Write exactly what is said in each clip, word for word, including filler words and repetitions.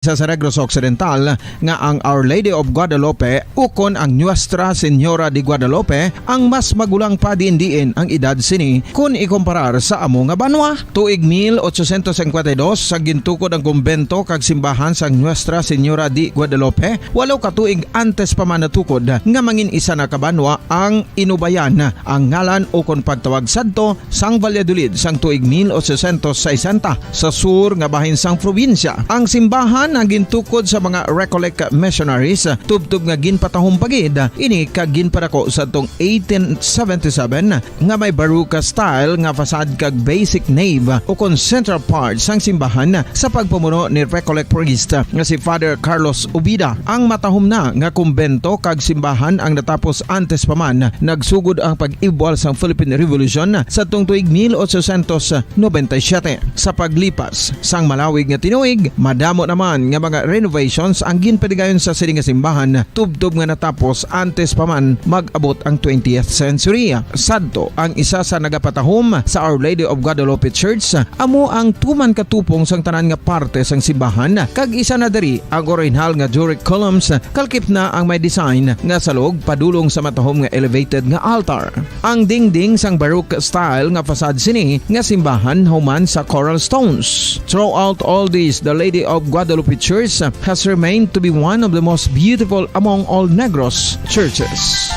sa Negros Occidental nga ang Our Lady of Guadalupe ukon ang Nuestra Señora de Guadalupe ang mas magulang pa diin-diin ang edad sini kon ikomparar sa amo nga banwa. Tuig mil ochocientos cincuenta y dos sa gintukod ang kumbento kag simbahan sang Nuestra Señora de Guadalupe, walo ka tuig antes pa man natukod nga mangin isa na ka banwa ang Inubayan, ang ngalan ukon pagtawag sadto sang Valladolid sang tuig mil ochocientos sesenta sa sur nga bahin sang probinsya. Ang simbahan ang gintukod sa mga Recollect missionaries, tubtob nga ginpatahom pa gid ini kag ginpadako sadtong eighteen seventy-seven nga may Baroque style nga facade kag basic nave ukon central part sang simbahan sa pagpamuno ni Recollect priest nga si Father Carlos Ubida. Ang matahom na nga kumbento kag simbahan ang natapos antes pa man nagsugod ang pag-ibwal sang Philippine Revolution sadtong tuig mil ochocientos noventa y siete. Sa paglipas sang malawig nga tinuig, madamo naman nga mga renovations ang ginpadigayon sa sini nga simbahan, tubtob nga natapos antes pa man mag-abot ang twentieth century. Sadto ang isa sa nagapatahom sa Our Lady of Guadalupe Church, amo ang tuman katupong sang tanan nga parte sang simbahan, kag isa na diri ang orihinal nga Doric columns, kalkip na ang may design nga salog padulong sa matahom nga elevated nga altar. Ang dingding sang Baroque style nga facade sini nga simbahan human sa coral stones. Throughout all these, the Lady of Guadalupe Church has remained to be one of the most beautiful among all Negros churches.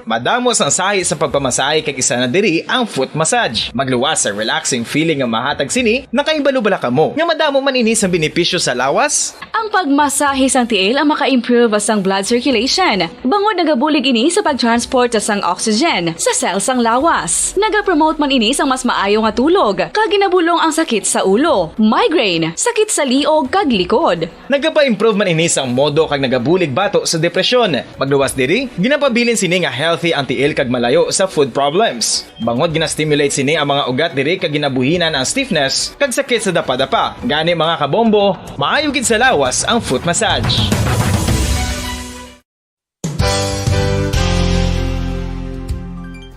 Madamo sang sahi sa pagpamasahe kag isa na diri ang foot massage. Magluwas sa relaxing feeling nga mahatag sini, nakahibalo bala kamo nga madamo man ini sang benepisyo sa lawas? Ang pagmasahe sang tiil ang maka-improve sang blood circulation, bangod nagabulig ini sa pag-transport sang oxygen sa cell sang lawas. Nagapromote man ini sang mas maayo nga tulog, kag ginabulong ang sakit sa ulo, migraine, sakit sa liog, kag likod. Nagapa-improve man ini sang modo kag nagabulig bato sa depresyon. Magluwas diri, ginapabilin sini nga healthy ang tiil kag malayo sa foot problems. Bangod gina-stimulate sini ang mga ugat diri kag ginabuhinan ang stiffness kag sakit sa dapadapa. Gani, mga kabombo, maayo gid sa lawas ang foot massage.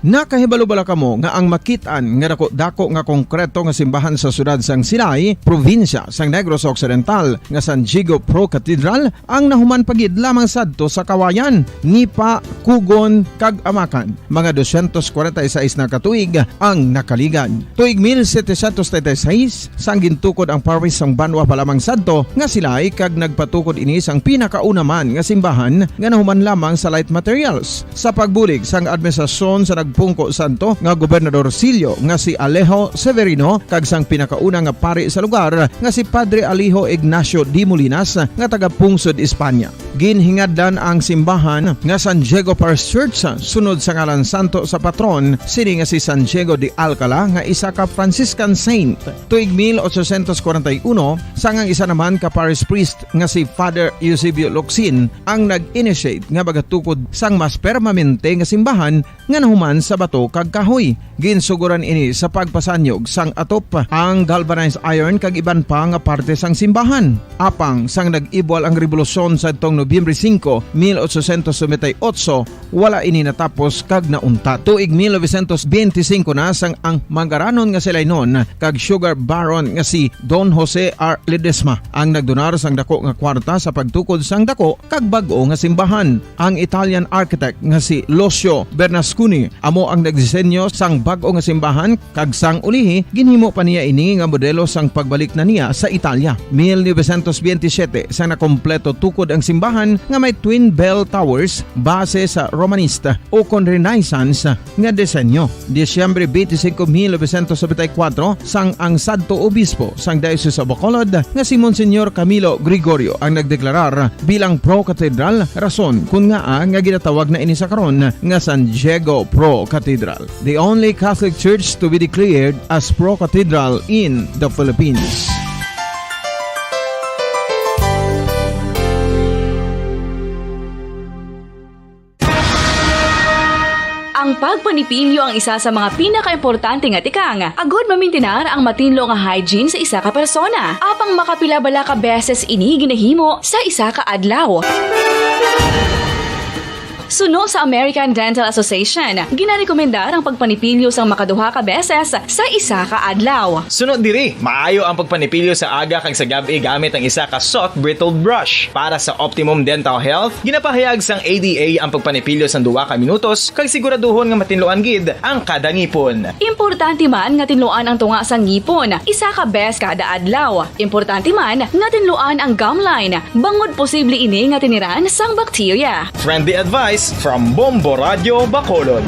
Nakahibalo bala kamo nga ang makit-an nga dako-dako nga konkreto nga simbahan sa siyudad sang Silay, probinsya sang Negros Occidental, nga San Diego Pro Cathedral, ang nahuman pa gid lamang sadto sa kawayan, nipa, kugon, kag amakan? Mga dosyentos kwarenta y seis na ka tuig ang nakaligad. Tuig mil setecientos treinta y seis, sang gintukod ang parish sang banwa pa lamang sadto nga Silay, kag nagpatukod ini sang pinakauna man nga simbahan nga nahuman lamang sa light materials. Sa pagbulig sang administrasyon sa nagpungko sadto nga Gobernador Silio nga si Alejo Severino kag sang pinakauna nga pari sa lugar nga si Padre Alejo Ignacio de Molinas nga taga-pungsod Espanya. Ginhingadlan ang simbahan nga San Diego Parish Church sunod sa ngalan santo sa patron sini nga si San Diego de Alcala nga isa ka Franciscan saint. Tuig mil ochocientos kwarenta y uno, sang ang isa naman ka parish priest nga si Father Eusebio Locsin ang nag-initiate nga magatukod sang mas permanente nga simbahan nga nahuman sa bato kag kahoy. Ginsugoran ini sa pagpasanyog sang atop, ang galvanized iron kag iban pa nga parte sang simbahan. Apang sang nag-ibwal ang rebolusyon sadtong Nobyembre singko, mil ochocientos noventa y ocho, wala ini natapos kag nauntat. Tuig mil novecientos benti singko na sang ang manggaranon nga Silaynon kag sugar baron nga si Don Jose R. Ledesma ang nagdonar sang dako nga kwarta sa pagtukod sang dako kag bag-o nga simbahan. Ang Italian architect nga si Lucio Bernasconi amo ang nagdisenyo sang bag-o nga simbahan, kag sang ulihi ginhimo pa niya ini nga modelo sang pagbalik na niya sa Italia. Mil novecientos benti siyete, sang nakompleto tukod ang simbahan nga may twin bell towers base sa Romanista ukon Renaissance nga disenyo. Disyembre twenty-five, mil novecientos noventa y cuatro, sang ang sadto obispo sang Diocese of Bacolod nga si Monsignor Camilo Gregorio ang nagdeklarar bilang pro-cathedral, rason kon ngaa nga ginatawag na ini sa karon nga San Diego Pro Cathedral, the only Catholic church to be declared as pro-cathedral in the Philippines. Ang pagpanipilyo ang isa sa mga pinakaimportante nga tikang agod mamintinar ang matinlo nga hygiene sa isa ka persona. Apang makapila bala ka beses ini ginahimo sa isa ka adlaw? Suno sa American Dental Association, ginarekomendar ang pagpanipilyo sang makaduha ka beses sa isa ka adlaw. Suno diri, maayo ang pagpanipilyo sa aga kag sa gab-i gamit ang isa ka soft bristled brush. Para sa optimum dental health, ginapahayag sang A D A ang pagpanipilyo sang duha ka minutos kag siguraduhon nga matinluan gid ang kada ngipon. Importante man nga tinluan ang tunga sang ngipon isa ka bes kada adlaw. Importante man nga tinluan ang gum line, bangod posible ini nga tiniran sang bakterya. Friendly advice from Bombo Radio Bacolod.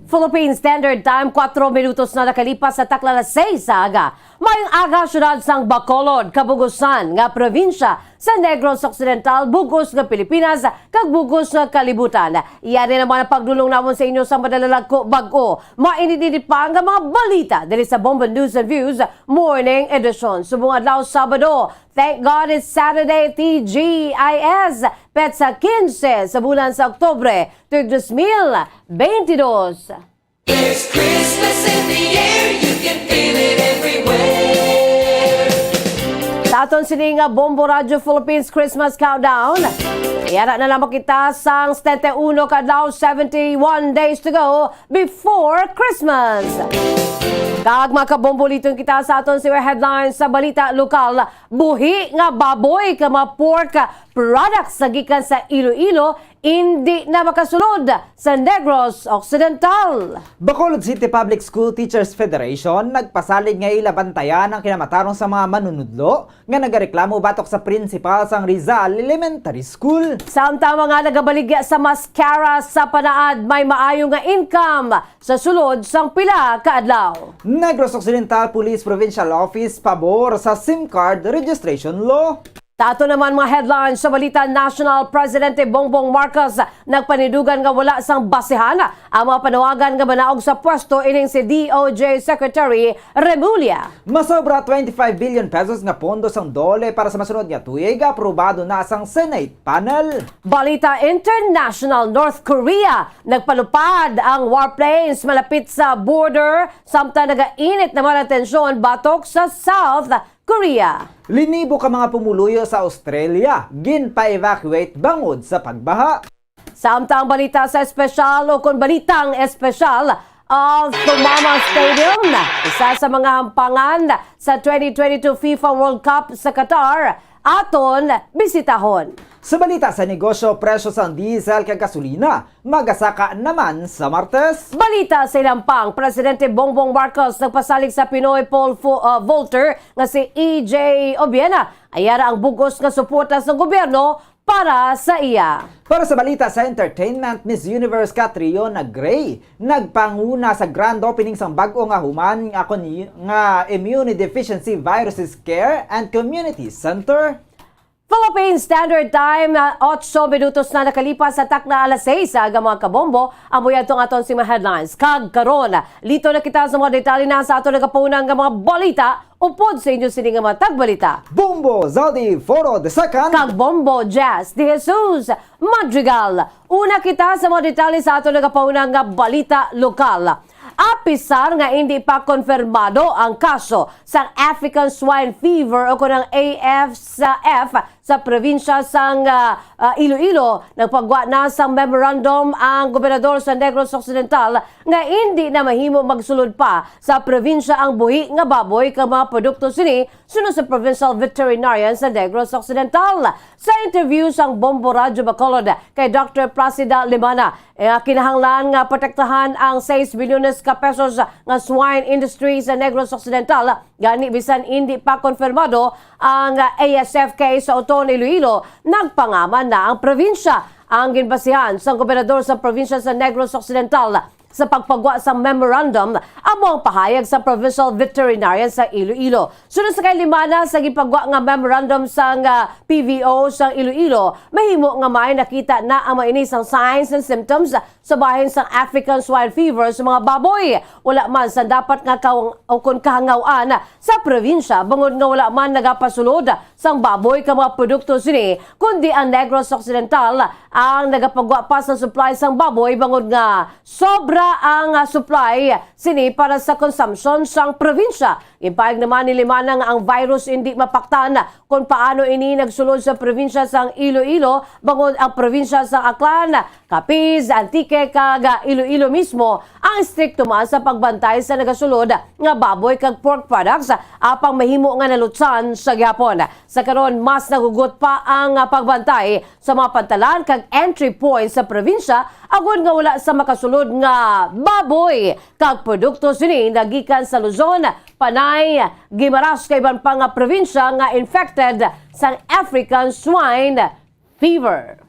Philippine Standard Time, kuwatro minutos na nakalipas sa takna alas seis sa aga. Maayong aga, syudad sang Bacolod, kabugusan nga probinsya sa Negros Occidental, bugos nga Pilipinas, kag bugos nga kalibutan. Yari naman ang pagdulong namon sa inyo sa madalalag ko bag-o. Mainit-init pa nga mga balita diri sa Bombo News and Views Morning Edition. Subong adlaw, Sabado. Thank God it's Saturday, T G I S. Petsa quince sa bulan sa Oktubre, tuig dos mil bentidós. There's Christmas in the air, you can feel it everywhere. Sa aton sini nga Bombo Radyo Philippines Christmas Countdown, yara na lamang kita sang setenta y uno ka adlaw, seventy-one days to go before Christmas. Kag makabombo liton kita sa aton sini headlines sa balita lokal, buhi nga baboy kag mga pork products sa gikan sa Iloilo indi na makasulod sa Negros Occidental. Bacolod City Public School Teachers Federation nagpasalig nga ila bantayan ang kinamatarong sa mga manunudlo nga nagareklamo batok sa prinsipal sang Rizal Elementary School. Samtang mga nagabaligya sa mascara sa panaad, may maayo nga income sa sulod sang pila ka adlaw. Negros Occidental Police Provincial Office pabor sa SIM card registration law. Sa aton naman mga headlines sa balita national, Presidente Bongbong Marcos nagpanidugan nga wala sang basehan ang mga panawagan nga manaog sa pwesto ining si D O J Secretary Remulla. Masobra twenty-five billion pesos nga pondo sang DOLE para sa masunod nga tuig, aprobado na sang Senate panel. Balita international, North Korea nagpalupad ang warplanes malapit sa border, samtang nagainit naman ang tensyon batok sa South Korea. Linibo ka mga pumuluyo sa Australia ginpa-evacuate bangod sa pagbaha. Samtang balita sa espesyal, o kon balitang espesyal, Al Thumama Stadium, isa sa mga hampangan sa twenty twenty-two FIFA World Cup sa Qatar, aton bisitahon. Sa balita sa negosyo, presyo sang diesel kag gasolina magasaka naman sa Martes. Balita sa ilampang, Presidente Bongbong Marcos nagpasalig sa Pinoy pole fo-, ah, vaulter nga si E J Obiena. Ayara ang bugos nga suporta sa gobyerno para sa iya. Para sa balita sa entertainment, Miss Universe Catriona Gray nagpanguna sa grand opening sang bag-o nga human nga kon-, nga Immunodeficiency Viruses Care and Community Center. Philippine Standard Time, ah, otso minutos na nakalipas sa takna alas seis sa aga, mga kabombo. Amo yadto ang aton sini mga headlines. Kag karon, lito na kita sa mga detalye na sa aton nagapaunang nga mga balita. Upod sa inyo sini nga mga tagbalita, Bombo Zaldi Foro the second kag Bombo Jazz de Jesus Madrigal. Una kita sa mga detalye sa aton nagapaunang nga balita lokal. Apisar nga indi pa konfirmado ang kaso sang African Swine Fever o kon ang A S F sa probinsya sang, ah, ah, Iloilo, nagpagwa na sang memorandum ang gobernador sa Negros Occidental nga indi na mahimo magsulod pa sa probinsya ang buhi nga baboy kag mga produkto sini, suno sa provincial veterinarian sa Negros Occidental. Sa interview sang Bombo Radyo Bacolod kay Doctor Placida Limana, eh, kinahanglan nga protektahan ang sais bilyones ka pesos nga swine industry sa Negros Occidental. Gani, bisan indi pa konfirmado ang A S F case sa Oton, Iloilo, nagpangaman na ang probinsya. Ang ginbasihan sang gobernador sa probinsya sa Negros Occidental sa pagpagwa sa memorandum amo ang pahayag sa provincial veterinarian sa Iloilo. Suno sa kay Limana, sa gipagwa nga memorandum sang, ah, P V O sang Iloilo, mahimo nga may nakita na ang mga ini sang signs and symptoms sa bahin sang African swine fever sa mga baboy. Wala man sa dapat nga kaw-, o kon kahangaw-an sa probinsya, bangod nga wala man nagapasulod sang baboy ka mga produkto sini, kundi ang Negros Occidental ang nagapagwa pa sa supply sang baboy, bangod nga sobra ang, ah, supply sini para sa consumption sang probinsya. Ginpahayag naman ni Limana nga ang virus indi mapaktan kon paano ini nagsulod sa probinsya sang Iloilo, bangod ang probinsya sang Aklan, Capiz, Antique, kag, ah, Iloilo mismo ang estrikto man sa pagbantay sa nagasulod nga baboy kag pork products, apang mahimo nga nalutsan sa gihapon. Sa karon, mas nagugot pa ang, ah, pagbantay sa mga pantalan kag entry points sa probinsya, agod nga wala sa makasulod nga baboy kag produkto sini nagikan sa Luzon, Panay, Guimaras kag iban pa nga probinsya nga infected sang African swine fever.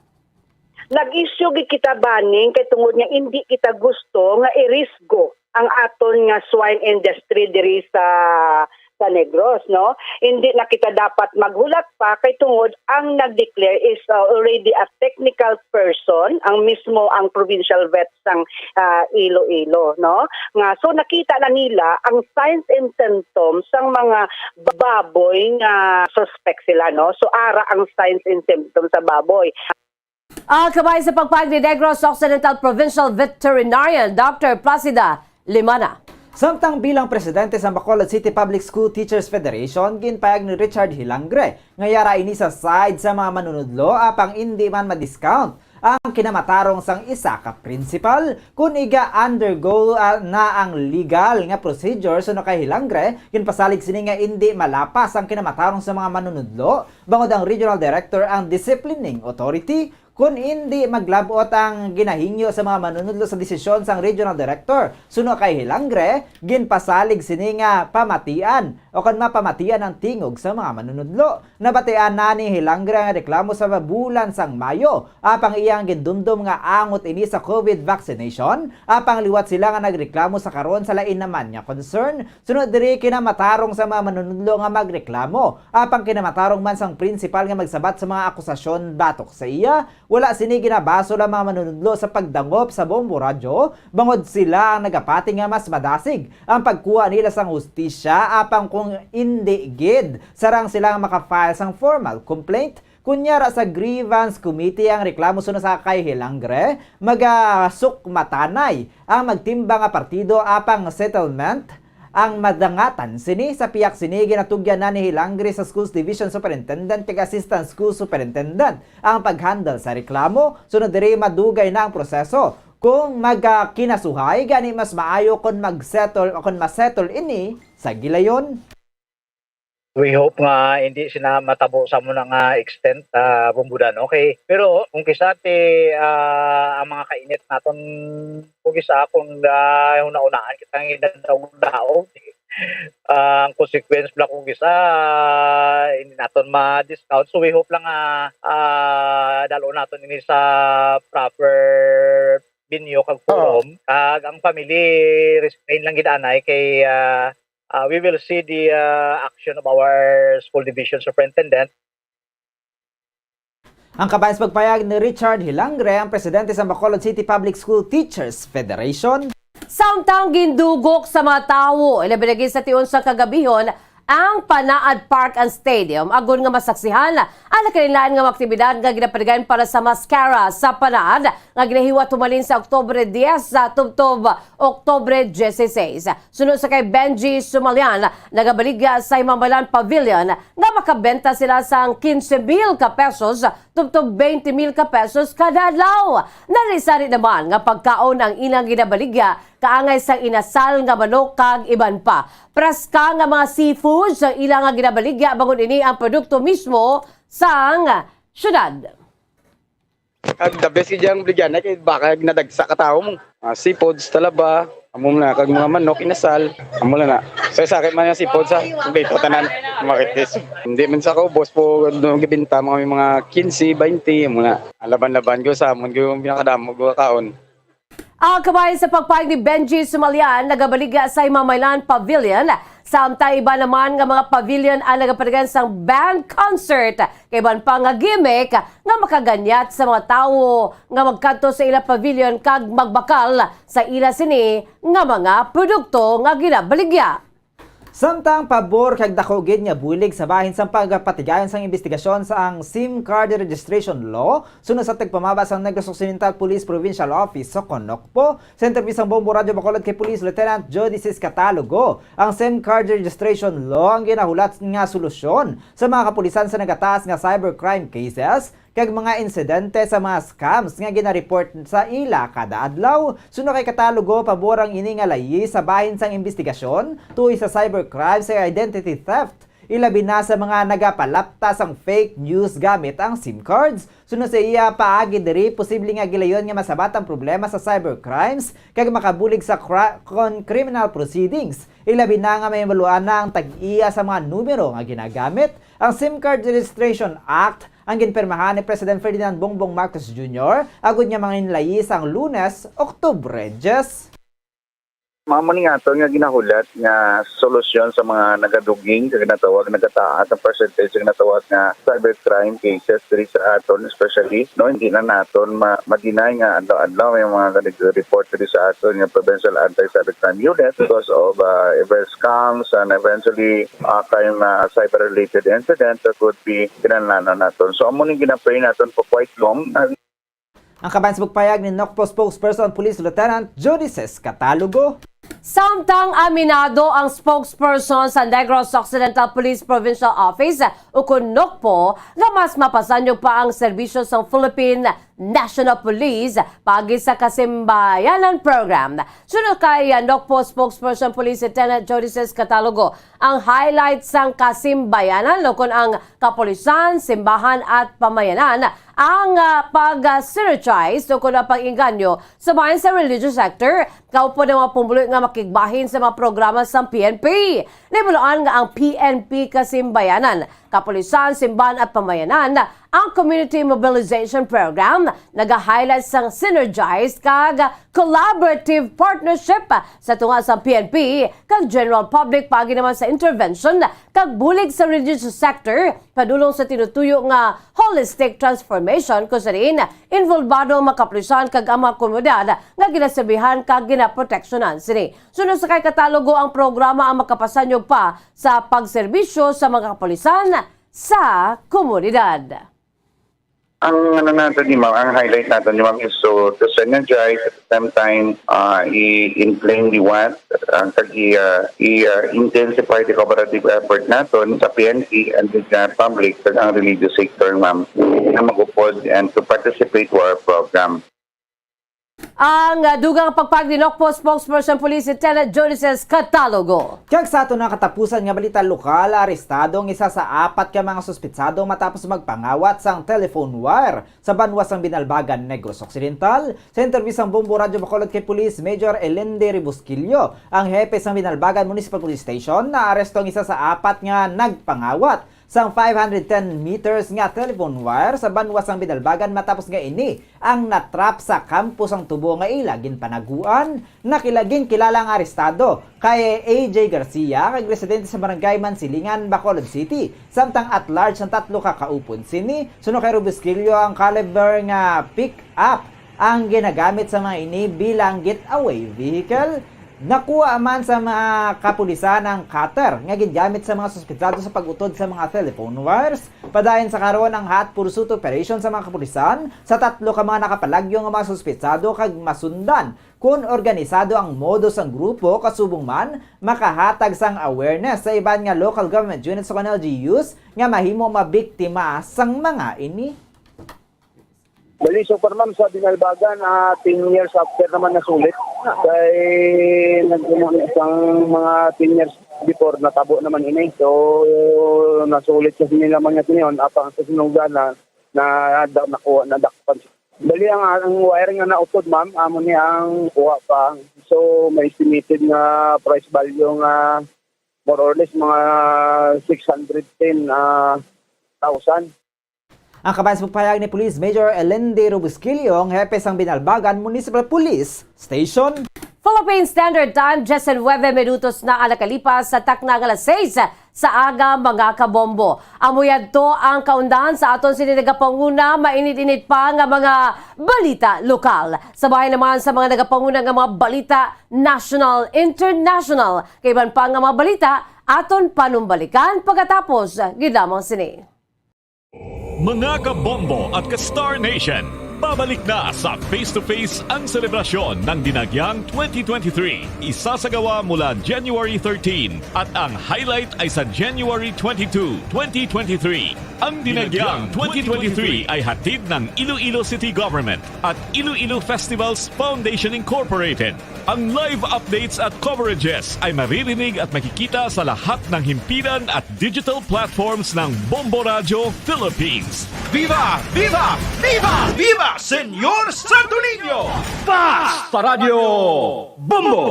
Nag-issue gid kita banning kay tungod nga indi kita gusto nga irisgo ang aton nga swine industry diri sa, sa Negros, no? Hindi na kita dapat maghulat pa kay tungod ang nag-declare is, uh, already a technical person, ang mismo ang provincial vet sang, uh, Iloilo, no? Nga, so nakita na nila ang signs and symptoms sang mga baboy nga suspect sila, no? So ara ang signs and symptoms sa baboy. Ah, kabay sa pagpahayag ni Negros Occidental Provincial Veterinarian Doctor Placida Limana. Samtang bilang presidente sa Bacolod City Public School Teachers Federation, ginpahayag ni Richard Hilangre nga yara ini sa side sa mga manunudlo, apang indi man ma-discount ang kinamatarong sang isa ka principal. Kun iga undergo, ah, na ang legal nga procedure, suno kay Hilangre, ginpasalig sini nga indi malapas ang kinamatarong sa mga manunudlo, bangod ang regional director ang disciplining authority. Kun indi maglab-ot ang ginahingyo sa mga manunudlo sa desisyon sang regional director, suno kay Hilangre, ginpasalig sini nga pamatian o kon mapamatian ang tingog sa mga manunudlo. Nabatian na ni Hilangre ang reklamo sa bulan sang Mayo, apang iyang gindumdom nga angot ini sa COVID vaccination, apang liwat sila nga nagreklamo sa karon sa lain naman nga concern. Sunod diri, kinamatarong sa mga manunudlo nga magreklamo, apang kinamatarong man sang principal nga magsabat sa mga akusasyon batok sa iya. Wala sini ginabasol ang mga manunudlo sa pagdangop sa Bombo Radyo, bangod sila ang nagapati nga mas madasig ang pagkuha nila sang hustisya, apang kung indi gid, sarang sila ang maka-file sang formal complaint. Kunyara sa grievance committee ang reklamo suno sa kay Hilangre, magasukmatanay ang magtimbang nga partido, apang settlement ang madangatan sini. Sa pihak sini, ginatugyan na ni Hilangre sa Schools Division Superintendent kag Assistant School Superintendent ang pag-handle sa reklamo. Sunod diri, madugay na ang proseso. Kung magkinasuhay, gani mas maayo kon mag-settle o kon ma-settle ini sa gilayon. We hope nga hindi sina matabo sa mo na nga extent, ah, Bumbudan. Okay. Pero kung kisa ti, ah, ang mga kainit naton, kung kisa kung, ah, una-unaan kita nga ginadaog-daog, ah, ang consequence bala kung kisa, ah, hindi naton ma-discount. So we hope lang nga, ah, dal-on naton ini sa proper venue kag forum. Kag ang family restrain lang gid anay kay, ah, ah, we will see the, ah, action of our school division superintendent. Ang kabahin sa pagpayag ni Richard Hilangre, ang presidente sa Bacolod City Public School Teachers Federation. Samtang gindugok sa mga tawo, ilabi na gid sa tion sa kagabihon, ang Panaad Park and Stadium, agod nga masaksihan ang nagkalain-lain nga mga aktibidad nga ginapatigayon para sa Mascara sa Panaad, nga ginahiwat humalin sa Oktubre diyes sa tubtob Oktubre dieciséis. Suno sa kay Benji Sumalian, nagabaligya sa Himamaylan Pavilion nga makabenta sila sang quince mil ka pesos tubtob twenty mil ka pesos kada adlaw. Narisari naman nga pagkaon ang ilang ginabaligya, kaangay sang inasal nga manok kag iban pa. Preska nga mga seafoods ang ilang nga ginabaligya, bangod ini ang produkto mismo sang syudad. Kag the best gid ang baligya na kay baka ginadagsa ka tawo mo. Ah, seafoods, talaba, amo na, kag mga manok, inasal, amo na na. So, sa akin man yung seafoods, ha, kompleto tanan, marites. Hindi man sa kaubos po, no, gibinta mga, may mga quince, twenty, amo na. Laban-laban ko sa amon, yung pinakadamo ko kaon. Ah, kabahin sa pagpahayag ni Benji Sumalian, nagabaligya sa Himamaylan Pavilion. Samtang iba naman nga mga pavilion ang nagapatigayon sang band concert, kag iban pa nga gimmick nga makaganyat sa mga tawo nga magkadto sa ila pavilion kag magbakal sa ila sini nga mga produkto nga ginabaligya. Samtang pabor kag dako gid nga bulig sa bahin sang pagpatigayon sang imbestigasyon sa ang SIM card registration law, suno sa tagpamaba sang Negros Occidental Police Provincial Office o CONOCPO, sa interview sang Bombo Radyo Bacolod kay Police Lieutenant Jodices Catalogo, ang SIM card registration law ang ginahulat nga solusyon sa mga kapulisan sa nagataas nga cybercrime cases kag mga insidente sa mga scams nga ginareport sa ila kada adlaw. Suno kay Catalogo, pabor ang ini nga layi sa bahin sang imbestigasyon tuhoy sa cybercrime sa identity theft, ilabi na sa mga nagapalapta sang fake news gamit ang SIM cards. Suno sa iya paagi diri, posible nga gilayon nga masabat ang problema sa cybercrimes kag makabulig sa cra- kon criminal proceedings, ilabi na nga mahibaluan na ang tag-iya sa mga numero nga ginagamit. Ang SIM Card Registration Act ang ginpirmahan ni President Ferdinand Bongbong Marcos Junior agud nga manginlayi sang Lunes, Oktubre diyes. Mao ni nga aton nga ginahulat nga solusyon sa mga nagaduging, sa ginatawag, nagataas ang percentage sa ginatawag nga cybercrime cases diri sa aton, especially, no, hindi na naton ma-, ma-deny nga adlaw-adlaw may mga nag-report diri sa aton nga Provincial Anti-Cybercrime Unit because of, uh, event scams and eventually, uh, crime, uh, cyber-related incidents that would be kinahanglan naton. So, amo ning ginapray naton for quite long. Ang kabahin sa pagpahayag ni NOCPO spokesperson Police Lieutenant Jodices Catalogo. Samtang aminado ang spokesperson sa Negros Occidental Police Provincial Office, ukon NOCPO, nga mas mapasanyog pa ang serbisyo sang Philippine National Police paagi sa Kasimbayanan Program. Suno kay NOCPO spokesperson Police Lieutenant Jodices Catalogo, ang highlight sang Kasimbayanan, lukon ang kapulisan, simbahan at pamayanan, ang, ah, pag-synergize o kuno pag-inganyo sa bahin sa religious sector, kaupod ang mga pumuluyo nga makigbahin sa mga programa sang P N P. Nahibaluan nga ang P N P Kasimbayanan, Kapulisan, Simbahan at Pamayanan, ang Community Mobilization Program, nag-highlight sang synergized kag collaborative partnership sa tunga sang P N P kag general public paagi naman sa intervention kag bulig sa religious sector, padulong sa tinutuyo nga holistic transformation, kung sa diin involbado ang mga kapulisan kag ang mga komunidad nga ginaserbihan kag ginaproteksyonan sini. Suno sa kay Catalogo, ang programa ang makapasanyog pa sa pagserbisyo sa mga kapulisan sa komunidad. Ang ano nato ni ma'am, ang highlight nato ni ma'am is to, to synergize, at the same time, ah, i-inflame the want, ang kag i, ah, i, ah, intensify the cooperative effort naton sa P N P and with the public, kag ang religious sector, ma'am, na mag-upod and to participate to our program. Ang, ah, dugang pagpahayag ni NOCPO spokesperson Police Lieutenant Jodices Catalogo. Kag sa aton nga katapusan nga balita lokal, arestado ang isa sa apat ka mga suspitsado matapos magpangawat sang telephone wire sa banwa sang Binalbagan, Negros Occidental. Sa interview sang Bombo Radyo Bacolod kay Police Major Elende Rebusquillo, ang hepe sang Binalbagan Municipal Police Station, naaresto ang isa sa apat nga nagpangawat sang five hundred ten meters nga telephone wire sa banwa sang Binalbagan matapos nga ini ang natrap sa kampo sang tubo nga ila ginpanaguan. Nakilaging kilala ang arestado kay A J Garcia, kag residente sa Barangay Mansilingan, Bacolod City, samtang at large ang tatlo ka kaupod sini. Suno kay Robesquillo, ang caliber nga pick-up ang ginagamit sa mga ini bilang getaway vehicle. Nakuha man sa mga kapulisan ang cutter nga gingamit sa mga suspetsado sa pag-utod sa mga telephone wires. Padayon sa karon, ang hot pursuit operation sa mga kapulisan sa tatlo ka mga nakapalagyo nga mga suspetsado kag masundan kon organisado ang modus sang grupo, kasubong man makahatag sang awareness sa iban nga local government units o L G Us nga mahimo mabiktima sang mga ini. Bali, so far, ma'am, sa Binalbagan, ah, ten years after naman nasulit. Kay nag-, isang mga ten years before, natabo naman ini. So, nasulit kasi nila man nga siniyon, apang sa sinugdanan, na, na, nakuha, nadakpan. Bali, ang, ang wire nga nautod, ma'am, amo ni ang kuha pa. So, may estimated nga price value nga more or less mga six hundred ten, ah, thousand. Ang kabahin sa pagpahayag ni Police Major Elende Robusquillo, ang hepe sang Binalbagan Municipal Police Station. Philippine Standard Time, diyes nuwebe minutos na ang nakalipas sa takna nga alas seis sa aga, mga kabombo. Amo yadto ang kaundan sa aton sini nagapanguna, mainit-init pa nga mga balita lokal. Sa bahin naman sa mga nagapanguna nga mga balita national, international, kay iban pa nga mga balita, aton panumbalikan pagkatapos gid lamang sini. Mga kabombo at ka-Star Nation, pabalik na sa Face to Face ang selebrasyon ng Dinagyang twenty twenty-three. Isasagawa mula January thirteen at ang highlight ay sa January twenty-two, twenty twenty-three. Ang Dinagyang twenty twenty-three ay hatid ng Iloilo City Government at Iloilo Festivals Foundation Incorporated. Ang live updates at coverages ay maririnig at makikita sa lahat ng himpilan at digital platforms ng Bombo Radio Philippines. Viva! Viva! Viva! Viva, Señor Santo Niño! Basta Radyo Bombo!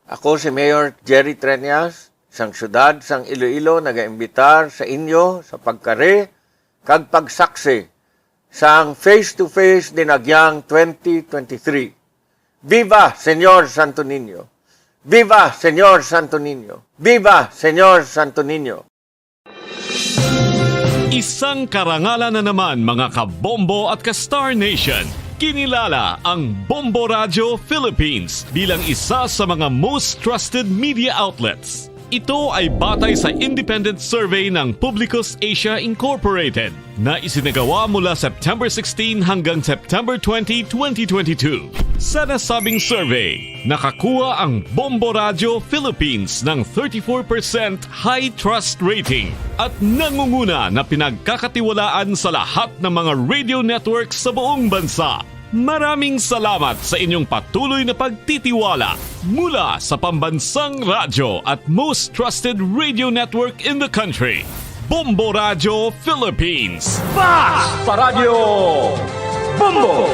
Ako si Mayor Jerry Treñas, sang siyudad sang Iloilo, nagaimbitar sa inyo sa pagkari kag pagsaksi sang Face to Face Dinagyang twenty twenty-three. Viva, Señor Santo Niño! Viva, Señor Santo Niño! Viva, Señor Santo Niño! Isang karangalan na naman, mga kabombo at ka-Star Nation. Kinilala ang Bombo Radio Philippines bilang isa sa mga most trusted media outlets. Ito ay batay sa independent survey ng Publicus Asia Incorporated na isinagawa mula September sixteen hanggang September twenty, twenty twenty-two. Sa nasabing survey, nakakuha ang Bombo Radio Philippines ng thirty-four percent high trust rating at nangunguna na pinagkakatiwalaan sa lahat ng mga radio networks sa buong bansa. Maraming salamat sa inyong patuloy na pagtitiwala mula sa pambansang radyo at most trusted radio network in the country, Bombo Radio Philippines. Basta Radyo Bombo!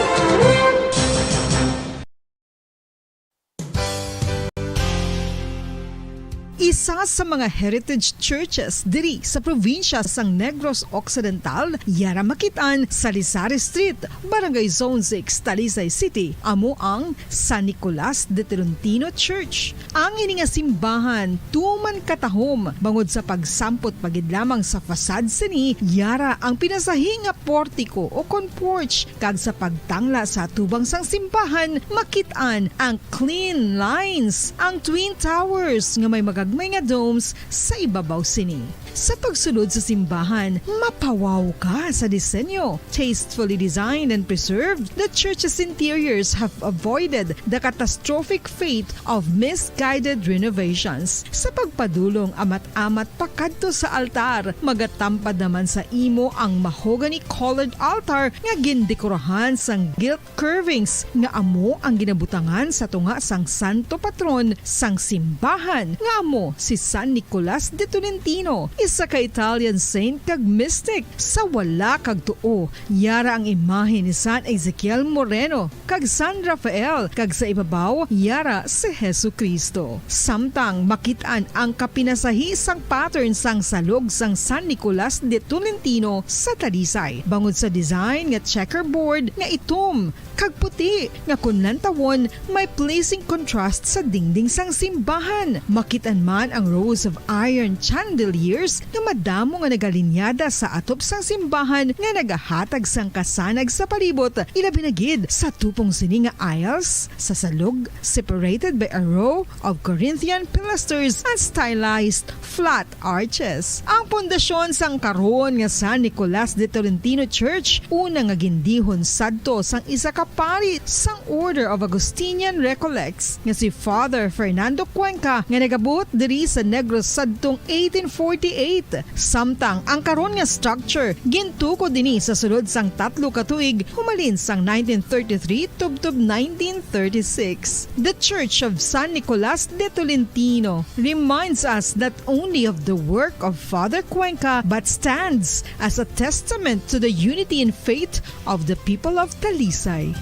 Isa sa mga heritage churches diri sa probinsya sang Negros Occidental, yara makit-an sa Lisari Street, Barangay Zone six, Talisay City, amo ang San Nicolas de Tolentino Church. Ang ini nga simbahan tuman katahom, bangod sa pagsampot pa gid lamang sa facade sini, yara ang pinasahi nga portiko o kon porch, kag sa pagtangla sa atubang sang simbahan, makit-an ang clean lines, ang twin towers nga may magagmay nga domes sa ibabaw sini. Sa pagsulod sa simbahan, mapawaw ka sa disenyo. Tastefully designed and preserved, the church's interiors have avoided the catastrophic fate of misguided renovations. Sa pagpadulong amat-amat pakadto sa altar, magatampad naman sa imo ang mahogany-colored altar nga gindekorahan sang gilt curvings nga amo ang ginabutangan sa tunga sang santo patron sang simbahan, nga amo si San Nicolas de Tolentino, isa ka Italian saint kag mystic. Sa wala kag tuo, yara ang imahe ni San Ezekiel Moreno kag San Rafael, kag sa ibabaw, yara si Jesu-Cristo. Samtang makit-an ang kapinasahi sang pattern sang salog sang San Nicolas de Tolentino sa Talisay, bangod sa design nga checkerboard nga itom kag puti, nga kon lantawon, may pleasing contrast sa dingding sang simbahan. Makit-an man ang rows of iron chandeliers nga madamo nga nagalinyada sa atop sang simbahan nga nagahatag sang kasanag sa palibot, ilabi na gid sa tupong sini nga aisles sa salog, separated by a row of Corinthian pilasters and stylized flat arches. Ang pundasyon sang karon nga San Nicolas de Tolentino Church, una nga gindihon sadto sang isa ka pari sang Order of Augustinian Recollects nga si Father Fernando Cuenca, nga nagabot diri sa Negros sadtong eighteen forty-eight. Samtang ang karon nga structure gintukod ini sa sulod sang tatlo ka tuig, humalin sang nineteen thirty-three tubtob nineteen thirty-six. The Church of San Nicolas de Tolentino reminds us not only of the work of Father Cuenca, but stands as a testament to the unity in faith of the people of Talisay.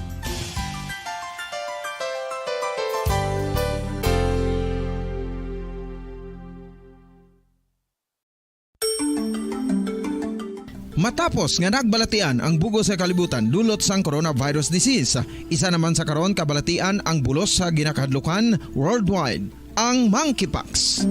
Matapos nga nagbalatian ang bug-os nga kalibutan dulot sang coronavirus disease, isa naman sa karon kabalatian ang bulos sa ginakahadlukan worldwide, ang monkeypox.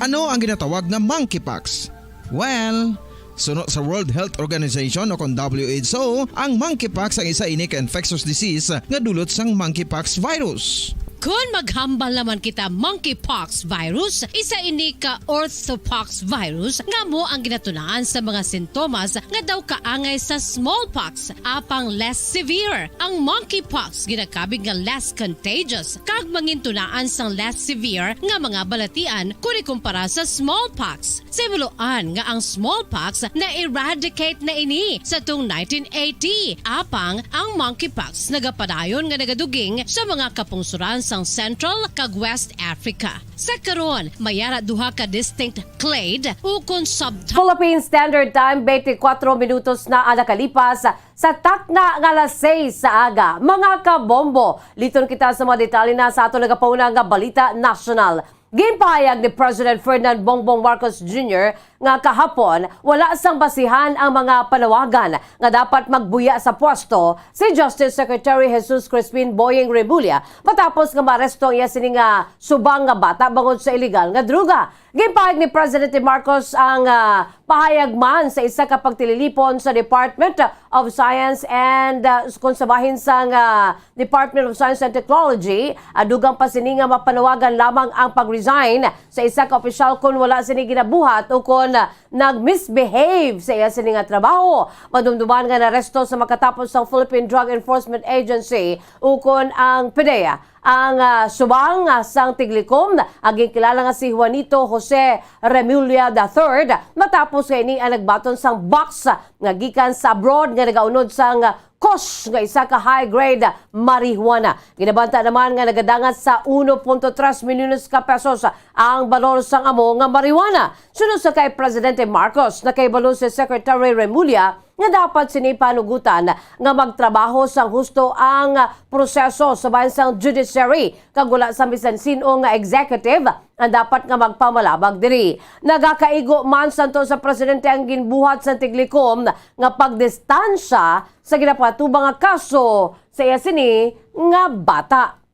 Ano ang ginatawag nga monkeypox? Well, suno sa World Health Organization o kon W H O, ang monkeypox ang isa ini ka infectious disease nga dulot sang monkeypox virus. Kon maghambal naman kita monkeypox virus, isa ini ka orthopox virus nga amo ang ginatunaan sa mga sintomas nga daw kaangay sa smallpox, apang less severe. Ang monkeypox ginakabig nga less contagious kag mangintunaan sang less severe nga mga balatian kon ikumpara sa smallpox. Sa himuloan nga ang smallpox na-eradicate na ini sa tung nineteen eighty, apang ang monkeypox nagapadayon nga nagaduging sa mga kapungsoran sang Central kag West Africa. Sa karon, may ara duha ka distinct clade ukon subtype. Philippine Standard Time, twenty-four minutos na ang nakalipas sa takna nga alas sais sa aga. Mga kabombo, liton kita sa mga detalye na sa aton nagapauna nga balita nasyonal. Ginpahayag ni President Ferdinand Bongbong Marcos Junior nga kahapon wala sang basihan ang mga panawagan nga dapat magbuya sa pwesto si Justice Secretary Jesus Crispin Boying Remulla matapos nga maaresto ang iya sini nga subang nga bata bangod sa iligal nga droga. Ginpahayag ni Presidente Marcos ang, ah, pahayag man sa isa ka pagtililipon sa Department of Science and, ah, kon sa bahin sang, ah, Department of Science and Technology, ah, dugang pa sini nga mapanawagan lamang ang pag-resign sa isa ka opisyal kon wala sini ginabuhat o kon, ah, nag-misbehave sa iya sini nga trabaho. Madumduman nga naresto sa makatapos sang Philippine Drug Enforcement Agency ukon ang PDEA ang, ah, subang, ah, sang tiglikom, ang ginkilala nga si Juanito Jose Remulla the third, matapos nga ini ang nagbaton sang box, ah, nga gikan sa abroad nga nagaunod sang, ah, kush nga isa ka high-grade marijuana. Ginabanta naman nga nagadangat sa uno punto tres milyones ka pesos ang balor sang amo nga marijuana. Suno sa kay Presidente Marcos, nakahibalo si Secretary Remulla nga dapat sini panugutan nga magtrabaho sang husto ang proseso sa bahin sang judiciary, kag wala sa bisan sin-o nga executive ang dapat nga magpamalabag diri. Nagakaigo man santo sa presidente ang ginbuhat sa tiglikom nga pagdistansya sa ginapatubang nga kaso sa iya sini nga bata.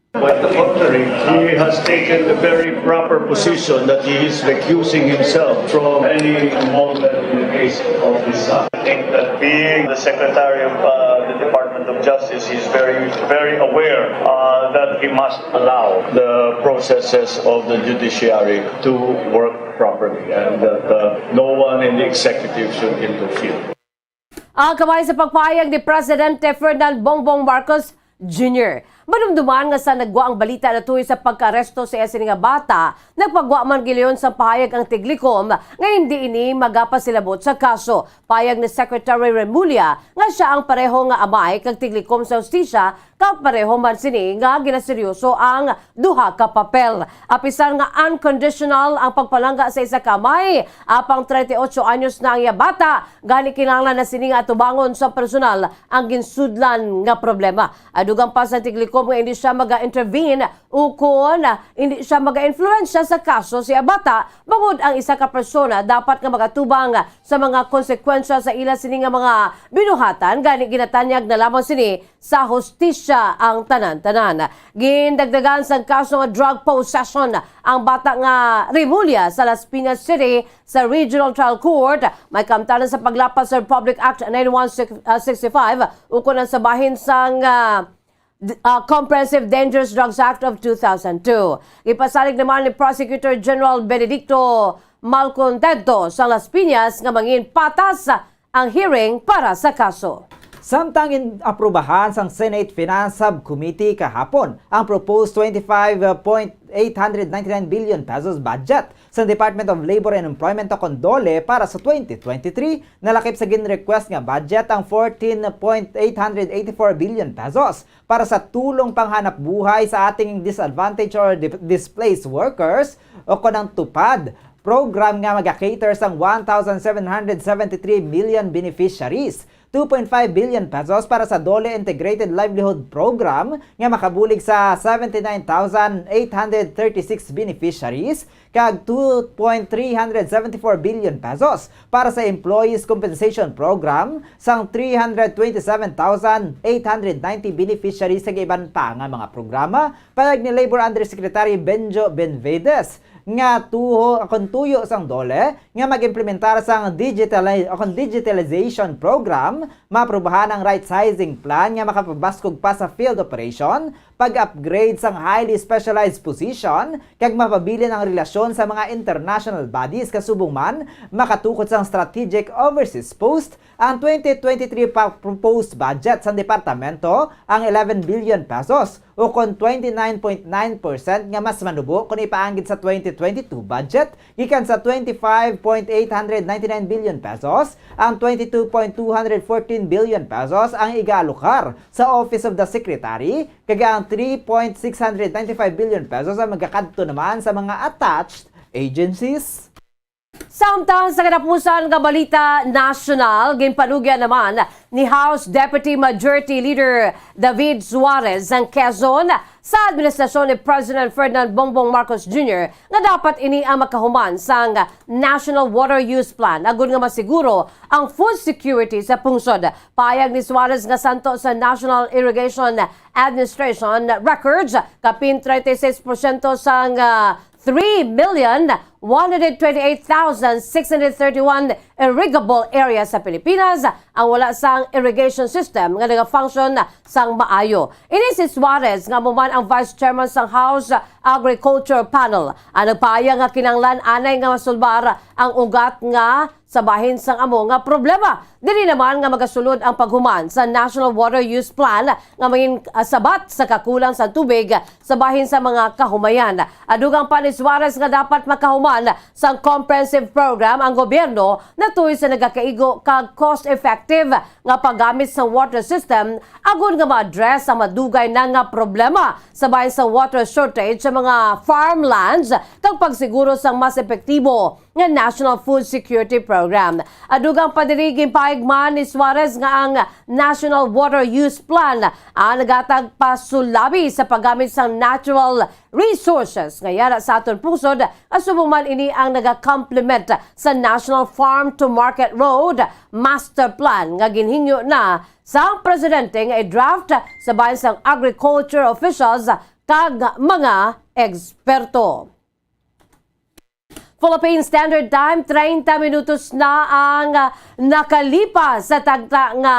Quite the contrary, he has taken the very proper position that he is recusing himself from any involvement in the case of his son. I think that being the secretary of, uh, the Department of Justice, he's very, very aware, uh, that he must allow the processes of the judiciary to work properly and that, uh, no one in the executive should interfere. Ang kamay sa pagpahayag ni Presidente Ferdinand Bongbong Marcos Junior. Madumduman nga sa nagwa ang balita natuyo sa pagkaaresto sa iya sini nga bata, nagpagwa man gilayon sa pahayag ang tiglikom nga hindi ini magapasilabot sa kaso. Pahayag ni Secretary Remulla nga siya ang pareho nga amay kag tiglikom sa hustisya kag pareho man sini nga ginaseryoso ang duha ka papel. Apisar nga unconditional ang pagpalangga sa isa ka amay, apang treinta y ocho anyos na ang iya bata, gani kinahanglan na sini nga atubangon sa personal ang ginsudlan nga problema. Adugang pa sa tiglikom nga hindi siya maga-intervene ukon hindi siya maga-influensya sa kaso sa iya bata, bangod ang isa ka persona dapat nga magatubang sa mga konsekwensya sa ila sini nga mga binuhatan, gani ginatanyag na lamang sini sa hustisya ang tanan-tanan. Gindagdagan sang kaso nga drug possession ang bata nga Remulla sa Las Piñas City sa Regional Trial Court. May kamtanan sa paglapas sa Republic Act nine one six, ah, sixty-five ukon ang sa bahin sang, ah, d-, ah, Comprehensive Dangerous Drugs Act of two thousand two. Gipasalig naman ni Prosecutor General Benedicto Malcontento sa Las Piñas nga mangin patas ang hearing para sa kaso. Samtang in-aprubahan sang Senate Finance Subcommittee kahapon ang proposed twenty-five point eight hundred ninety-nine billion pesos budget sa Department of Labor and Employment o kon DOLE para sa twenty twenty-three, nalakip sa gin-request nga budget ang fourteen point eight hundred eighty-four billion pesos para sa Tulong Panghanapbuhay sa Ating Disadvantaged or Di-, Displaced Workers o kon ang TUPAD program nga maga-cater sang one thousand seven hundred seventy-three million beneficiaries. two point five billion pesos para sa DOLE Integrated Livelihood Program nga makabulig sa seventy nine thousand eight hundred thirty six beneficiaries kag two point three hundred seventy four billion pesos para sa Employees Compensation Program sang three hundred twenty seven thousand eight hundred ninety beneficiaries kag iban pa nga mga programa, pahayag ni Labor Undersecretary Benjo Benvedes nga tuho kon tuyo sang DOLE nga mag-implementar sang digitali-, o kon digitalization program, maaprubahan ang right sizing plan nga makapabaskog pa sa field operation, pag-upgrade sang highly specialized position, kag mapabilin ang relasyon sa mga international bodies, kasubong man makatukod sang strategic overseas post ang twenty twenty-three pa-, proposed budget sang departamento ang eleven billion pesos, o kon twenty nine point nine percent nga mas manubo kon ipaanggid sa twenty twenty-two budget, gikan sa twenty-five point eight hundred ninety-nine billion pesos, ang twenty-two point two hundred fourteen billion pesos ang igalokar sa Office of the Secretary, kag ang three point six hundred ninety-five billion pesos ang magakadto naman sa mga attached agencies. Samtang sa katapusan nga balita nasyonal, ginpanugyan naman ni House Deputy Majority Leader David Suarez sang Quezon sa administrasyon ni President Ferdinand Bongbong Marcos Junior nga dapat ini ang makahuman sang National Water Use Plan, agud nga masiguro ang food security sa pungsod. Pahayag ni Suarez nga santo sa National Irrigation Administration records, kapin treinta y seis porsyento sang, ah, three million one hundred twenty-eight thousand six hundred thirty-one irrigable areas sa Pilipinas ang wala sang irrigation system nga nagafunction sang maayo. Ini si Suarez, nga amo man ang Vice Chairman sang House Agriculture Panel, ang nagpahayag nga kinahanglan anay nga masulbar ang ugat nga sa bahin sang amo nga problema. Dili naman nga magasulod ang paghuman sa National Water Use Plan nga mangin-, ah, sabat sa kakulang sa tubig sa bahin sa mga kahumayan. Adugang pa ni Suarez nga dapat makahuman sang comprehensive program ang gobyerno natuy sa nagakaigo kag cost-effective nga paggamit sa water system, agud nga ma-address ang madugay na nga problema sa bahin sa water shortage sa mga farmlands kag pagsiguro sang mas epektibo nga National Food Security Program. Adugang pa diri, ginpahayag man ni Suarez nga ang National Water Use Plan ang naghatag pasulabi sa paggamit sang natural resources nga yara sa aton pungsod, kasubong man ini ang nagakomplement sa National Farm to Market Road Master Plan nga ginhingyo na sang presidente nga i-draft sa bahin sang agriculture officials kag mga eksperto. Philippine Standard Time, treinta minutos na ang, ah, nakalipas sa tagta nga,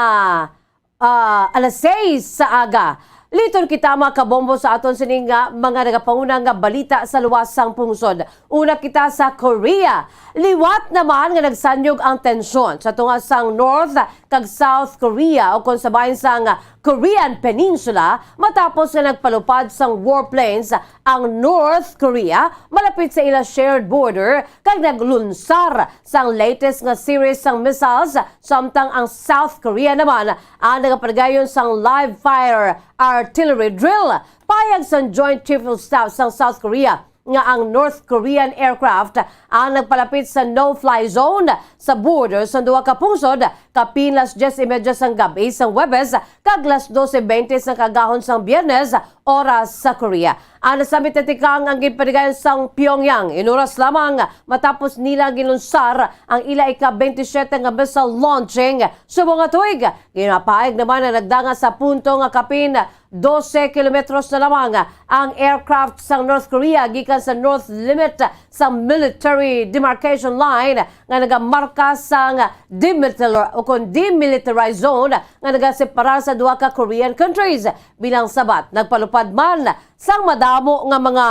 ah, alas sais sa aga. Liton kita, mga kabombo, sa aton sining nga mga nagapanguna nga balita sa luwas sang pungsod. Una kita sa Korea. Liwat naman nga nagsanyog ang tensyon sa tunga sang North kag South Korea, o kon sa bahin sang Korean Peninsula, matapos nga nagpalupad sang warplanes ang North Korea malapit sa ila shared border kag naglunsar sang latest nga series sang missiles, samtang ang South Korea naman ang nagapadayon sang live fire artillery drill. Pahayag sang Joint Chief of Staff sang South Korea nga ang North Korean aircraft ang nagpalapit sa no-fly zone sa border sang duha ka pungsod kapin las dyes y media sang gab-i sang Huwebes kag las dose beinte sang kaagahon sang Biyernes, oras sa Korea. Ang nasambit nga tikang ang ginpanigayon sang Pyongyang inuras lamang matapos nila gilunsar ang ila ika-twenty-seven nga missile launching subong nga tuig. Ginapahayag naman nga nagdangat sa punto nga kapin dose kilometros na lamang ang aircraft sang North Korea gikan sa north limit sa military demarcation line nga nagamarka sang demilitar-, o kon demilitarized zone nga nagaseparar sa duha ka Korean countries. Bilang sabat, nagpalupad man sang madamo nga mga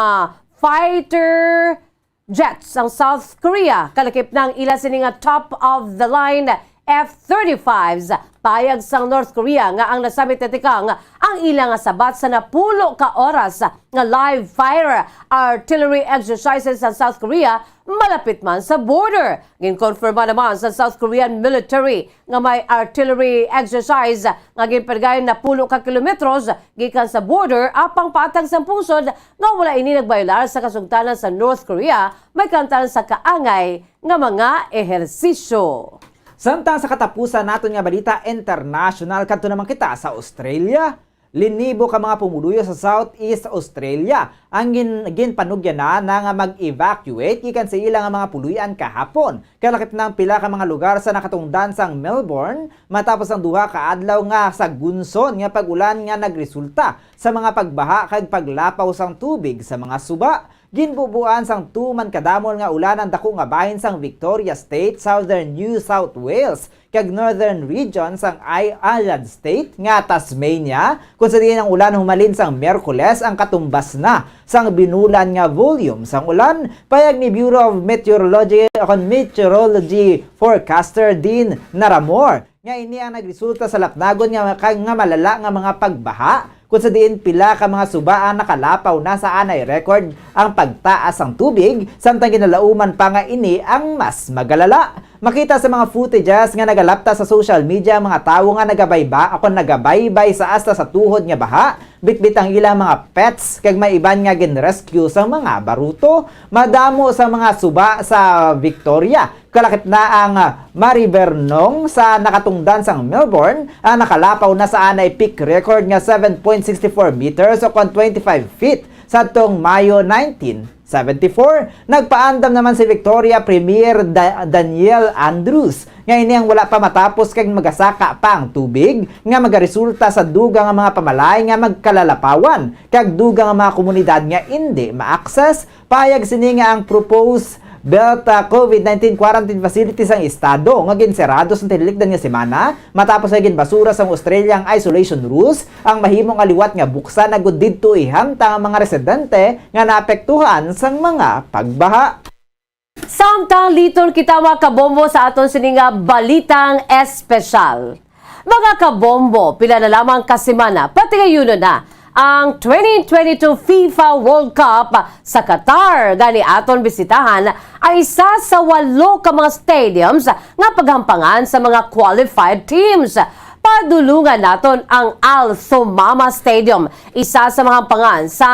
fighter jets ang South Korea, kalakip na ang ila sini nga top-of-the-line F thirty-fives. Pahayag sang North Korea nga ang nasambit nga tikang ang ila nga sabat sa napulo ka oras nga live fire artillery exercises sang South Korea malapit man sa border. Ginkonfirma naman sa South Korean military nga may artillery exercise nga ginpadayon napulo ka kilometros gikan sa border, apang paatag sang pungsod nga wala ini nagbayolar sa kasugtanan sa North Korea, may kaangtan sa kaangay nga mga ehersisyo. Samtang sa katapusan naton nga balita international, kadto naman kita sa Australia. Linibo ka mga pumuluyo sa Southeast Australia ang gin-, ginpanugyanan na nga mag-evacuate gikan sa ila nga mga puloy-an kahapon. Kalakip na ang pila ka mga lugar sa nakatungdan sang Melbourne matapos ang duha ka adlaw nga sagunson nga pag-ulan nga nagresulta sa mga pagbaha kag paglapaw sang tubig sa mga suba. Ginbubuan sang tuman kadamol nga ulan ang dako nga bahin sang Victoria State, Southern New South Wales, kag Northern Region sang I-, Island State nga Tasmania, kung sa diin ang ulan humalin sang Miyerkules ang katumbas na sang binulan nga volume sang ulan. Payag ni Bureau of Meteorology o kon meteorology forecaster Dean Naramore nga ini ang nagresulta sa lapnagon nga, nga malala nga mga pagbaha, kung sa diin pila ka mga suba ang nakalapaw na sa anay record ang pagtaas sang tubig, samtang ginalauman pa nga ini ang mas magalala. Makita sa mga footages nga nagalapta sa social media ang mga tawo nga nagabayba-, ako nagabaybay sa asta sa tuhod nga baha, bitbit ang ilang mga pets, kag may iban nga gin-rescue sang mga baruto. Madamo sa mga suba sa Victoria, kalakip na ang, ah, Maribyrnong sa nakatungdan sang Melbourne, ang nakalapaw na sa anay peak record nga seven point six four meters o kon twenty-five feet sadtong Mayo nineteen seventy-four. Nagpaandam naman si Victoria Premier Da-, Danielle Andrews nga ini ang wala pa matapos kag magasaka pa ang tubig nga magaresulta sa dugang nga mga pamalay nga magkalalapawan kag dugang nga mga komunidad nga indi ma-access. Payag sini nga ang proposed built, ah, COVID nineteen quarantine facility sang estado nga ginserado sa tinilikdan nga semana matapos ay ginbasura sang Australia ang isolation rules ang mahimo nga liwat nga buksan agud didto ihamtang ang mga residente nga naapektuhan sang mga pagbaha. Samtang liton kita, mga kabombo, sa aton sini nga balitang espesyal. Mga kabombo, pila na lamang ka semana, patigayunon na ang twenty twenty-two FIFA World Cup sa Qatar. Gani aton bisitahan ang isa sa walo ka mga stadiums nga paghampangan sa mga qualified teams. Padulungan naton ang Al Thumama Stadium, isa sa mga hampangan sa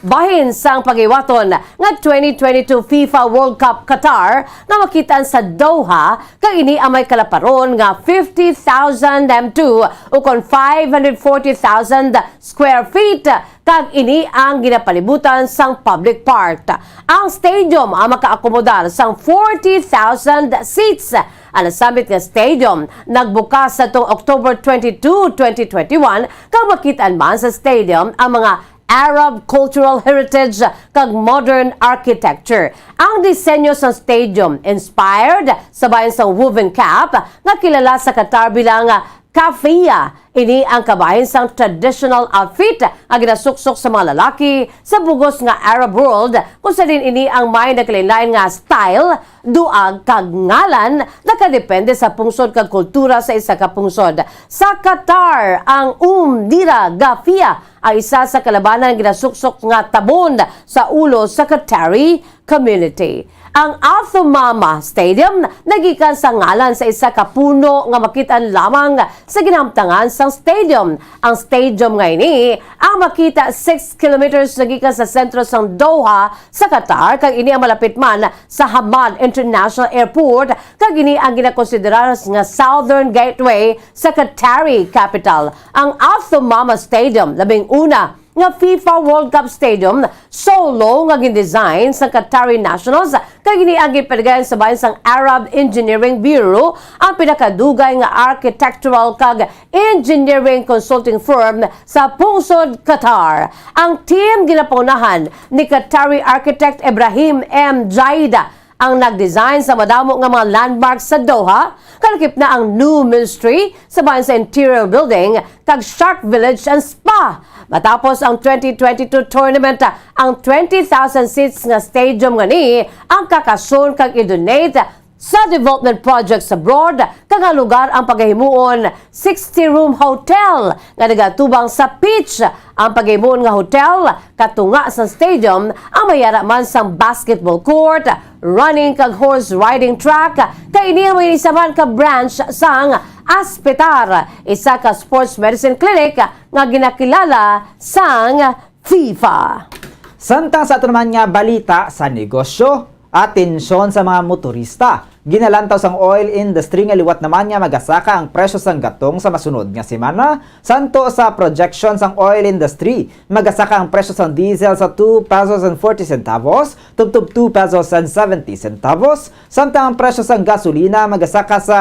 bahin sang paghiwaton nga twenty twenty-two FIFA World Cup Qatar nga makit-an sa Doha, kag ini ang may kalaparon nga fifty thousand M two, ukon five hundred forty thousand square feet, kag ini ang ginapalibutan sang public part. Ang stadium ang makaakomodar sang forty thousand seats. Ang nasambit nga stadium nagbukas sadtong October twenty-two, twenty twenty-one, kag makit-an man sa stadium ang mga Arab cultural heritage kag modern architecture. Ang disenyo sa stadium inspired sa bahin sang Woven Cap, nga kilala sa Qatar bilang Kafia. Ini ang kabahin sang traditional outfit nga ginasuksok sa mga lalaki sa bugos nga Arab world, kung sa diin ini ang may nagkalainlain nga style, duag kag ngalan, nakadepende sa pungsod kag kultura sa isa ka pungsod. Sa Qatar, ang Umdira Gafia ang isa sa kalabanan nga ginasuksok nga tabon sa ulo sa Qatari community. Ang Al Thumama Stadium nagikan sa ngalan sa isa ka puno nga makit-an lamang sa ginhamtangan sang stadium. Ang stadium nga ini ang makita six kilometers nagikan sa sentro sang Doha sa Qatar, kag ini ang malapit man sa Hamad International Airport, kag ini ang ginakonsiderar nga southern gateway sa Qatari capital. Ang Al Thumama Stadium, labing una nga FIFA World Cup Stadium, solo nga gindesign sang Qatari nationals, kag ini ang ginpaligayan sa bahin sang Arab Engineering Bureau, ang pinakadugay nga architectural kag engineering consulting firm sa pungsod Qatar. Ang team ginapangunahan ni Qatari architect Ibrahim M Jaida ang nag-design sa madamo nga mga landmarks sa Doha, kalakip na ang new ministry sa bahin sa Interior Building kag Shark Village and Spa. Matapos ang twenty twenty-two tournament, ang twenty thousand seats nga stadium ngani ang kakason kag i-donate sa development projects abroad, kag ang lugar ang pagahimuon sixty-room hotel nga nagatubang sa beach. Ang pagahimuon nga hotel katunga sa stadium ang mayara man sang basketball court, running kag horse riding track, kag ini ang may isa man ka branch sang Aspetar, isa ka sports medicine clinic nga ginakilala sang FIFA. Samtang sa ato naman nga balita sa negosyo, Atensyon sa mga motorista. Ginalantaw sang oil industry nga liwat naman nga magasaka ang presyo sang gatong sa masunod nga semana. Santo sa projection sang oil industry, magasaka ang presyo sang diesel sa two pesos and forty centavos tubtob two pesos and seventy centavos, samtang ang presyo sang gasolina magasaka sa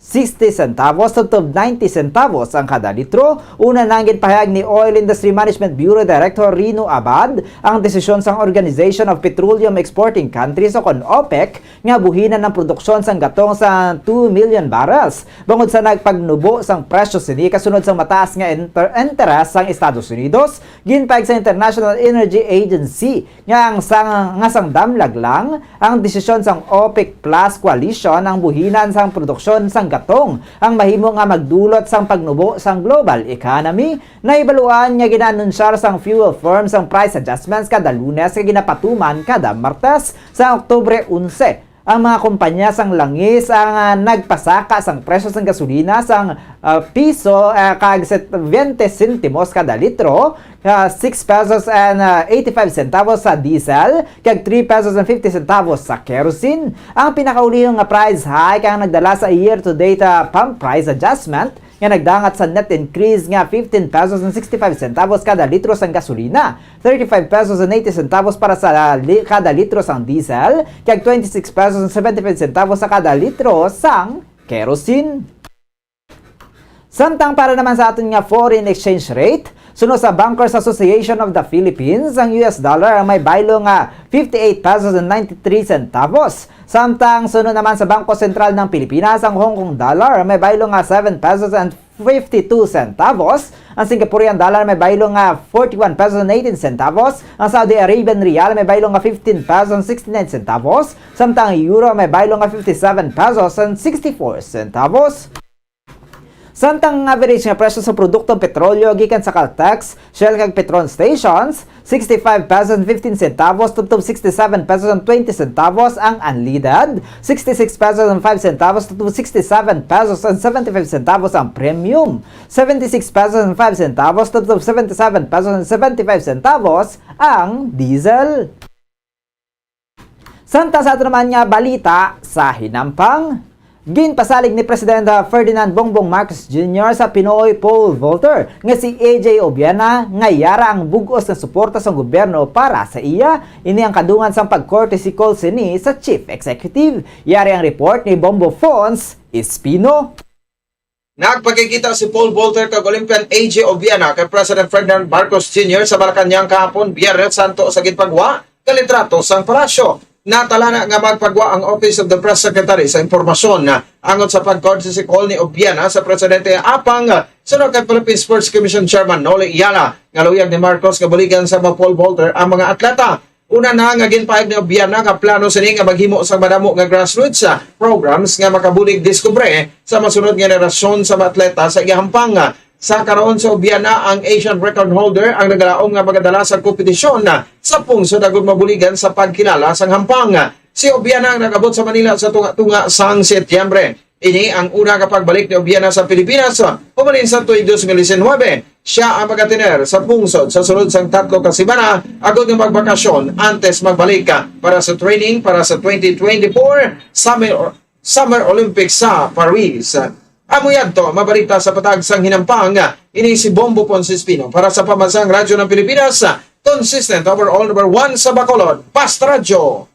sixty centavos tubtob ninety centavos ang kada litro. Una na ang ginpahayag ni Oil Industry Management Bureau Director Rino Abad ang desisyon sang Organization of Petroleum Exporting Countries o kon OPEC nga buhinan ang produksyon sang gatong sa two million barrels, bangod sa nagpagnubo sang presyo sini kasunod sang mataas nga inter-, interes sang Estados Unidos. Ginpahayag sa International Energy Agency nga ang sang, nga sang damlag lang ang desisyon sang OPEC Plus Coalition ang buhinan sang produksyon sang gatong, ang mahimo nga magdulot sang pagnubo sang global economy. Nahibaluan nga ginaanunsyar sang fuel firm sang price adjustments kada Lunes nga ginapatuman kada Martes sa Oktubre onse. Ang mga kompanya sang langis ang, ah, nagpasaka sang presyo sang gasolina sang, ah, piso, ah, kag set-, twenty sentimos kada litro, ah, six pesos and, ah, eighty-five centavos sa diesel, kag three pesos and fifty centavos sa kerosene. Ang pinakaulihon nga price hike ang nagdala sa year-to-date, ah, pump price adjustment nga nagdangat sa net increase nga fifteen pesos and sixty-five centavos kada litro sang gasolina, thirty-five pesos and eighty centavos para sa li-, kada litro sang diesel, kag twenty-six pesos and seventy-five centavos sa kada litro sang kerosene. Samtang para naman sa aton nga foreign exchange rate, suno sa Bankers Association of the Philippines, ang U S dollar ang may baylo nga fifty-eight pesos and ninety-three centavos. Samtang suno naman sa Bangko Sentral ng Pilipinas, ang Hong Kong dollar may baylo nga seven pesos and fifty-two centavos. Ang Singaporean dollar may baylo nga forty-one pesos and eighteen centavos. Ang Saudi Arabian riyal may baylo nga fifteen pesos and sixty-nine centavos. Samtang ang euro may baylo nga fifty-seven pesos and sixty-four centavos. Samtang ang average nga presyo sa produktong petrolyo gikan sa Caltex, Shell kag Petron stations, sixty-five pesos and fifteen centavos tubtob sixty-seven pesos and twenty centavos ang unleaded, sixty-six pesos and five centavos tubtob sixty-seven pesos and seventy-five centavos ang premium, seventy-six pesos and five centavos tubtob seventy-seven pesos and seventy-five centavos ang diesel. Samtang sa ato naman nga balita sa hinampang, ginpasalig ni President, ah, Ferdinand Bongbong Marcos Junior sa Pinoy pole vaulter nga si A J Obiana nga yara ang bug-os nga suporta sang gobyerno para sa iya. Ini ang kadungan sang pag-courtesy call sini sa Chief Executive. Yari ang report ni Bombo Fons Espino. Nagpakigkita si pole vaulter kag Olympian A J Obiana kay President Ferdinand Marcos Junior sa Malacañang kahapon, Biyernes Santo, sa ginpagwa nga litrato sang palasyo. Natalana nga magpagwa ang Office of the Press Secretary sa impormasyon angot sa pag-courtesy call ni Obiana sa Presidente Apang, suno kay Philippine Sports Commission Chairman Noli Ayala, nga luyag ni Marcos nga buligan sa mga pole vaulter ang mga atleta. Una na nga ginpahayag ni Obiana nga plano sini nga maghimo sang madamo nga grassroots, ah, programs nga makabulig diskubre sa masunod nga henerasyon sa mga atleta sa iya hampang. Sa karon sa Obiana, ang Asian record holder ang nagalaom nga magadala sa kompetisyon, ah, sa pungsod agud mabuligan sa pagkilala sang hampang. Si Obiana ang nag-abot sa Manila sa tunga-tunga sang Setyembre. Ini ang una nga pagbalik ni Obiana sa Pilipinas, ah, humalin sa tuig dos mil disinwebe. Sia ang magatiner sa pungsod sa sulod sang tatlo ka semana agod nga magbakasyon antes magbalik, ah, para sa training para sa twenty twenty-four Summer, Summer Olympics sa Paris. Amo yadto, mabalita sa patag sang hinampang, ah, ini si Bombo Ponce Espino para sa Pambansang Radyo ng Pilipinas, ah, consistent overall number one sa Bacolod, Basta Radyo.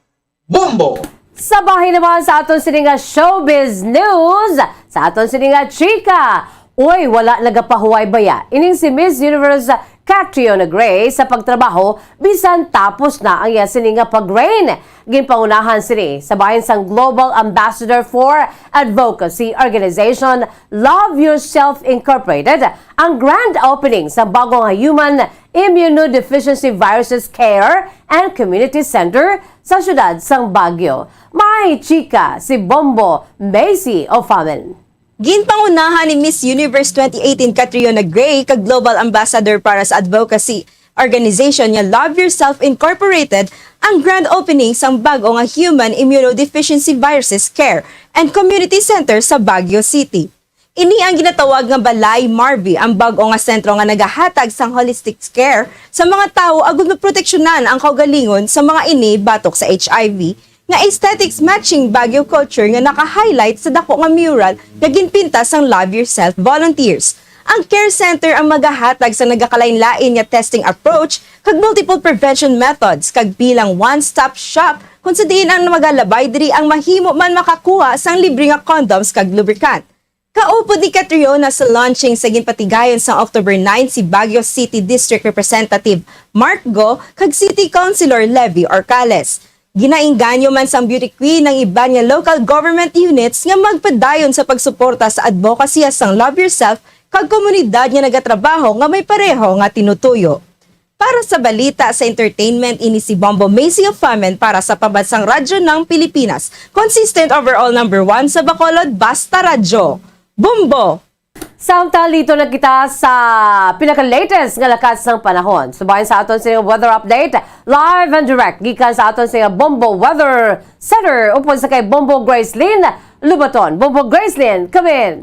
Bombo! Sa bahin naman sa aton sini nga showbiz news, sa aton sini nga chika, uy, wala nagapahuway baya ining si Miss Universe Catriona Gray sa pagtrabaho bisan tapos na ang iya sini nga pag-reign. Ginpangunahan sini sa bahin sang Global Ambassador for Advocacy Organization Love Yourself Incorporated ang grand opening sa bago nga Human Immunodeficiency Viruses Care and Community Center sa siyudad sang Baguio. May chika si Bombo Macy Ofamen. Ginpangunahan ni Miss Universe twenty eighteen Catriona Gray kag Global Ambassador para sa Advocacy Organization nga Love Yourself Incorporated ang grand opening sang bag-o nga Human Immunodeficiency Viruses Care and Community Center sa Baguio City. Ini ang ginatawag nga Balay Marvi, ang bag-o nga sentro nga nagahatag sang holistic care sa mga tawo agud maproteksyonan ang kaugalingon sa mga ini batok sa H I V, nga aesthetics matching Baguio culture nga naka-highlight sa dako nga mural nga ginpinta sang Love Yourself volunteers. Ang care center ang magahatag sa nagakalain-lain nga testing approach kag multiple prevention methods, kag bilang one-stop shop kung sa diin ang magalabay diri ang mahimo man makakuha sang libre nga condoms kag lubricant. Kaupod ni Catriona sa launching sa ginpatigayon sang October nine si Baguio City District Representative Mark Go kag City Councilor Levy Orcales. Ginainganyo man sang beauty queen ang iban nga local government units nga magpadayon sa pagsuporta sa advocacy sang Love Yourself kag komunidad nga nagatrabaho nga may pareho nga tinutuyo. Para sa balita sa entertainment, ini si Bombo Macy of Famen para sa Pambansang Radyo ng Pilipinas, consistent overall number one sa Bacolod, Basta Radyo. Bombo! Samtang dito na kita sa pinaka-latest nga lakat sang panahon. Subayan sa aton sa weather update, live and direct, gikan sa aton sa Bombo Weather Center, upod sa kay Bombo Gracelyn Lubaton. Bombo Gracelyn, come in!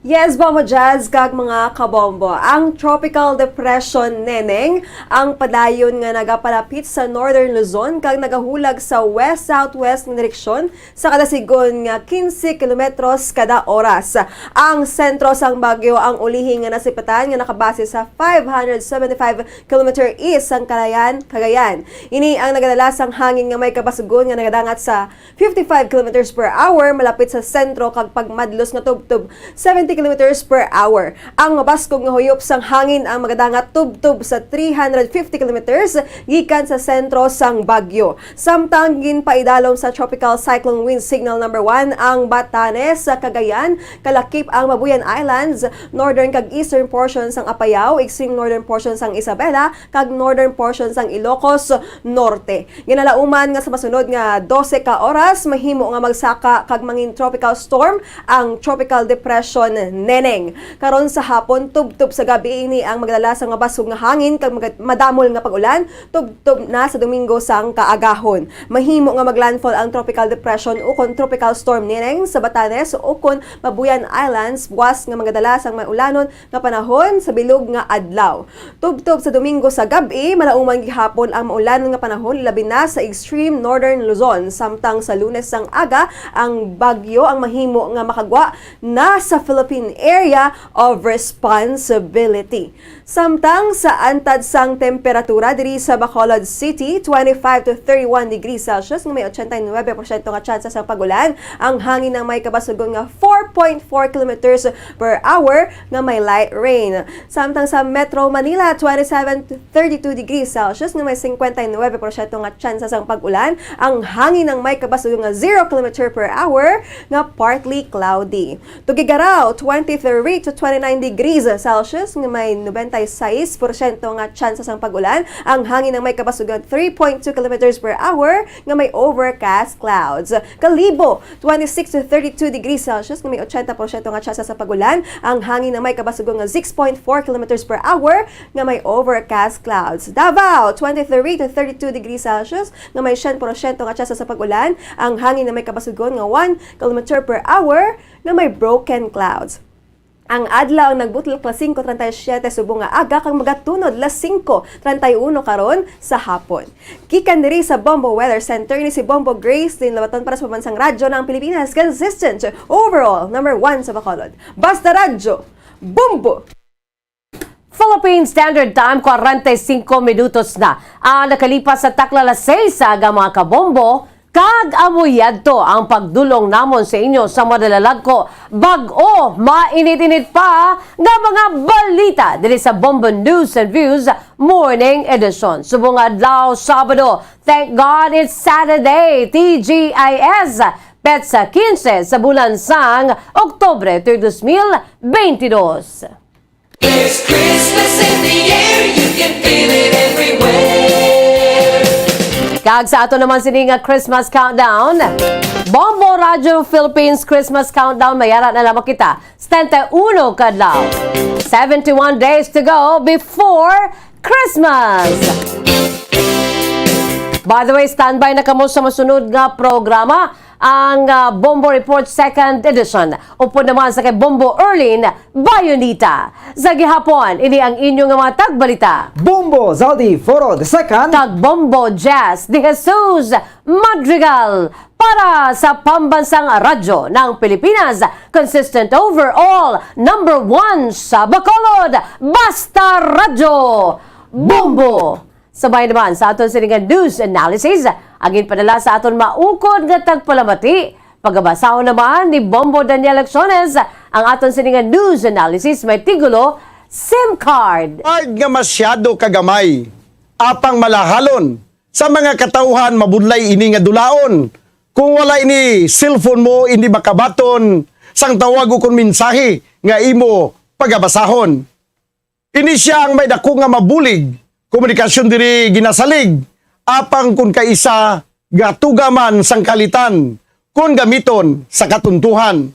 Yes, Bombo Jazz, kag mga kabombo. Ang Tropical Depression Neneng ang padayon nga nagapalapit sa Northern Luzon kag nagahulag sa west-southwest nga direksyon sa kada sigon nga quince kilometros kada oras. Ang sentro sang bagyo ang ulihi nga nasipatan nga nakabase sa five hundred seventy-five kilometer east sang Kalayan, Cagayan. Ini ang nagadala sang hangin nga may kabasugon nga nagadangat sa fifty-five kilometers per hour malapit sa sentro kag pagmadlos nga tubtob seventy kilometers per hour. Ang mabaskog nga huyop sang hangin ang magadangat tubtob sa three hundred fifty kilometers gikan sa sentro sang bagyo. Samtang ginpaidalom sa Tropical Cyclone Wind Signal Number One ang Batanes, Cagayan, kalakip ang Mabuyan Islands, northern kag eastern portion sang Apayao, extreme northern portion sang Isabela, kag northern portion sang Ilocos Norte. Ginalauman nga sa masunod nga dose ka oras, mahimo nga magsaka kag mangin tropical storm ang Tropical Depression Neneng. Karon sa hapon, tubtob sa gab-i, ini ang magdala sa mabaskog nga hangin kag maga-, madamol nga pag-ulan, tubtob na sa Domingo sang kaagahon. Mahimo nga maglandfall ang Tropical Depression ukon Tropical Storm Neneng sa Batanes ukon Mabuyan Islands, buas nga magadala sang maulanon nga panahon sa bilog nga adlaw. Tubtob sa Domingo sa gab-i, malauman gihapon ang maulan nga panahon, labi na sa extreme northern Luzon. Samtang sa Lunes sang aga, ang bagyo ang mahimo nga makagwa na sa Philippine Area of Responsibility. Samtang sa antad sang temperatura diri sa Bacolod City, twenty-five to thirty-one degrees Celsius nga may eighty-nine porsyento nga tsansa sang pag-ulan, ang hangin ang may kabasugon nga four point four kilometers per hour nga may light rain. Samtang sa Metro Manila, twenty-seven to thirty-two degrees Celsius nga may fifty-nine porsyento nga tsansa sang pag-ulan, ang hangin ang may kabasugon nga zero kilometer per hour nga partly cloudy. Tuguegarao, twenty-three to twenty-nine degrees Celsius nga may ninety-six porsyento nga tsansa sang pag-ulan, ang hangin ang may kabasugon three point two kilometers per hour nga may overcast clouds. Kalibo, twenty-six to thirty-two degrees Celsius nga may eighty porsyento nga tsansa sa pag-ulan, ang hangin nga may kabasugon nga six point four kilometers per hour nga may overcast clouds. Davao, twenty-three to thirty-two degrees Celsius nga may siyam porsyento nga tsansa sa pag-ulan, ang hangin nga may kabasugon nga one kilometer per hour nga may broken clouds. Ang adlaw ang nagbutlok alas singko treinta y siete subong nga aga kag magatunod alas singko treinta y uno karon sa hapon. Gikan diri sa Bombo Weather Center, ini si Bombo Gracelyn Labaton para sa Pambansang Radyo ng Pilipinas, consistent, overall, number one sa Bacolod. Basta Radyo, Bombo! Philippine Standard Time, kwarenta y singko minutos na ang nakalipas sa takna alas seis sa aga, mga kabombo, kag amo yadto ang pagdul-ong namon sa inyo sa madalalagko, bag-o, mainit-init pa nga mga balita diri sa Bombo News and Views Morning Edition. Subong adlaw, Sabado, thank God it's Saturday, T G I S, petsa quince sa bulan sang Oktubre, tuig dos mil beintidos. There's Christmas in the air, you can feel it everywhere. Kag sa ato naman sini nga Christmas countdown, Bombo Radyo Philippines Christmas countdown, may ara na lamang kita, setenta y uno ka adlaw. Seventy-one days to go before Christmas. By the way, standby na kamo sa masunod nga programa. Ang, ah, Bombo Report Second Edition, upod naman sa kay Bombo Erlin Bayonita. Sa gihapon, ini ang inyo nga mga tagbalita. Bombo Zaldi Foro the second. Kag Bombo Jazz de Jesus Madrigal para sa Pambansang Radyo ng Pilipinas, consistent overall, number one sa Bacolod, Basta Radyo, Bombo! Sabay naman sa aton sini nga news analysis, ang ginpadala sa aton maukod nga tagpalamati. Pagabasahon naman ni Bombo Daniel Lecciones ang aton sini nga news analysis may titulo, SIM card. Card nga masyado kagamay, apang malahalon sa mga katawhan, mabudlay ini nga dulaon. Kung wala ini cellphone mo, hindi makabaton sang tawag o kon mensahe nga imo pagabasahon. Ini sia ang may dako nga mabulig, komunikasyon diri ginasalig, apang kon kaisa gatuga man sang kalitan, kon gamiton sa katuntuhan.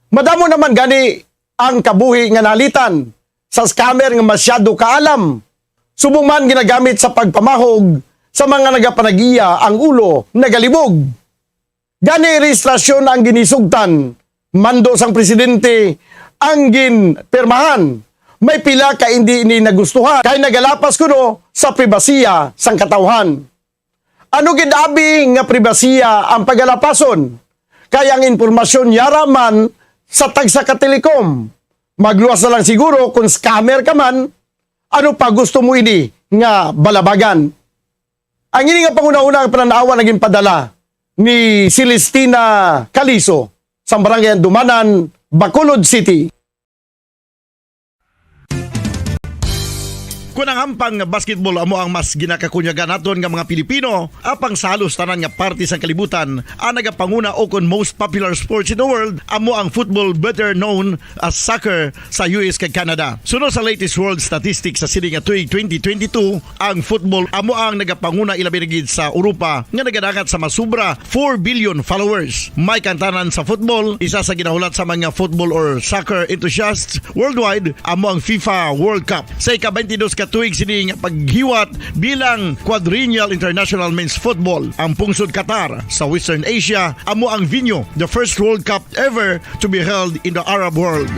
Madamo naman gani ang kabuhi nga nalitan sa scammer nga masyado kaalam, subong man ginagamit sa pagpamahog sa mga nagapanag-iya ang ulo nagalibog. Gani rehistrasyon ang ginisugtan, mando sang presidente ang ginpirmahan. May pila ka indi ini nagustuhan, kay nagalapas kuno sa pribasiya sang katawhan. Ano gid abi nga pribasiya ang pagalapason? Kay ang impormasyon yara man sa tagsa ka Telecom. Magluwas na lang siguro kung scammer ka man, ano pa gusto mo ini nga balabagan? Ang ini nga panghunahuna ang panan-awan nga ginpadala ni Celestina Calizo sa Barangay Andumanan, Bacolod City. Kon ang hampang nga basketball amo ang mas ginakakunyagan naton nga mga Pilipino, apang sa halos tanan nga parte sang kalibutan, ang nagapanguna o kon most popular sports in the world amo ang football, better known as soccer, sa U S kag Canada. Suno sa latest world statistics sa sini nga tuig twenty twenty-two, ang football amo ang nagapanguna, ilabi na gid sa Europa nga nagadangat sa masubra four billion followers. May kantanan sa football, isa sa ginahulat sa mga football or soccer enthusiasts worldwide, amo ang FIFA World Cup. Sa ika-twenty-dos ka tuig sini nga paghiwat bilang Quadrennial International Men's Football, ang pungsod Qatar sa Western Asia amo ang venue, the first World Cup ever to be held in the Arab world.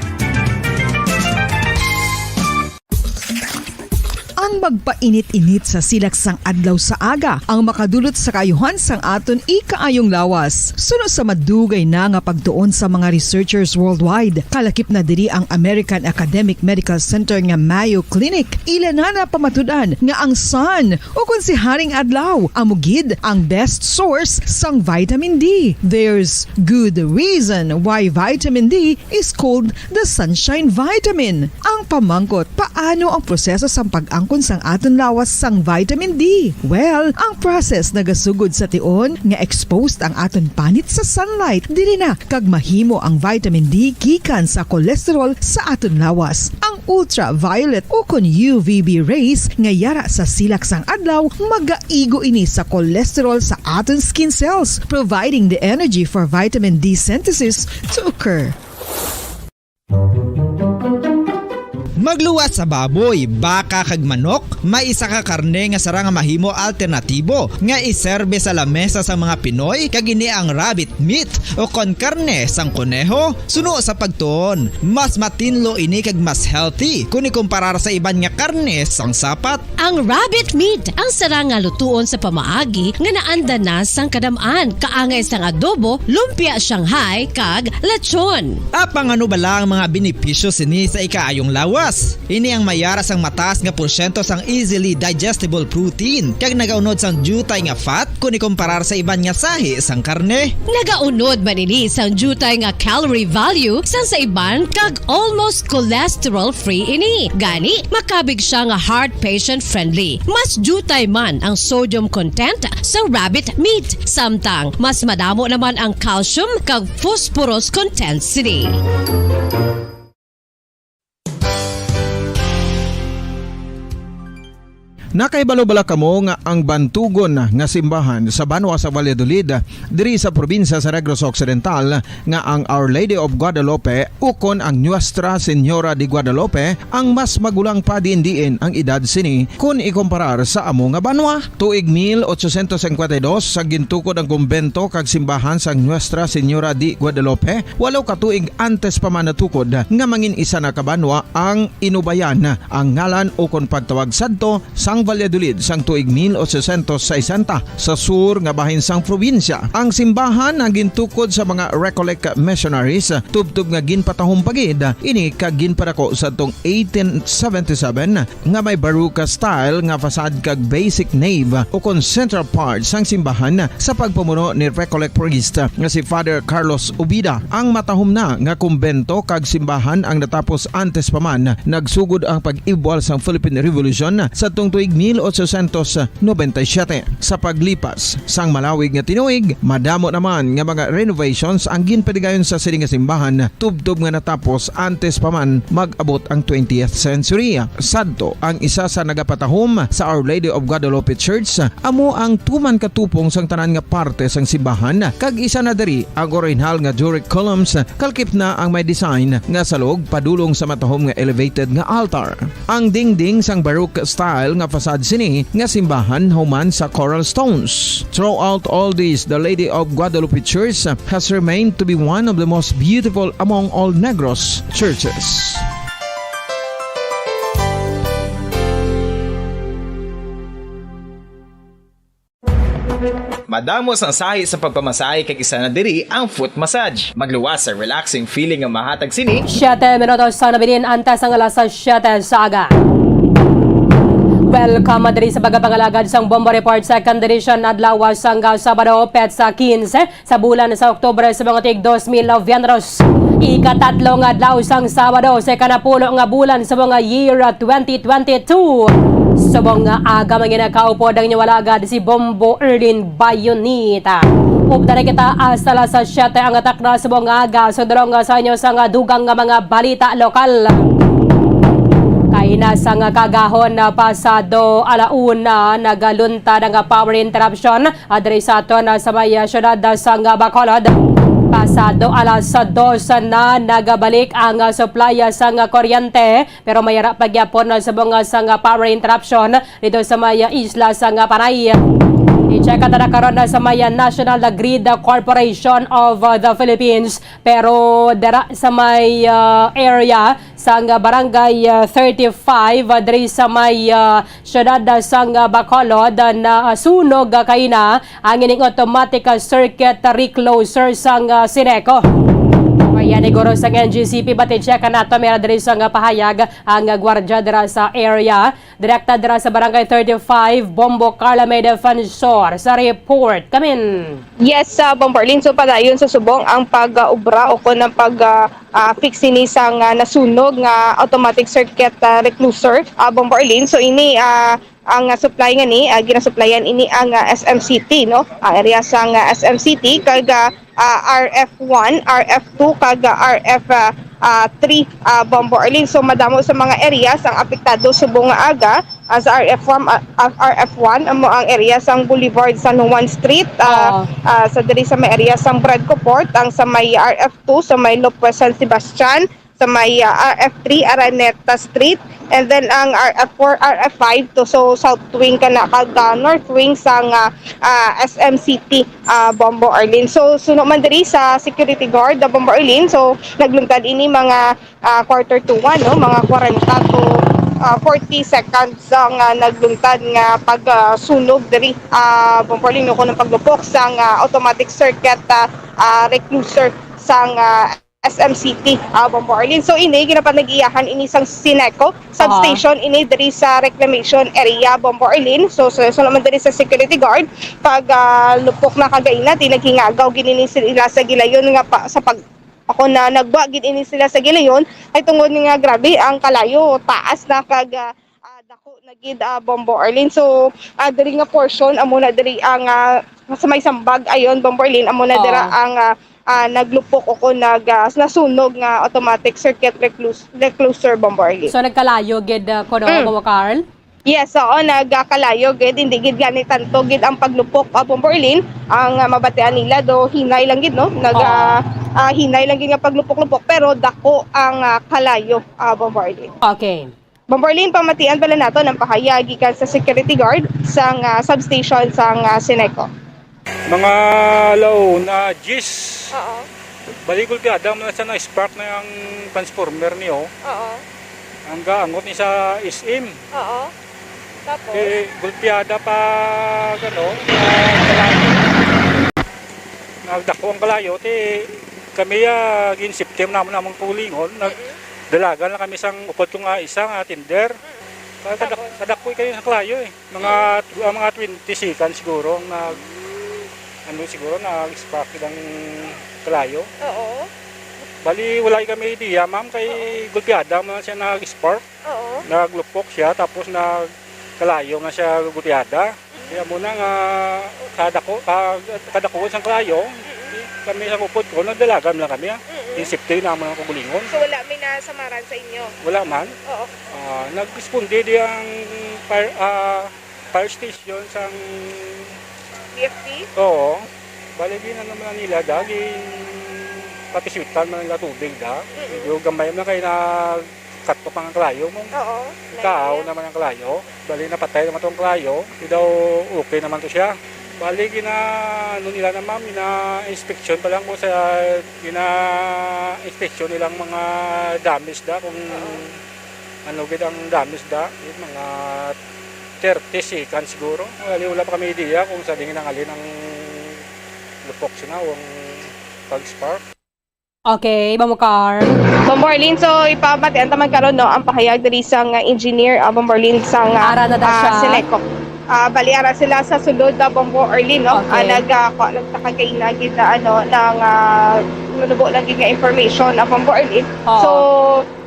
Ang magpainit-init sa silak sang adlaw sa aga ang makadulot sa kaayuhan sang aton ikaayong lawas. Suno sa madugay na nga pagtuon sa mga researchers worldwide, kalakip na diri ang American Academic Medical Center nga Mayo Clinic. Ila na napamatud-an nga ang sun, o kon si Haring Adlaw, amo gid ang best source sang vitamin D. There's good reason why vitamin D is called the sunshine vitamin. Ang pamangkot, paano ang proseso sang pag-angkon sang aton lawas sang vitamin D? Well, ang process nagasugod sa tion nga exposed ang aton panit sa sunlight. Diri na kag mahimo ang vitamin D gikan sa cholesterol sa aton lawas. Ang ultraviolet o kon U V B rays nga yara sa silak sang adlaw magaigo ini sa cholesterol sa aton skin cells, providing the energy for vitamin D synthesis to occur. Magluwas sa baboy, baka, kag manok, may isa ka karne nga sarang nga mahimo alternatibo nga iserbe sa lamesa sang mga Pinoy, kag ini ang rabbit meat o kon karne sang koneho. Suno sa pagtuon, mas matinlo ini kag mas healthy kon ikumparar sa iban nga karne sang sapat. Ang rabbit meat ang sarang nga lutuon sa pamaagi nga naanda na sang kadam-an, kaangay sang adobo, lumpia Shanghai, kag lechon. Apang ano bala ang mga benepisyo sini sa ikaayong lawas? Ini ang mayara sang mataas nga porsyento sang easily digestible protein, kag nagaunod sang diutay nga fat kon ikumparar sa iban nga sahi sang karne. Nagaunod man ini sang diutay nga calorie value sang sa iban kag almost cholesterol-free ini. Gani, makabig sia nga heart patient-friendly. Mas diutay man ang sodium content sa rabbit meat, samtang mas madamo naman ang calcium kag phosphorus content sini. Nakahibalo bala kamo nga ang bantugon nga simbahan sa banwa sa Valladolid, diri sa probinsya sa Negros Occidental, nga ang Our Lady of Guadalupe ukon ang Nuestra Señora de Guadalupe ang mas magulang pa diin-diin ang edad sini kon ikumparar sa amo nga banwa? Tuig mil ochocientos cincuenta y dos sa gintukod ang kumbento kag simbahan sang Nuestra Señora de Guadalupe, walo ka tuig antes pa man natukod nga mangin isa na ka banwa ang Inubayan, ang ngalan ukon pagtawag sadto sang Valladolid sang tuig mil ochocientos sesenta sa sur nga bahin sang probinsya. Ang simbahan ang gintukod sa mga Recollect missionaries, tubtob nga ginpatahom pa gid ini kag ginpadako sadtong eighteen seventy-seven, nga may Baroque style nga facade kag basic nave ukon central part sang simbahan sa pagpamuno ni Recollect priest nga si Father Carlos Ubida. Ang matahom na nga kumbento kag simbahan ang natapos antes pa man nagsugod ang pag-ibwal sang Philippine Revolution sadtong tuig mil ochocientos noventa y siete. Sa paglipas sang malawig nga tinuig, madamo naman nga mga renovations ang ginpadigayon sa sini nga simbahan, tubtob nga natapos antes pa man mag-abot ang twentieth century. Sadto, ang isa sa nagapatahom sa Our Lady of Guadalupe Church amo ang tuman katupong sang tanan nga parte sang simbahan, kag isa na diri ang orihinal nga Doric columns, kalkip na ang may design nga salog padulong sa matahom nga elevated nga altar. Ang dingding sang Baroque style nga facade sini nga simbahan human sa coral stones. Throughout all this, the Lady of Guadalupe Church has remained to be one of the most beautiful among all Negros churches. Madamo sang sahi sa pagpamasahe kag isa na diri ang foot massage. Magluwas sa relaxing feeling nga mahatag sini. Siyete minutos ang nabilin antes ang alas siyete sa aga. Welcome diri sa pagpangalagad sang Bombo Report Second Edition, adlaw sang Sabado, petsa quince sa bulan sa Oktubre sa mga tig dos mil nobyentos. Ikatatlo nga adlaw sang Sabado sa ikanapulo nga bulan sa mga year twenty twenty-two. Subong nga aga, mga ginakaupo, ang inyo alagad si Bombo Erlin Bayonita. Updan na kita hasta alas siyete ang takna subong nga aga. Sundalo nga sa inyo sang dugang nga mga balita lokal. Kaina sang kaagahon, pasado ala una, nagaluntad ang power interruption, ah, diri sa aton, ah, sa may, ah, siyudad, ah, sang, ah, Bacolod. Pasado alas dos na nagabalik ang, ah, supply, ah, sang, ah, kuryente, pero may ara pa gyapon, ah, subong, ah, sang, ah, power interruption dito sa may, ah, isla sang, ah, Panay. I-check ta na karon, ah, sa may, ah, National Grid Corporation of, ah, the Philippines, pero dira sa may, ah, area sang, ah, Barangay, ah, thirty-five, ah, diri sa may, ah, siyudad, ah, sang, ah, Bacolod, ah, nasunog, ah, kaina ang ining automatic, ah, circuit recloser sang, ah, Sineco. Ayan, iguro sang N G C P, but i-check nato, may ara diri sang, ah, pahayag ang, ah, gwardya dira sa area. Direkta dira sa Barangay thirty-five, Bombo Carla May Defensor sa report. Kamin. Yes, sa Bombo Arlene. So, padayon sa subong ang pag-ubra o kon ang pag, ah, ah, fix ini sang, ah, nasunog nga automatic circuit, ah, recloser, ah, Bombo Arlene. So, ini, ah, ang, ah, supply nga ni, ah, ginasuplayan ini ang, ah, S M City, no? Ah, area sang, ah, S M City, kag, ah, ah, R F one, R F two, kag, ah, R F, ah, ah, three, ah, Bombo Arlene. So, madamo sa mga areas ang apektado subong nga aga. Ah, sa R F one, ah, ah, R F one, amo ang area sang Boulevard San Juan Street, ah, Oo. ah, sa diri sa may area sang Bradco Port, ang sa may R F two, sa may Lopez San Sebastian, sa may, ah, R F three, Araneta Street, and then ang R F four, R F five to, so south wing kana kag, ah, north wing sang, ah, ah, S M City, ah, Bombo Arlene. So, suno man diri sa security guard, ah, Bombo Arlene, so nagluntad ini mga, ah, quarter to one, no, mga kwarenta to, ah, forty seconds ang, ah, nagluntad nga pag, ah, sunog diri, ah, Bombo Arlene, kuno paglupok sang, ah, automatic circuit, ah, ah, recloser sang, ah, S M City, ah, Bombo Arlene. So, ini, ginapanag-iyahan ini sang Sineco substation, Ah. ini diri sa reclamation area, Bombo Arlene. So, so, so naman diri sa security guard, pag, ah, lupok na kagaina, di naghingagaw gid ini sila sa gilayon nga pa, sa pag, ako na nagwa gid ini sila sa gilayon, ay tungod nga grabe ang kalayo, taas na kag, ah, ah, dako na gid, ah, Bombo Arlene. So, ah, diri nga portion, amo na diri ang, ah, sa may sambag, ayon, Bombo Arlene, amo na dira Oo. ang, ah, ah, naglupok o kung nag, ah, nasunog nga automatic circuit reclus-, recloser, Bombo Arlene. So, nagkalayo gid, ah, kuno, Mm. Bombo Carl? Yes, oo, nagakalayo gid, hindi gid gani tanto gid ang paglupok, ah, Bombo Erlin, ang, ah, mabatian nila, do hinay lang gid, no? Nag, Oo. ah, ah, hinay lang gid nga paglupok-lupok, pero dako ang, ah, kalayo, ah, Bombo Erlin. Okay. Bombo Erlin, pamatian pala nato ang pahayag gikan sa security guard sang, ah, substation sang, ah, Seneco. Mga alauna diyes. Oo. Bali, gulpiada man siya na-spark na ang transformer niyo. Oo. Ang gaangot ni sa S M. Oo. Tapos? Eh, gulpiada pa, ano, nagdako ang kalayo, ti kami, ah, gin-safety namon among kaugalingon, nagdalagan lang kami sang upod ko nga isa nga tender. Mm. Kadak-, Tapos? Kadako kami sa kalayo, eh. Mga, ah, mga twenty seconds siguro ang nag-, ano, siguro nag-spark ang kalayo. Oo. Bali, wala kami idea, ma'am, kay Oo. gulpiada man siya nag-spark. Oo. Naglupok siya, tapos nagkalayo na siya gulpiada. Mm. Kaya mo na nga, kadako, ka-, kadako sang kalayo, Mm. kami sa upod ko, nagdalagan lang kami, ah. Mm. Gin-safety namon ang kaugalingon. So, wala may nasamaran sa inyo? Wala man. Oo. Ah, nagresponde di ang fire, ah, fire station sang B F P? Oo. Bali, gin-ano man nila, da, gin-patiswitan man nila tubig, da. Mm-mm. Medyo gamay man kay nagkatok ang kalayo mo. Oo, Kao naiya. Naman ang kalayo. Bali, napatay naman tong kalayo. Di daw okay naman to siya. Bali, gina-, ano nila na, ma'am, gina-inspection pa lang ko sa, gina-inspection nilang mga damage da kung Oo. ano gid ang damage da, yung mga thirty seconds siguro. Wala, wala pa kami idea kung sa dingin ang alin ang lupok sina o ang pag-spark. Okay, Bombo Carl. Bombo Erlin, so ipamatian ta man karon, no, ang pahayag diri sang, ah, engineer, ah, Bombo Erlin, sang, ah, Ara na daw ah, siya. Seneco. Ah, bali, ara sila sa sulod, ah, Bombo Erlin, no? Okay. Ah, nag, ah, kwa-, nagtakag kaina gid na, ano, nang, ah, manubo lang gid nga information, ah, Bombo Erlin. Oo. So,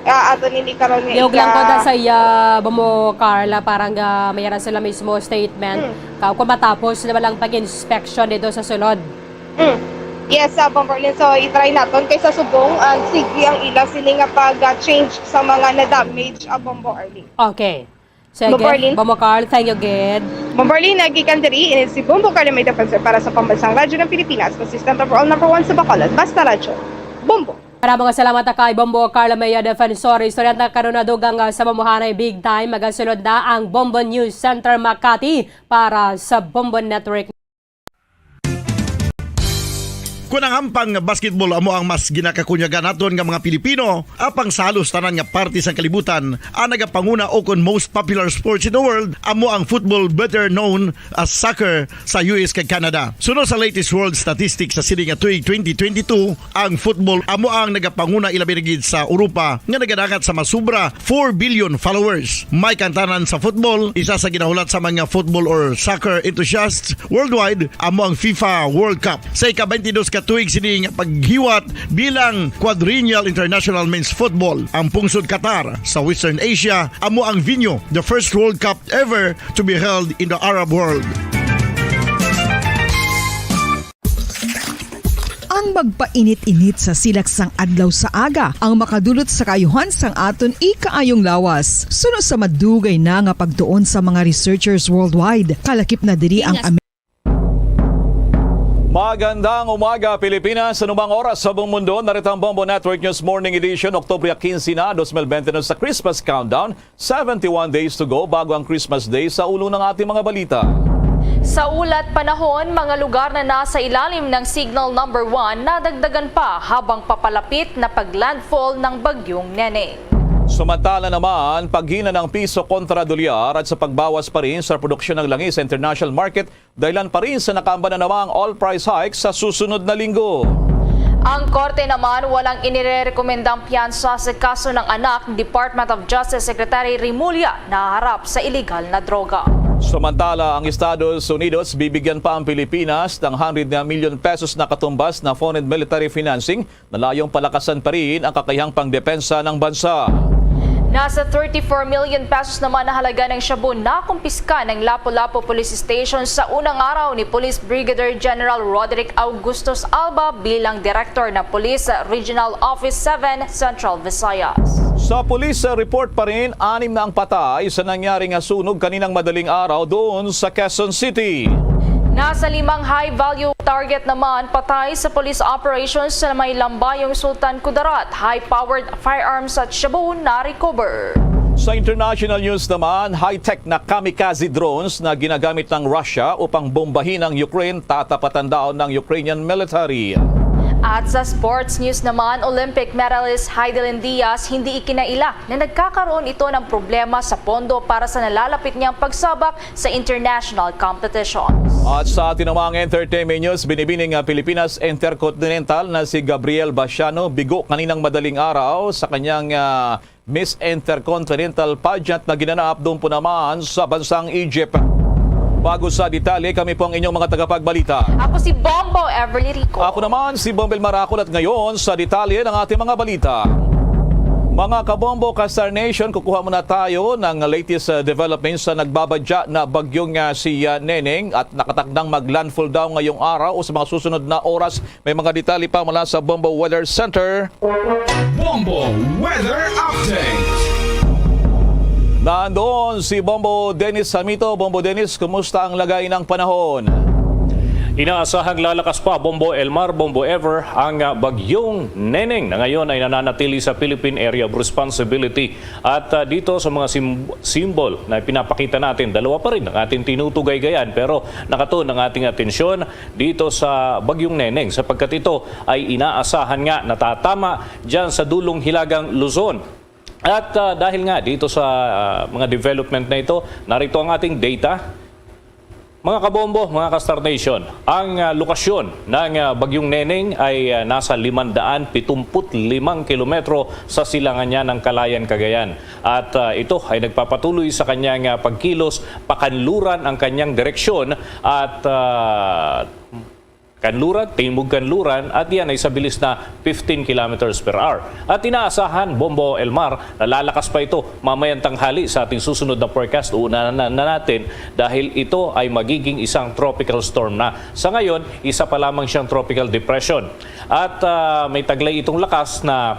ah, ato nini karon nga Liog lang ko ika- da sa iya, Bombo Carl, ah, parang, ah, may ara sila mismo statement. Mm. Ka-, kung matapos na walang pag-inspection dito sa sulod. Mm. Yes, ah, Bombo Erlin. So, i-try naton kay sa subong, ah, sige ang ila sini nga pag, ah, change sa mga na-damage, ah, Bombo Erlin. Okay. Sige, Bombo Erlin. Bombo Carl, thank you gid. Bombo Erlin, nagikan diri, ini si Bombo Carl, may defensor para sa Pambansang Radyo ng Pilipinas, consistent overall number one sa Bacolod. Basta Radyo. Bombo. Maraming salamat kay Bombo Carl Maya Defensor. Istorya ta karon na dugang, ah, sa mamuhanay big time. Magasulod na ang Bombo News Center Makati para sa Bombo Network. Kun ang hampang nga basketball amo ang mas ginakakunyagan naton nga mga Pilipino, apang sa halos tanan nga parte sang kalibutan, ang nagapanguna ukon most popular sports in the world amo ang football, better known as soccer, sa U S kag Canada. Suno sa latest world statistics sa sini nga tuig twenty twenty-two, ang football amo ang nagapanguna, ilabi na gid sa Europa, nga nagadangat sa mas sobra four billion followers. May kantanan sa football, isa sa ginahulat sa mga football or soccer enthusiasts worldwide amo ang FIFA World Cup. Sa ika-twenty-dos ka tuig sini nga paghiwat bilang Quadrennial International Men's Football, ang pungsod Qatar sa Western Asia amo ang venue, the first World Cup ever to be held in the Arab world. Ang magpainit-init sa silak sang adlaw sa aga ang makadulot sa kaayuhan sang aton ikaayong lawas. Suno sa madugay na nga pagtuon sa mga researchers worldwide, kalakip na diri ang Ingas- Amer- Magandang umaga, Pilipinas. Anumang oras sa buong mundo, narito ang Bombo Network News Morning Edition, Oktubre quince na, dos mil bente na, sa Christmas Countdown. Seventy-one days to go bago ang Christmas Day. Sa ulo ng ating mga balita. Sa ulat panahon, mga lugar na nasa ilalim ng Signal Number One nadagdagan pa habang papalapit na pag-landfall ng Bagyong Nene. Samantala naman, paghina ng piso kontra dolyar at sa pagbawas pa rin sa produksyon ng langis sa international market, dahilan pa rin sa nakaamba na namang oil price hike sa susunod na linggo. Ang korte naman walang inirerekomendang piyansa sa kaso ng anak ni Department of Justice Secretary Remulla na harap sa iligal na droga. Samantala, ang Estados Unidos bibigyan pa ang Pilipinas ng hundred na milyon pesos na katumbas na foreign military financing na layong palakasan pa rin ang kakayahang pangdepensa ng bansa. Nasa thirty-four million pesos naman na halaga ng shabu na kumpiska ng Lapu-Lapu Police Station sa unang araw ni Police Brigadier General Roderick Augustus Alba bilang direktor ng Police Regional Office seven Central Visayas. Sa police report pa rin, anim na ang patay sa nangyari nga sunog kaninang madaling araw doon sa Quezon City. Nasa limang high-value target naman patay sa police operations sa may Lambayong Sultan Kudarat. High-powered firearms at shabu na-recover. Sa international news naman, high-tech na kamikaze drones na ginagamit ng Russia upang bombahin ang Ukraine, tatapatan daw ng Ukrainian military. At sa sports news naman, Olympic medalist Heidelin Diaz hindi ikinaila na nagkakaroon ito ng problema sa pondo para sa nalalapit niyang pagsabak sa international competitions. At sa atin namang entertainment news, binibining nga Pilipinas Intercontinental na si Gabriel Basiano bigo kaninang madaling araw sa kanyang ah, Miss Intercontinental Pageant na ginanap doon po naman sa bansang Egypt. Bago sa detalye, kami po ang inyong mga tagapagbalita. Ako si Bombo Everly Rico. Ako naman si Bombel Marakol at ngayon sa detalye ng ating mga balita. Mga kabombo, ka-Star Nation, kukuha muna tayo ng latest uh, developments sa nagbabadya na bagyong uh, si uh, Neneng at nakatakdang mag-landfall daw ngayong araw o sa mga susunod na oras. May mga detalye pa mula sa Bombo Weather Center. Bombo Weather Update. Nandoon si Bombo Dennis Hamito. Bombo Dennis, kumusta ang lagay ng panahon? Inaasahang lalakas pa, Bombo Elmar, Bombo Ever, ang ah, bagyong Neneng na ngayon ay nananatili sa Philippine Area of Responsibility. At ah, dito sa mga sim- symbol na pinapakita natin, dalawa pa rin ang ating tinutugay-gayan, pero nakatuon ang ating atensyon dito sa bagyong Neneng sapagkat ito ay inaasahan nga natatama dyan sa dulong Hilagang Luzon. At ah, dahil nga dito sa ah, mga development na ito, narito ang ating data. Mga kabombo, mga ka-Star Nation, ang ah, lokasyon ng ah, Bagyong Neneng ay ah, nasa limandaan pitumput limang kilometro sa silangan niya ng Calayan, Cagayan. At ah, ito ay nagpapatuloy sa kanyang ah, pagkilos, pakanluran ang kanyang direksyon at ah, kanluran, timog kanluran, at yan ay sa bilis na fifteen kilometers per hour. At inaasahan, Bombo Elmar, na lalakas pa ito mamayang tanghali sa ating susunod na forecast. Una na, na natin dahil ito ay magiging isang tropical storm na. Sa ngayon, isa pa lamang siyang tropical depression. At ah, may taglay itong lakas na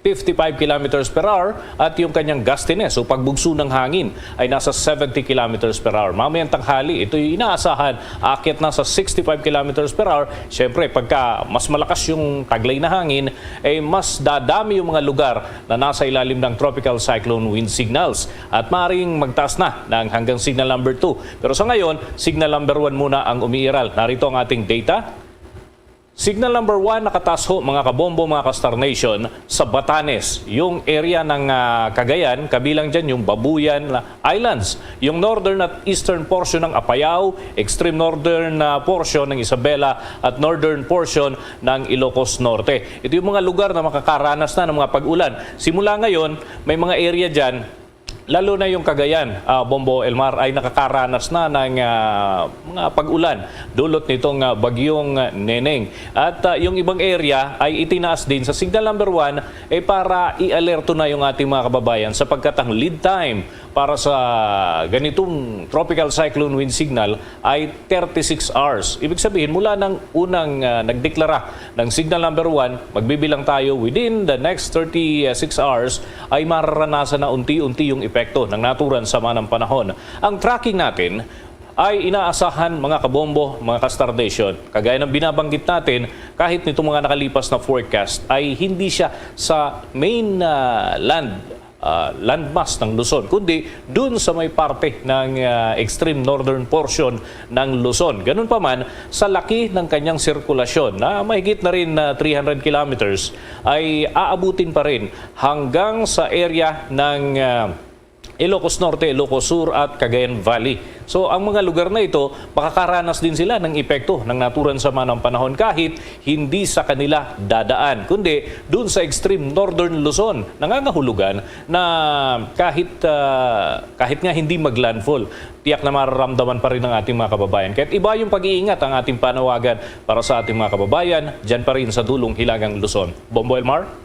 fifty-five kilometers per hour at yung kanyang gustiness o pagbugso ng hangin ay nasa seventy kilometers per hour. Mamayang tanghali, ito'y inaasahan aakyat na sa sixty-five kilometers per hour. Siyempre, pagka mas malakas yung taglay na hangin, ay mas dadami yung mga lugar na nasa ilalim ng tropical cyclone wind signals at maaaring magtaas na ng hanggang signal number two. Pero sa ngayon, signal number one muna ang umiiral. Narito ang ating data. Signal number one nakataas ho, mga kabombo, mga ka-Star Nation, sa Batanes, yung area ng ah, Cagayan, kabilang dyan yung Babuyan Islands, yung northern at eastern portion ng Apayao, extreme northern ah, portion ng Isabela at northern portion ng Ilocos Norte. Ito yung mga lugar na makakaranas na ng mga pag-ulan. Simula ngayon, may mga area dyan, lalo na yung Cagayan, ah, Bombo Elmar, ay nakakaranas na ng ah, mga pag-ulan dulot nitong ah, bagyong ah, Neneng. At ah, yung ibang area ay itinaas din sa signal number one eh, para i-alerto na yung ating mga kababayan sapagkat ang lead time para sa ganitong tropical cyclone wind signal ay thirty-six hours. Ibig sabihin, mula nang unang ah, nagdeklara ng signal number one, magbibilang tayo within the next thirty-six hours, ay mararanasan na unti-unti yung epekto ng naturang sama ng panahon. Ang tracking natin ay inaasahan, mga kabombo, mga ka-Star Nation. Kagaya ng binabanggit natin, kahit nitong mga nakalipas na forecast, ay hindi siya sa main ah, land ah, landmass ng Luzon, kundi dun sa may parte ng ah, extreme northern portion ng Luzon. Ganun pa man, sa laki ng kanyang sirkulasyon na mahigit na rin na three hundred kilometers, ay aabutin pa rin hanggang sa area ng ah, Ilocos Norte, Ilocos Sur at Cagayan Valley. So, ang mga lugar na ito, makakaranas din sila ng epekto ng naturang sama ng panahon kahit hindi sa kanila dadaan, kundi dun sa extreme northern Luzon. Nangangahulugan na kahit ah, kahit nga hindi maglandfall, tiyak na mararamdaman pa rin ng ating mga kababayan. Kaya't iba yung pag-iingat ang ating panawagan para sa ating mga kababayan, dyan pa rin sa dulong Hilagang Luzon. Bombo Elmar?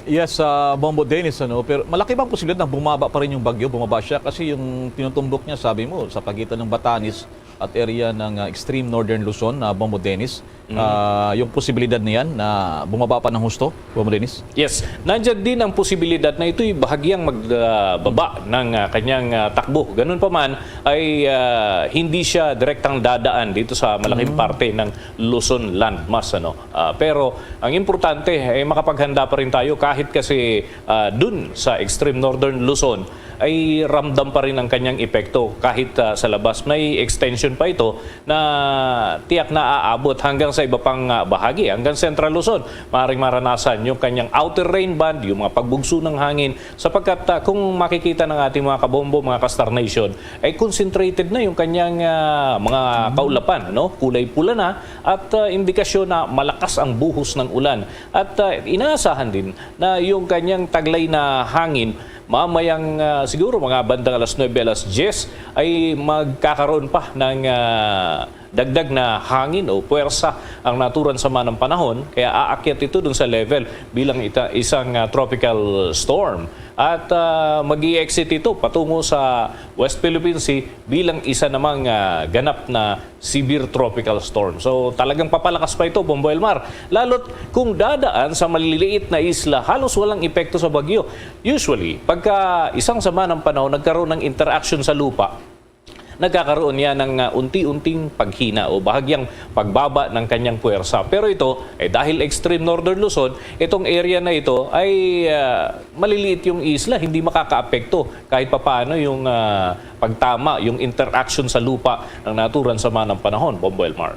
Yes, ah, Bombo Dennis, ano, pero malaki bang posibilidad na bumaba pa rin yung bagyo? Bumaba siya kasi yung tinutumbok niya, sabi mo, sa pagitan ng Batanes at area ng ah, extreme northern Luzon, na Bombo Dennis. ah, yung posibilidad niyan na bumaba pa ng husto, Bombo Dennis? Yes, nandiyan din ang posibilidad na ito'y bahagyang magbaba ng ah, kanyang ah, takbo. Ganun pa man, ay ah, hindi siya direktang dadaan dito sa malaking parte ng Luzon landmass. Ano? Ah, pero ang importante, ay makapaghanda pa rin tayo kahit kasi ah, dun sa extreme northern Luzon, ay ramdam pa rin ang kanyang epekto kahit ah, sa labas. May extension pa ito na tiyak na aabot hanggang sa iba pang ah, bahagi, hanggang Central Luzon. Maaaring maranasan yung kanyang outer rain band, yung mga pagbugso ng hangin, sapagkat ah, kung makikita ng ating mga kabombo, mga ka-Star Nation, ay concentrated na yung kanyang ah, mga kaulapan, no? Kulay pula na at ah, indikasyon na malakas ang buhos ng ulan. At ah, inaasahan din na yung kanyang taglay na hangin mamayang ah, siguro mga bandang alas nuebe, alas diyes ay magkakaroon pa ng ah, dagdag na hangin o puwersa ang naturang sama ng panahon, kaya aakyat ito dun sa level bilang ita, isang ah, tropical storm. At ah, mag-i-exit ito patungo sa West Philippine Sea bilang isa namang ah, ganap na severe tropical storm. So talagang papalakas pa ito, Bombo Elmar. Lalo't kung dadaan sa maliliit na isla, halos walang epekto sa bagyo. Usually, pagka isang sama ng panahon nagkaroon ng interaction sa lupa, nagkakaroon niya ng ah, unti-unting paghina o bahagyang pagbaba ng kanyang puwersa. Pero ito, eh, dahil extreme northern Luzon, itong area na ito ay ah, maliliit yung isla, hindi makakaapekto kahit papaano yung ah, pagtama, yung interaction sa lupa ng naturang sama ng panahon, Bombo Elmar.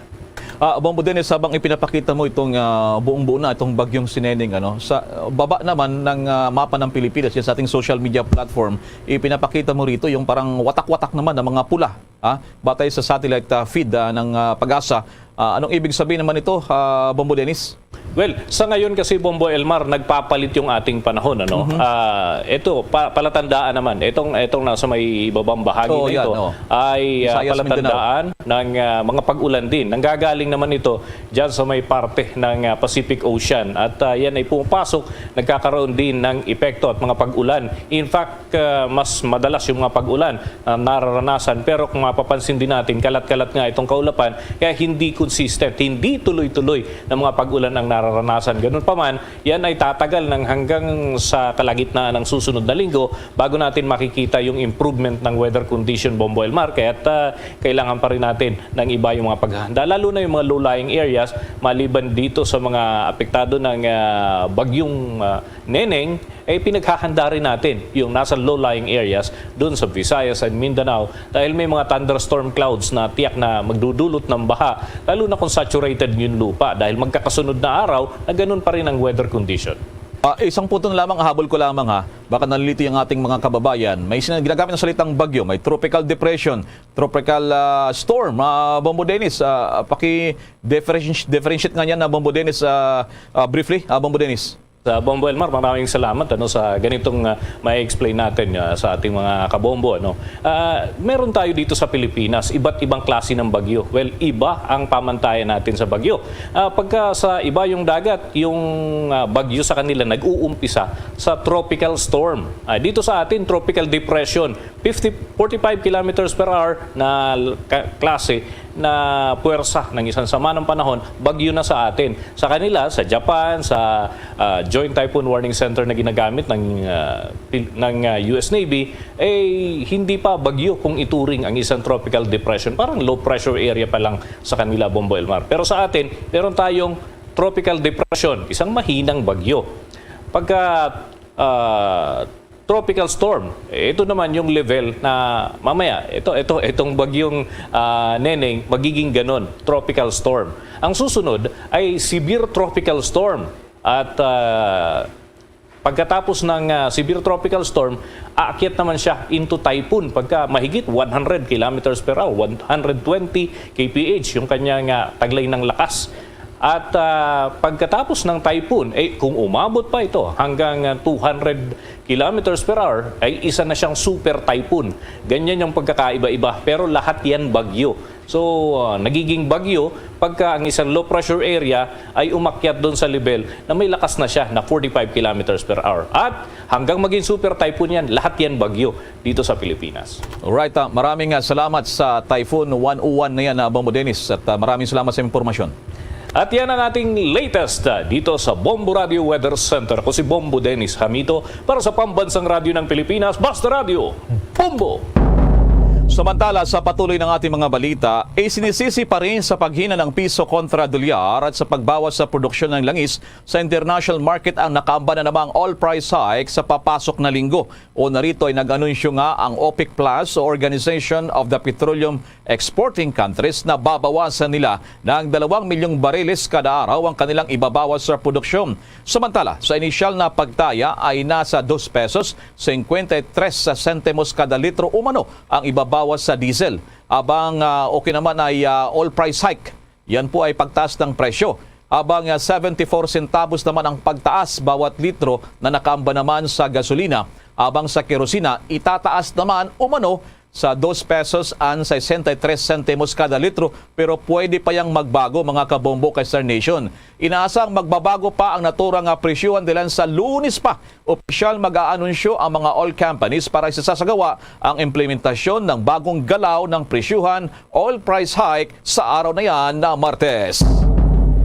Ah, Bombo Dennis, habang ipinapakita mo itong ah, buong-buo na itong bagyong si Neneng, ano, sa baba naman ng ah, mapa ng Pilipinas, yan sa ating social media platform, ipinapakita mo rito yung parang watak-watak naman ng mga pula, ah, batay sa satellite ah, feed ah, ng ah, PAGASA. Ah, anong ibig sabihin naman ito, ah, Bombo Dennis? Well, sa ngayon kasi, Bombo Elmar, nagpapalit yung ating panahon, ano? Ah, ito, pa, palatandaan naman, itong, itong nasa may ibabang bahagi Oo, na yan, ito oo. ay ah, Visayas, Mindanao. palatandaan ng ah, mga pag-ulan din. Nanggagaling naman ito dyan sa may parte ng ah, Pacific Ocean. At ah, yan ay pumapasok, nagkakaroon din ng epekto at mga pag-ulan. In fact, ah, mas madalas yung mga pag-ulan na nararanasan. Pero kung mapapansin din natin, kalat-kalat nga itong kaulapan, kaya hindi consistent, hindi tuloy-tuloy na mga pag-ulan ang nararanasan. Ganun pa man, yan ay tatagal ng hanggang sa kalagitnaan ng susunod na linggo bago natin makikita yung improvement ng weather condition, Bombo Elmar. Kaya't ah, kailangan pa rin natin ng iba yung mga paghahanda, lalo na yung mga low-lying areas, maliban dito sa mga apektado ng ah, bagyong ah, Neneng, eh, pinaghahanda rin natin yung nasa low-lying areas dun sa Visayas and Mindanao dahil may mga thunderstorm clouds na tiyak na magdudulot ng baha, lalo na kung saturated yung lupa dahil magkakasunod na araw na ganun pa rin ang weather condition. Ah, isang punto na lamang, habol ko lamang ha, baka nalilito yung ating mga kababayan. May sin- ginagamit ng salitang bagyo, may tropical depression, tropical ah, storm. Ah, Bombo Dennis, ah, paki-differentiate differentiate nga niyan na, Bombo Dennis, ah, ah, briefly, ah, Bombo Dennis. Sa Bombo Elmar, maraming salamat, ano, sa ganitong ah, may explain natin ah, sa ating mga kabombo, ano. Ah, meron tayo dito sa Pilipinas, iba't ibang klase ng bagyo. Well, iba ang pamantayan natin sa bagyo. Ah, pagka sa iba yung dagat, yung ah, bagyo sa kanila nag-uumpisa sa tropical storm. Ah, dito sa atin, tropical depression, fifty, forty-five kilometers per hour na l- ka- klase na puwersa ng isang sama ng panahon, bagyo na sa atin. Sa kanila, sa Japan, sa ah, Joint Typhoon Warning Center na ginagamit ng ah, Pil- ng ah, U S Navy, eh hindi pa bagyo kung ituring ang isang tropical depression. Parang low pressure area pa lang sa kanila, Bombo Elmar. Pero sa atin, meron tayong tropical depression, isang mahinang bagyo. Pagka ah, tropical storm, eh, ito naman yung level na mamaya, ito, ito, itong bagyong ah, Neneng, magiging ganon, tropical storm. Ang susunod ay severe tropical storm. At ah, pagkatapos ng ah, severe tropical storm, aakyat naman siya into typhoon pagka mahigit one hundred kilometers per hour, one hundred twenty K P H yung kanyang ah, taglay ng lakas. At ah, pagkatapos ng typhoon, eh, kung umabot pa ito hanggang ah, two hundred kilometers per hour, ay isa na siyang super typhoon. Ganyan yung pagkakaiba-iba, pero lahat yan bagyo. So, ah, nagiging bagyo pagka ang isang low pressure area ay umakyat doon sa level na may lakas na siya na forty-five kilometers per hour. At hanggang maging super typhoon yan, lahat yan bagyo dito sa Pilipinas. Alright, ah, maraming ah, salamat sa Typhoon one oh one na yan, ah, Bombo Dennis. At ah, maraming salamat sa impormasyon. At yan ang ating latest, ah, dito sa Bombo Radio Weather Center. Ako si Bombo Dennis Hamito para sa Pambansang Radyo ng Pilipinas, Basta Radyo, Bombo! Samantala, sa patuloy ng ating mga balita, isinisisi pa rin sa paghina ng piso kontra dolyar at sa pagbawas sa produksyon ng langis sa international market ang nakaamba na namang oil price hike sa papasok na linggo. O narito ay nag-anunsyo nga ang OPEC Plus o Organization of the Petroleum Exporting Countries na babawasan nila ng dalawang milyong bariles kada araw ang kanilang ibabawas sa produksyon. Samantala, sa inisyal na pagtaya ay nasa dos pesos cincuenta y tres centimos kada litro umano ang ibabawas sa diesel. Abang, ah, okay naman ay, ah, oil price hike. Yan po ay pagtaas ng presyo. Abang, ah, seventy-four centavos naman ang pagtaas bawat litro na nakaamba naman sa gasolina. Abang sa kerosina, itataas naman umano sa dos pesos and sesenta y tres sentimos kada litro, pero pwede pa yang magbago, mga kabombo kay Star Nation. Inaasang magbabago pa ang natura nga presyohan dalan sa Lunes pa. Opisyal mag-aanunsyo ang mga oil companies para isasagawa ang implementasyon ng bagong galaw ng presyuhan, oil price hike, sa araw na yan na Martes.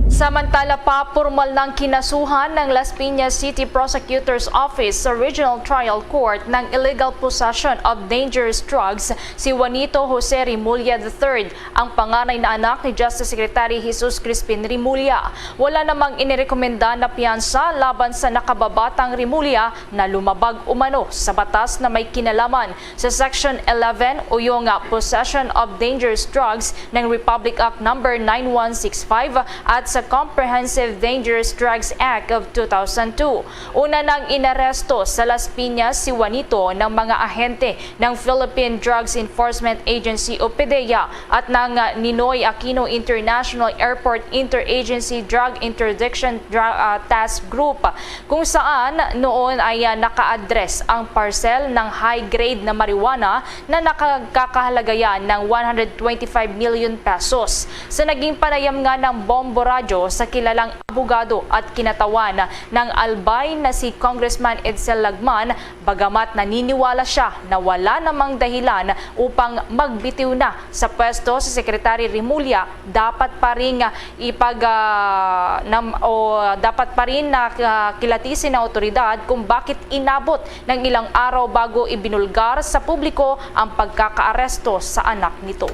Samantala pa, pormal nang kinasuhan ng Las Piñas City Prosecutor's Office sa Regional Trial Court ng illegal possession of dangerous drugs si Juanito Jose Remulla the third, ang panganay na anak ni Justice Secretary Jesus Crispin Remulla. Wala namang inirekomenda na piyansa laban sa nakababatang Remulla na lumabag umano sa batas na may kinalaman sa Section eleven o yung, ah, Possession of Dangerous Drugs ng Republic Act Number nine one six five at sa Comprehensive Dangerous Drugs Act of two thousand two. Una nang inaresto sa Las Piñas si Juanito ng mga ahente ng Philippine Drugs Enforcement Agency o PDEA at ng, ah, Ninoy Aquino International Airport Interagency Drug Interdiction Dra-, ah, Task Group, kung saan noon ay, ah, naka-address ang parcel ng high-grade na marijuana na nakakahalagayan ng one hundred twenty-five million pesos. Sa naging panayam nga ng Bombo Radyo sa kilalang abogado at kinatawan ng Albay na si Congressman Edsel Lagman, bagamat naniniwala siya na wala namang dahilan upang magbitiw na sa pwesto si Secretary Remulla, dapat pa rin ipag-, ah, nam-, o dapat pa rin na, ah, kilatisin ng awtoridad kung bakit inabot ng ilang araw bago ibinulgar sa publiko ang pagkakaaresto sa anak nito.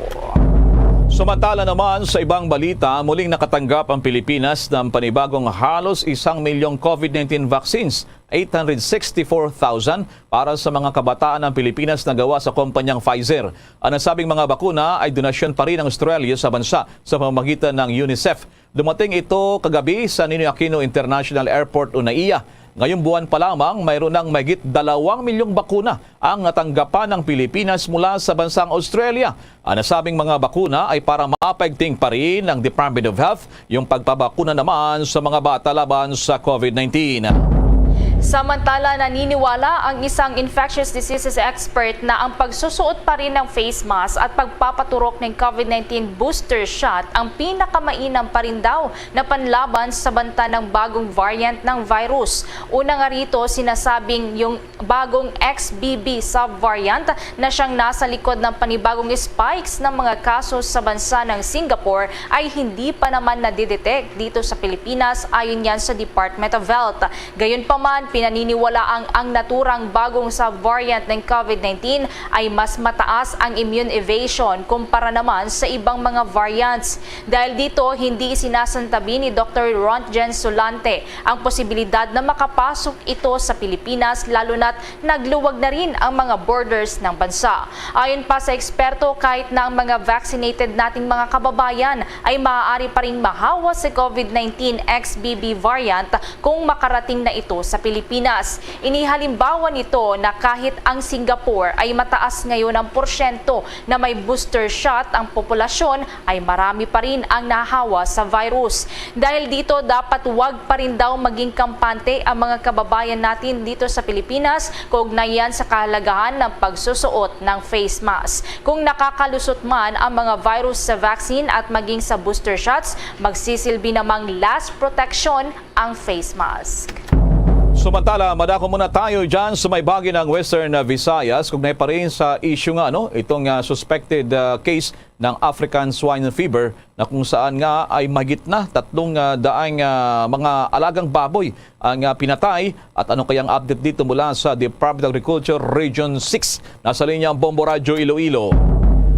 Samantala naman, sa ibang balita, muling nakatanggap ang Pilipinas ng panibagong halos isang milyong COVID nineteen vaccines, eight hundred sixty-four thousand, para sa mga kabataan ng Pilipinas na gawa sa kumpanyang Pfizer. Ang nasabing mga bakuna ay donasyon pa rin ng Australia sa bansa sa pamamagitan ng UNICEF. Dumating ito kagabi sa Ninoy Aquino International Airport o NAIA. Ngayong buwan pa lamang, mayroon ng mahigit dalawang milyong bakuna ang natanggapan ng Pilipinas mula sa bansang Australia. Ang nasabing mga bakuna ay para mapaigting pa rin ng Department of Health yung pagpabakuna naman sa mga bata laban sa COVID nineteen. Samantala, naniniwala ang isang infectious diseases expert na ang pagsusuot pa rin ng face mask at pagpapaturok ng COVID nineteen booster shot ang pinakamainam pa rin daw na panlaban sa banta ng bagong variant ng virus. Una nga rito, sinasabing yung bagong X B B subvariant na siyang nasa likod ng panibagong spikes ng mga kaso sa bansa ng Singapore ay hindi pa naman nadidetect dito sa Pilipinas, ayon yan sa Department of Health. Gayunpaman, pinaniniwalaang ang naturang bagong subvariant ng COVID nineteen ay mas mataas ang immune evasion kumpara naman sa ibang mga variants. Dahil dito, hindi isinasantabi ni Doktor Rontgen Solante ang posibilidad na makapasok ito sa Pilipinas, lalo na't nagluwag na rin ang mga borders ng bansa. Ayon pa sa eksperto, kahit na ang mga vaccinated nating mga kababayan ay maaari pa ring mahawa sa COVID nineteen X B B variant kung makarating na ito sa Pilipinas. Inihalimbawa nito na kahit ang Singapore ay mataas ngayon ang porsyento na may booster shot ang populasyon, ay marami pa rin ang nahawa sa virus. Dahil dito, dapat wag pa rin daw maging kampante ang mga kababayan natin dito sa Pilipinas kaugnayan sa kahalagahan ng pagsusuot ng face mask. Kung nakakalusot man ang mga virus sa vaccine at maging sa booster shots, magsisilbi namang last protection ang face mask. Samantala, madako muna tayo dyan sa may bahagi ng Western, uh, Visayas. Kaugnay pa rin sa issue nga, no, itong, uh, suspected, uh, case ng African Swine Fever na kung saan nga ay mahigit na tatlong, uh, daang, uh, mga alagang baboy ang, uh, pinatay. At ano kayang update dito mula sa Department of Agriculture Region six? Nasa linya ang Bombo Radyo Iloilo.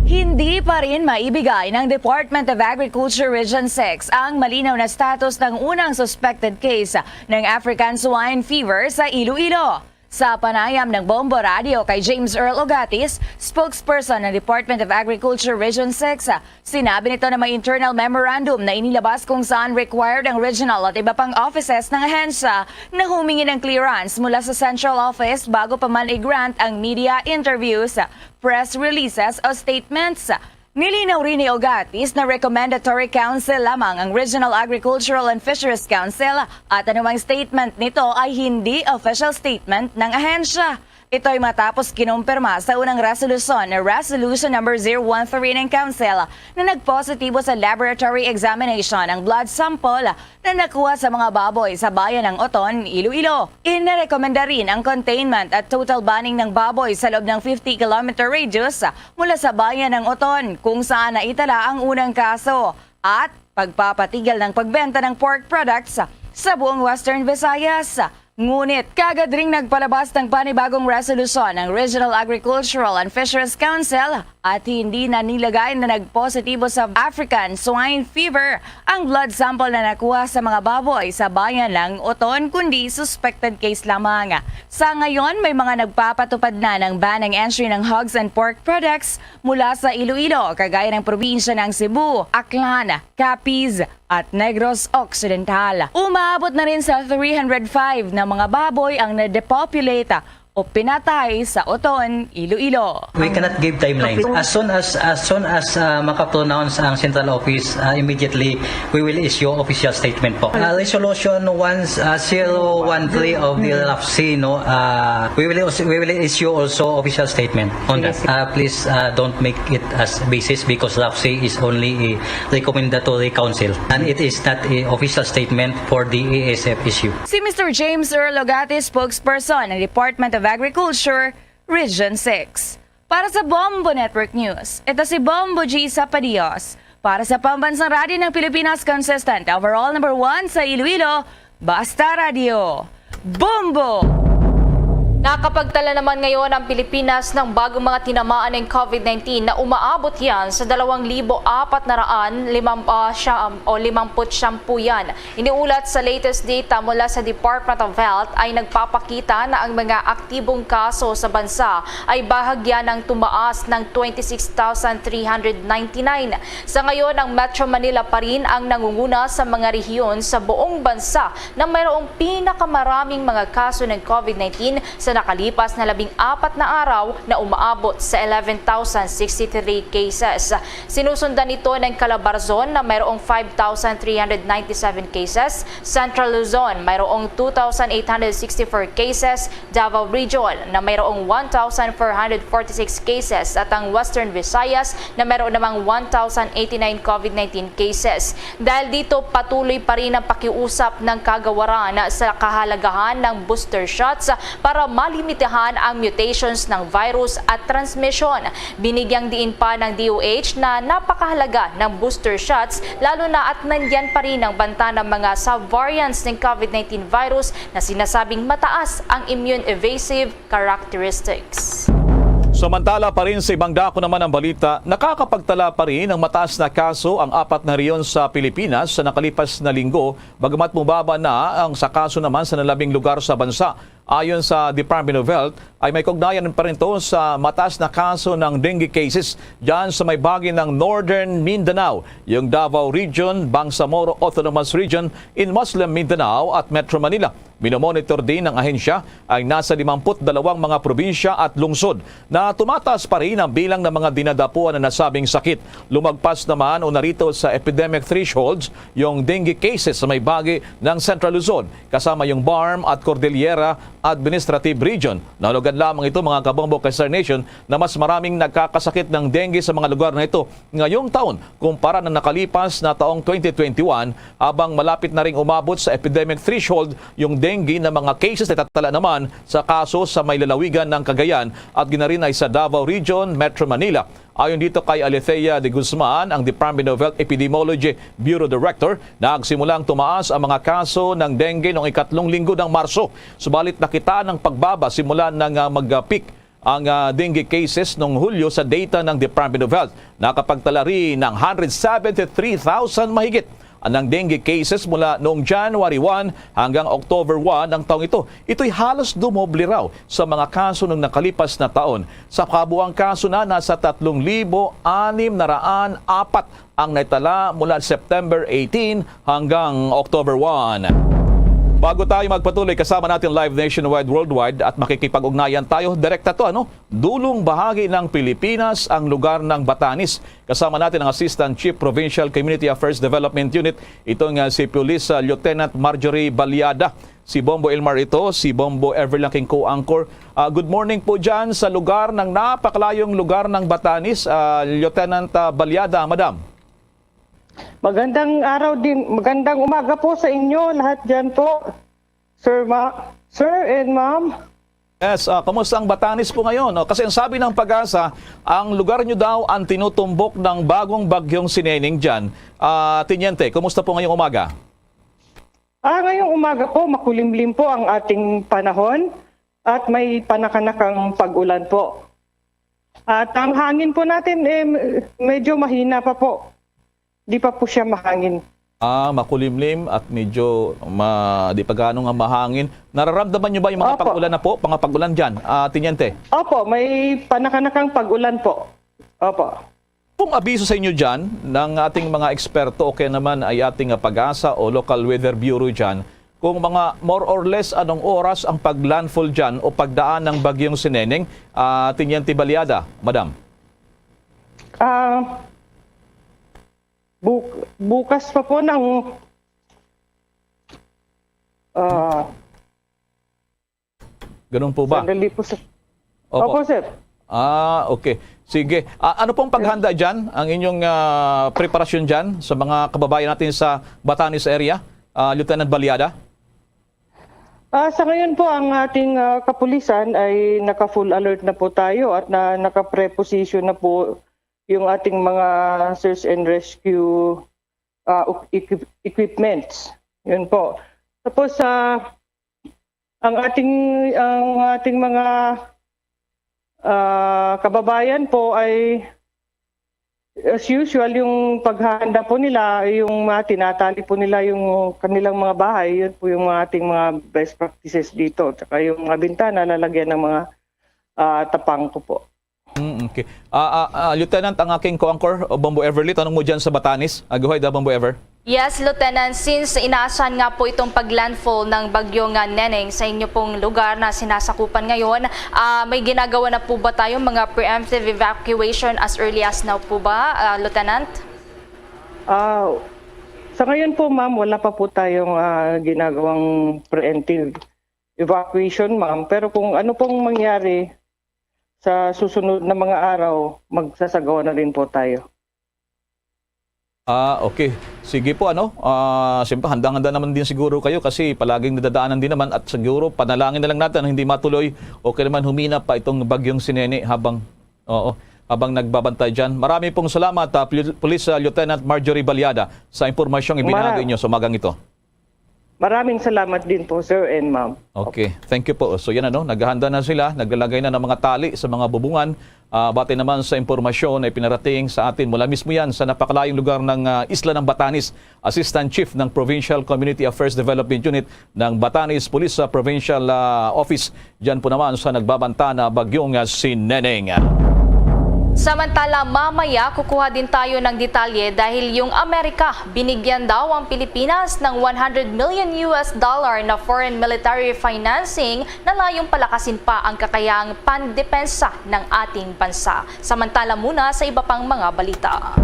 Hindi pa rin maibigay ng Department of Agriculture Region six ang malinaw na status ng unang suspected case ng African Swine Fever sa Iloilo. Sa panayam ng Bombo Radio kay James Earl Ogatis, spokesperson ng Department of Agriculture Region six, sinabi nito na may internal memorandum na inilabas kung saan required ang regional at iba pang offices ng ahensya na humingi ng clearance mula sa central office bago pa man i-grant ang media interviews, press releases o statements. Nilinaw rin ni Ogatis na recommendatory council lamang ang Regional Agricultural and Fisheries Council at anumang statement nito ay hindi official statement ng ahensya. Ito'y matapos kinumpirma sa unang resolusyon na Resolution Number zero one three ng Council na nagpositibo sa laboratory examination ang blood sample na nakuha sa mga baboy sa bayan ng Oton, Iloilo. Inirekomenda rin ang containment at total banning ng baboy sa loob ng fifty kilometer radius mula sa bayan ng Oton, kung saan naitala ang unang kaso, at pagpapatigil ng pagbenta ng pork products sa buong Western Visayas. Ngunit, kagad ring nagpalabas ng panibagong resolusyon ang Regional Agricultural and Fisheries Council at hindi na nilagay na nagpositibo sa African Swine Fever ang blood sample na nakuha sa mga baboy sa bayan ng Oton, kundi suspected case lamang. Sa ngayon, may mga nagpapatupad na ng ban ng entry ng hogs and pork products mula sa Iloilo, kagaya ng probinsya ng Cebu, Aklan, Capiz, at Negros Occidental. Umaabot na rin sa three hundred five na mga baboy ang na-depopulate o pinatay sa Oton, Iloilo. We cannot give timelines. As soon as, as soon as, uh, makapronounce ang central office, uh, immediately we will issue official statement po. Uh, resolution one, uh, zero one three of the RAFC, no, uh, we will, we will issue also official statement on that. Uh, please, uh, don't make it as basis because RAFC is only a recommendatory council and it is not a official statement for the A S F issue. Si Mister James Earl Ogatis, spokesperson ng Department of Agriculture, Region six. Para sa Bombo Network News, ito si Bombo G Sapadios. Para sa Pambansang Radyo ng Pilipinas, consistent, overall number one sa Iloilo, Basta Radyo. Bombo! Nakapagtala naman ngayon ang Pilipinas ng bagong mga tinamaan ng COVID nineteen na umaabot yan sa dalawang libo apat na raan limang, ah, siyam o limampu't siyam po yan. Iniulat sa latest data mula sa Department of Health ay nagpapakita na ang mga aktibong kaso sa bansa ay bahagya nang tumaas ng twenty-six thousand three hundred ninety-nine. Sa ngayon, ang Metro Manila pa rin ang nangunguna sa mga rehiyon sa buong bansa na mayroong pinakamaraming mga kaso ng COVID nineteen sa nakalipas na labing apat na araw na umaabot sa eleven thousand sixty-three cases. Sinusundan ito ng Calabarzon na mayroong five thousand three hundred ninety-seven cases, Central Luzon mayroong two thousand eight hundred sixty-four cases, Davao Region na mayroong one thousand four hundred forty-six cases, at ang Western Visayas na mayroon namang one thousand eighty-nine COVID nineteen cases. Dahil dito, patuloy pa rin ang pakiusap ng kagawaran sa kahalagahan ng booster shots para malimitahan ang mutations ng virus at transmission. Binigyang diin pa ng D O H na napakahalaga ng booster shots, lalo na at nandyan pa rin ang banta ng mga subvariants ng COVID nineteen virus na sinasabing mataas ang immune evasive characteristics. Samantala pa rin sa ibang dako naman ang balita, nakakapagtala pa rin ang mataas na kaso ang apat na rehiyon sa Pilipinas sa nakalipas na linggo, bagamat mubaba na ang sa kaso naman sa nalabing lugar sa bansa. Ayon sa Department of Health, ay may kaugnayan pa rin ito sa mataas na kaso ng dengue cases dyan sa may bahagi ng Northern Mindanao, yung Davao Region, Bangsamoro Autonomous Region, in Muslim Mindanao at Metro Manila. Minomonitor din ng ahensya ang nasa limampu't dalawang mga probinsya at lungsod na tumataas pa rin ang bilang ng mga dinadapuan ng nasabing sakit. Lumagpas naman o narito sa epidemic thresholds yung dengue cases sa may bahagi ng Central Luzon, kasama yung BARMM at Cordillera Administrative Region. Nahulugan lamang ito, mga kabombo, kay Star Nation, na mas maraming nagkakasakit ng dengue sa mga lugar na ito ngayong taon kumpara na nakalipas na taong twenty twenty-one, habang malapit na ring umabot sa epidemic threshold yung dengue na mga cases na tatala naman sa kaso sa may lalawigan ng Cagayan at ginarinay sa Davao Region, Metro Manila. Ayon dito kay Alethea de Guzman, ang Department of Health Epidemiology Bureau Director, nagsimulang tumaas ang mga kaso ng dengue noong ikatlong linggo ng Marso. Subalit nakita ng pagbaba simula nang, ah, mag-peak ang, ah, dengue cases noong Hulyo sa data ng Department of Health. Nakapagtala rin ng hundred seventy-three thousand mahigit ng dengue cases mula noong January one hanggang October one ng taong ito. Ito'y halos dumoble raw sa mga kaso noong nakalipas na taon. Sa kabuang kaso na, nasa tatlong libo anim na raan apat ang naitala mula September eighteen hanggang October one. Bago tayo magpatuloy, kasama natin live nationwide, worldwide, at makikipag-ugnayan tayo direkta to, ano? Dulong bahagi ng Pilipinas ang lugar ng Batanes. Kasama natin ang Assistant Chief Provincial Community Affairs Development Unit, itong, ah, si Police, ah, Lieutenant Marjorie Baliada. Si Bombo Elmar ito, si Bombo Ever lang king co-anchor. Ah, good morning po dyan sa lugar ng napakalayong lugar ng Batanes, ah, Lieutenant, ah, Baliada, Madam. Magandang araw din, magandang umaga po sa inyo lahat dyan po, Sir Ma-, Sir and Ma'am. Yes, ah, kumusta ang Batanes po ngayon? No? Kasi ang sabi ng PAGASA, ang lugar nyo daw ang tinutumbok ng bagong bagyong si Neneng dyan. Ah, Teniente, kumusta po ngayong umaga? Ah, ngayong umaga po, makulimlim po ang ating panahon at may panakanakang pag-ulan po. At ang hangin po natin, eh, medyo mahina pa po. Di pa po siya mahangin. Ah, makulimlim at medyo ma-, di pa gaano nga mahangin. Nararamdaman nyo ba yung mga Opo. pag-ulan na po? Mga pag-ulan dyan, ah, Teniente? Opo, may panakanakang pag-ulan po. Opo. Kung abiso sa inyo dyan ng ating mga eksperto o kaya naman ay ating, ah, PAGASA o Local Weather Bureau dyan, kung mga more or less anong oras ang pag-landfall dyan o pagdaan ng bagyong si Neneng, ah, Teniente Baliada, Madam? Ah, buk-, bukas pa po ng, ah, Ganun po ba? Sandali po, sir. Opo. Opo, sir. Ah, okay. Sige. Ah, ano pong paghanda dyan? Ang inyong, ah, preparasyon dyan sa mga kababayan natin sa Batanes area, ah, Lieutenant Baliada? Ah, sa ngayon po, ang ating, ah, kapulisan ay naka-full alert na po tayo at na, naka-preposition na po yung ating mga search and rescue, ah, equip-, equipments. Yun po. Tapos, ah, ang ating, ang ating mga, ah, kababayan po ay, as usual, yung paghahanda po nila, yung mga tinatali po nila yung kanilang mga bahay, yun po yung mga ating mga best practices dito. Tsaka yung mga bintana, lalagyan ng mga, ah, tapang ko po. Mm, okay. Ah, ah, ah, Lieutenant, ang aking co-anchor, uh, Bombo Everly, tanong mo dyan sa Batanes. Ah, go ahead, ah, Bombo Ever. Yes, Lieutenant. Since inaasahan nga po itong pag-landfall ng bagyo nga Neneng sa inyo pong lugar na sinasakupan ngayon, ah, may ginagawa na po ba tayong mga preemptive evacuation as early as now po ba, ah, Lieutenant? Ah, sa ngayon po, ma'am, wala pa po tayong, ah, ginagawang preemptive evacuation, ma'am. Pero kung ano pong mangyari, sa susunod na mga araw, magsasagawa na rin po tayo. Ah, okay. Sige po, ano, ah, siyempre, handang-handa naman din siguro kayo kasi palaging nadadaanan din naman at siguro panalangin na lang natin na hindi matuloy o kaya naman humina pa itong bagyong si Nene habang, oo, habang nagbabantay dyan. Marami pong salamat, ah, Pul-, Police, ah, Lieutenant Marjorie Baliada sa impormasyong ibinahagi Mara- nyo sa umagang ito. Maraming salamat din po, sir and ma'am. Okay, thank you po. So yan, ano, naghahanda na sila, naglalagay na ng mga tali sa mga bubungan. Ah, batay naman sa impormasyon na ipinarating sa atin mula mismo yan sa napakalayong lugar ng, ah, isla ng Batanes, Assistant Chief ng Provincial Community Affairs Development Unit ng Batanes Police, ah, Provincial, ah, Office. Diyan po naman sa nagbabanta na bagyong, ah, si Neneng. Samantala, mamaya kukuha din tayo ng detalye dahil yung Amerika, binigyan daw ang Pilipinas ng one hundred million U S dollar na foreign military financing na layong palakasin pa ang kakayahang pandepensa ng ating bansa. Samantala muna sa iba pang mga balita.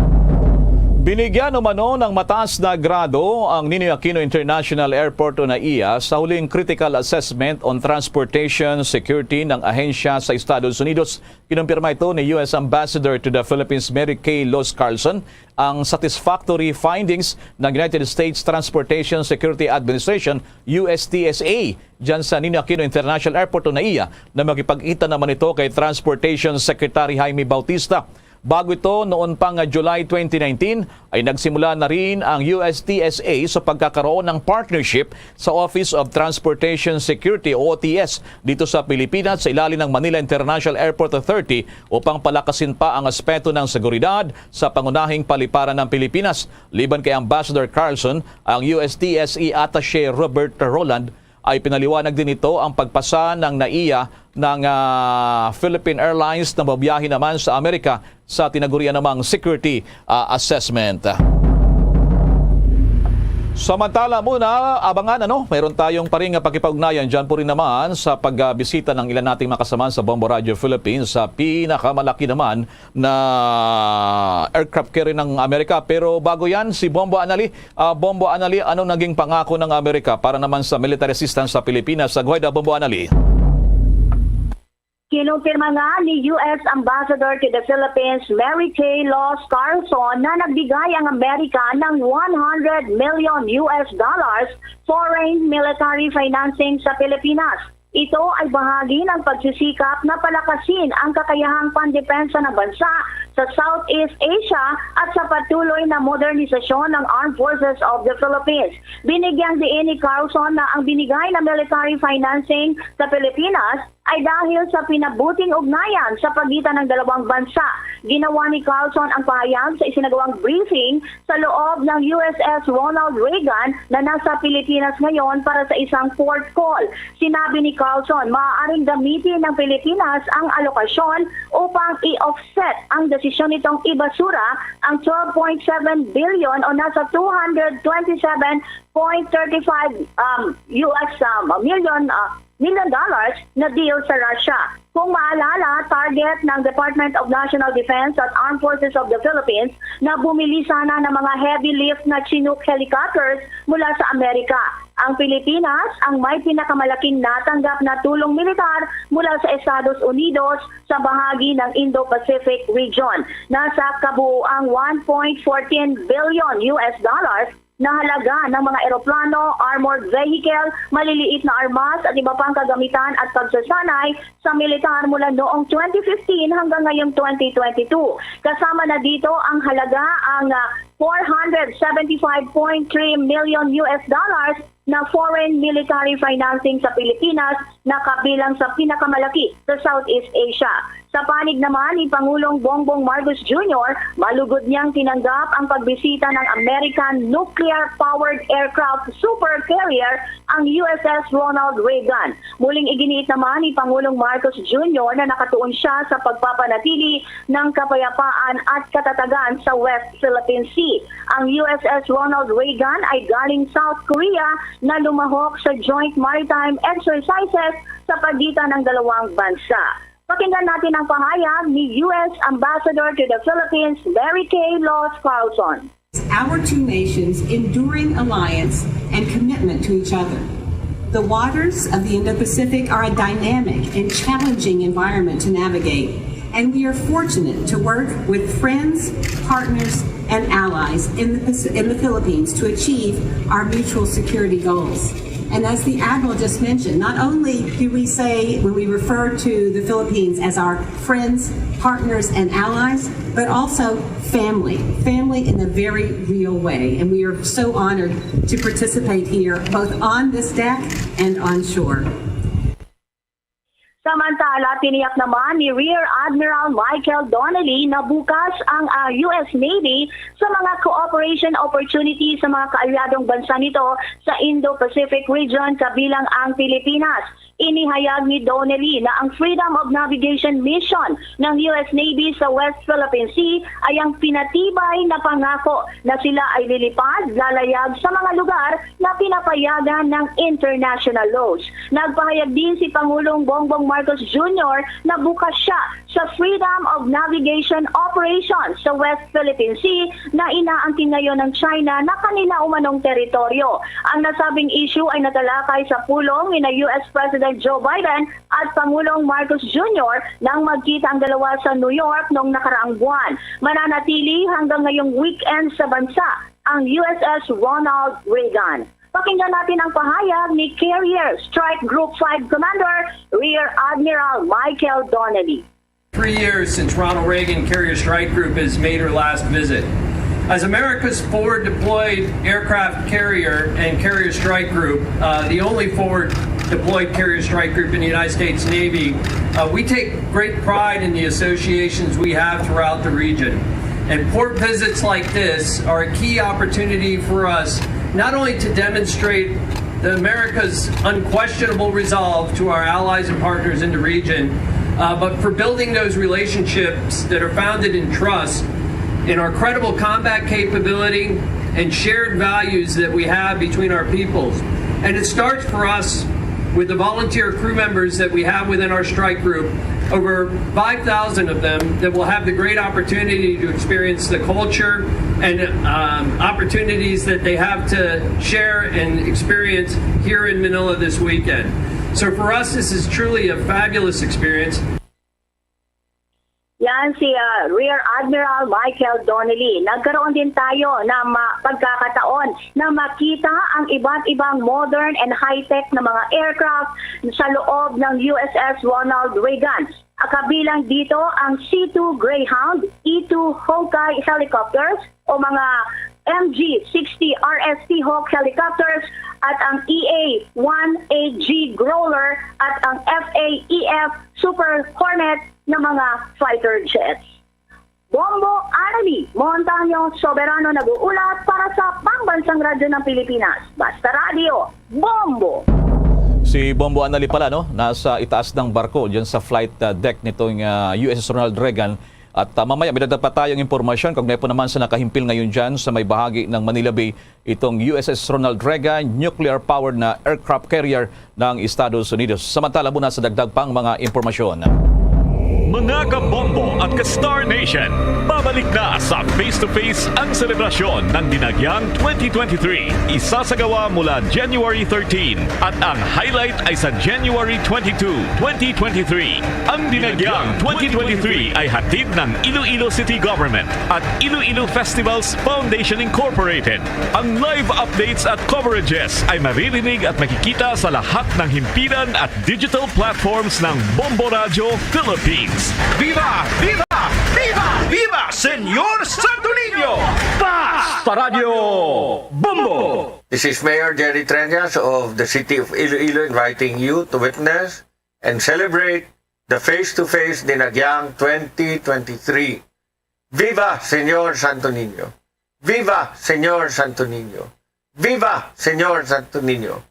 Binigyan umano ng mataas na grado ang Ninoy Aquino International Airport o NAIA sa huling Critical Assessment on Transportation Security ng ahensya sa Estados Unidos. Kinumpirma ito ni U S Ambassador to the Philippines Mary Kay Laws Carlson ang satisfactory findings ng United States Transportation Security Administration, U S T S A, dyan sa Ninoy Aquino International Airport o NAIA, na makipagkita naman ito kay Transportation Secretary Jaime Bautista. Bago ito, noon pang July twenty nineteen, ay nagsimula na rin ang U S T S A sa pagkakaroon ng partnership sa Office of Transportation Security o O T S dito sa Pilipinas sa ilalim ng Manila International Airport Authority upang palakasin pa ang aspeto ng seguridad sa pangunahing paliparan ng Pilipinas. Liban kay Ambassador Carlson, ang U S T S A Attaché Robert Roland ay pinaliwanag din nito ang pagpasa ng NAIA ng, ah, Philippine Airlines na mabiyahe naman sa Amerika sa tinagurian namang security, ah, assessment. Samantala muna, abangan, ano, mayroon tayong pa rin nga pakipag-ugnayan dyan po rin naman sa pagbisita ng ilan nating makasama sa Bombo Radio Philippines sa pinakamalaki naman na aircraft carrier ng Amerika. Pero bago yan, si Bombo Anali. Ah, Bombo Anali, anong naging pangako ng Amerika para naman sa military assistance sa Pilipinas? Sa Guweda, Bombo Anali. Kinumpirma nga ni U S Ambassador to the Philippines Mary Kay Laws Carlson na nagbigay ang Amerika ng one hundred million U S dollars foreign military financing sa Pilipinas. Ito ay bahagi ng pagsisikap na palakasin ang kakayahang pandepensa ng bansa sa Southeast Asia at sa patuloy na modernisasyon ng Armed Forces of the Philippines. Binigyang diin ni Carlson na ang binigay na military financing sa Pilipinas ay dahil sa pinabuting ugnayan sa pagitan ng dalawang bansa. Ginawa ni Carlson ang pahayag sa isinagawang briefing sa loob ng U S S Ronald Reagan na nasa Pilipinas ngayon para sa isang port call. Sinabi ni Carlson, maaaring gamitin ng Pilipinas ang alokasyon upang i-offset ang desisyon nitong ibasura ang twelve point seven billion o nasa two hundred twenty-seven point thirty-five, um, U S, um, million, uh, million dollars na deal sa Russia. Kung maalala, target ng Department of National Defense at Armed Forces of the Philippines na bumili sana ng mga heavy lift na Chinook helicopters mula sa Amerika. Ang Pilipinas ang may pinakamalaking natanggap na tulong militar mula sa Estados Unidos sa bahagi ng Indo-Pacific region. Nasa kabuuang one point fourteen billion U S dollars na halaga ng mga eroplano, armored vehicle, maliliit na armas at iba pang kagamitan at pagsasanay sa militar mula noong twenty fifteen hanggang ngayong twenty twenty-two. Kasama na dito ang halaga ang, ah, four hundred seventy-five point three million U S dollars na foreign military financing sa Pilipinas na kabilang sa pinakamalaki sa Southeast Asia. Sa panig naman ni Pangulong Bongbong Marcos Junior, malugod niyang tinanggap ang pagbisita ng American nuclear-powered aircraft supercarrier, ang U S S Ronald Reagan. Muling iginiit naman ni Pangulong Marcos Junior na nakatuon siya sa pagpapanatili ng kapayapaan at katatagan sa West Philippine Sea. Ang U S S Ronald Reagan ay galing South Korea na lumahok sa joint maritime exercises sa pagitan ng dalawang bansa. Pakinggan natin ang pahayag ni U S Ambassador to the Philippines, Mary Kay Laws Carlson. Our two nations' enduring alliance and commitment to each other. The waters of the Indo-Pacific are a dynamic and challenging environment to navigate, and we are fortunate to work with friends, partners, and allies in the, Paci- in the Philippines to achieve our mutual security goals. And as the Admiral just mentioned, not only do we say when we refer to the Philippines as our friends, partners, and allies, but also family, family in a very real way. And we are so honored to participate here, both on this deck and on shore. Samantala, tiniyak naman ni Rear Admiral Michael Donnelly na bukas ang, ah, U S Navy sa mga cooperation opportunity sa mga kaalyadong bansa nito sa Indo-Pacific region, kabilang ang Pilipinas. Inihayag ni Donnelly na ang Freedom of Navigation Mission ng U S Navy sa West Philippine Sea ay ang pinatibay na pangako na sila ay lilipad, lalayag sa mga lugar na pinapayagan ng international laws. Nagpahayag din si Pangulong Bongbong Marcos Junior na bukas siya sa Freedom of Navigation Operation sa West Philippine Sea na inaangkin ngayon ng China na kanila umanong teritoryo. Ang nasabing issue ay natalakay sa pulong ni na U S President Joe Biden at Pangulong Marcos Junior nang magkita ang dalawa sa New York noong nakaraang buwan. Mananatili hanggang ngayong weekend sa bansa ang U S S Ronald Reagan. Pakinggan natin ang pahayag ni Carrier Strike Group five Commander Rear Admiral Michael Donnelly. Three years since Ronald Reagan Carrier Strike Group has made her last visit. As America's forward deployed aircraft carrier and carrier strike group, uh, the only forward deployed carrier strike group in the United States Navy, uh, we take great pride in the associations we have throughout the region. And port visits like this are a key opportunity for us not only to demonstrate the America's unquestionable resolve to our allies and partners in the region, uh, but for building those relationships that are founded in trust, in our credible combat capability, and shared values that we have between our peoples. And it starts for us with the volunteer crew members that we have within our strike group, over five thousand of them that will have the great opportunity to experience the culture and um, opportunities that they have to share and experience here in Manila this weekend. So for us, this is truly a fabulous experience. Yan si ah, Rear Admiral Michael Donnelly. Nagkaroon din tayo ng ma- pagkakataon na makita ang iba't ibang modern and high-tech na mga aircraft sa loob ng U S S Ronald Reagan. Kabilang dito ang C two Greyhound, E two Hawkeye helicopters o mga M G sixty R S T Hawk helicopters at ang E A one A G Growler at ang F A E F Super Hornet na mga fighter jets. Bombo Army, Montaño Soberano nag-uulat para sa Pambansang Radyo ng Pilipinas, Basta Radyo, Bombo! Si Bombo Anali pala, no, nasa itaas ng barko dyan sa flight uh, deck nitong uh, U S S Ronald Reagan. At uh, mamaya, may dagdag pa tayong impormasyon kaugnay po naman sa nakahimpil ngayon dyan sa may bahagi ng Manila Bay, itong U S S Ronald Reagan nuclear-powered na aircraft carrier ng Estados Unidos. Samantala, muna sa dagdag pang mga impormasyon. Mga kabombo at ka-Star Nation, babalik na sa Face to Face ang selebrasyon ng Dinagyang twenty twenty-three. Isasagawa mula January thirteen at ang highlight ay sa January twenty-two, twenty twenty-three. Ang Dinagyang twenty twenty-three ay hatid ng Iloilo City Government at Iloilo Festivals Foundation Incorporated. Ang live updates at coverages ay maririnig at makikita sa lahat ng himpilan at digital platforms ng Bombo Radyo Philippines. Viva! Viva! Viva! Viva Señor Santo Niño! Basta Radyo Bombo! This is Mayor Jerry Treñas of the City of Iloilo inviting you to witness and celebrate the Face to Face Dinagyang twenty twenty-three. Viva Señor Santo Niño! Viva Señor Santo Niño! Viva Señor Santo Niño!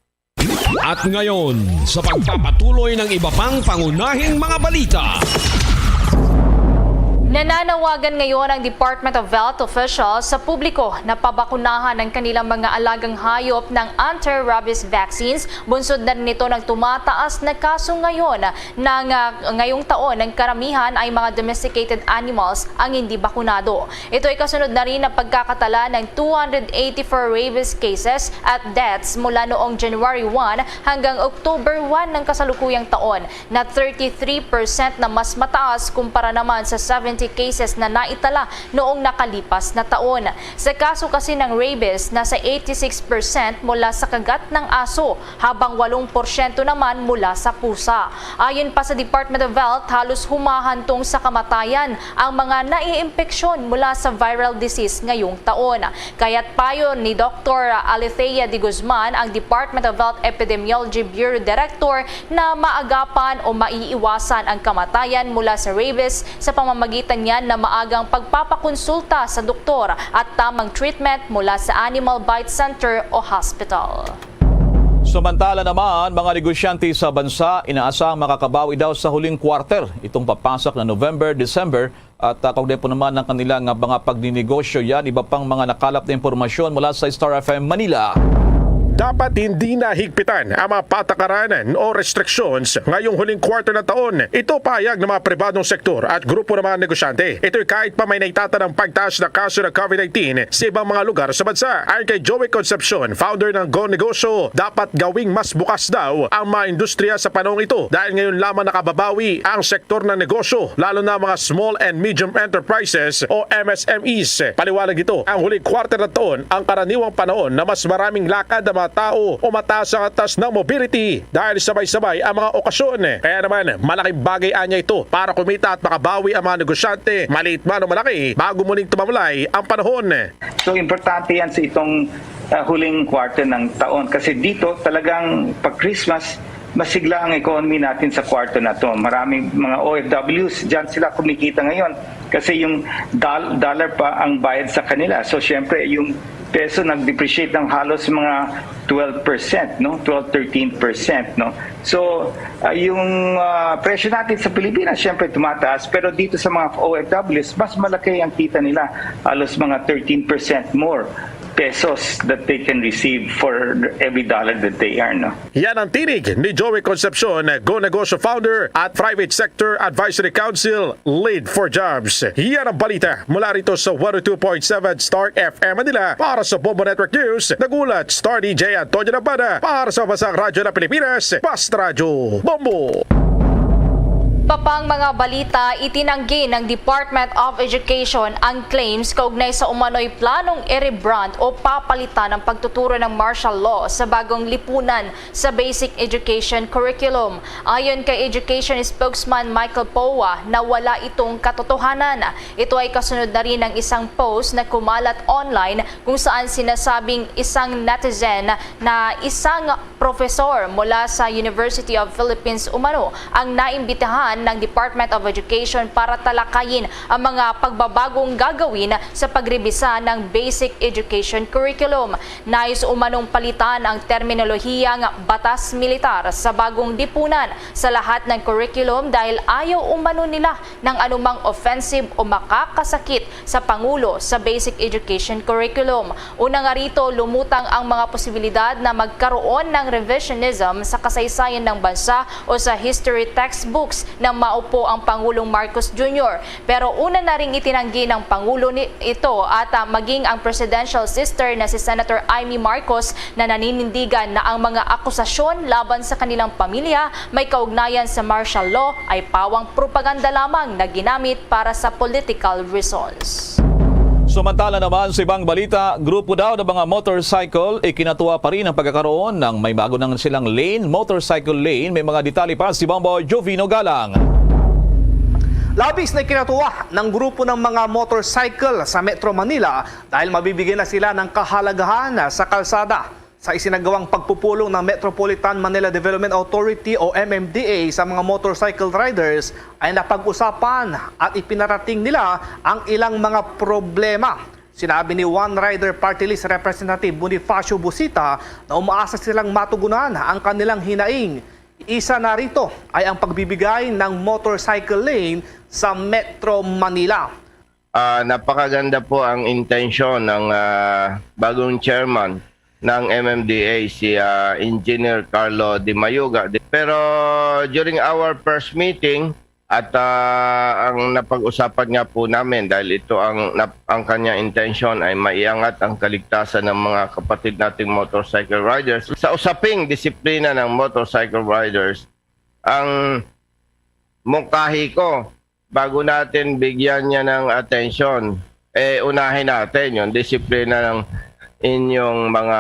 At ngayon, sa pagpapatuloy ng iba pang pangunahing mga balita. Nananawagan ngayon ang Department of Health officials sa publiko na pabakunahan ang kanilang mga alagang hayop ng anti-rabies vaccines. Bunsod na rin ito ng tumataas na kaso ngayon ng, ah, ngayong taon. Ang karamihan ay mga domesticated animals ang hindi bakunado. Ito ay kasunod na rin ng pagkakatala ng two hundred eighty-four rabies cases at deaths mula noong January one hanggang October one ng kasalukuyang taon, na thirty-three percent na mas mataas kumpara naman sa seventy cases na naitala noong nakalipas na taon. Sa kaso kasi ng rabies, nasa eighty-six percent mula sa kagat ng aso, habang walong porsyento naman mula sa pusa. Ayon pa sa Department of Health, halos humahantong sa kamatayan ang mga naiimpeksyon mula sa viral disease ngayong taon. Kaya't payo ni Doktor Alethea de Guzman, ang Department of Health Epidemiology Bureau Director, na maagapan o maiiwasan ang kamatayan mula sa rabies sa pamamagitan niyan na maagang pagpapakonsulta sa doktor at tamang treatment mula sa Animal Bite Center o hospital. Samantala naman, mga negosyante sa bansa inaasahang makakabawi daw sa huling quarter itong papasok na November, December, at uh, kaugnay po naman ng kanilang uh, mga pagninegosyo. Yan, iba pang mga nakalap na impormasyon mula sa Star F M Manila. Dapat hindi na higpitan ang mga patakaran o restrictions ngayong huling quarter ng taon. Ito pahayag ng mga pribadong sektor at grupo ng mga negosyante. Ito'y kahit pa may naitatanang pagtaas na kaso ng COVID nineteen sa ibang mga lugar sa bansa. Ayon kay Joey Concepcion, founder ng Go Negosyo, dapat gawing mas bukas daw ang mga industriya sa panahong ito dahil ngayon lamang nakababawi ang sektor ng negosyo, lalo na mga small and medium enterprises o M S M Es. Paliwanag nito, ang huling quarter ng taon ang karaniwang panahon na mas maraming lakad ang mga tao o mataas ang antas ng mobility dahil sabay-sabay ang mga okasyon. Kaya naman, malaking bagay anya ito para kumita at makabawi ang mga negosyante, maliit man o malaki, bago muling tumamlay ang panahon. So, importante yan sa itong uh, huling quarter ng taon kasi dito talagang pag Christmas, masigla ang economy natin sa quarter na to. Maraming mga O F Ws, dyan sila kumikita ngayon kasi yung dol- dollar pa ang bayad sa kanila. So, syempre, yung peso nag-depreciate ng halos mga twelve percent, no? Twelve, thirteen percent, no? So, uh, yung uh, presyo natin sa Pilipinas, syempre, tumataas. Pero dito sa mga O F Ws, mas malaki ang kita nila. Halos mga thirteen percent more pesos that they can receive for every dollar that they earn. No? Yan ang tinig ni Joey Concepcion, Go Negosyo founder at Private Sector Advisory Council Lead for Jobs. Yan ang balita mula rito sa one oh two point seven Star F M Manila. Para sa Bombo Network News, nagulat Star D J Antonio Labana. Para sa Basang Radyo ng Pilipinas, Basta Radyo, Bombo. Papang mga balita, itinanggi ng Department of Education ang claims kaugnay sa umano'y planong i-rebrand o papalitan ang pagtuturo ng martial law sa bagong lipunan sa basic education curriculum. Ayon kay Education Spokesman Michael Poa na wala itong katotohanan. Ito ay kasunod na rin ng isang post na kumalat online kung saan sinasabing isang netizen na isang profesor mula sa University of Philippines umano ang naimbitahan ng Department of Education para talakayin ang mga pagbabagong gagawin sa pagrebisa ng basic education curriculum. Nais umanong palitan ang terminolohiyang batas militar sa bagong lipunan sa lahat ng curriculum dahil ayaw umano nila ng anumang offensive o makakasakit sa pangulo sa basic education curriculum. Una nga rito, lumutang ang mga posibilidad na magkaroon ng revisionism sa kasaysayan ng bansa o sa history textbooks na maupo ang Pangulong Marcos Junior. Pero una na ring itinanggi ng Pangulo ni ito at ah, maging ang presidential sister na si Senator Imee Marcos na naninindigan na ang mga akusasyon laban sa kanilang pamilya may kaugnayan sa martial law ay pawang propaganda lamang na ginamit para sa political results. Samantala naman sa ibang balita, grupo daw ng mga motorcycle, ikinatuwa pa rin ang pagkakaroon ng may bago nang silang lane, motorcycle lane. May mga detalye pa si Bombo Jovino Galang. Labis na ikinatuwa ng grupo ng mga motorcycle sa Metro Manila dahil mabibigyan na sila ng kahalagahan sa kalsada. Sa isinagawang pagpupulong ng Metropolitan Manila Development Authority o M M D A sa mga motorcycle riders ay napag-usapan at ipinarating nila ang ilang mga problema. Sinabi ni One Rider Party List Representative Bonifacio Busita na umaasa silang matugunan ang kanilang hinaing. Isa na rito ay ang pagbibigay ng motorcycle lane sa Metro Manila. Ah, napakaganda po ang intensyon ng ah, bagong chairman ng M M D A, si ah, Engineer Carlo De Mayuga. Pero during our first meeting, at ah, ang napag-usapan nga po namin, dahil ito ang, nap- ang kanyang intensyon ay maiangat ang kaligtasan ng mga kapatid nating motorcycle riders. Sa usaping disiplina ng motorcycle riders, ang mungkahi ko, bago natin bigyan niya ng atensyon, eh unahin natin yung disiplina ng inyong mga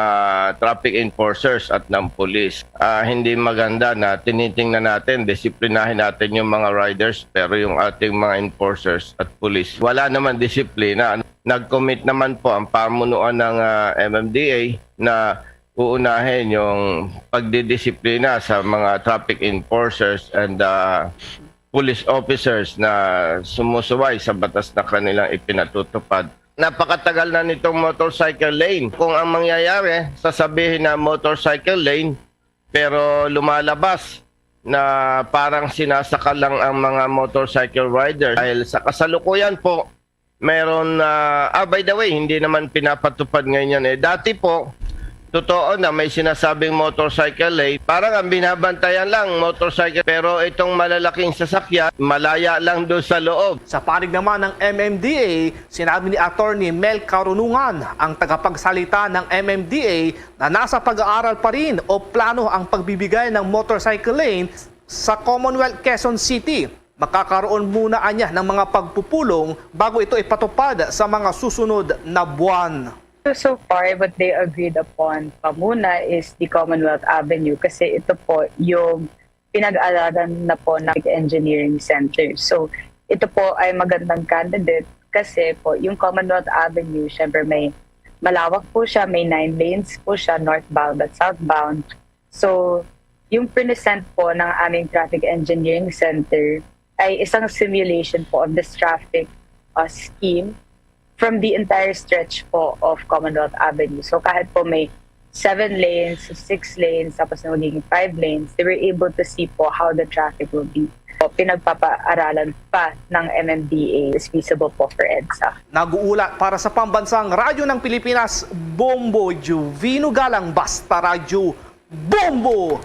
traffic enforcers at ng pulis. Ah, hindi maganda na tinitingnan natin, disiplinahin natin yung mga riders, pero yung ating mga enforcers at pulis, wala naman disiplina. Nag-commit naman po ang pamunuan ng ah, M M D A na uunahin yung pagdidisiplina sa mga traffic enforcers and ah, police officers na sumusuway sa batas na kanilang ipinatutupad. Napakatagal na nitong motorcycle lane. Kung ang mangyayari, sasabihin na motorcycle lane, pero lumalabas na parang sinasakal lang ang mga motorcycle rider dahil sa kasalukuyan po, meron na, ah, by the way, hindi naman pinapatupad ngayon yan eh. Dati po, totoo na may sinasabing motorcycle lane, parang ang binabantayan lang motorcycle, pero itong malalaking sasakyan, malaya lang doon sa loob. Sa panig naman ng M M D A, sinabi ni Attorney Mel Karunungan, ang tagapagsalita ng M M D A, na nasa pag-aaral pa rin o plano ang pagbibigay ng motorcycle lane sa Commonwealth Quezon City. Makakaroon muna anya ng mga pagpupulong bago ito ipatupad sa mga susunod na buwan. So, so far, what they agreed upon pa muna is the Commonwealth Avenue kasi ito po yung pinag-aralan na po ng Engineering Center. So, ito po ay magandang candidate kasi po yung Commonwealth Avenue, syempre may malawak po siya, may nine lanes po siya, northbound at southbound. So, yung present po ng aming Traffic Engineering Center ay isang simulation po of this traffic uh, scheme from the entire stretch po of Commonwealth Avenue. So kahit po may seven lanes, six lanes, tapos na magiging five lanes, they were able to see po how the traffic will be. So, pinagpapaaralan pa ng M M D A is feasible po for EDSA. Nag-uulat para sa Pambansang Radyo ng Pilipinas, Bombo Juvino Galang, Basta Radyo, Bombo!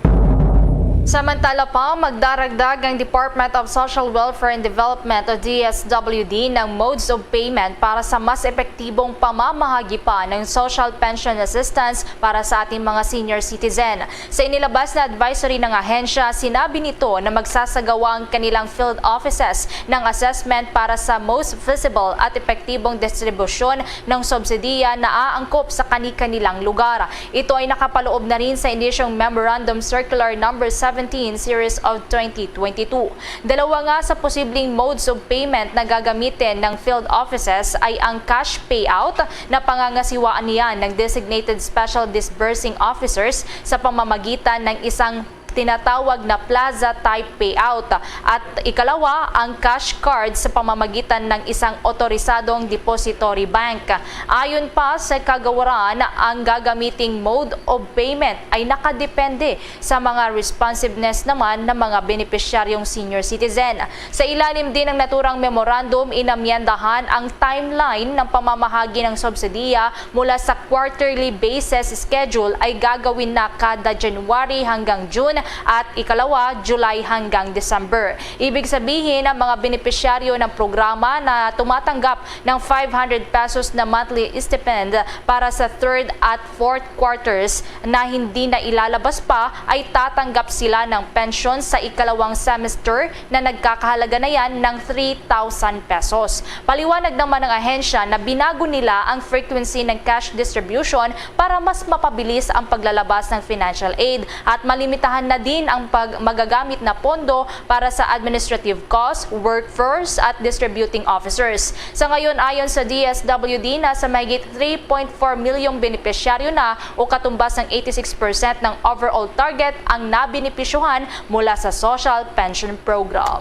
Samantala pa, magdaragdag ang Department of Social Welfare and Development o D S W D ng modes of payment para sa mas epektibong pamamahagi pa ng social pension assistance para sa ating mga senior citizen. Sa inilabas na advisory ng ahensya, sinabi nito na magsasagawa ang kanilang field offices ng assessment para sa most feasible at epektibong distribusyon ng subsidiya na aangkop sa kani-kanilang lugar. Ito ay nakapaloob na rin sa inisyong Memorandum Circular Number seventeen Series of twenty twenty-two. Dalawa nga sa posibleng modes of payment na gagamitin ng field offices ay ang cash payout na pangangasiwaan niyan ng Designated Special Disbursing Officers sa pamamagitan ng isang tinatawag na plaza-type payout, at ikalawa, ang cash card sa pamamagitan ng isang otorisadong depository bank. Ayon pa sa kagawaran, ang gagamiting mode of payment ay nakadepende sa mga responsiveness naman ng mga benepisyaryong senior citizen. Sa ilalim din ng naturang memorandum, inamyendahan ang timeline ng pamamahagi ng subsidiya mula sa quarterly basis schedule ay gagawin na kada January hanggang June at ikalawa, July hanggang December. Ibig sabihin, ang mga benepisyaryo ng programa na tumatanggap ng five hundred pesos na monthly stipend para sa third at fourth quarters na hindi na ilalabas pa ay tatanggap sila ng pensyon sa ikalawang semester na nagkakahalaga na yan ng three thousand pesos. Paliwanag naman ng ahensya na binago nila ang frequency ng cash distribution para mas mapabilis ang paglalabas ng financial aid at malimitahan na din ang pag magagamit na pondo para sa administrative costs, workforce at distributing officers. Sa ngayon, ayon sa D S W D, nasa mahigit three point four milyong benepisyaryo na o katumbas ng eighty-six percent ng overall target ang nabenepisyuhan mula sa Social Pension Program.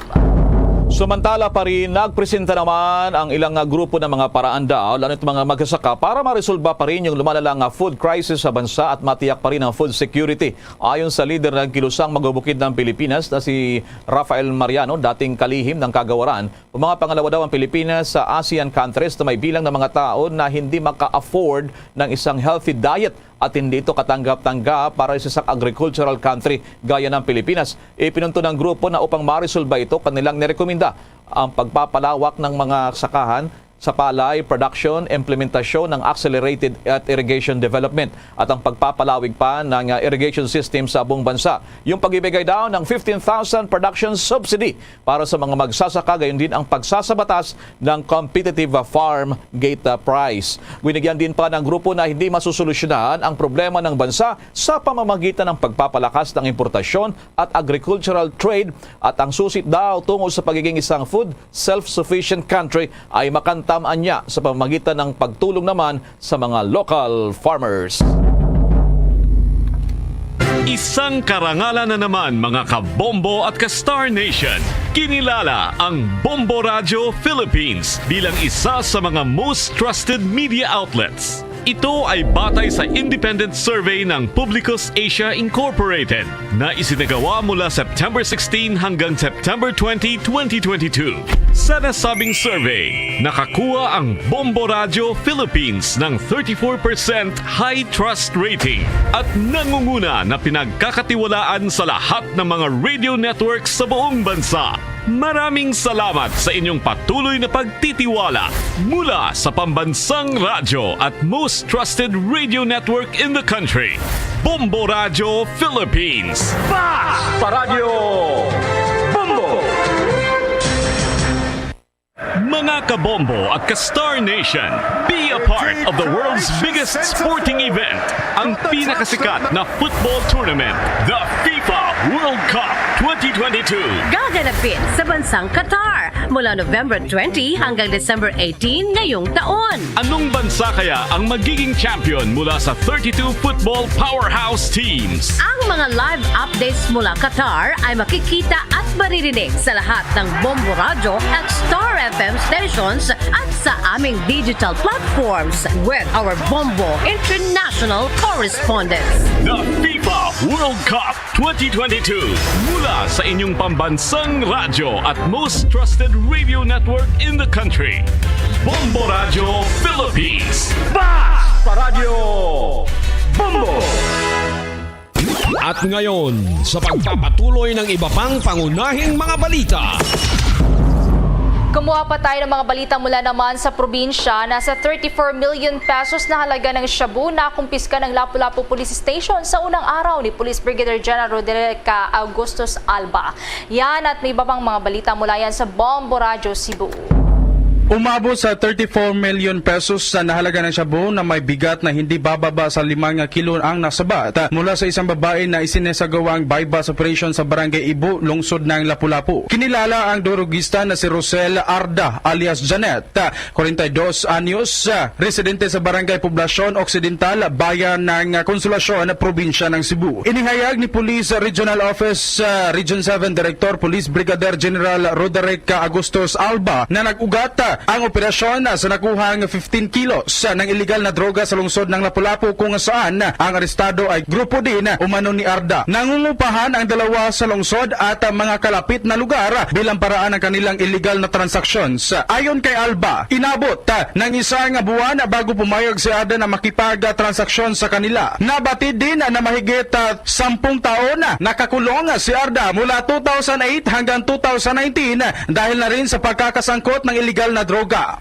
Samantala pa rin, nagpresenta naman ang ilang nga grupo ng mga paraandaw, lalo na mga magsasaka, para maresolba pa rin yung lumalala nga food crisis sa bansa at matiyak pa rin ang food security. Ayon sa leader ng Kilusang Magubukid ng Pilipinas na si Rafael Mariano, dating kalihim ng kagawaran, ang mga pangalawa daw ang Pilipinas sa ASEAN countries na may bilang ng mga tao na hindi maka-afford ng isang healthy diet at hindi ito katanggap-tanggap para sa isang agricultural country gaya ng Pilipinas. Ipinunto ng grupo na upang maresolba ito, kanilang nirekomenda ang pagpapalawak ng mga sakahan sa palay production, implementasyon ng accelerated at irrigation development at ang pagpapalawig pa ng, uh, irrigation system sa buong bansa. Yung pagbibigay daw ng fifteen thousand production subsidy para sa mga magsasaka, gayon din ang pagsasabatas ng competitive farm gate price. Binigyan din pa ng grupo na hindi masusolusyonan ang problema ng bansa sa pamamagitan ng pagpapalakas ng importasyon at agricultural trade, at ang susi daw tungo sa pagiging isang food self-sufficient country ay makamtan niya sa pamamagitan ng pagtulong naman sa mga local farmers. Isang karangalan na naman, mga kabombo at ka-Star Nation. Kinilala ang Bombo Radyo Philippines bilang isa sa mga most trusted media outlets. Ito ay batay sa independent survey ng Publicus Asia Incorporated na isinagawa mula September sixteen hanggang September twenty, twenty twenty-two. Sa nasabing survey, nakakuha ang Bombo Radyo Philippines ng thirty-four percent high trust rating at nangunguna na pinagkakatiwalaan sa lahat ng mga radio networks sa buong bansa. Maraming salamat sa inyong patuloy na pagtitiwala mula sa pambansang radyo at most trusted radio network in the country, Bombo Radyo Philippines. Fast Paradyo Bombo! Mga kabombo at ka-Star Nation, be a part of the world's biggest sporting event, ang pinakasikat na football tournament, the FIFA World Cup twenty twenty-two. Gaganapin sa bansang Qatar mula November twenty hanggang December eighteen ngayong taon. Anong bansa kaya ang magiging champion mula sa thirty-two football powerhouse teams? Ang mga live updates mula Qatar ay makikita at maririnig sa lahat ng Bombo Radyo at Star F M stations at sa aming digital platforms with our Bombo International correspondents. The FIFA World Cup twenty twenty-two, mula sa inyong pambansang radyo at most trusted radio network in the country, Bombo Radyo Philippines. Fast Paradyo Bombo! At ngayon, sa pagpapatuloy ng iba pang pangunahing mga balita. Kumuha pa tayo ng mga balita mula naman sa probinsya. Nasa thirty-four million pesos na halaga ng shabu na kumpiska ng Lapu-Lapu Police Station sa unang araw ni Police Brigadier General Roderick Augustus Alba. Yan at may iba pang mga balita mula yan sa Bombo Radyo Cebu. Umabot sa thirty-four million pesos sa nahalaga ng shabu na may bigat na hindi bababa sa lima nga kilo ang nasabat mula sa isang babae na isinasagawa ang buy-bust operation sa Barangay Ibo, lungsod ng Lapu-Lapu. Kinilala ang durugista na si Rosel Arda alias Janet, kwarenta y dos anyos, residente sa Barangay Poblacion Occidental, Bayan ng Consolacion, Probinsya ng Cebu. Inihayag ni Police Regional Office, ah, Region seven Director Police Brigadier General Roderick Augustus Alba na nag-ugat, ah, ang operasyon, ah, sa nakuhang fifteen kilos, ah, ng iligal na droga sa lungsod ng Lapu-Lapu, kung saan, ah, ang arestado ay grupo din, ah, umano ni Arda. Nangungupahan ang dalawa sa lungsod at, ah, mga kalapit na lugar, ah, bilang paraan ang kanilang iligal na transactions. Ayon kay Alba, inabot, ah, ng isa nga buwan bago pumayag si Arda na makipagtransaksyon sa kanila. Nabatid din na mahigit, ah, sampung taon na nakakulong si Arda mula two thousand eight hanggang two thousand nineteen dahil na rin sa pagkakasangkot ng iligal na droga.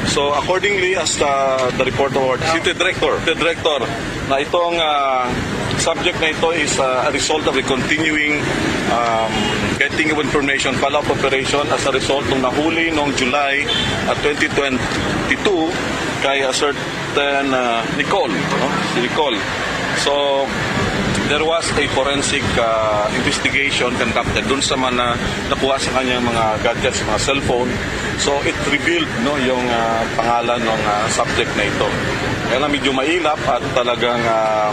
So, accordingly, as the, the report of our city director, the director, na itong, ah, subject na ito is, ah, a result of the continuing, um, getting of information, follow-up operation as a result ng nahuli noong July, ah, twenty twenty-two kay, ah, Sir then, uh, Nicole, no? Si Nicole. So, there was a forensic, uh, investigation conducted dun sa mga nakuha sa kanyang mga gadgets, mga cellphone. So, it revealed, no, yung, uh, pangalan ng, uh, subject na ito. Kaya lang medyo mailap at talagang, uh,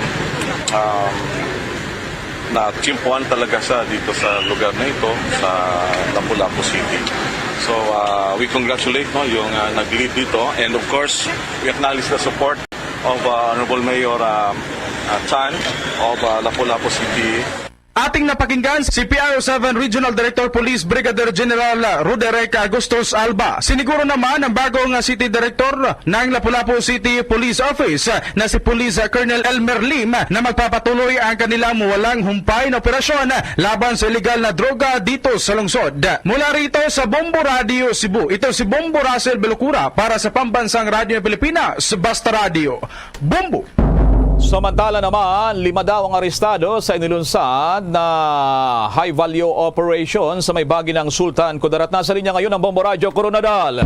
um, na tiyempuhan talaga siya dito sa lugar na ito, sa Lapu-Lapu City. So, uh, we congratulate, no, yung, uh, nag-lead dito. And of course, we acknowledge the support of, uh, Honorable Mayor, um, uh, Chan of, uh, Lapu-Lapu City. Ating napakinggan si P R O seven Regional Director Police Brigadier General Roderick Agustus Alba. Siniguro naman ang bagong City Director ng Lapu-Lapu City Police Office na si Police Colonel Elmer Lim na magpapatuloy ang kanilang walang humpay na operasyon laban sa iligal na droga dito sa lungsod. Mula rito sa Bombo Radio Cebu, ito si Bombo Russell Belocura para sa Pambansang Radyo ng Pilipinas, Basta Radio. Bombo! Samantala naman, lima daw ang arestado sa inilunsad na high-value operation sa may bagi ng Sultan Kudarat. Nasa linya ngayon ang Bombo Radyo Koronadal.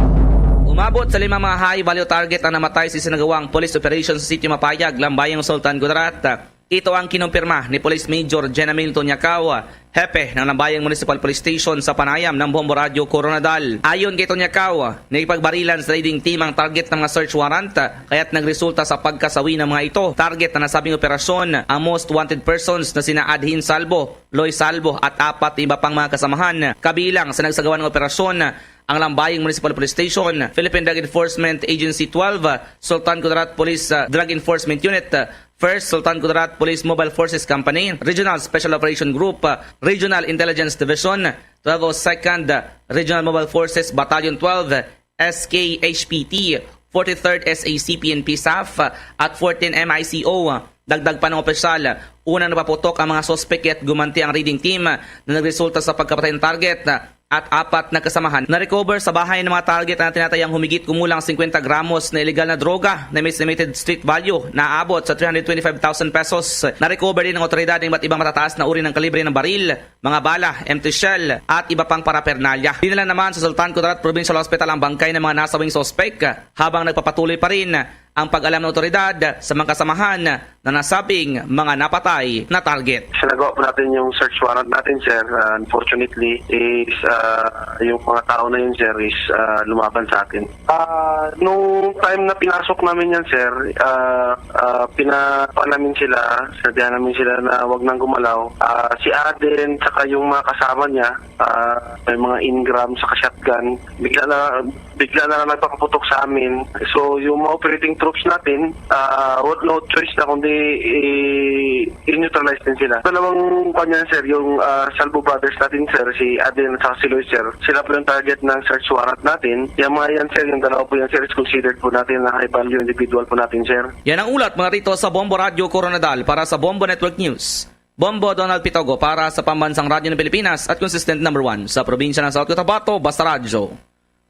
Umabot sa lima mga high-value target ang namatay sa isinagawang police operation sa Sitio Mapayag, Lambayang, Sultan Kudarat. Ito ang kinumpirma ni Police Major Jen Hamilton Yacao, hepe ng Lambayang Municipal Police Station sa panayam ng Bombo Radyo Koronadal. Ayon kay Tonyacao, nakipagbarilan sa raiding team ang target ng mga search warrant, kaya't nagresulta sa pagkasawi ng mga ito. Target na nasabing operasyon ang most wanted persons na sina Adhin Salvo, Loy Salvo at apat na iba pang mga kasamahan. Kabilang sa nagsagawa ng operasyon ang Lambayang Municipal Police Station, Philippine Drug Enforcement Agency twelve, Sultan Kudarat Police, uh, Drug Enforcement Unit, uh, First Sultan Kudarat Police Mobile Forces Company, Regional Special Operation Group, uh, Regional Intelligence Division, twelve oh second, uh, Regional Mobile Forces Battalion twelve, S K H P T, forty-third S A C P N P SAF, uh, at fourteen M I C O. Dagdag pa ng opisyal, unang napaputok ang mga suspek at gumanti ang raiding team na nagresulta sa pagkapatay ng target at apat na kasamahan. Na-recover sa bahay ng mga target ang tinatayang humigit kumulang fifty gramos na illegal na droga na may estimated street value na aabot sa three hundred twenty-five thousand pesos. Na-recover din ng otoridad ang iba't ibang matataas na uri ng kalibre ng baril, mga bala, empty shell, at iba pang paraphernalia. Dinala naman sa Sultan Kudarat Provincial Hospital ang bangkay ng mga nasawing suspek, habang nagpapatuloy pa rin ang pag-alam ng otoridad sa mga kasamahan na nasabing mga napatay na target. Sinagawa po natin yung search warrant natin, sir. Uh, unfortunately, is uh, yung mga tao na yun, sir, is uh, lumaban sa atin. Ah, nung time na pinasok namin yan, sir, ah, ah, pinapa namin sila, sinabihan namin sila na wag nang gumalaw. Ah, si Aden, saka yung mga kasama niya, ah, may mga ingram, saka shotgun. Bigla na, bigla na lang nagpakaputok sa amin. So, yung mga operating troops natin, ah, what, no choice na kundi i-, i-neutralize din sila. Dalawang kanya, sir, yung ah, Salvo Brothers natin, sir, si Aden at saka si Loy, sir. Sila po yung target ng search warrant natin. Yung mga yan, sir, yung dalawa po yan, sir, is considered po natin na high value individual po natin, sir. Yan ang ulat mula rito sa Bombo Radyo Koronadal para sa Bombo Network News. Bombo Donald Pitogo para sa Pambansang Radyo ng Pilipinas at consistent number one sa probinsya ng South Cotabato, Basta Radyo.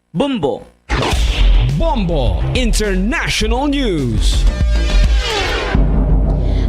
Bombo. Bombo International News.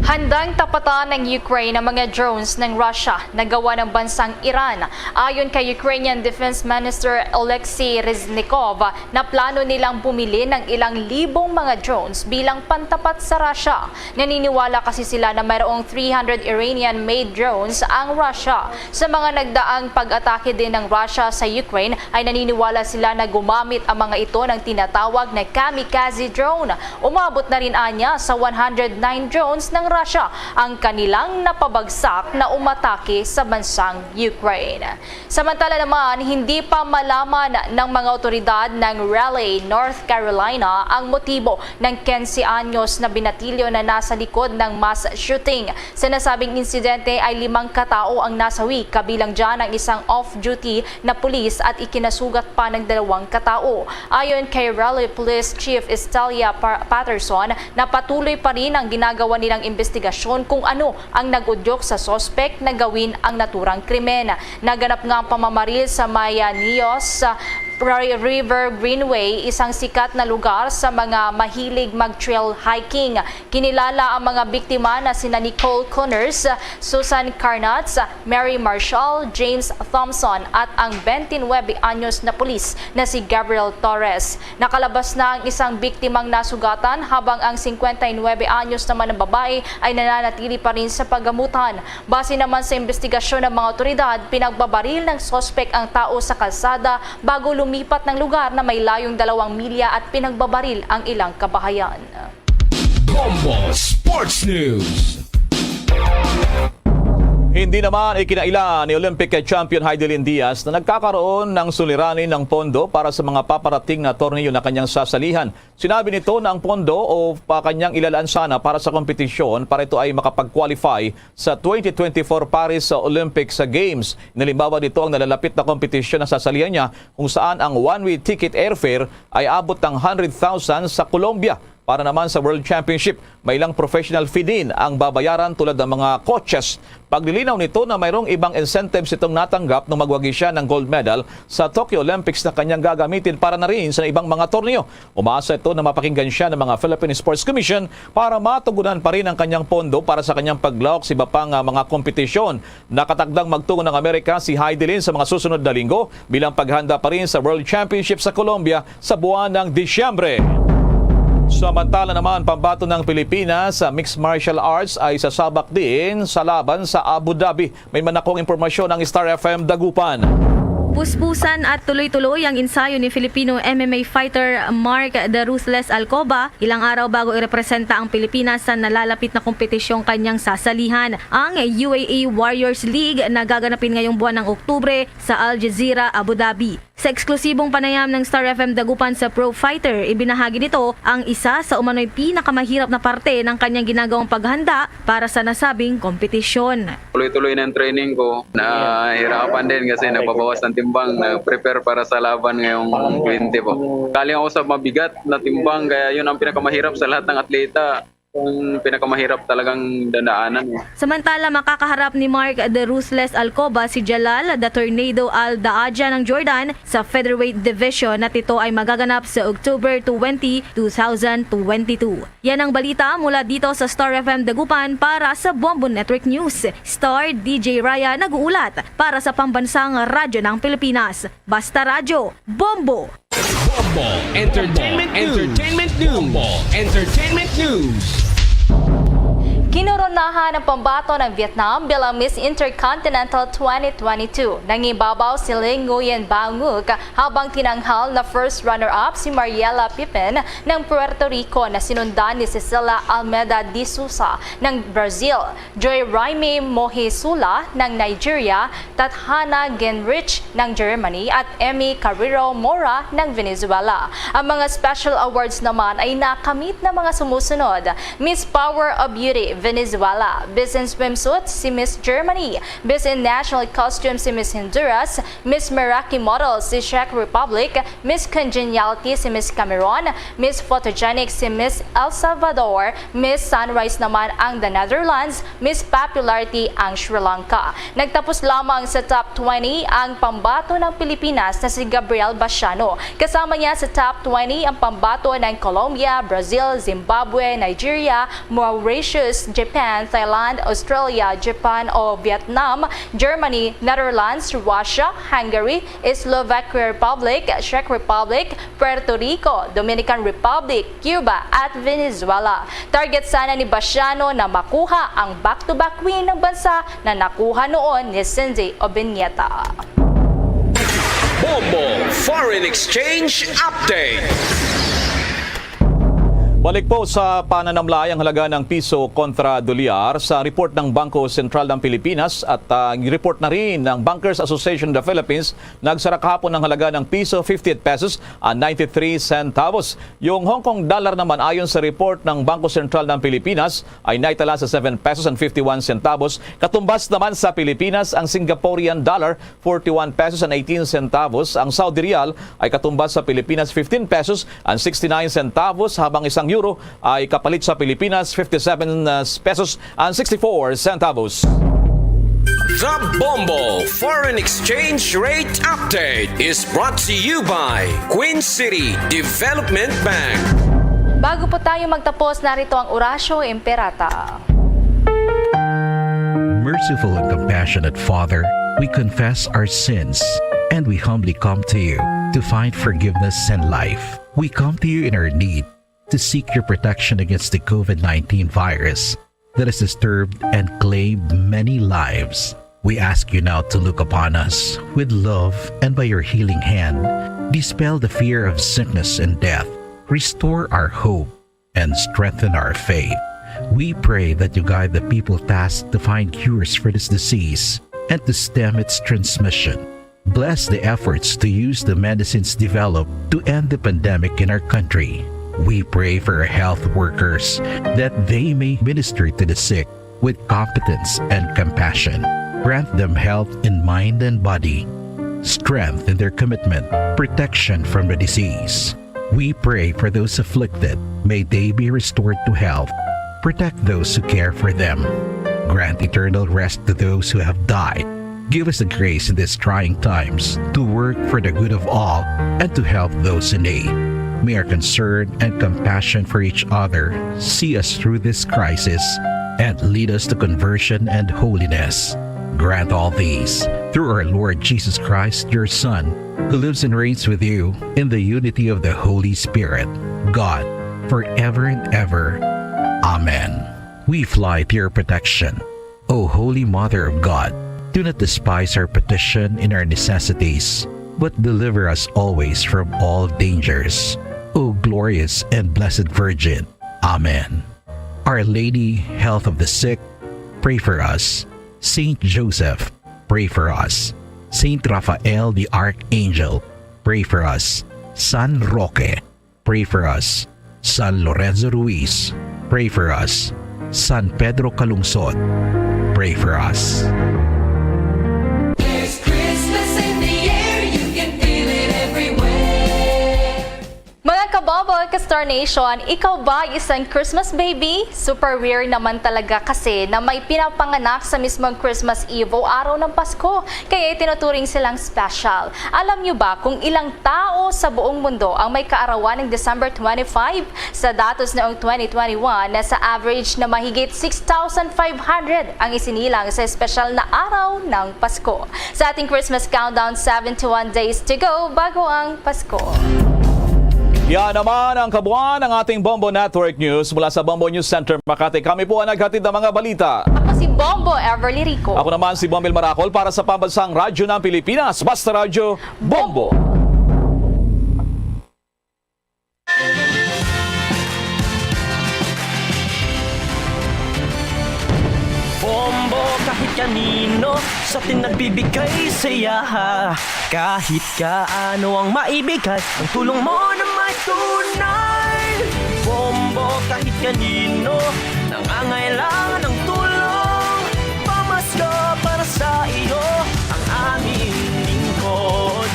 Handang tapatan ng Ukraine ang mga drones ng Russia na gawa ng bansang Iran. Ayon kay Ukrainian Defense Minister Oleksiy Reznikov, na plano nilang bumili ng ilang libong mga drones bilang pantapat sa Russia. Naniniwala kasi sila na mayroong three hundred Iranian-made drones ang Russia. Sa mga nagdaang pag-atake din ng Russia sa Ukraine, ay naniniwala sila na gumamit ang mga ito ng tinatawag na kamikaze drone. Umabot na rin anya sa one hundred nine drones ng Russia ang kanilang napabagsak na umatake sa bansang Ukraine. Samantala naman, hindi pa malaman ng mga otoridad ng Raleigh, North Carolina, ang motibo ng quince anyos na binatilyo na nasa likod ng mass shooting. Sa nasabing insidente ay limang katao ang nasawi, kabilang dyan ang isang off-duty na pulis at ikinasugat pa ng dalawang katao. Ayon kay Raleigh Police Chief Estelia Pa-, Patterson, na patuloy pa rin ang ginagawa nilang investigasyon kung ano ang nag-udyok sa suspek na gawin ang naturang krimen. Naganap nga ang pamamaril sa may, ah, Nios, ah, Prairie River Greenway, isang sikat na lugar sa mga mahilig mag-trail hiking. Kinilala ang mga biktima na sina Nicole Connors, Susan Carnats, Mary Marshall, James Thompson, at ang twenty-nine anyos na pulis na si Gabriel Torres. Nakalabas na ang isang biktimang nasugatan, habang ang singkwenta y nuebe anyos naman na babae ay nananatili pa rin sa paggamutan. Base naman sa investigasyon ng mga otoridad, pinagbabaril ng suspek ang tao sa kalsada bago lumipat ng lugar na may layong dalawang milya at pinagbabaril ang ilang kabahayan. Bombo Sports News. Hindi naman ikinaila ni Olympic champion Heidelin Diaz na nagkakaroon ng suliranin ng pondo para sa mga paparating na torneo na kanyang sasalihan. Sinabi nito na ang pondo o pa kanyang ilalaan sana para sa kompetisyon para ito ay makapag-qualify sa twenty twenty-four Paris Olympics Games. Inalimbawa nito ang nalalapit na kompetisyon na sasalihan niya, kung saan ang one-way ticket airfare ay abot ng hundred thousand sa Colombia. Para naman sa World Championship, may ilang professional fee din ang babayaran, tulad ng mga coaches. Paglilinaw nito na mayroong ibang incentives itong natanggap nung magwagi siya ng gold medal sa Tokyo Olympics na kanyang gagamitin para na rin sa ibang mga torneo. Umaasa ito na mapakinggan siya ng mga Philippine Sports Commission para matugunan pa rin ang kanyang pondo para sa kanyang paglahok sa iba pang, ah, mga kompetisyon. Nakatakdang magtungo ng Amerika si Heidelin sa mga susunod na linggo bilang paghanda pa rin sa World Championship sa Colombia sa buwan ng Disyembre. Samantala naman, pambato ng Pilipinas sa mixed martial arts ay sasabak din sa laban sa Abu Dhabi. May manakong impormasyon ang Star F M Dagupan. Puspusan at tuloy-tuloy ang ensayo ni Filipino M M A fighter Mark the Ruthless Alcoba, ilang araw bago irepresenta ang Pilipinas sa nalalapit na kompetisyong kanyang sasalihan, ang U A E Warriors League, na gaganapin ngayong buwan ng Oktubre sa Al Jazeera, Abu Dhabi. Sa eksklusibong panayam ng Star F M Dagupan sa Pro Fighter, ibinahagi nito ang isa sa umano'y pinakamahirap na parte ng kanyang ginagawang paghanda para sa nasabing kompetisyon. Tuloy-tuloy na ang training ko. Nahirapan din kasi nagbabawas ng timbang. Nag-prepare para sa laban ngayong twenty po. Galing ako sa mabigat na timbang, kaya yun ang pinakamahirap sa lahat ng atleta. Ang pinakamahirap talagang dadaanan, eh. Samantala, makakaharap ni Mark the Ruthless Alcoba si Jalal the Tornado Al Daaja ng Jordan sa featherweight division, na ito ay magaganap sa October twenty, two thousand twenty-two. Yan ang balita mula dito sa Star F M Dagupan. Para sa Bombo Network News, Star D J Raya nag-uulat para sa Pambansang Radyo ng Pilipinas. Basta Radyo, Bombo! Bombo Entertainment News. Entertainment News. Bombo Entertainment News. Kinoronahan ang pambato ng Vietnam bilang Miss Intercontinental twenty twenty-two. Nangibabaw si Ling Nguyen Bao Ngoc, habang tinanghal na first runner-up si Mariela Pippin ng Puerto Rico, na sinundan ni Cecilia Almeda de Sousa ng Brazil, Joy Raime Mohisula ng Nigeria, Tathana Genrich ng Germany, at Emmy Carrero Mora ng Venezuela. Ang mga special awards naman ay nakamit ng mga sumusunod: Miss Power of Beauty, Venezuela; Best in Swimsuit, si Miss Germany; Best in National Costume, si Miss Honduras; Miss Meraki Model, si Czech Republic; Miss Congeniality, si Miss Cameroon; Miss Photogenic, si Miss El Salvador; Miss Sunrise naman ang The Netherlands; Miss Popularity ang Sri Lanka. Nagtapos lamang sa top twenty ang pambato ng Pilipinas na si Gabriel Basiano. Kasama niya sa top twenty ang pambato ng Colombia, Brazil, Zimbabwe, Nigeria, Mauritius, Japan, Thailand, Australia, Japan o Vietnam, Germany, Netherlands, Russia, Hungary, Slovakia Republic, Czech Republic, Puerto Rico, Dominican Republic, Cuba, at Venezuela. Target sana ni Basiano na makuha ang back-to-back win ng bansa na nakuha noon ni Cindy Obiñeta. Bombo Foreign Exchange Update. Balik po sa pananamlay ang halaga ng piso kontra dolyar. Sa report ng Bangko Sentral ng Pilipinas at, ah, report na rin ng Bankers Association of the Philippines, nagsara kahapon ang halaga ng piso, fifty-eight pesos and ninety-three centavos. Yung Hong Kong dollar naman, ayon sa report ng Bangko Sentral ng Pilipinas, ay naitala sa seven pesos and fifty-one centavos. Katumbas naman sa Pilipinas ang Singaporean dollar, forty-one pesos and eighteen centavos. Ang Saudi riyal ay katumbas sa Pilipinas, fifteen pesos and sixty-nine centavos, habang isang euro ay kapalit sa Pilipinas, fifty-seven pesos and sixty-four centavos. The Bombo Foreign Exchange Rate Update is brought to you by Queen City Development Bank. Bago po tayo magtapos, narito ang Oratio Imperata. Merciful and compassionate Father, we confess our sins and we humbly come to you to find forgiveness and life. We come to you in our need to seek your protection against the COVID nineteen virus that has disturbed and claimed many lives. We ask you now to look upon us with love and by your healing hand, dispel the fear of sickness and death, restore our hope, and strengthen our faith. We pray that you guide the people tasked to find cures for this disease and to stem its transmission. Bless the efforts to use the medicines developed to end the pandemic in our country. We pray for our health workers that they may minister to the sick with competence and compassion. Grant them health in mind and body, strength in their commitment, protection from the disease. We pray for those afflicted. May they be restored to health. Protect those who care for them. Grant eternal rest to those who have died. Give us the grace in these trying times to work for the good of all and to help those in need. May our concern and compassion for each other see us through this crisis and lead us to conversion and holiness. Grant all these through our Lord Jesus Christ, your Son, who lives and reigns with you in the unity of the Holy Spirit, God, forever and ever. Amen. We fly to your protection, O Holy Mother of God. Do not despise our petition in our necessities, but deliver us always from all dangers, O glorious and blessed Virgin. Amen. Our Lady, Health of the Sick, pray for us. Saint Joseph, pray for us. Saint Raphael the Archangel, pray for us. San Roque, pray for us. San Lorenzo Ruiz, pray for us. San Pedro Calungsod, pray for us. There's Christmas in the air, you can feel it everywhere. Mga kabombo, ka-Star Nation, ikaw ba isang Christmas baby? Super weird naman talaga kasi na may pinapanganak sa mismong Christmas Eve o araw ng Pasko, kaya itinuturing silang special. Alam niyo ba kung ilang tao sa buong mundo ang may kaarawan ng December twenty-five? Sa datos noong twenty twenty-one, nasa average na mahigit six thousand five hundred ang isinilang sa espesyal na araw ng Pasko. Sa ating Christmas countdown, seventy-one days to go bago ang Pasko. Yan naman ang kabuuan ng ating Bombo Network News. Mula sa Bombo News Center Makati, kami po ang naghatid ng mga balita. Ako si Bombo Everly Rico. Ako naman si Bombil Maracol para sa Pambansang Radyo ng Pilipinas, Basta Radyo, Bombo. Bombo kahit kanino sa atin nagbibigay saya. Kahit kaano ang maibigay, ang tulong mo na may tunay. Bombo kahit kanino nangangailangan ng tulong. Pamasko para sa iyo ang aming lingkod.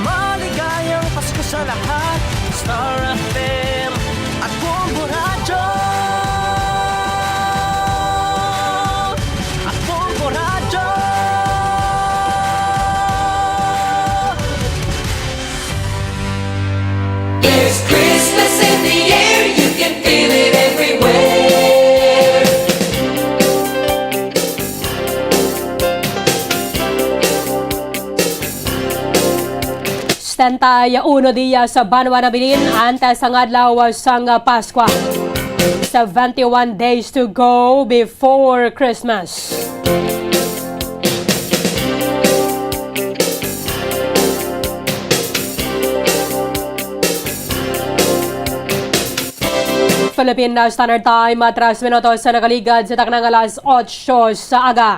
Maligayang Pasko sa lahat. Star F M at Bombo Radyo. At Bombo Radyo. There's Christmas in the air, you can feel it everywhere. Setenta y uno dias sa banwa nabilin antes ang adlaw sang Paskwa. Seventy-one days to go before Christmas. Philippine Standard Time, tres minutos sa nakaligad sa taknang alas otso sa aga.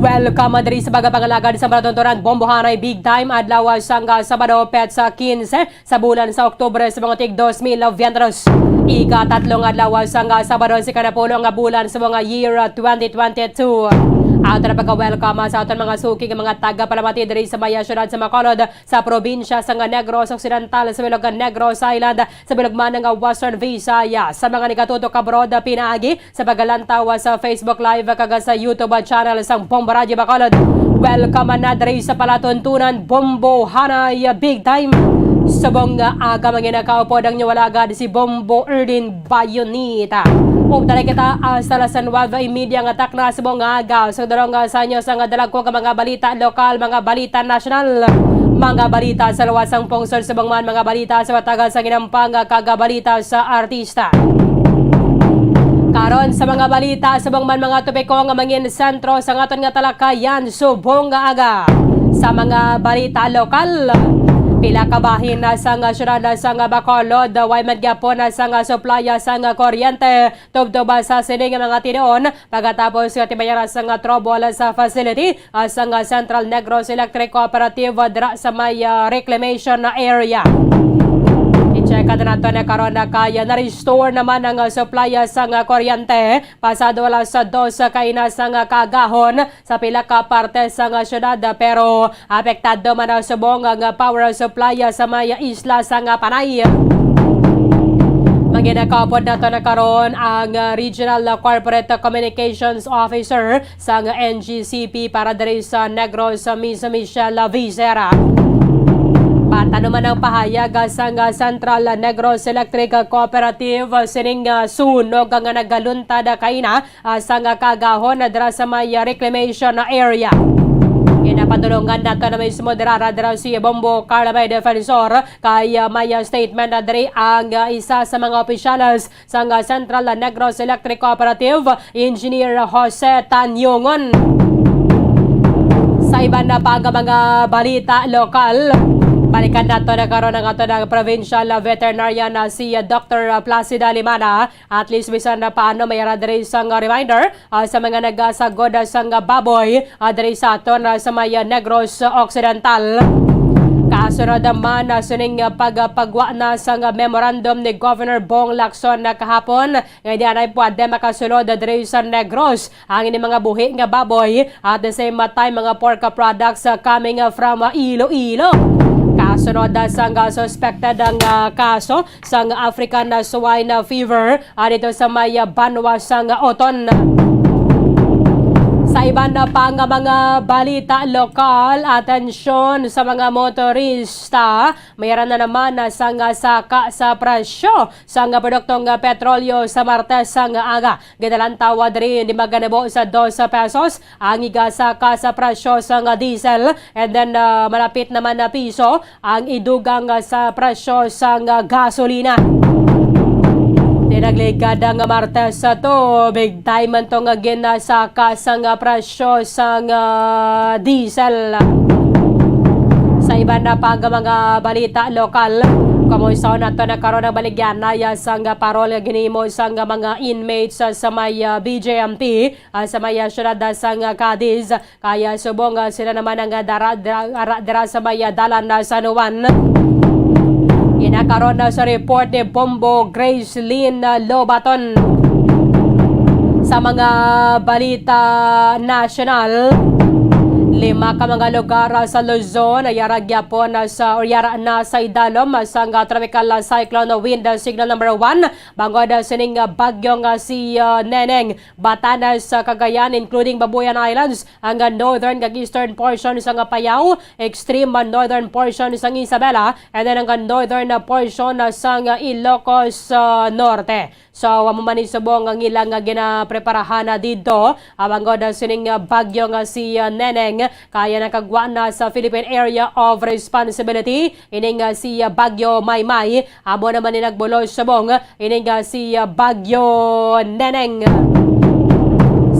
Welcome diri sa pagpangalagad sa palatuntunan Bombohanay Big Time, adlaw sang Sabado, petsa quince sa bulan sa Oktubre sa mga tig dos mil veintitrés. Ikatatlong adlaw sang Sabado sa kanapulo nga bulan sa mga year twenty twenty-two. Ato na pagka-welcome sa aton mga suki nga mga tagapalamati diri sa maya siyudad sa Bacolod, sa probinsya sang Negros Occidental, sa bilog nga Negros Island, sa bilog man nga Western Visayas, sa mga nagatutok abroad pinaagi sa paglantaw sa Facebook Live kag sa YouTube channel sang Bombo Radyo Bacolod. Welcome na diri sa palatuntunan Bombohanay Big Time. Subong nga aga, manginakaupod ang inyo alagad si Bombo Erdin Bayonita. Updali kita hasta las nuwebe y media nga takna subong nga aga. Sa darong sa inyo sa nga dalagko nga mga balita lokal, mga balita nasyonal, mga balita sa luwas sang pungsod, subong man mga balita sa matagal sa ginampang kag balita sa artista. Karon sa mga balita, subong man mga topiko nga mangin sentro sa aton nga talakayan subong nga aga. Sa mga balita lokal, pila ka bahin na sa nga siyudad sa nga Bacolod, way man gyapon na sa nga suplaya sa nga kuryente. Tubtob sa sini nga mga tinuon, pagkatapos nga timayaran sa nga trouble sa facility, ah, sa nga Central Negros Electric Cooperative, ah, dira sa may, ah, reclamation na area. I-check nato na karon na kaya na-restore naman ang, ah, supply, ah, sa nga kuryente. Pasado alas dos kaina sa nga kaagahon sa pila ka parte sa nga syudad, pero apektado man ang subong nga power supply sa may isla sa nga Panay. Manginakaupod nato na karon ang Regional Corporate Communications Officer sang N G C P para diri sa Negros, Miss Michelle Vicera. Patano man ang pahayag sang Central Negros Electric Cooperative sining sunog nga nagaluntad kaina, ah, sang kaagahon dira sa may, ah, reclamation area. Ginapadulungan nato na mismo dira, ra dira si Bombo Carla May Defensor, kay, ah, may, ah, statement na diri ang, ah, isa sa mga opisyales sang, ah, Central Negros Electric Cooperative, Engineer Jose Tanyongon. Sa iban na pa nga mga balita lokal, balikan nato na karon ang ato na provincial, ah, veterinarian na si, ah, Doctor Placida Limana. At least, bisan na paano, may ara diri sang, ah, reminder, ah, sa mga nagasagod, ah, sang, ah, baboy, ah, diri sa aton, ah, sa may, ah, Negros Occidental. Kasunod naman, ah, sining, ah, pagpagwa na sang, ah, memorandum ni Governor Bong Lacson na kahapon, nga di anay pwede makasulod diri sa Negros ang ini mga buhi nga baboy, at the same time, mga pork products, ah, coming, ah, from, ah, Iloilo. Kasunod, ah, sang, ah, suspected ang, ah, kaso sang African, ah, swine, ah, fever, ah, dito sa may, ah, banwa sang, ah, Oton. Sa iban na pa nga mga balita lokal, atensyon sa mga motorista, mayroon na naman, ah, sang, ah, saka sa presyo sang, ah, produktong, ah, petrolyo sa Martes sang, ah, aga. Ginalantaw diri, hindi maganabo sa dos pesos ang igasaka sa presyo sang, ah, diesel, and then, ah, malapit naman na piso ang idugang, ah, sa presyo sang, ah, gasolina. Tinagligad ang Martes sa to, big time man to nga ginasaka sang, ah, presyo sang, ah, diesel. Sa iban na pa nga mga balita lokal, kumusta nato na karon ang baligyanay sang parol nga ginhimo sang mga inmates sa, sa may, ah, B J M P, ah, sa may, ah, siyudad, ah, sang, ah, Cadiz. Kaya subong, ah, sila naman ang, ah, dara, dira, ara, dira sa may, ah, dalan na San Juan. Inakaron na sa report ni Bombo Grace Lynn, ah, Lobaton. Sa mga balita nasyonal, lima ka mga lugar, ah, sa Luzon ay yara gyapon na sa, or yara na sa idalom, ah, sang, ah, tropical, ah, cyclone wind, ah, signal number one. Bangod, ah, sining, ah, bagyo nga si, ah, Neneng, Batanes, ah, Cagayan, including Babuyan Islands, ang, ah, northern kag eastern portion sang, ah, Apayao, extreme, ah, northern portion sang Isabela, and then ang, ah, northern, ah, portion, ah, sang, ah, Ilocos, ah, Norte. So, amo man ni subong ang ilang, ah, ginapreparahan na didto, ah, bangod, ah, sining, ah, bagyo nga si, ah, Neneng, kaya nakagwa na sa Philippine Area of Responsibility ining, ah, si, ah, Bagyo Maymay. Amo naman ni nagbulos subong ining, ah, si, ah, Bagyo Neneng.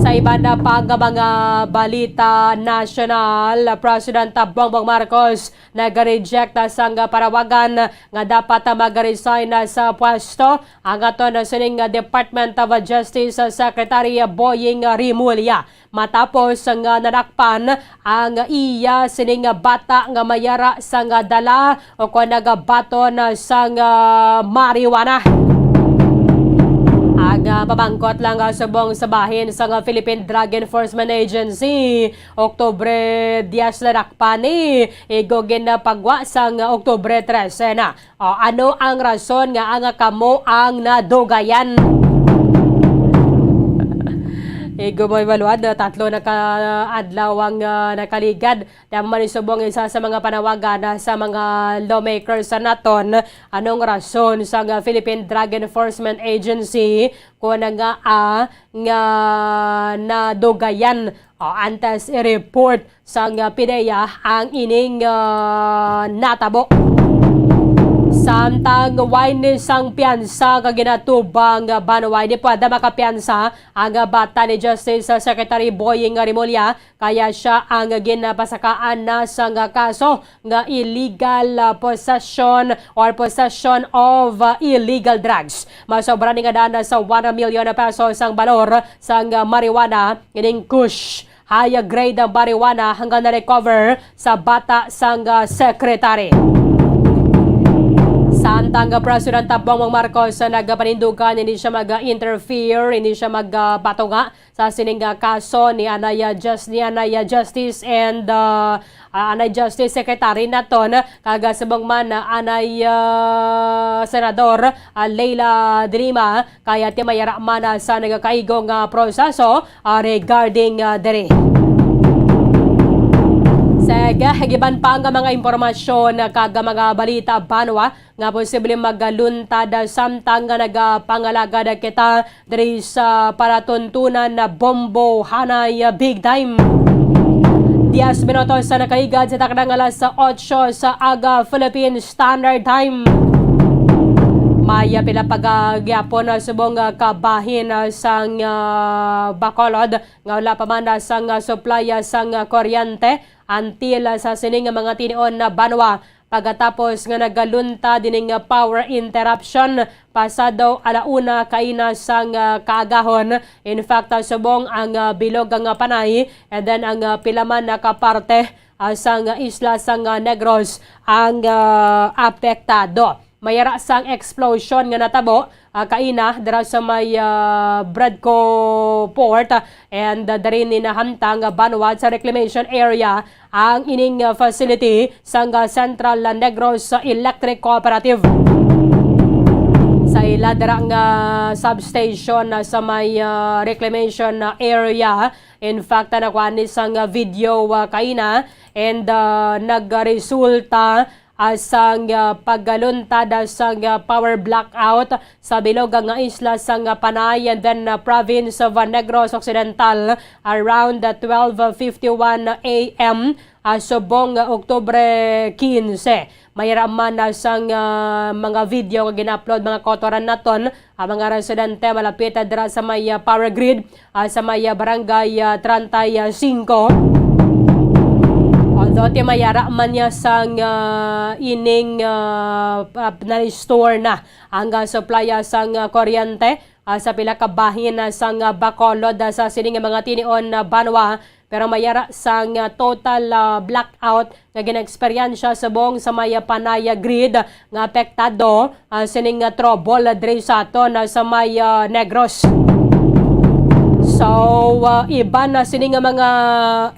Sa iban na pa nga mga balita nasyonal, President Bongbong Marcos nag-reject, ah, sang panawagan nga dapat, ah, mag-resign na sa pwesto ang aton, ah, sining, ah, Department of Justice, ah, Secretary, ah, Boying Remulla, matapos nga nadakpan ang iya sining bata nga may ara sang dala o kon nagabaton sang marijuana. Ang, ah, pamangkot lang, ah, subong sa bahin sang Philippine Drug Enforcement Agency, Oktubre diyes na dakpan ni, igo ginapagwa sang Oktubre trese na. O, ano ang rason nga ang kamo ang nadugayan? Igo mo ibaluan na tatlo na ka adlaw ang, ah, nakaligad. Tama man subong isa sa mga panawagan, ah, sa mga lawmakers sa naton. Anong rason sang, ah, Philippine Drug Enforcement Agency kung nga, ah, nga nadugayan, ah, antes i-report sang, ah, PDEA ang ining, ah, natabo. Samtang way ni sang piyansa nga ginatubang, ah, banwa, hindi pwede makapiyansa ang, ah, bata ni Justice, ah, Secretary Boying Remulla, kaya siya ang ginapasakaan na sang, ah, kaso nga illegal, ah, possession or possession of, ah, illegal drugs. Masobra ni nga daan na sa one million pesos ang balor sang, ah, marijuana, ining Kush. High grade ang marijuana hanggang na-recover sa bata sang, ah, secretary. Samtang, ah, President Bongbong Marcos, ah, nagapanindugan, hindi siya mag-interfere, hindi siya magbatunga sa sining, ah, kaso ni Anay, ah, Jus-, ni Anay, ah, Justice and, ah, ah, Anay Justice Secretary naton, kag, ah, subong man, ah, Anay, ah, Senador, ah, Leila de Lima, kaya ti may ara man, ah, sa nagakaigo nga proseso, ah, regarding, ah, diri. Sige, iban pa nga mga impormasyon, ah, kag mga balita banwa nga posible magaluntad, ah, samtang nga nagapangalagad kita diri sa palatuntunan na bombo hanay, ah, big time. Diez minutos sa nakahigad sa takdang alas otso sa aga, Philippine Standard Time. May, ah, pila pa ka gyapon, ah, subong, ah, kabahin, ah, sang, ah, Bacolod nga wala pa man, ah, sang, ah, supply, ah, sang, ah, kuryente until, ah, sa sining mga tinion na banwa. Pagkatapos nga nagaluntad ining, ah, power interruption pasado ala una kaina sang, ah, kaagahon. In fact, ah, subong ang, ah, bilog nga Panay and then ang, ah, pila man na ka parte, ah, sang, ah, isla sang, ah, Negros ang, ah, apektado. May ara sang explosion nga natabo, ah, kaina dira sa may, ah, Bradco Port, ah, and, ah, diri ni nahamtang, ah, banwad sa reclamation area ang ining, ah, facility sang, ah, Central Negros Electric Cooperative. Sa ila dira nga substation, ah, sa may, ah, reclamation, ah, area, in fact, ah, nakuha ni sang, ah, video, ah, kaina and, ah, nagresulta, ah, sang, ah, pagkaluntad, ah, sang, ah, power blackout sa bilog nga isla sang, ah, Panay and then, ah, province of, ah, Negros Occidental around, ah, twelve fifty-one a m, ah, subong, ah, Oktubre quince. May ra man, ah, sang, ah, mga video nga gina-upload, mga kautoran naton, ang mga residente malapit, ah, dira sa may, ah, power grid, ah, sa may, ah, barangay, ah, treinta y cinco. Although ti may ara man niya sang, ah, ining, ah, ah, na-restore na ang, ah, supply, ah, sang, ah, kuryente, ah, sa pila ka bahin, ah, sang, ah, Bacolod, ah, sa sining mga tinion na banwa, pero may ara sang, ah, total, ah, blackout nga gina-eksperyensya subong sa may, ah, Panay grid nga apektado, ah, sining, ah, trouble, ah, diri sa aton, ah, sa may, ah, Negros. So, ah, iban na sini nga mga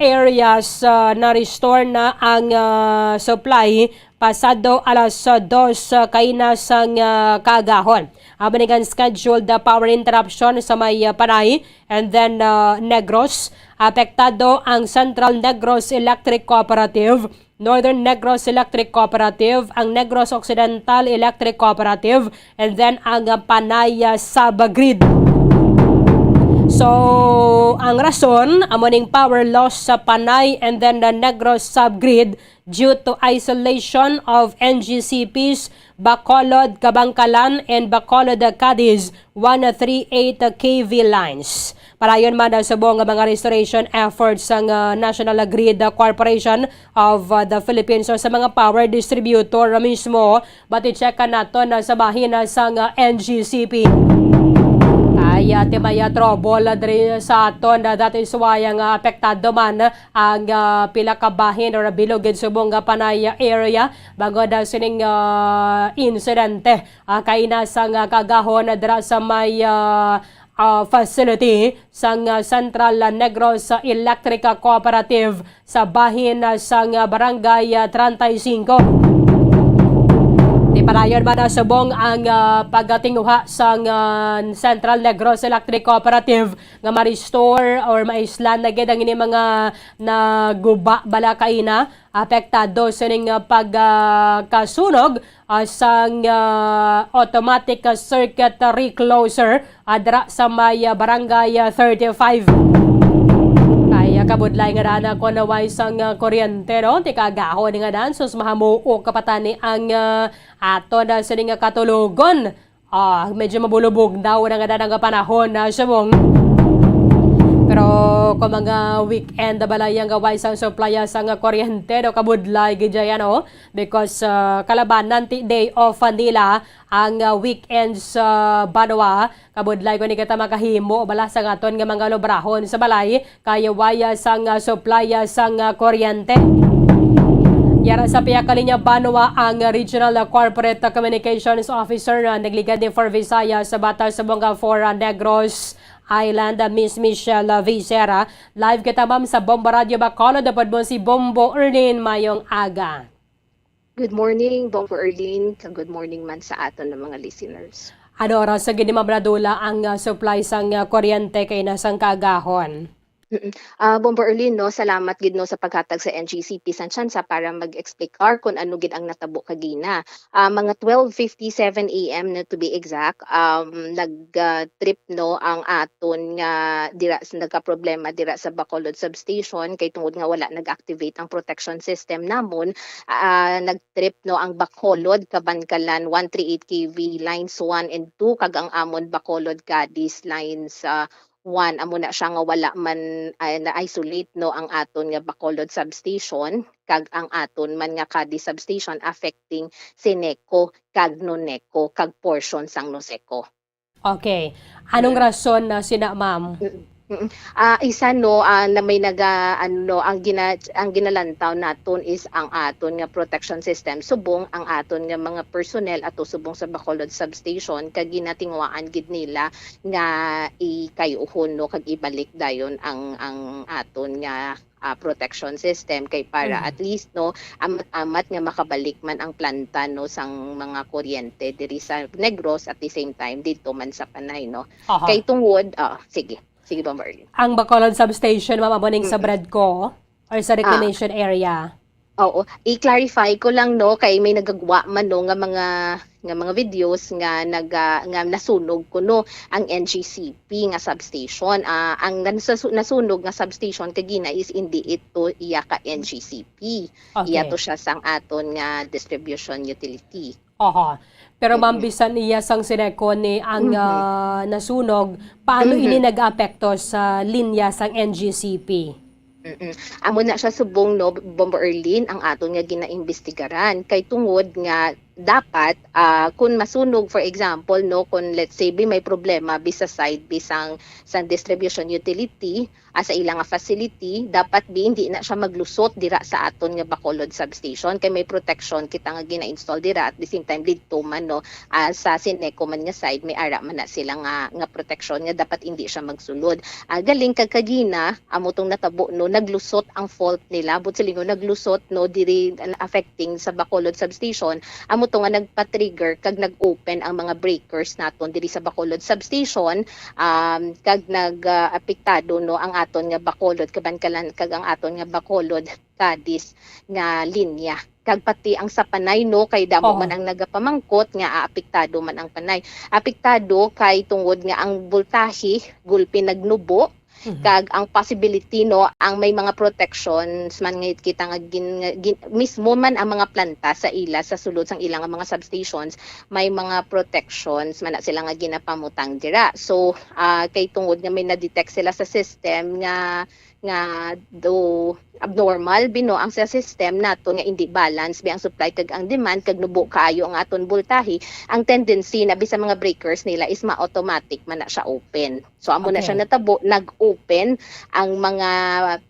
areas, ah, na-restore na ang, ah, supply pasado alas, ah, dos, ah, kaina sang, ah, kaagahon. Amo ni ang scheduled, ah, power interruption sa may, ah, Panay and then, ah, Negros. Apektado ang Central Negros Electric Cooperative, Northern Negros Electric Cooperative, ang Negros Occidental Electric Cooperative, and then ang, ah, Panay, ah, subgrid. So, ang rason, amo ning power loss sa Panay and then the Negros subgrid due to isolation of N G C Ps Bacolod, Kabankalan, and Bacolod, Cadiz, one three eight K V lines. Padayon man ang subong nga mga restoration efforts sang, ah, National Grid Corporation of, ah, the Philippines o sa mga power distributor mismo, but i-check naton na sa bahin, ah, sang, ah, N G C P. Ay, ah, ti may, ah, trouble, ah, diri sa aton, ah, that is why ang, ah, apektado man ang, ah, pila ka bahin or bilog gid subong nga Panay area bangod, ah, sining, ah, insidente, ah, kaina sang, ah, kaagahon, ah, dira sa may, ah, ah, facility sang, ah, Central, ah, Negros, ah, Electric, ah, Cooperative sa bahin, ah, sang, ah, Barangay, ah, treinta y cinco. Ti padayon man na subong ang, ah, pagkatinguha sang, ah, Central Negros Electric Cooperative nga ma-restore or maislan na gid ang ini mga naguba bala kaina, apektado sining, ah, pag, ah, kasunog, ah, sang, ah, automatic, ah, circuit recloser, ah, dira sa may, ah, barangay, ah, thirty-five. Kaya kabudlay nga daan ako na way sang, ah, kuryente, no? Ti kaagahon nga daan, sus, mahamuok ka pa tani ang, ah, ato na sini nga katulogon. Ah, medyo mabulubog daw na nga daan nga panahon na subong. Pero kung mga weekend, balay ang gaway sang suplaya sang kuryente, no, kabudlay gid yan, oh. Because, ah, kalabanan ti day off nila ang, ah, weekends, ah, banwa. Kabudlay ko ni kita makahimo bala sa aton nga mga lubrahon sa balay, kay waya sang, ah, suplaya sang, ah, kuryente. Yara sa pihak kalinya banwa ang Regional Corporate Communications Officer, ah, nagligad ni For Visayas sa Batas sa Bonga for, ah, Negros Island, ah, Miss Michelle, ah, Vicera. Live kita, ma'am, sa Bomba Radio Bacolod. Upod mo si Bombo Erlin. Mayong aga. Good morning, Bombo Erlin. Kag good morning man sa aton nga mga listeners. Ano oras sa gid ni, ma'am, nadula ang, ah, supply sang, ah, kuryente kaina sang kaagahon? Mm. Ah, Bombo Erlin, no, salamat gid, no, sa paghatag sa N G C P sang tsansa para mag-explicar kung ano gid ang natabo kagina. Ah, mga twelve fifty-seven A M, no, to be exact, um, nag, ah, trip, no, ang aton nga dira, nagkaproblema dira sa Bacolod Substation kay tungod nga wala nag-activate ang protection system namon, ah, nag-trip, no, ang Bacolod, Kabankalan one three eight K V lines one and two kag ang amon Bacolod, Cadiz lines, ah, one, amo na siya nga wala man, ah, na-isolate, no, ang aton nga Bacolod substation kag ang aton man nga Cadiz substation affecting Sineco kag Noneco kag portion sang Noseco. Okay. Anong rason na sina, ma'am? Mm. Ah, isa, no, ah, na may naga-, ano, ang gina-, ang ginalantaw naton is ang aton nga protection system subong ang aton nga mga personnel ato subong sa Bacolod substation kag ginatinguhaan gid nila nga ikayuhon, no, kag ibalik dayon ang, ang aton nga, ah, protection system kay para Mhm. at least, no, amat-amat nga makabalik man ang planta, no, sang mga kuryente diri sa Negros at the same time didto man sa Panay, no. Aha. Kay tungod, ah, sige. Sige, Bombo Erlin. Ang Bacolod Substation, ma'am, amo ning sa Mm-mm. BREDCO or sa Ah, reclamation area? Oo, i-clarify ko lang, no, kay may nagagwa man, no, nga mga, nga mga videos nga naga-, nga nasunog kuno ang N G C P nga substation. Ah, ang nan-, sa su-, nasunog nga substation kagina is hindi ito iya ka N G C P. Iya Okay. to siya sang aton nga distribution utility. Aha. Pero ma'am, Mm-mm. bisan iya sang Sineco ni ang Mhm. ah, nasunog, paano ini Mhm. nag-apekto sa linya sang N G C P? Mm-mm. Amo na siya subong, no, Bombo Erlin, ang aton nga ginaimbestigaran. Kay tungod nga dapat, ah, kung masunog, for example, no, kung let's say, bi may problema bi sa side bi sang, sang distribution utility, ah, sa ila nga facility, dapat bi hindi na siya maglusot dira sa aton nga Bacolod substation kay may protection kita nga gina-install dira, at the same time didto man, no, ah, sa Sineco man nga side may ara man na sila nga, nga protection nga dapat hindi siya magsulod. Ah, galing kag kagina, amo tong natabo, no, naglusot ang fault nila, buot silingon naglusot, no, diri, ah, affecting sa Bacolod substation, amo to nga nagpa-trigger kag nag-open ang mga breakers naton diri sa Bacolod substation, um, kag nag, ah, apektado, no, ang aton nga Bacolod, Kabankalan, kag ang aton nga Bacolod, Cadiz nga linya. Kag pati ang sa Panay, no, kay damo Oo. man ang nagapamangkot nga aapektado man ang Panay. Apektado kay tungod nga ang voltahe gulpi nagnubo, Mhm. kag ang possibility, no, ang may mga protections man nga kita nga gin-, nga gin-, mismo man ang mga planta sa ila, sa sulod sang ila nga mga substations, may mga protections man na sila nga ginapamutang dira. So, ah, kay tungod nga may na-detect sila sa system nga, nga do abnormal bi, no, ang sa system nato nga hindi balance bi ang supply kag ang demand kag nubo kaayo ang aton voltahe, ang tendency na bi sa mga breakers nila is ma-automatic man na siya open. So amo na siya Okay. natabo, nag-open ang mga,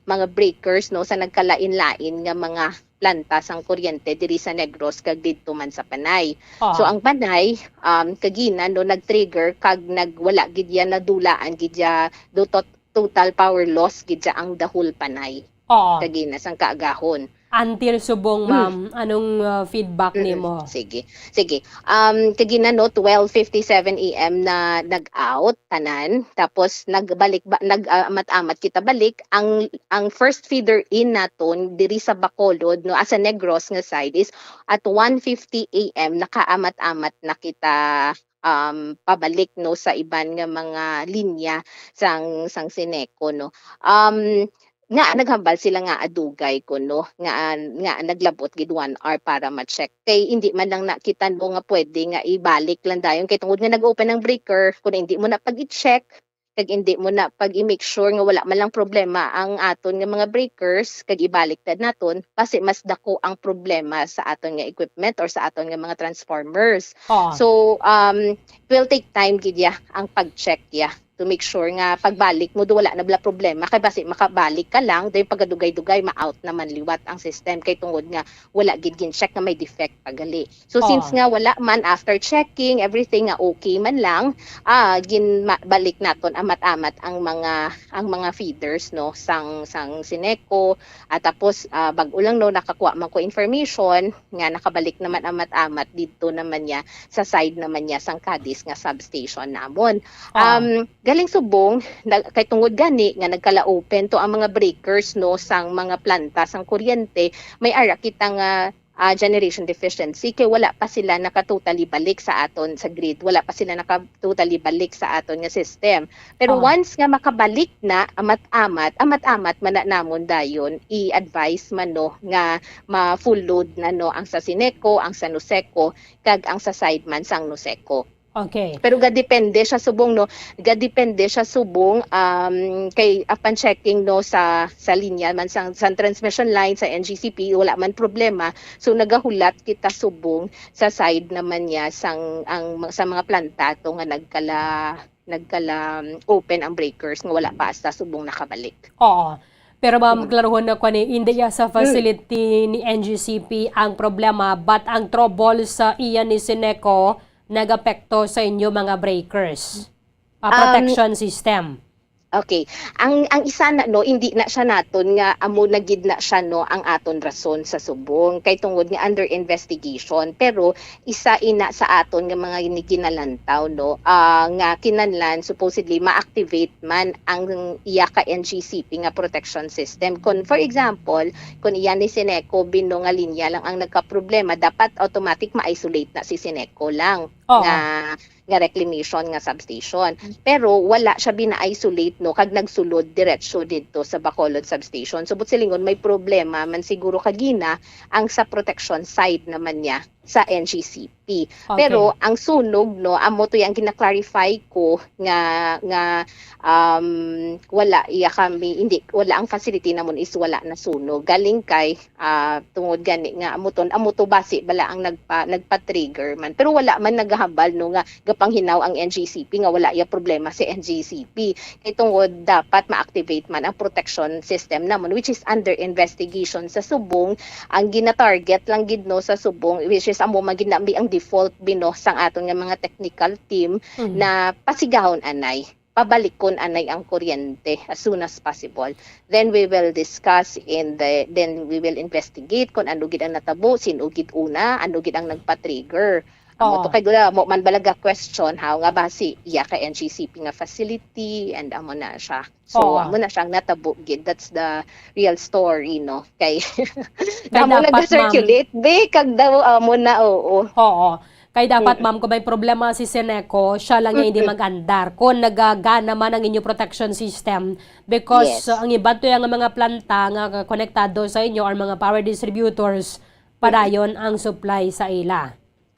mga breakers, no, sa nagkalain-lain nga mga planta sang kuryente diri sa Negros kag didto man sa Panay. So Ah. ang Panay, um, kagina, no, nag-trigger kag nagwala gid ya, nadulaan gid ya do tot-, total power loss gid ya ang the whole Panay. Oo. Kagina sang kaagahon. Until subong, Mm. ma'am, anong ah, feedback Mm-mm. nimo? Sige. Sige. Um, kagina, no, twelve fifty-seven A M na nag-out tanan. Tapos nagbalik ba, nag ah, amat-amat kita balik. Ang, ang first feeder in naton diri sa Bacolod, no, asa Negros nga side is at one fifty A M nakaamat-amat na kita, um, pabalik, no, sa iban nga mga linya sang, sang Sineco, no. Um, nga naghambal sila nga adugay kuno nga, nga naglabot gid one hour para ma-check. Kay hindi man lang na kita, no, nga pwede nga ibalik lang dayon kay tungod nga nag-open ang breaker, kung hindi mo na pag-i-check kag hindi mo na pag-i-make sure nga wala man lang problema ang aton nga mga breakers kag ibalik na naton, basi mas dako ang problema sa aton nga equipment or sa aton nga mga transformers. Oo. So, um, it will take time gid ya ang pag-check ya to make sure nga pagbalik mo do wala na bala problema kay basi makabalik ka lang, then pagadugay-dugay ma-out naman liwat ang system kay tungod nga wala gid gin-check nga may defect pa gali. So since Oo. nga wala man, after checking everything nga okay man lang, ah, gin ma-, balik naton amat-amat ang mga, ang mga feeders, no, sang, sang Sineco. At tapos, ah, bag-o lang, no, nakakuha man ko information nga nakabalik naman amat-amat didto naman niya sa side naman niya sang Cadiz nga substation namon. Oo. Um, Galing subong, nag-, kay tungod gani nga nagkala-open to ang mga breakers, no, sang mga planta sang kuryente, may ara kita nga, ah, generation deficiency, kay wala pa sila naka-totally balik sa aton sa grid, wala pa sila naka-totally balik sa aton nga system. Pero Oh. once nga makabalik na, amat-amat, amat-amat man na namon dayon i-advise man, no, nga ma-full load na, no, ang sa Sineco, ang sa Noseco, kag ang sa side man sang Noseco. Okay. Pero gadepende siya subong, no, gadepende siya subong, um, kay upon checking, no, sa, sa linya man sang, sang transmission line sa N G C P, wala man problema. So nagahulat kita subong sa side naman niya sang, ang, sa mga planta to nga nagkala, nagkala, um, open ang breakers nga wala pa hasta subong nakabalik. Oo. Pero ma'am, Mm. klaruhon na ko ni, hindi ya sa Mm. facility ni N G C P ang problema, but ang trouble sa iya ni Sineco nagapekto sa inyo mga breakers, ah, Um, protection system. Okay. Ang, ang isa na, no, hindi na siya naton nga amo na gid na siya, no, ang aton rason sa subong kay tungod nga under investigation. Pero isa ina sa aton nga mga ni-, ginalantaw, no, ah, nga kinahanglan supposedly ma-activate man ang iya ka N G C P nga protection system. Kon, for example, kon iya ni Sineco bino nga linya lang ang nagkaproblema, dapat automatic ma-isolate na si Sineco lang Oo. nga, nga reclamation nga substation. Pero wala siya bina-isolate, no, kag nagsulod diretso didto sa Bacolod substation. So, buot silingon, may problema man siguro kagina ang sa protection side naman niya sa N G C P. Okay. Pero ang sunog, no, amo to yung gina-clarify ko nga, nga, um, wala iya kami, hindi, wala ang facility namon is wala na sunog. Galing kay, ah, tungod gani nga amo to, amo to basi bala ang nagpa-, nagpa-trigger man. Pero wala man nagahambal, no, nga gapanghinaw ang N G C P nga wala iya problema si N G C P. Kay tungod dapat ma-activate man ang protection system namon, which is under investigation sa subong. Ang gina-target lang gid, no, sa subong, which is amo man gid na ang default bino sang aton nga mga technical team Mhm. na pasigahon anay, pabalikon anay ang kuryente as soon as possible. Then we will discuss in the, then we will investigate kung ano gid ang natabo, sino gid una, ano gid ang nagpa-trigger. Amo to Oo. kay gula mo man balaga question how nga ba si iya ka N G C P nga facility and amo na siya. So, Oo. amo na siyang natabo gid. That's the real story, no? Kay Kay damo dapat, nag-circulate, be, kag daw, amo na, oo. Oo. Kay dapat, Mm-mm. ma'am, kung may problema si Sineco, siya lang yung hindi Mm-mm. mag-andar. Kung nagagana man ang inyo protection system, because, Yes. uh, ang iban to yung mga planta nga konektado sa inyo or mga power distributors, Mm-mm. padayon ang supply sa ila.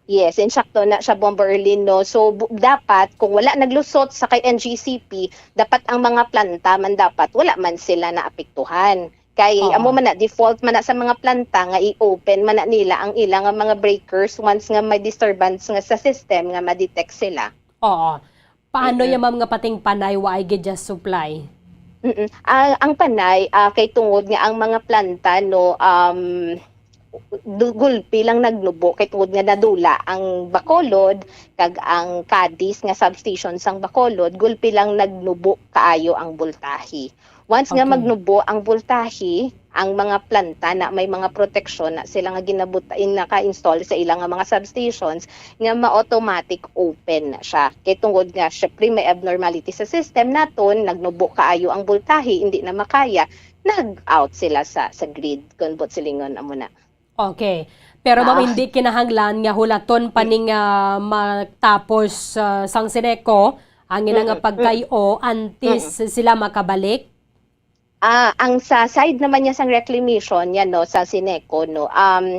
Yes, insakto na siya, Bomber Erlin, no? So, bu-, dapat, kung wala naglusot sa kay N G C P, dapat ang mga planta man dapat, wala man sila naapektuhan. Kay, Oo. amo man na, default man na sa mga planta nga i-open man na nila ang ilang nga mga breakers once nga may disturbance nga sa system nga ma-detect sila. Oo. Paano Mm-mm. yung mga pating panay wa ay gid just supply? Mm-mm. Ang, ang panay, ah, kay tungod nga ang mga planta, no, um, du-, gulpi lang nagnubo kay tungod nga nadula ang Bacolod kag ang Cadiz nga substation sang Bacolod, gulpi lang nagnubo kaayo ang boltahe. Once nga Okay. magnubo ang boltahe, ang mga planta na may mga proteksyon na sila nga ginabuta-, in-, naka-install sa ilang nga mga substations, nga ma-automatic open na siya. Kay tungod nga, syempre, may abnormality sa system naton, nagnubo kaayo ang boltahe, hindi na makaya, nag-out sila sa, sa grid, kung buot silingon, amo na. Okay. Pero, ma'am, Ah. hindi kinahanglan nga hulaton pa Mm. ning, ah, matapos, ah, sang Sineco, ang ila nga Mm-mm. pagkay-o, antes Mm-mm. sila makabalik? Ah, ang sa side naman niya sang reclamation niya, no, sa Sineco, no, um,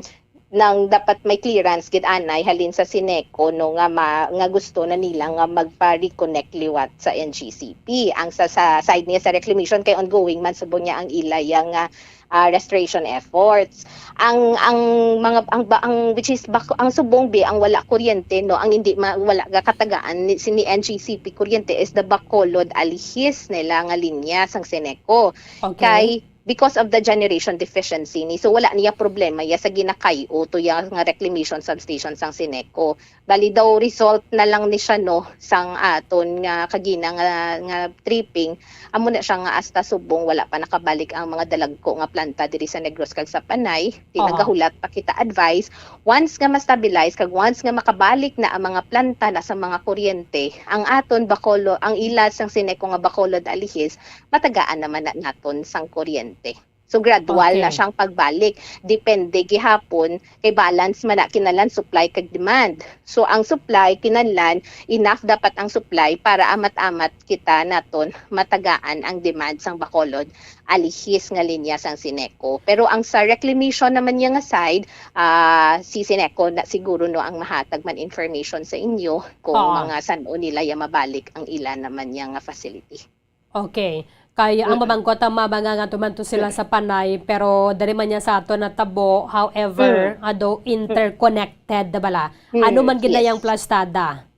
nang dapat may clearance gid anay halin sa Sineco, no, nga ma-, nga gusto na nila nga magpa-reconnect liwat sa N G C P. Ang sa, sa side niya sa reclamation kay ongoing man subong niya ang ila ya nga, ah, restoration efforts. Ang, ang mga, ang ba, ang, which is bak-, ang subong bi, ang wala kuryente, no, ang hindi ma-, wala gakatagaan ni, si, ni N G C P kuryente is the Bacolod Alihis nila nga linya sang Sineco. Okay. Kay because of the generation deficiency ni. So, wala niya problema ya sa ginakay-o to ya nga reclamation substation sang Sineco. Bali daw, result na lang ni siya, no, sang aton nga kagina nga, nga tripping. Amo na siya nga hasta subong wala pa nakabalik ang mga dalagko nga planta diri sa Negros kag sa Panay. Di Aha. nagahulat pa kita advice. Once nga ma-stabilize kag once nga makabalik na ang mga planta na sa mga kuryente, ang aton Bacolod, ang ila sang Sineco nga Bacolod alihis, matagaan naman na naton sang kuryente. So, gradual na Okay. siyang pagbalik. Depende gihapon kay balance man na kinahanglan supply kag demand. So, ang supply kinahanglan enough dapat ang supply para amat-amat kita naton matagaan ang demand sang Bacolod alihis nga linya sang Sineco. Pero ang sa reclamation naman niya nga side, ah, si Sineco na siguro, no, ang mahatag man information sa inyo kung Oo. mga san-o nila ya mabalik ang ila naman niya nga facility. Okay. Kay ang Mm. mamangkot ang mga nga tuman to sila Mm. sa Panay, pero diri man niya sa ato natabo. However, Mm. ado Mm. interconnected bala. Ano Mm, man gid na yes. yang plastada?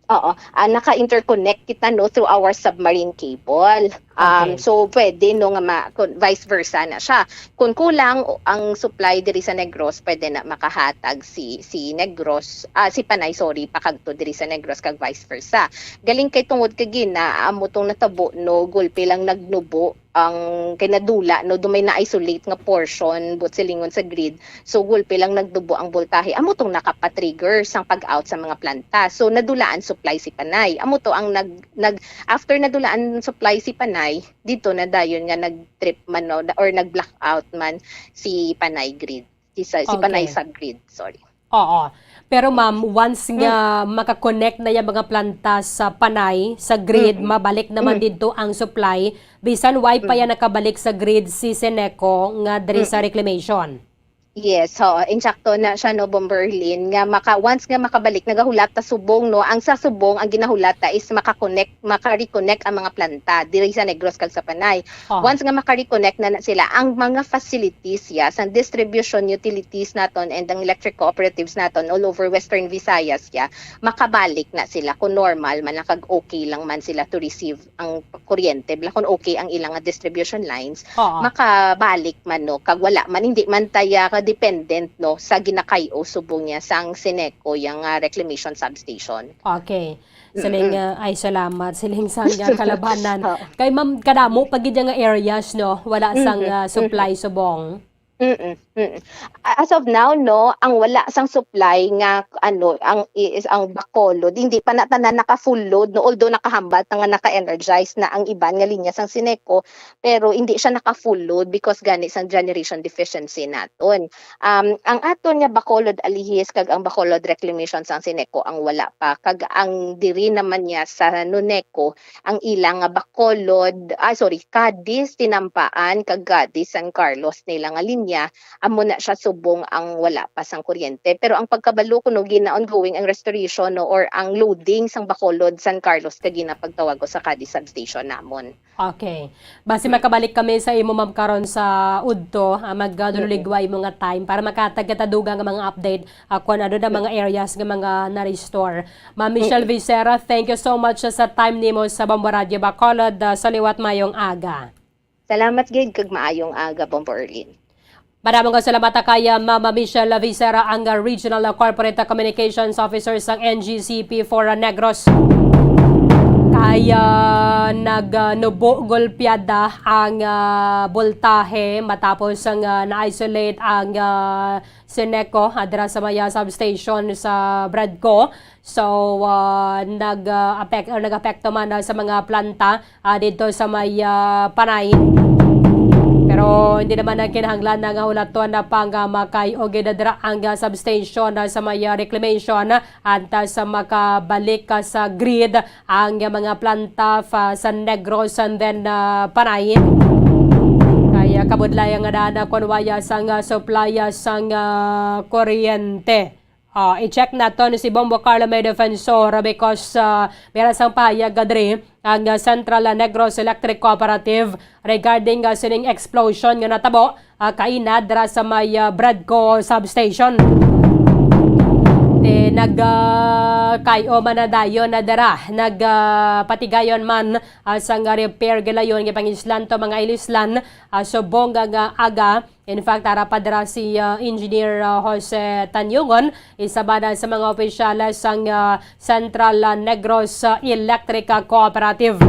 Oo. Ah, naka-interconnect kita, no, through our submarine cable. Um, Okay. so, pwede, no, nga ma-, kun-, vice versa na siya. Kung kulang o-, ang supply diri sa Negros, pwede na makahatag si, si Negros, ah, si Panay, sorry, pakagto diri sa Negros kag vice versa. Galing kay tungod kay gina, amo tong natabo, no, gulpi lang nagnubo ang kay nadula, no, dumay na-isolate nga portion, buot silingon sa grid. So, gulpi lang nagnubo ang boltahe. Amo tong nakapa-trigger sang pag-out sa mga planta. So, nadula ang supply si Panay. Amo to ang nag, nag, after nadula ang supply si Panay, dito na dayon nga nag-trip man, no, or nag-blackout man si Panay grid. Si, sa, si Panay Okay. subgrid, sorry. Oo. Pero ma'am, once Mm. nga makakonect na yung mga planta sa Panay, sa grid, Mm-mm. mabalik naman Mm. dito ang supply. Bisan why pa Mm. yan nakabalik sa grid si Seneco nga diri sa Mm-mm. reclamation? Yes, oo. Insakto na siya, no, Bomberlin, nga maka-, once nga makabalik, nagahulat ta subong, no? Ang sa subong, ang ginahulat ta is maka-connect, maka-reconnect ang mga planta diri sa Negros kag sa Panay. Oh. Once nga maka-reconnect na, na sila, ang mga facilities, ya, sa distribution utilities naton and ang electric cooperatives naton all over Western Visayas, ya, makabalik na sila kung normal man lang kag okay lang man sila to receive ang kuryente, bala kung okay ang ilang nga distribution lines, Oo. makabalik man, no, kag wala man, hindi man taya ka dependent, no, sa ginakay-o subong niya sang Seneco, yang, ah, reclamation substation. Okay. Siling, Mm-mm. ah, ay, salamat. Siling sang, ah, kalabanan. Oo. Kay ma'am, kadamo pa gid nga areas, no? Wala sang, Mm-mm. ah, supply Mm-mm. subong. Mm-mm. Mm-mm. A-, as of now, no, ang wala sang supply nga, ano, ang i-, is ang Bacolod, hindi pa na tanan naka full load, no, although nakahambat na nga naka-energize na ang iban nga linya sang Seneco, pero hindi siya naka full load because gani sang generation deficiency naton. Um, ang aton nga Bacolod alihis kag ang Bacolod reclamation sang Seneco ang wala pa, kag ang diri naman niya sa Noneco, ang ila nga Bacolod, ah, sorry, Cadiz, Tinampaan, kag Cadiz, San Carlos nila nga linya, amo na siya subong ang wala pa sang kuryente. Pero ang pagkabalo kuno gina-ongoing ang restoration, no, or ang loading sang Bacolod, San Carlos, kag ginapagtawag ko sa Cadiz substation namon. Okay. Basi Mm. makabalik kami sa imo, ma'am, karon sa udto, ah, mag, ah, Mm-mm. dululigwa imo nga time para makatag kita dugang nga mga update, ah, kung ano na Mm. mga areas nga mga na-restore. Ma'am Michelle Mm. Vicera, thank you so much sa time nimo sa Bombo Radio Bacolod. Ah, sa liwat, mayong aga. Salamat gid kag maayong aga, Bombo Erlin. Madamo nga salamat kay, ah, Ma'am Michelle Vicera, ang, ah, Regional Corporate Communications Officer sang N G C P for, ah, Negros. Kay, ah, nag, ah, nubo, golpeada ang, ah, boltahe matapos ang, ah, na-isolate ang, ah, Seneco, ah, dira sa may, ah, substation sa Bradco. So, ah, nag, ah, apek-, or nag-apekto man, ah, sa mga planta, ah, dito sa may, ah, Panay. Pero hindi naman na kinahanglan na nga hulaton na pang, ah, makay-o gid dira ang, ah, substation, ah, sa may, ah, reclamation, ah, at, ah, sa makabalik, ah, sa grid ang, ah, mga planta fa-, sa Negros and then, ah, Panay. Kaya kabudlay ang daan na kun waya sang, ah, supply, ah, sang, ah, kuryente. Ah, i-check naton si Bombo Carlo May Defensor because, ah, meron sang pahayag diri ang, ah, Central Negros Electric Cooperative regarding, ah, sining explosion nga natabo, ah, kaina dira sa may, ah, Bradco substation. Te, nag, ah, kay-o man na dayon na dira, nag, ah, patigayon man, ah, sang repair gilayon nga pangislan to mga ilislan, ah, subong nga, nga aga. In fact, ara pa dira si, ah, Engineer, ah, Jose Tanyungon, isa ba na sa mga opisyal sang, ah, Central, ah, Negros, ah, Electric, ah, Cooperative.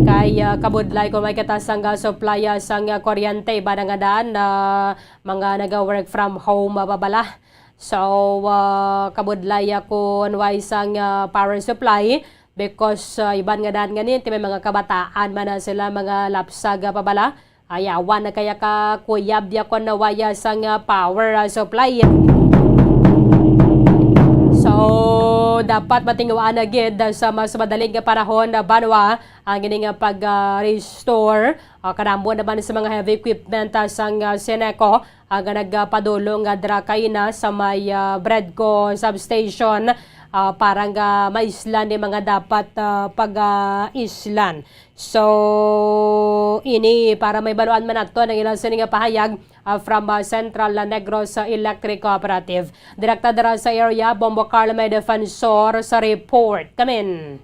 Kay, ah, kabudlay kung may katas ang, ah, supply, ah, sang, ah, kuryente, iba na nga daan, ah, mga naga-work from home, ah, babala. So, ah, kabudlay, ah, kung way sang, ah, power supply because, ah, iban nga daan nga ninti may mga kabataan man na sila, mga lapsag, ah, pabala. Ayawan na kaya ka kuyab ya kon nawaya sang, ah, power, ah, supply. So, dapat matinguan na gid, ah, sa mas madaling nga panahon na banwa ang ini nga pag, ah, restore, ah, kanamo naman sa mga heavy equipment, ah, sang, ah, Seneco, ah, nga nagpadulong nga dira kaina sa may, ah, Bredco substation, ah, para nga maislan ni mga dapat, ah, pag, ah, islan. So, ini para may baluan man nato ang ilang sini nga pahayag, ah, from, ah, Central Negros Electric Cooperative. Direkta dira sa area, Bombo Carl may defensor sa report. Kamin.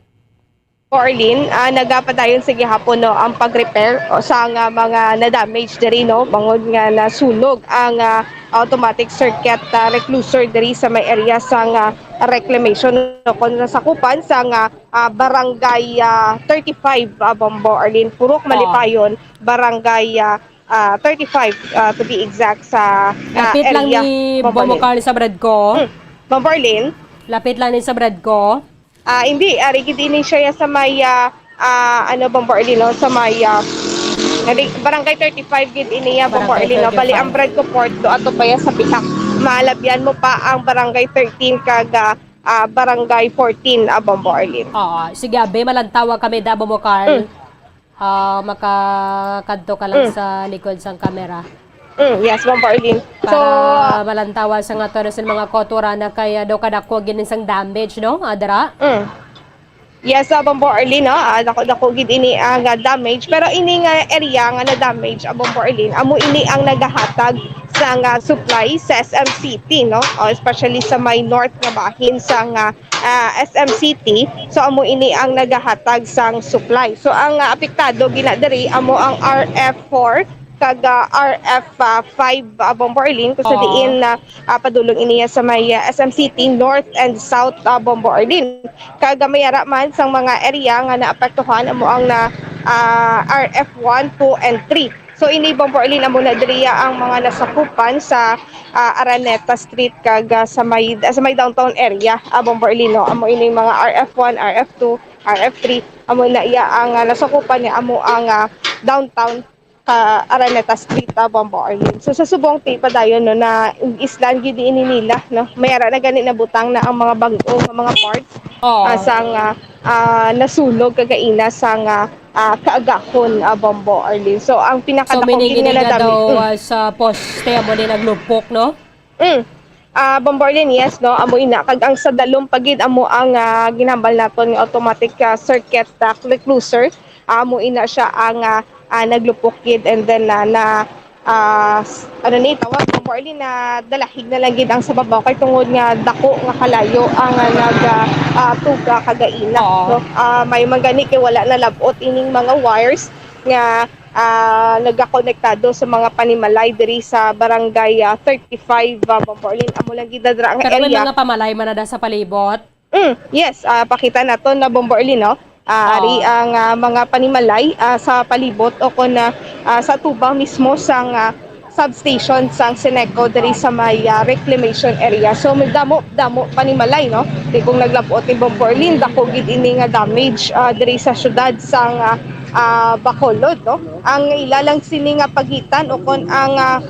Orlin, ah, nagapadayon sa gihapon, no, ang pag-repair o sa nga mga na-damage diri, no, bangod nga nasunog ang, ah, automatic circuit, ah, recloser diri sa may area sa nga reclamation, no, kon nasakupan sa nga, ah, barangay, ah, thirty-five, ah, Bombo Arlene, Purok Ah. Malipayon, barangay, ah, ah, thirty-five, ah, to be exact, sa, ah, Lapit lang area, ni Bombo Bombo Arlene. Carl sa Bredco. Hmm. Bombo Arlene? Lapit lang ni sa Bredco. Ah, hindi, ari gid ini siya sa may, ah, ah, ano, Bombo Arlene, no? Sa may, ah, ari, Barangay thirty-five gid ini, ah, Bombo Barangay Arlene, no? Bali, ang thirty-five. Bredco Port, do ato pa ya sa pihak. Malabyan mo pa ang Barangay thirteen kag, ah, ah, Barangay fourteen, ah, Bombo Arlene. Oo, sige, abe, malantawa kami da, Bombo Carl. Mm. Ah, makakadto ka lang Mm. sa likod sang kamera. Mm, yes, Bombo Arlene. So, Para malantawa sa nga to, sa mga kotura na kaya daw kadako gid sang damage, no? Adra? Mm. Yes, ah, Bombo Arlene, no? Ah, dako-dako gid ini ang, ah, damage. Pero ini nga area nga na-damage, ah, Bombo Arlene, amo ini ang nagahatag sa nga supply sa S M City, no? Oh, especially sa may north nga bahin sa nga, ah, S M City. So, amo ini ang nagahatag sang supply. So, ang, ah, apektado gina diri amo ang R F four kag, ah, R F five, ah, Bombo Arlene, kung sa Oo. diin na, ah, padulong ini sa may, ah, S M City North and South, ah, Bombo Arlene. Kag, ah, may ara man sang mga area nga naapektuhan amo ang na, ah, R F one, two, and three. So, ini, Bombo Arlene, amo na diriya ang mga nasakupan sa, ah, Araneta Street kag, ah, sa may, sa may downtown area, ah, Bombo Arlene, no? Amo ini mga R F one, R F two, R F three, amo na iya ang, ah, nasakupan ni amo ang, ah, downtown ka Araneta Street, ah, Bombo Arlene. So, sa subong ti padayon, no, na islan gid ini nila, no? May ara na gani nabutang na ang mga bag-o nga mga parts, Oo. ah, sang, ah, ah, nasunog kagaina sang, ah, ah, kaagahon, ah, Bombo Arlene. So, ang So, pinakadako meaning gid ini nga nga nadami-, daw, mm. ah, sa poste amo ni naglupok, no? Mm. Ah, Bombo Arlene, yes, no? Amo ina. Kag ang sa dalom pa gid amo ang, ah, ginhambal naton nga automatic, ah, circuit, ah, recloser. Ah, amo ina siya ang, ah, ah, naglupok gid, and then, ah, na, ah, s-, ano ni tawag, Bombo Arlene, na dalahig na lang gid ang sa babaw kay tungod nga dako nga kalayo ang, ah, nag, ah, ah, tuga kagaina, Oo. no? Ah, may man gani kay wala nalab-ot ining mga wires nga, ah, nagakonektado sa mga panimalay diri sa barangay, ah, thirty-five, ah, Bombo Arlene. Amo lang gid dira ang Pero may area. mga pamalay man na da sa palibot? Mm, yes, ah, pakita nato na, Bombo Arlene, no? Ah, Oo. ari ang, ah, mga panimalay, ah, sa palibot o kon, ah, ah, sa tubang mismo sang, ah, substation sang Seneco diri sa may, ah, reclamation area. So, may damo, damo panimalay, no? Di kung naglab-ot ni Bombo Arlene, dako gid ini nga damage, ah, diri sa syudad sang, ah, ah, Bacolod, no? Ang ila lang sini nga pagitan o kon ang, ah,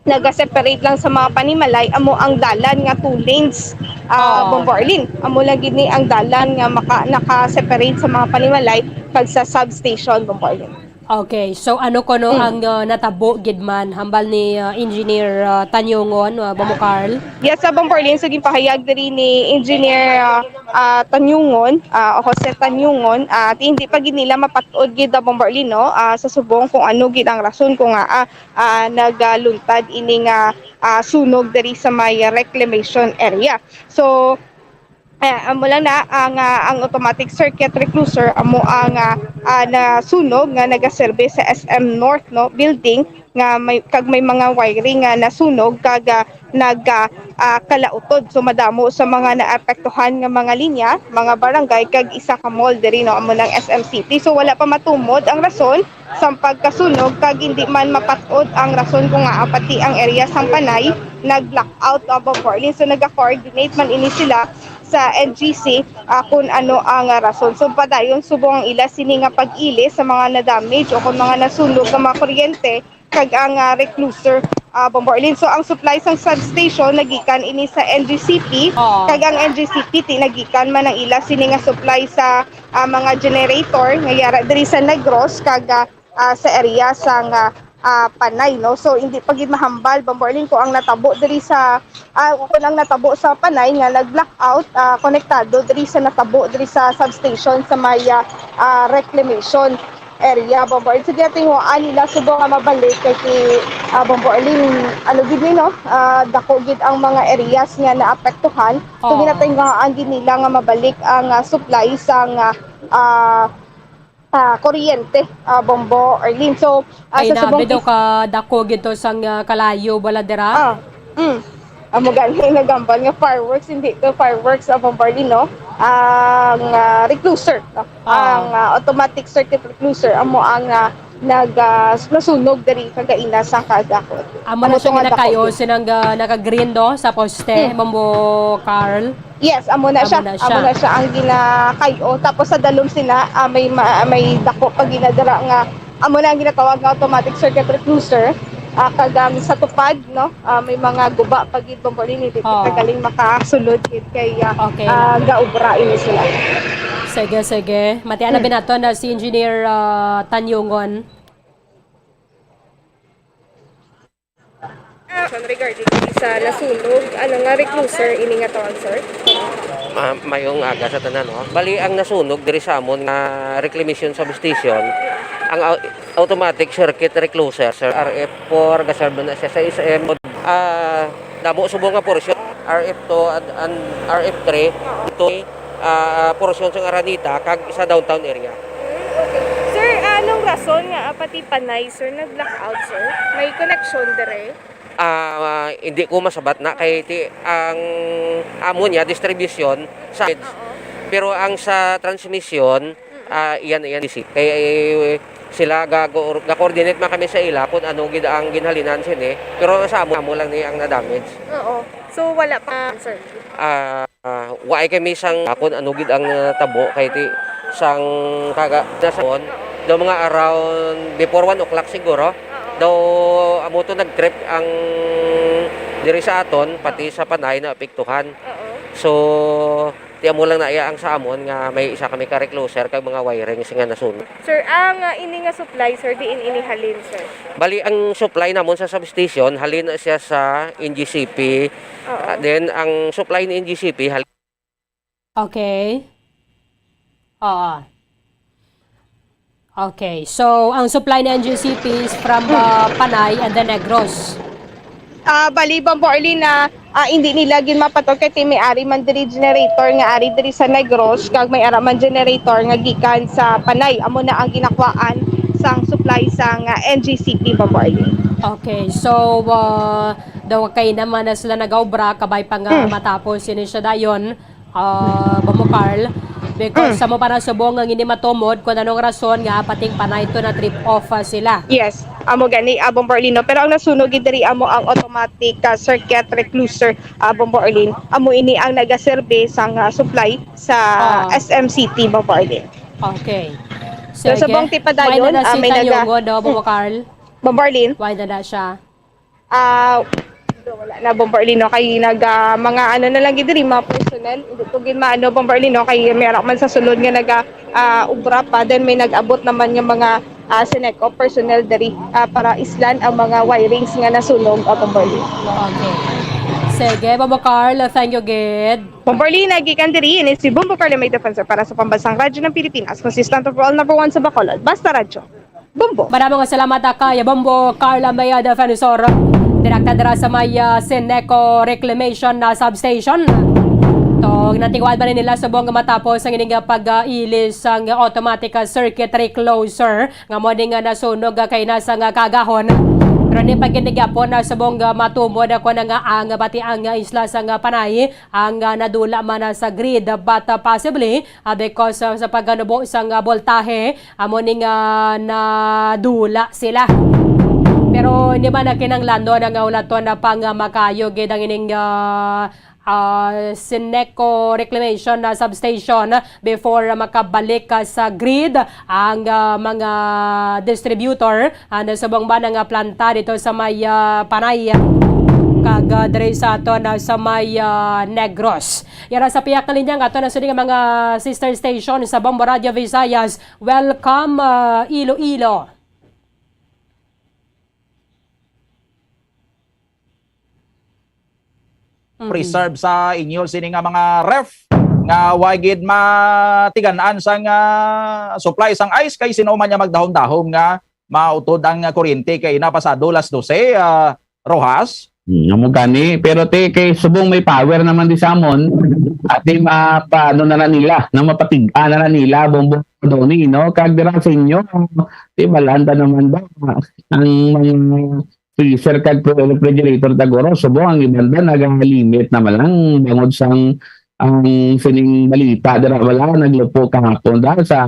naga-separate lang sa mga panimalay amo ang dalan nga two lanes, ah, Oo. Bombo Arlene. Amo lang gid ni ang dalan nga maka-, naka-separate sa mga panimalay kag sa substation, Bombo Arlene. Okay, so ano kuno ang, ah, natabo gid man hambal ni, ah, Engineer, ah, Tanyungon, ah, Bombo Carl? Yes, sa Bombo Arlene, sa ginpahayag diri ni Engineer, ah, ah, Tanyungon, ah, o Jose Tanyungon, ah, hindi pa gid nila mapat-od gid, ah, Bombo Arlene, no, ah, sa subong kung ano gid ang rason kung nga, ah, ah, nagaluntad ini nga, ah, sunog diri sa may reclamation area. So, Eh, amo lang na ang, ah, ang automatic circuit recloser amo ang, ah, ah, nasunog nga nagaserbe sa S M North, no, building nga may, kag may mga wiring nga nasunog kag, ah, nag, ah, ah, kalautod. So, madamo sa mga naapektuhan nga mga linya, mga barangay kag isa ka mall diri, no, amo nang S M City. So, wala pa matumod ang rason sang pagkasunog kag hindi man mapat-od ang rason kung ngaa pati ang area sang Panay nag-blackout, ah, Bombo Arlene. So, naga-coordinate man ini sila sa N G C, ah, kung ano ang, ah, rason. So, padayon subong ang ila sini nga pag-ilis sa mga na-damage o kung mga nasunog nga mga kuryente kag ang, ah, recloser, ah, Bombo Arlene. So, ang supply sang substation nagikan ini sa N G C P, Oo. kag ang N G C P ti nagikan man ang ila sini nga supply sa, ah, mga generator nga yara diri sa Negros kag, ah, ah, sa area sang, ah, ah, Panay, no? So, hindi pa gid mahambal, Bombo Arlene, kung ang natabo diri sa, ah, kung ang natabo sa Panay nga nag-blackout, ah, konektado diri sa natabo diri sa substation sa may, ah, ah, reclamation area, Bombo Arlene. So, ginatinguhaan nila subong nga mabalik kay si, ah, Bombo Arlene, ano gid ni, no? Ah, dako gid ang mga areas nga naapektuhan. So, Oo. ginatinguhaan gid nila nga mabalik ang, ah, supply sang, ah, ah, ah, kuryente, ah, Bombo Arlene. So, ah, Ay, sa subong nabi daw is- ka dako gid to sang, ah, kalayo, wala dira? Ah, mm. Amo gani nagambal nga fireworks, hindi to fireworks, ah, Bombo Arlene, no? Ang, ah, recloser, no? Ah. Ang, ah, automatic circuit recloser, amo ang, ah, nag, ah, nasunog diri kagaina sa kadakot. Amo na Amo siya to nga nga dako nakayo, gid. sinang, ah, naka-green, no? Sa poste, Mm. Bombo Carl. Yes, amo na Amo siya. na Amo siya. na siya ang ginakay-o. Tapos sa dalom sina, ah, may ma-, may dako pa ginadara nga amo na ang ginatawag nga automatic circuit recloser. Ah, kag, um, sa tupad, no, ah, may mga guba pa gid, Bombo Arlene, hindi Oo. kita galing makasulod gid kay, ah, Okay. ah, gaubra ini sila. Sige, sige. Matiana Hmm. binato na si Engineer, ah, Tanyungon. Regarding sa nasunog, ano nga recloser ini nga tawag, sir? Ah, mayong aga sa tanan, no? Bali, ang nasunog diri sa amon nga reclamation substation, ang au-, automatic circuit recloser, sir, R F four, gaserve na siya sa S M. Ah, damo subong nga portion, R F two and, and R F three, to, ah, portion sa Araneta, kag sa downtown area. Mm, okay. Sir, anong rason nga, ah, pati Panay, sir, nag-blackout, sir? May connection dire? Ah, hindi ko masabat na kay ti-, ang amo niya distribution sa, Oo. pero ang sa transmission, Mm. ah, iyan, iyan, isi-, kay, eh, sila ga-, ga-coordinate man kami sa ila kung ano gid ang ginhalinan sini, pero sa amo, amo lang ni ang na-damage. Oo. So, wala pa, sir? Ah, Ah, waay kami sang akon ano gid ang, ah, tabo kay ti sang kaga-, na sa, daw mga around before one o'clock siguro. Oo. Daw amo to nag-trip ang diri sa aton, pati sa Panay naapektuhan. Oo. So, ti amo lang na iya ang sa amon nga may isa kami ka recloser kag mga wirings nga nasunog. Sir, ang, ah, ini nga supply, sir, diin ini halin, sir? Bali, ang supply namon sa substation, halin na siya sa N G C P. Oo. Ah, then, ang supply ni N G C P, hal- Okay. Oo. Okay. So, ang supply ni N G C P is from, uh, Panay and the Negros. Ah, bali, Bombo Arlene, na, ah, hindi nila gid mapatol kay ti may ari man diri generator nga ari diri sa Negros, kag may ara man generator nga gikan sa Panay. Amo na ang ginakwaan sang supply sang, ah, N G C P, Bombo Arlene. Okay. So, uh, daw kay naman na sila nagaobra, kabay pa nga Hmm. matapos ini siya dayon. Ah, Bombo Carl, because Mm. sa mo pa na subong nga hindi matumod kung anong rason nga pating Panay to na trip off, ah, sila. Yes, amo gani, ah, Bombo Arlene, no? Pero ang nasunog gid diri amo ang automatic, ah, circuit recloser, ah, Bombo Arlene. Amo ini ang nagaserbe sang, ah, supply sa Ah. S M City, Bombo Arlene. Okay. So, sa Sige. Bangti pa Why dayon, na na ah, si may naga- Tanyongo, no, Bombo Mm. Carl? Bombo Arlene? Why na na siya? Ah, wala na, Bombo Arlene, no? Kay nag, ah, mga ano na lang gid diri, mga personnel. Hindi ko gid maano, Bombo Arlene, no? Kay may anak man sa sulod nga naga, ah, ubra pa. Then may nag-abot naman nga mga, ah, Seneco personnel diri, ah, para islan ang mga wirings nga nasunog, ah, Bombo Erlin. Okay. Sige, Bombo Carl, thank you gid. Bombo Erlin, nagikan diri, ini si Bombo Carl, may defensor para sa Pambansang Radyo ng Pilipinas, consistent of all number one sa Bacolod. Basta Radyo. Bombo. Maraming salamat, ah, kay Bombo Carl, may, ah, defensor. Direkta dira sa may, ah, Seneco Reclamation na substation. To, natingwad man nila subong matapos ang ining, ah, pag-ilis sang automatic, ah, circuit recloser nga mo ning, ah, nasunog, ah, kay nasa nga kagahon. Pero ni pagkinigyapon na subong, ah, matumod ako na nga ang bati ang, ah, isla sa nga panay ang, ah, nadula man, ah, sa grid, ah, but, ah, possibly, ah, because, ah, sa pagkanubo sang, ah, boltahe, amo ni nga nadula sila. Pero hindi man na kinahanglan nga ulaton na pang, ah, makayo gid ang ining, ah, ah, Seneco Reclamation na substation before makabalik, ah, sa grid ang, ah, mga distributor, ah, na subong ba nga planta dito sa may, ah, Panay kag, ah, diri sa aton, ah, sa may, ah, Negros. Yara sa piyak na linya nga ato na sini nga mga sister station sa Bombo Radio Visayas. Welcome, ah, Iloilo. Mhm. Preserve sa inyo sini nga mga ref nga wa gid matigan-an sang, ah, supply sang ice, kay sino man niya magdahom-dahom nga mautod ang kuryente kay ina pasado las dose, ah, Rojas. Hmm, amo gani. Pero ti, kay subong may power naman di sa amon, ati ma-, pa-, ano na na nila, na mapatig-a na na nila, Bombo Donnie, no? Kag dira sa inyo, ti, malanda naman ba ang mga freezer kag pre-, refrigerator ta guro? Subong ang iban da nagalimit naman lang bangod sang ang sining balita dira, wala, naglupo kahapon da sa,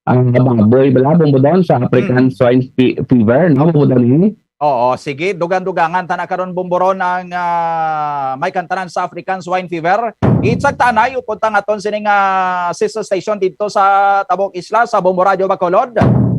ah, baboy, wala, Bombo Don, sa African Mm. Swine Fe-, Fever, no, Bombo Don, eh? Oo, sige, dugang-dugangan ta na karon, Bombo Ron, ang, ah, may kantanan sa African Swine Fever. Itsag tanay, upod ta nga aton sining, ah, sister station dito sa Tabok Isla, sa Bombo Radio Bacolod,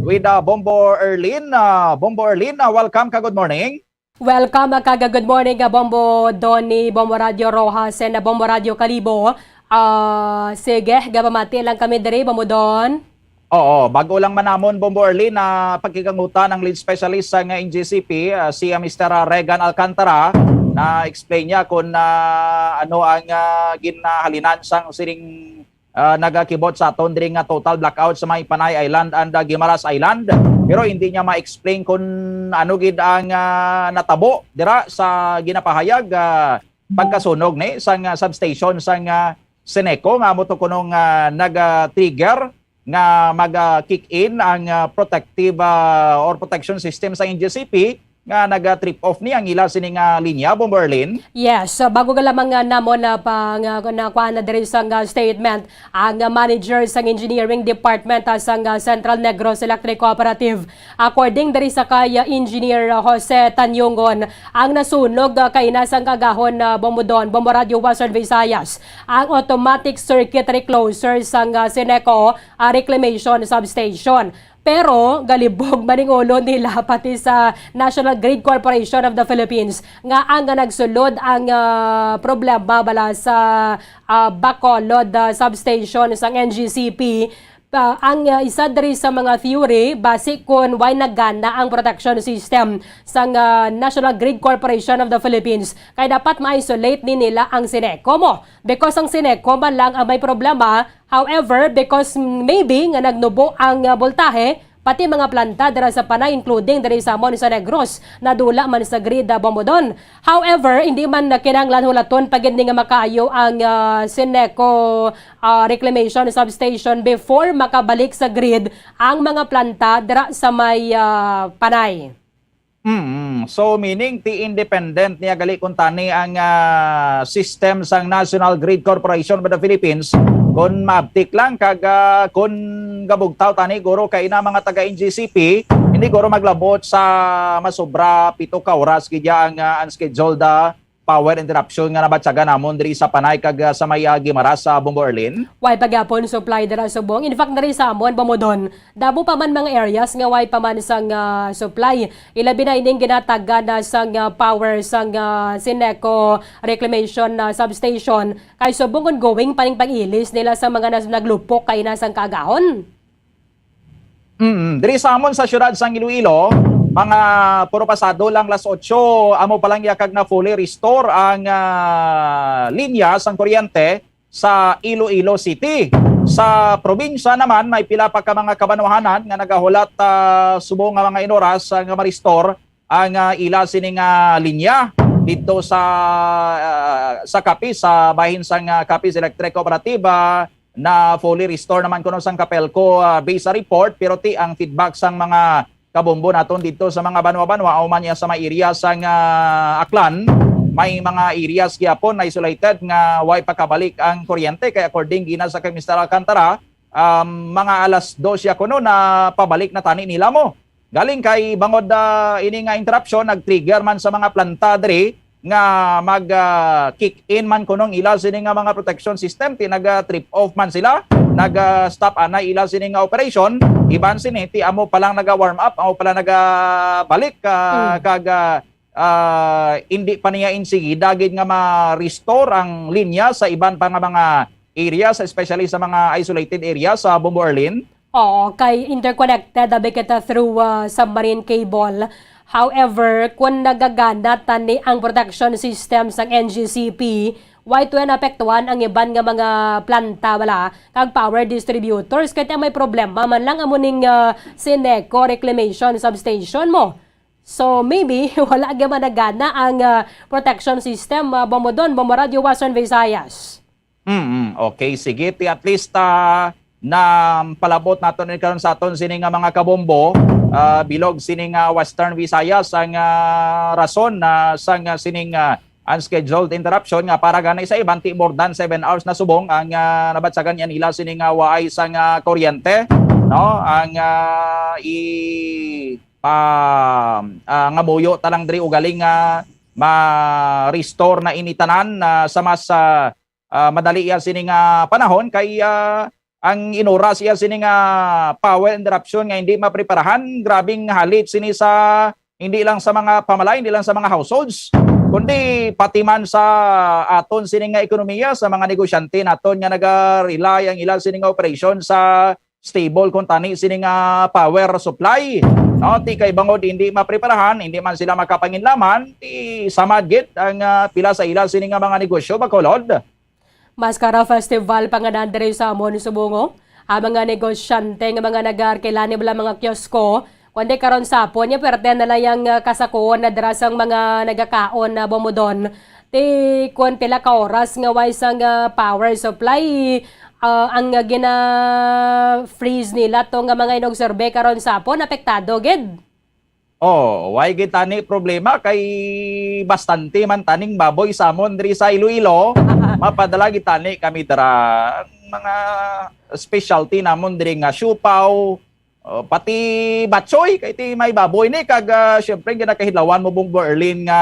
with, ah, Bombo Erlin. Ah, Bombo Erlin, ah, welcome ka, good morning. Welcome, ah, kag good morning, ah, Bombo Donny, Bombo Radio Rojas, and, ah, Bombo Radio Kalibo. Ah, sige, gapamati lang kami diri, Bombo Don. Oo, bago lang man namon, Bombo Erlin, na pagkikangutan ang lead specialist sa nga N G C P, ah, si, ah, Mister Regan Alcantara, na explain niya kung, ah, ano ang, ah, ginahalinan sang sining, ah, nagakibot sa aton diri nga total blackout sa may Panay Island and, ah, Guimaras Island. Pero hindi niya ma-explain kung ano gid ang, ah, natabo dira sa ginapahayag, ah, pagkasunog ni sang, ah, substation sang, ah, Seneco nga amo to kuno nga naga-trigger nga mag, ah, kick in ang, ah, protective, ah, or protection system sa N G C P nga naga-trip off ni ang ila sini nga linya, Bombo Erlin. Yes, so bago ka lamang nga namon na pa, nga, na kuha na diri sa nga statement ang, ah, manager sang engineering department, ah, sang, ah, Central Negros Electric Cooperative. According diri sa kay, ah, Engineer Jose Tanyongon, ang nasunog, ah, kay nasa ang kagahon, ah, Bombo Don, Bombo Radio Western Visayas, ang automatic circuit recloser sang, ah, Seneco, ah, reclamation substation. Pero galibog man ang ulo nila pati sa National Grid Corporation of the Philippines nga ang, nga nagsulod ang, ah, problema bala sa, ah, Bacolod, ah, substation sang N G C P. Ah, ang, ah, isa diri sa mga theory, basi kun why nagana ang protection system sang, ah, National Grid Corporation of the Philippines, kay dapat ma-isolate ni nila ang Seneco mo. Because ang Seneco man lang ang may problema. However, because maybe nga nagnubo ang, ah, boltahe, pati mga planta dira sa Panay, including diri sa amon sa Negros, nadula man sa grid, ah, Bombo Don. However, hindi man na kinahanglan hulaton pa gid ni nga makaayo ang, ah, Seneco, ah, reclamation substation before makabalik sa grid ang mga planta dira sa may, ah, Panay. Mm. So, meaning, ti independent niya gali kung tani ang, ah, system sang National Grid Corporation of the Philippines, kung maabtik lang, kag, ah, kung gabugtaw tani, guro, kay ina mga taga N G C P, hindi guro maglabot sa masobra pito ka oras gid ya ang, ah, unscheduled, ah, power interruption nga nabatyagan namon diri sa Panay kag, ah, sa may, ah, Guimaras, sa Bombo Erlin? Way pa gyapon supply dira subong. In fact, diri sa amon, Bombo Don, damo pa man mga areas nga way pa man sang, ah, supply. Ilabi na ining ginatagan na sang, ah, power sang, ah, Seneco reclamation, ah, substation. Kay subong ongoing pa ning pag-ilis nila sa mga nas-, naglupok kay na sang kaagahon. Mm, diri sa amon sa siyudad sang Iloilo, mga puro pasado lang las otso, amo pa lang yakag na fully restore ang, ah, linya sang kuryente sa Iloilo City. Sa probinsya naman, may pila pa ka mga kabanwahanan nga nagahulat, ah, subong nga mga inoras, ah, nga ma-restore ang, ah, ila sining, ah, linya dito sa, ah, sa Capiz, sa bahin sang, ah, Capiz Electric Cooperative, ah, na fully restore naman kuno sang Capelco, ah, based sa report, pero ti ang feedback sang mga kabombo naton dito sa mga banwa-banwa, o man ya sa mga area sang, ah, Aklan, may mga areas gyapon na isolated nga way pakabalik ang kuryente. Kay according gina sa kay Mister Alcantara, um, mga alas dos ya kuno na pabalik na tani nila mo. Galing kay bangod, ah, ini nga interruption, nag-trigger man sa mga planta diri nga mag, ah, kick in man kunong ila sini nga mga protection system, ti nag, ah, trip off man sila, nag, ah, stop anay ila sini nga operation. Iban sini ti amo pa lang naga warm up, amo pa lang naga balik, ah, Hmm. kag, ah, ah, hindi pa niya insigida gid nga ma-restore ang linya sa iban pa nga mga areas, especially sa mga isolated areas sa Bombo Arlene. Oo, kay interconnected abi kita through, ah, submarine cable. However, kung nagagana tani ang protection system sang N G C P, way to naapektuhan ang iban nga mga planta, wala, kag power distributors, kay may problema man lang amo ning, ah, Sineco reclamation substation mo. So, maybe, wala gyud managana ang, ah, protection system, ah, Bombo Don, Bombo Radio Western Visayas. Mm, okay, sige. Ti at least, ah, na palabot naton ni karon sa aton sini nga mga kabombo, ah, bilog sini nga Western Visayas ang, ah, rason na sang, ah, sining, ah, unscheduled interruption nga para gani sa iban ti more than seven hours na subong ang, ah, nabatsagan niya nila sini nga waay sang, ah, kuryente, no? Ang, ah, i pa, ah, ngamuyo ta lang diri ugaling nga ma-restore na ini tanan, ah, sa mas, ah, ah, madali iya sini nga panahon kay, ah, ang inoras iya sini nga power interruption nga hindi mapreparahan, grabing halit sini sa, hindi lang sa mga pamalayan, hindi lang sa mga households, kundi pati man sa aton sini nga ekonomiya, sa mga negosyante naton nga naga-rely ang ila sini nga operasyon sa stable kung tani sini nga power supply. No, ti kay bangod hindi mapreparahan, hindi man sila makapanginlaman, ti samad gid ang, ah, pila sa ila sini nga mga negosyo, Bacolod. Mascara Festival panganan diri sa amon subong. Ang mga negosyante nga mga nag-arkila ni bala mga kiosko, kundi karon sa hapon, ya pwerte na lang yang, ah, kasakuon na dira sang mga nagakaon na Bombo Don. Ti kun pila ka oras nga way sang, ah, power supply, ah, ang, ah, gina-freeze nila to nga mga inobserbe karon sa hapon, apektado gid. Oh, way gid tani problema kay bastante man taning baboy sa amon diri sa Iloilo. Mapadala gid tani kami dira. Ang mga specialty namon diri nga siopao, oh, pati batchoy, kay ti may baboy ni, kag, ah, syempre, ginakahidlawan mo, Bong Berlin, nga,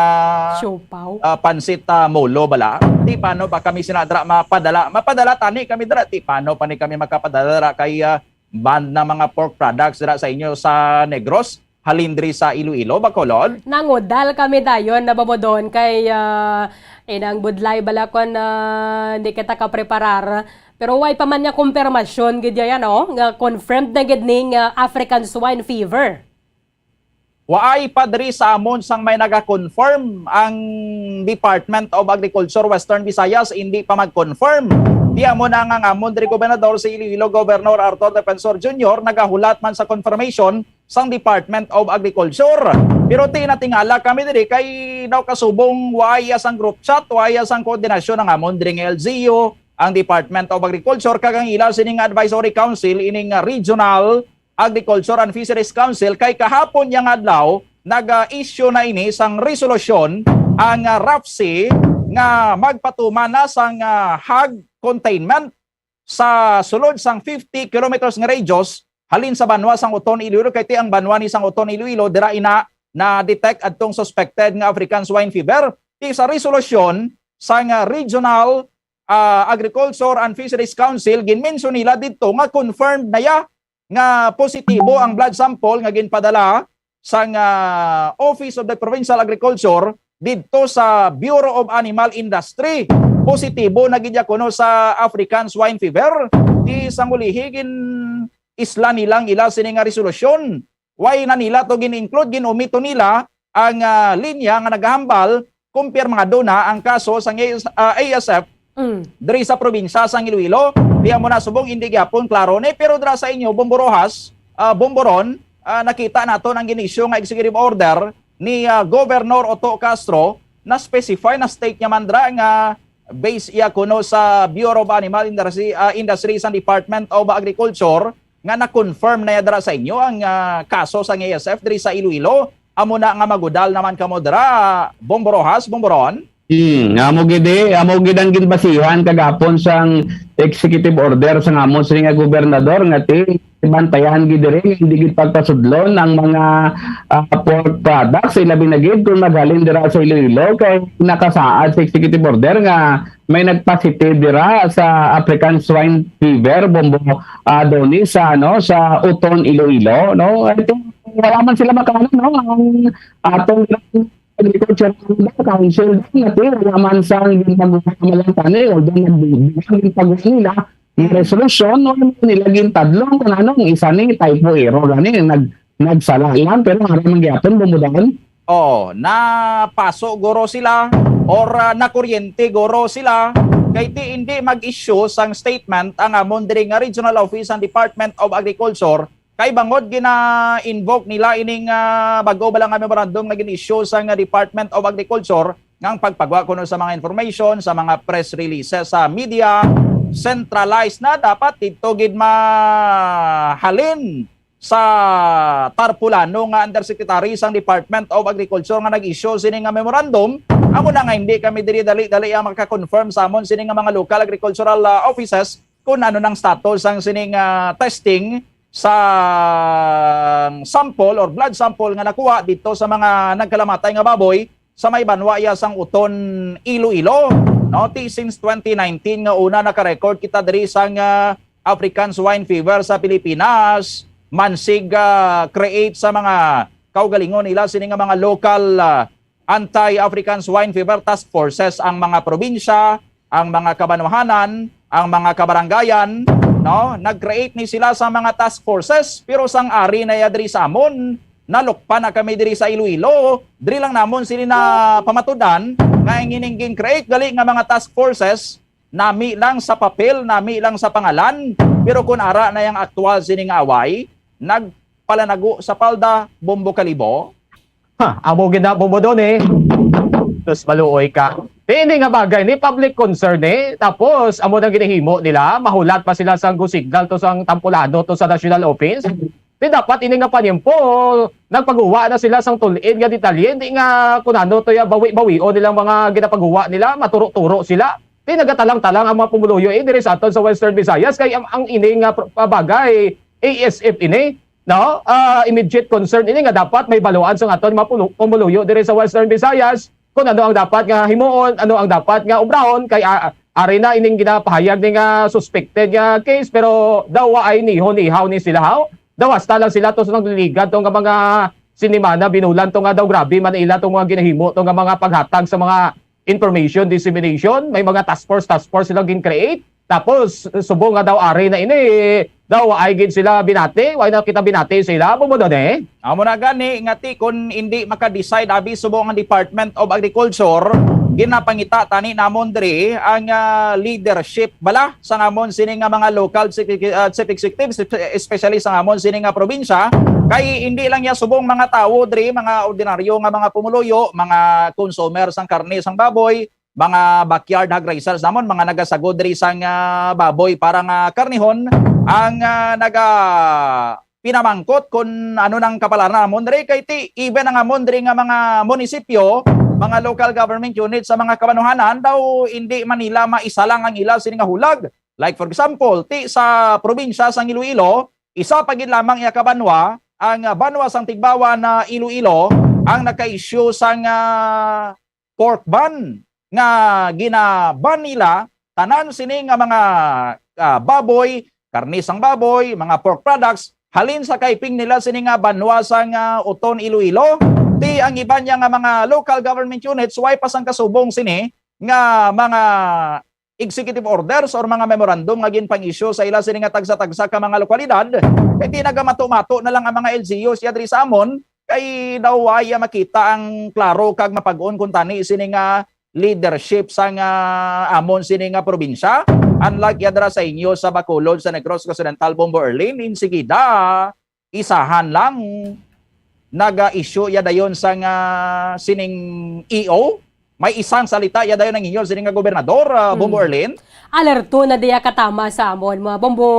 Siopao. Ah, pansit, ah, molo bala. Ti paano pa kami sina dira mapadala? Mapadala tani kami dira. Ti paano pa ni kami makapadala dira kay, ah, ban na mga pork products dira sa inyo sa Negros, halin diri sa Iloilo, Bacolod? Nangudal kami dayon na Bombo Don kay, ah, inang budlay bala kon, ah, hindi kita kapreparar. Pero way pa man nga kumpirmasyon gid ya, no, nga confirmed na gid ning, ah, African swine fever. Waay pa diri sa amon sang may naga-confirm. Ang Department of Agriculture Western Visayas hindi pa mag-confirm. Di amo na nga ang amon diri gobernador, si Iloilo Governor Arthur Defensor Junior, nagahulat man sa confirmation sang Department of Agriculture. Pero ti natingala kami diri kay daw kasubong waay sang group chat, waay sang koordinasyon ang amon diri nga L G U, ang Department of Agriculture, kag ang ila sining Advisory Council, ining Regional Agriculture and Fisheries Council, kay kahapon yang adlaw nag-issue na ini sang resolusyon ang, ah, RAFC nga magpatuman na sang, ah, hog containment sa sulod sang fifty kilometers nga radius halin sa banwa sang Oton, Iloilo, kay ti ang banwa ni sang Oton, Iloilo, dira ina na-detect adtong suspected nga African swine fever. Ti sa resolusyon sang, ah, Regional, ah, Agriculture and Fisheries Council, ginmensyon nila didto nga confirmed na ya nga positibo ang blood sample nga ginpadala sang, ah, Office of the Provincial Agriculture didto sa Bureau of Animal Industry. Positibo na gid ya kuno sa African swine fever. Ti sang ulihi gin-, isla nilang ila sini nga resolusyon. Why na nila to gin-include? Gin-omit to nila ang, ah, linya nga nagahambal kung pirmado na ang kaso sang A S, ah, A S F Mm. diri sa probinsya sang Iloilo. Di amo na subong, hindi gyapon klaro ni, pero dira sa inyo, Bombo Rojas, ah, Bombo Ron, ah, nakita nato ang gin-issue nga executive order ni, ah, Governor Otto Castro, na specify, na state niya man dira nga based iya kuno sa Bureau of Animal Industry, ah, Industry sang Department of Agriculture, nga na-confirm na iya dira sa inyo ang, ah, kaso sang A S F diri sa Iloilo. Amo na nga magudal naman kamo dira, Bombo Rojas, Bombo Ron? Hmm, amo gid eh, amo gid ang ginbasihan kagapon sang executive order sang amon sini nga gobernador nga ti bantayan gid diri, hindi gid pagpasudlon ang mga, ah, pork products, ilabi na gid kung naghalin dira sa Iloilo, kay nakasaad sa executive order nga may nagpositive dira sa African swine fever, Bombo, ah, Doni, sa, ano, sa Uton, Iloilo, no? I think wala man sila makaano, no? Ang atong Agriculture Council, dati wala man sang ginpagpamalan tani, although nagbibigay ang ginpagawa nila, yung Mm. resolution, no, yung nila gintadlong kung ano, ang isa ni typo error, gani, nag-, nagsala lang, pero wala man gyapon, Bombo Don. Oh, napaso guro sila or, ah, nakuryente guro sila, kay ti hindi mag-issue sang statement ang amon diri nga regional office sang Department of Agriculture, kay bangod gina-invoke nila ining, ah, bag-o bala nga memorandum nga gin-issue sang Department of Agriculture nga ang pagpagwa kuno sa mga information, sa mga press releases sa media, centralized na, dapat didto gid mahalin sa tarpulano nga undersecretary sang Department of Agriculture nga nag-issue sini nga memorandum. Amo na nga hindi kami diri dali-dali ang maka-confirm sa amon sini nga mga local agricultural, ah, offices kung ano nang status sang sining, ah, testing sa sample or blood sample nga nakuha dito sa mga nagkalamatay nga baboy sa may banwa iya sang Uton, Iloilo. No, ti since twenty nineteen nga una naka-record kita diri sang, ah, African swine fever sa Pilipinas, mansig, ah, create sa mga kaugalingon nila sini nga mga local, ah, anti-African swine fever task forces ang mga probinsya, ang mga kabanwahanan, ang mga kabarangayan, no? Nag-create ni sila sa mga task forces, pero sang ari na ya diri sa amon, nalukpan na kami diri sa Iloilo, diri lang namon sini na pamatudan nga ang ining gin-create gali nga mga task forces, nami lang sa papel, nami lang sa pangalan, pero kung ara na yang aktual sini nga away, nagpalanago sa palda, Bombo Kalibo. Ha, amo gid na, Bombo Don, eh. Tapos maluoy ka. Di, ini nga bagay ni public concern, eh. Tapos, amo nang ginahimo nila, mahulat pa sila sang go signal to sang tampulano to sa national office. Di dapat ini nga panimpo, nagpaguwa na sila sang tulid nga detalye, di nga kung ano to ya bawi-bawion nilang mga ginapagawa nila, maturo-turo sila. Di nagatalang-talang ang mga pumuluyo, eh, diri sa aton sa Western Visayas, kay ang, ang ini nga pro-, bagay, A S F ini, no? Ah, immediate concern ini nga dapat may baluan sa aton mga pulu-, pumuluyo diri sa Western Visayas, kung ano ang dapat nga himuon, ano ang dapat nga obrahon, kay, ah, ari na ining ginapahayag ni nga suspected nga case, pero daw wa ay nihon-ihaw ni sila, haw? Daw hasta lang sila to sa nagliligad to nga mga sinimana, binulan to nga daw grabe man ila to mga ginahimo to nga mga paghatag sa mga information dissemination, may mga task force, task force silang gin-create. Tapos, subong nga daw ari na ini, daw ay gid sila binati, why na kita binati sila, Bombo Don, eh? Amo na gani nga ti, kung hindi maka-decide abi subong ang Department of Agriculture, ginapangita tani namon diri ang, ah, leadership bala sa amon sini nga mga local chief, ah, chief executives, especially sa amon sini nga probinsya, kay hindi lang ya subong mga tawo diri, mga ordinaryo nga mga pumuluyo, mga consumer sang karne sang baboy, mga backyard hog raisers namon, mga nagasagod diri sang, ah, baboy para nga karnihon, ang, ah, naga pinamangkot kung ano nang kapalaran namon diri, kay ti even ang amon diri nga mga munisipyo, mga local government unit sa mga kabanuhanan daw, hindi man nila maisalang ang ila sini nga hulag. Like, for example, ti sa probinsya sang Iloilo, isa pa gid lamang iya ka banwa, ang, ah, banwa sang Tigbauan na Iloilo, ang naka-issue sang, ah, pork ban nga ginaban nila tanan sini nga mga, ah, baboy, karne sang baboy, mga pork products, halin sa kaiping nila sini nga banwa sang, ah, Uton, Iloilo. Ti ang iban niya nga mga local government units, way pa sang kasubong sini nga mga executive orders or mga memorandum nga ginpang-issue sa ila sini nga tagsa-tagsa ka mga lokalidad, kay di nagamato-mato na lang ang mga L G Us ya diri sa amon, kay daw wala makita ang klaro kag mapag-on kuntani sini nga leadership sang amon sini nga probinsya. Unlike ya dira sa inyo sa Bacolod, sa Negros Occidental, Bombo Erlin, insigida, isahan lang, naga-issue ya dayon sang sining E O. May isang salita ya dayon ang inyo sini nga gobernador, ah, Bombo Hmm. Erlin. Alerto na diya katama sa amon, mga Bombo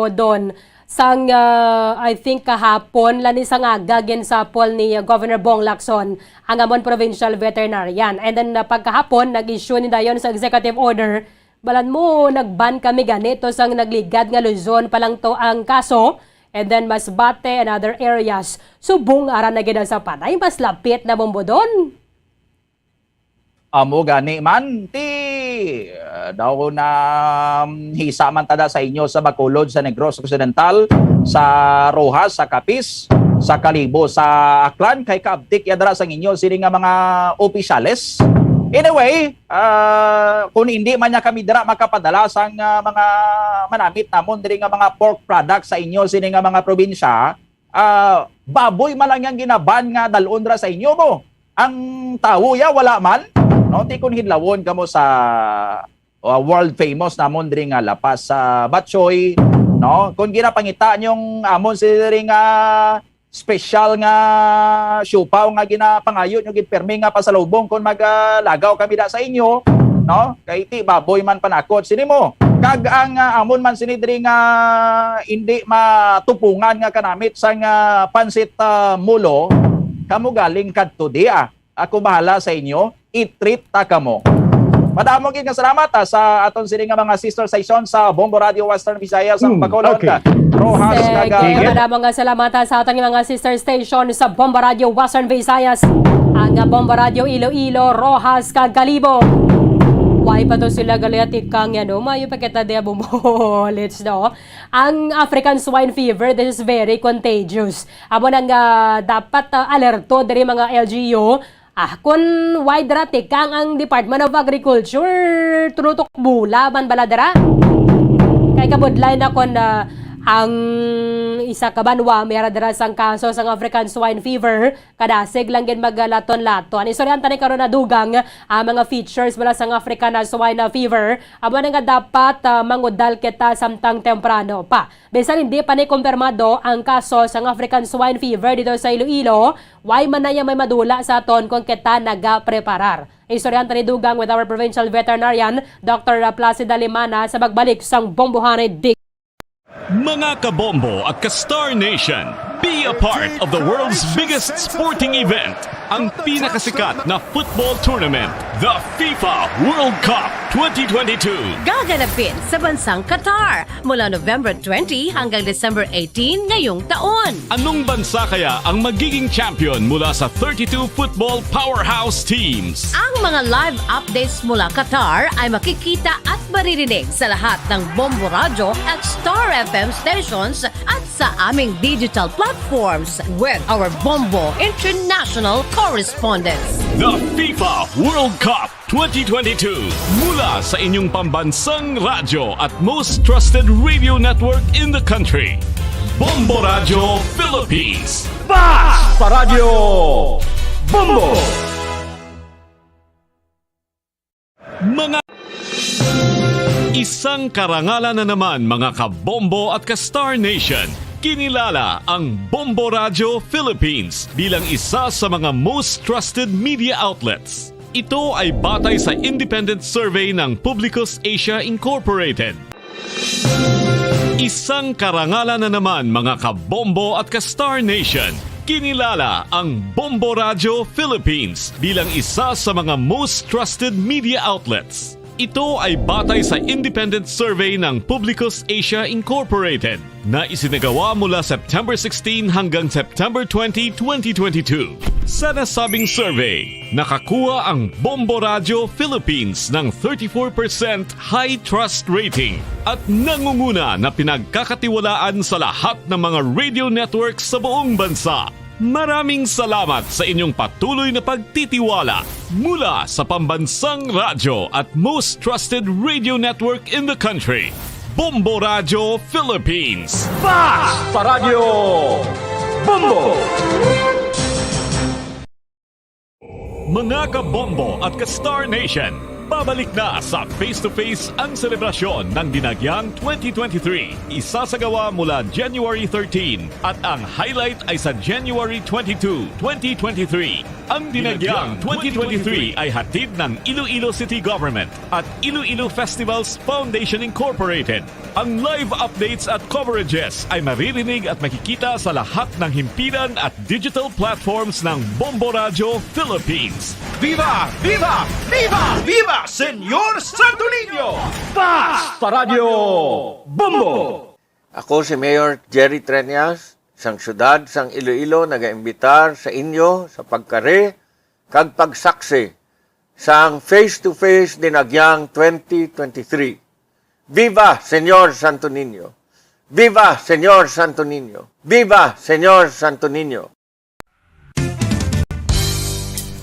Don. Sang, ah, I think kahapon, lani sang aga, ginsapol ni, ah, Governor Bong Lacson ang amon provincial veterinarian. And then, ah, pagkahapon, nag-issue ni dayon sa executive order, balan mo, nag-ban kami ganito sang nagligad nga Luzon pa lang to ang kaso. And then, Masbate and other areas, subong ara na gid sa panay, mas lapit na, Bombo Don. Amo gani man, ti, ah, daw na, mm, hisa man tada sa inyo sa Bacolod, sa Negros Occidental, sa Roxas, sa Capiz, sa Kalibo, sa Aklan, kay kaabtik ya dira sang inyo sini nga mga opisyales. Anyway, ah, kung hindi man niya kami dira makapadala sang, ah, mga manamit namon diri nga mga pork products sa inyo sini nga mga probinsya, ah, baboy man lang yang ginaban nga dalon ra sa inyo mo. Ang tawo ya wala man, no? Ti kun hidlawon kamo sa, ah, world famous namon diri nga lapas sa batchoy, no? Kung ginapangita niyong amon si diri nga special nga siopao nga ginapangayo niyo gid permi nga pasalubong kung magalagaw kami da sa inyo, no? Kay ti baboy man panakot sini mo. Kag ang, ah, amon man sini diri nga hindi matupungan nga kanamit sang, ah, pansit, ah, mulo, kamo galing kadto di, ah. Ako bahala sa inyo, i-treat ta kamo. Madamo gid nga salamat, ah, sa aton sini nga mga sister station sa Bombo Radio Western Visayas, ang Hmm, Bacolod, okay. Roxas, Sige, kag, ah, madamo nga salamat, ah, sa aton mga sister station sa Bombo Radio Western Visayas, ang, ah, Bombo Radio Iloilo, Roxas, kag Kalibo. Why pa to sila galiati kang, ano, mayo pa kita diya bumulits, no? Ang African Swine Fever, this is very contagious. Amo nang, ah, dapat, ah, alerto diri mga L G U. Ah, kun why dira tikang ang Department of Agriculture, tulutok bula man bala dira? Kay kabudlay na kon, ah, ang isa ka banwa may ara dira sang kaso sang African Swine Fever, kadasig lang gid maglaton-laton. Istoryahan ta ni karon na dugang ang mga features bala sang African, ah, Swine Fever. Amo na nga dapat, ah, mangudal kita samtang temprano pa. Bisan hindi pa ni kumpirmado ang kaso sang African Swine Fever dito sa Iloilo, way man na may madula sa aton kung kita nagapreparar. Istoryahan ta ni dugang with our provincial veterinarian, Doctor Placida Limana, sa magbalik sang Bombohanay Dig. Mga kabombo at ka-Star Nation, be a part of the world's biggest sporting event, ang pinakasikat na football tournament, the FIFA World Cup twenty twenty-two. Gaganapin sa bansang Qatar mula November twenty hanggang December eighteen ngayong taon. Anong bansa kaya ang magiging champion mula sa thirty-two football powerhouse teams? Ang mga live updates mula Qatar ay makikita at maririnig sa lahat ng Bombo Radyo at Star F M stations at sa aming digital platforms with our Bombo International correspondents. The FIFA World Cup twenty twenty-two, mula sa inyong pambansang radyo at most trusted radio network in the country, Bombo Radyo Philippines. Bas pa Radyo Bombo! Mga isang karangalan na naman, mga kabombo at ka-Star Nation. Kinilala ang Bombo Radyo Philippines bilang isa sa mga most trusted media outlets. Ito ay batay sa independent survey ng Publicus Asia Incorporated. Isang karangalan na naman, mga kabombo at ka-Star Nation. Kinilala ang Bombo Radyo Philippines bilang isa sa mga most trusted media outlets. Ito ay batay sa independent survey ng Publicus Asia Incorporated na isinagawa mula September sixteen hanggang September twenty, twenty twenty-two. Sa nasabing survey, nakakuha ang Bombo Radyo Philippines ng thirty-four percent high trust rating at nangunguna na pinagkakatiwalaan sa lahat ng mga radio networks sa buong bansa. Maraming salamat sa inyong patuloy na pagtitiwala mula sa pambansang radyo at most trusted radio network in the country, Bombo Radio Philippines. Basta Radyo Bombo! Mga ka-Bombo at ka-Star Nation, pabalik na sa Face to Face ang selebrasyon ng Dinagyang twenty twenty-three. Isasagawa mula January thirteen at ang highlight ay sa January twenty-two, twenty twenty-three. Ang Dinagyang twenty twenty-three ay hatid ng Iloilo City Government at Iloilo Festivals Foundation Incorporated. Ang live updates at coverages ay maririnig at makikita sa lahat ng himpilan at digital platforms ng Bombo Radyo Philippines. Viva! Viva! Viva! Viva, Senyor Santo Niño! Basta Radyo Bombo! Ako si Mayor Jerry Treñas, sang siyudad sang Iloilo, nagaimbitar sa inyo sa pagkari kag pagsaksi sang Face to Face Dinagyang twenty twenty-three. Viva, Senyor Santo Niño! Viva, Senyor Santo Niño! Viva, Senyor Santo Niño!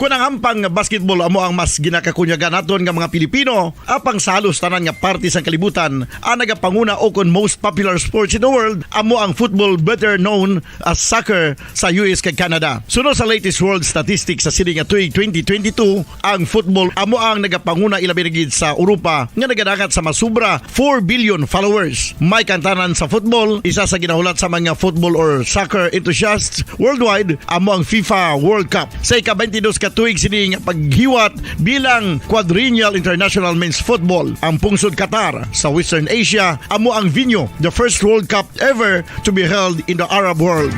Kon ang ampang nga basketball amo ang mas ginakakunyagan naton nga mga Pilipino, apang sa halos tanan nga parte sang kalibutan, ang nagapanguna ukon most popular sports in the world amo ang football, better known as soccer, sa U S kag Canada. Suno sa latest world statistics sa sini nga tuig twenty twenty-two, ang football amo ang nagapanguna, ilabi na gid sa Europa nga nagadangat sa masubra four billion followers. May kantanan sa football, isa sa ginahulat sa mga football or soccer enthusiasts worldwide amo ang FIFA World Cup. Sa ika-twenty-dos ka tuig sini nga paghiwat bilang Quadrennial International Men's Football, ang pungsod Qatar sa Western Asia amo ang venue, the first World Cup ever to be held in the Arab world.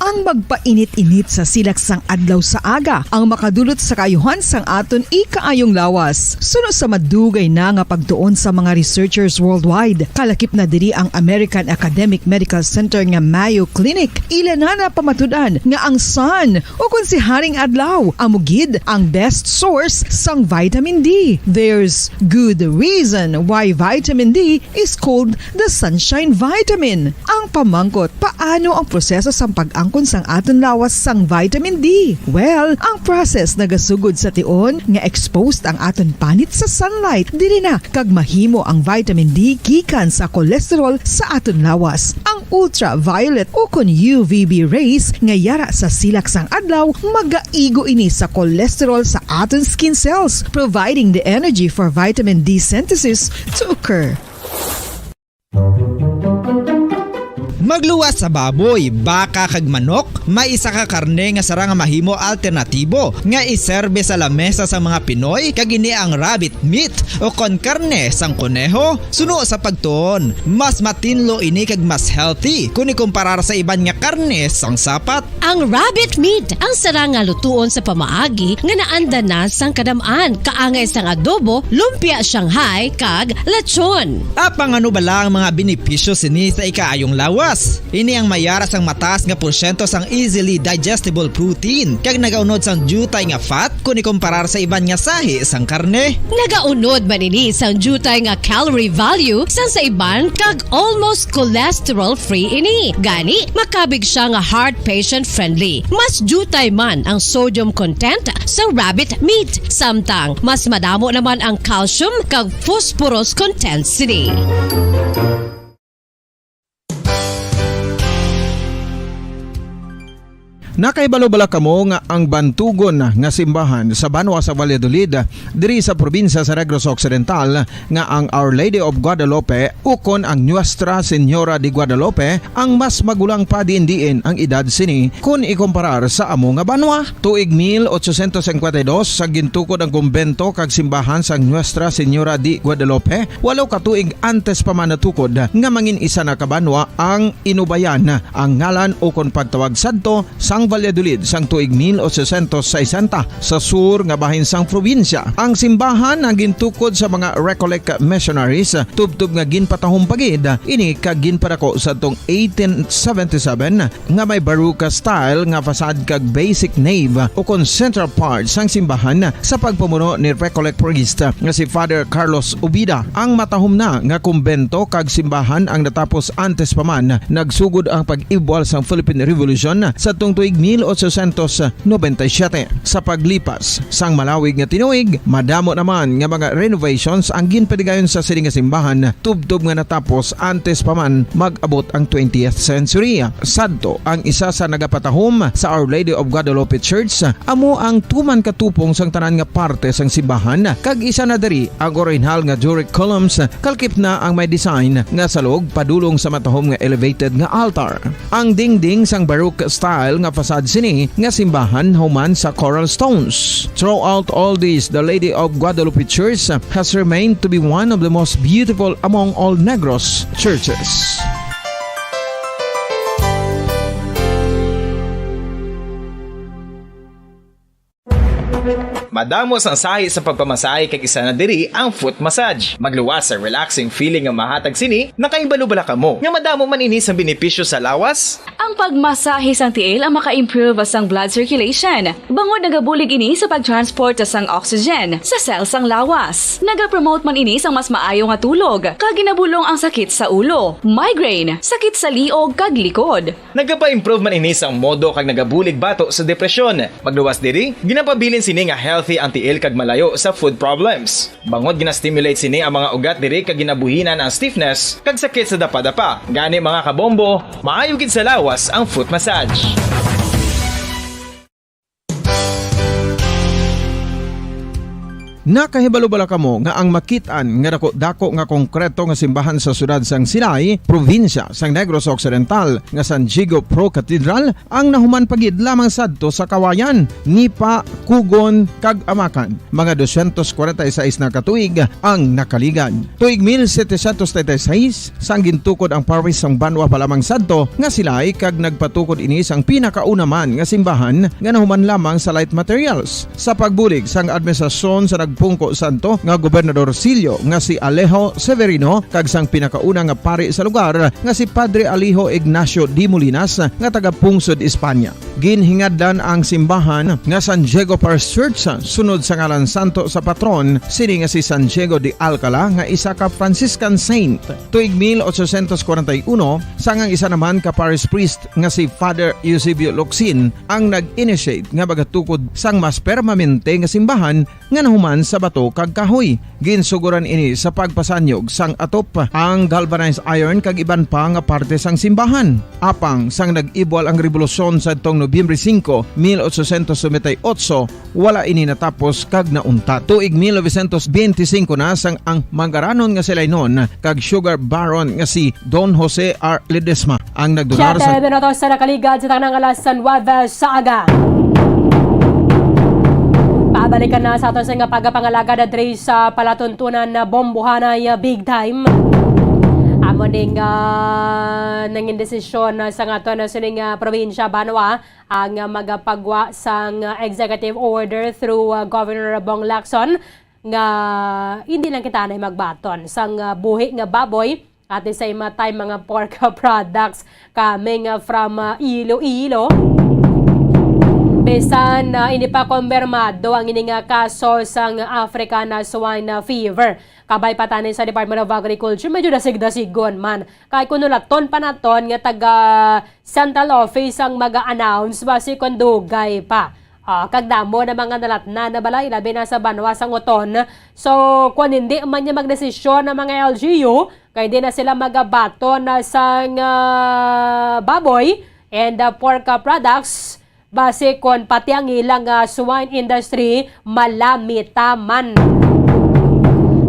Ang magpainit-init sa silak sang adlaw sa aga ang makadulot sa kaayuhan sang aton ikaayong lawas. Suno sa madugay na nga pagtuon sa mga researchers worldwide, kalakip na diri ang American Academic Medical Center nga Mayo Clinic. Ila na napamatud-an nga ang sun, o kon si Haring Adlaw, amo gid ang best source sang vitamin D. There's good reason why vitamin D is called the sunshine vitamin. Ang pamangkot, paano ang proseso sang pag-angkon sang aton lawas sang vitamin D? Well, ang process nagasugod sa tion nga exposed ang aton panit sa sunlight. Diri na kag mahimo ang vitamin D gikan sa cholesterol sa aton lawas. Ang ultraviolet o kon U V B rays nga yara sa silak sang adlaw magaigo ini sa cholesterol sa aton skin cells, providing the energy for vitamin D synthesis to occur. Magluwas sa baboy, baka kag manok, may isa ka karne nga sarang nga mahimo alternatibo nga iserbe sa lamesa sa mga Pinoy, kag ini ang rabbit meat o kon karne sang koneho. Suno sa pagtuon, mas matinlo ini kag mas healthy kon ikumparar sa iban nga karne sang sapat. Ang rabbit meat ang sarang nga lutuon sa pamaagi nga naanda na sang kadam-an, kaangay sang adobo, lumpia Shanghai, kag lechon. Apang ano bala ang mga benepisyo sini sa ikaayong lawas? Ini ang mayara sang mataas nga porsyento sang easily digestible protein kag nagaunod sang diutay nga fat kon ikumparar sa iban nga sahi sang karne. Nagaunod man ini sang diutay nga calorie value sang sa iban kag almost cholesterol-free ini. Gani, makabig sia nga heart patient-friendly. Mas diutay man ang sodium content sang rabbit meat, samtang mas madamo naman ang calcium kag phosphorus content sini. Nakahibalo bala kamo nga ang bantugon nga simbahan sa banwa sa Valladolid, diri sa probinsya sa Negros Occidental, nga ang Our Lady of Guadalupe ukon ang Nuestra Señora de Guadalupe ang mas magulang pa diin-diin ang edad sini kon ikumparar sa amo nga banwa? Tuig mil ochocientos cincuenta y dos, sa gintukod ang kumbento kag simbahan sang Nuestra Señora de Guadalupe, walo ka tuig antes pa man natukod nga mangin isa na ka banwa ang Inubayan, ang ngalan ukon pagtawag sadto sang Valladolid sang tuig mil ochocientos sesenta sa sur nga bahin sang probinsya. Ang simbahan ang gintukod sa mga Recollect missionaries, tubtob nga ginpatahom pa gid ini kag ginpadako sadtong eighteen seventy-seven nga may Baroque style nga facade kag basic nave, ukon central part sang simbahan sa pagpamuno ni Recollect priest nga si Father Carlos Ubida. Ang matahom na nga kumbento kag simbahan ang natapos antes pa man nagsugod ang pag-ibwal sang Philippine Revolution sadtong tuig mil ochocientos noventa y siete. Sa paglipas sang malawig nga tinuig, madamo naman nga mga renovations ang ginpadigayon sa sini nga simbahan, tubtob nga natapos antes pa man mag-abot ang twentieth century. Sadto, ang isa sa nagapatahom sa Our Lady of Guadalupe Church amo ang tuman katupong sang tanan nga parte sang simbahan, kag isa na diri ang orihinal nga Doric columns, kalkip na ang may design nga salog padulong sa matahom nga elevated nga altar. Ang dingding sang Baroque style nga facade sini nga simbahan human sa coral stones. Throughout all this, the Lady of Guadalupe Church has remained to be one of the most beautiful among all Negros churches. Madamo sang sahi sa pagpamasahe kag isa na diri ang foot massage. Magluwas sa relaxing feeling nga mahatag sini, nakahibalo bala kamo nga madamo man ini sang benepisyo sa lawas? Ang pagmasahe sang tiil ang maka-improve sang blood circulation, bangod nagabulig ini sa pag-transport sang oxygen sa cell sang lawas. Nagapromote man ini sang mas maayo nga tulog, kag ginabulong ang sakit sa ulo, migraine, sakit sa liog kag likod. Nagapa-improve man ini sang modo kag nagabulig bato sa depresyon. Magluwas diri, ginapabilin sini nga healthy ang tiil kag malayo sa foot problems. Bangod gina-stimulate sini ang mga ugat diri kag ginabuhinan ang stiffness kag sakit sa dapadapa. Gani, mga kabombo, maayo gid sa lawas ang foot massage. Nakahibalo bala kamo nga ang makit-an nga dako-dako nga konkreto nga simbahan sa siyudad sang Silay, probinsya sang Negros Occidental, nga San Diego Pro Cathedral, ang nahuman pa gid lamang sadto sa Kawayan, Nipa, Cugon, kag Amacan, mga dosyentos kwarenta y seis na ka tuig ang nakaligad. Tuig mil setecientos treinta y seis, sang gintukod ang parish sang banwa pa lamang sadto nga Silay, kag nagpatukod ini sang pinakauna man nga simbahan nga nahuman lamang sa light materials. Sa pagbulig sang administrasyon sa nagpungko sadto nga Gobernador Silio nga si Alejo Severino kag sang pinakauna nga pari sa lugar nga si Padre Alejo Ignacio de Molinas nga taga Pungsod, Espanya. Ginhingadlan ang simbahan nga San Diego Parish Church sunod sa ngalan santo sa patron sini nga si San Diego de Alcala, nga isa ka Franciscan saint. Tuig mil ochocientos kwarenta y uno, sang ang isa naman ka parish priest nga si Father Eusebio Locsin ang nag-initiate nga magatukod sang mas permanente nga simbahan nga nahuman sa bato kag kahoy. Ginsuguran ini sa pagpasanyog sang atop, ang galvanized iron kag iban pa nga parte sang simbahan. Apang sang nag-ibwal ang rebolusyon sadtong Nobyembre singko, mil ochocientos noventa y ocho, wala ini natapos kag nauntat. Tuig mil novecientos benti singko na sang ang manggaranon nga Silaynon kag sugar baron nga si Don Jose R. Ledesma ang nagdunar sa Siyete minutos sa nakaligad sa tanang alas nuwebe sa aga. Pabalikan na sa aton sa nga pagpangalagad diri sa palatuntunan na bombohanay, ah, big time. Amo ning, ah, nangin desisyon na sa nga aton na sining, ah, probinsya, banwa, ang, ah, magapagwa sang, ah, executive order through, ah, Governor Bong Lacson nga hindi lang kita na magbaton sang, ah, buhi nga baboy at the same time, mga pork products coming, uh, from, uh, Iloilo. Bisan, uh, hindi pa kumpirmado ang ini nga kaso sang African, uh, swine, uh, fever. Kabay pa tani sa Department of Agriculture, medyo dasig-dasigon man. Kay kung nulaton pa naton nga taga central office ang mag-announce, basi kung dugay pa. Ah, kag damo na mga nalatnan na balay, labi na sa banwa sang Oton. So, kung hindi man niya magdesisyon ang mga L G U, kay di na sila magabaton na sang, ah, baboy and, ah, pork, ah, products, basi kon pati ang ilang, ah, swine industry malamita man.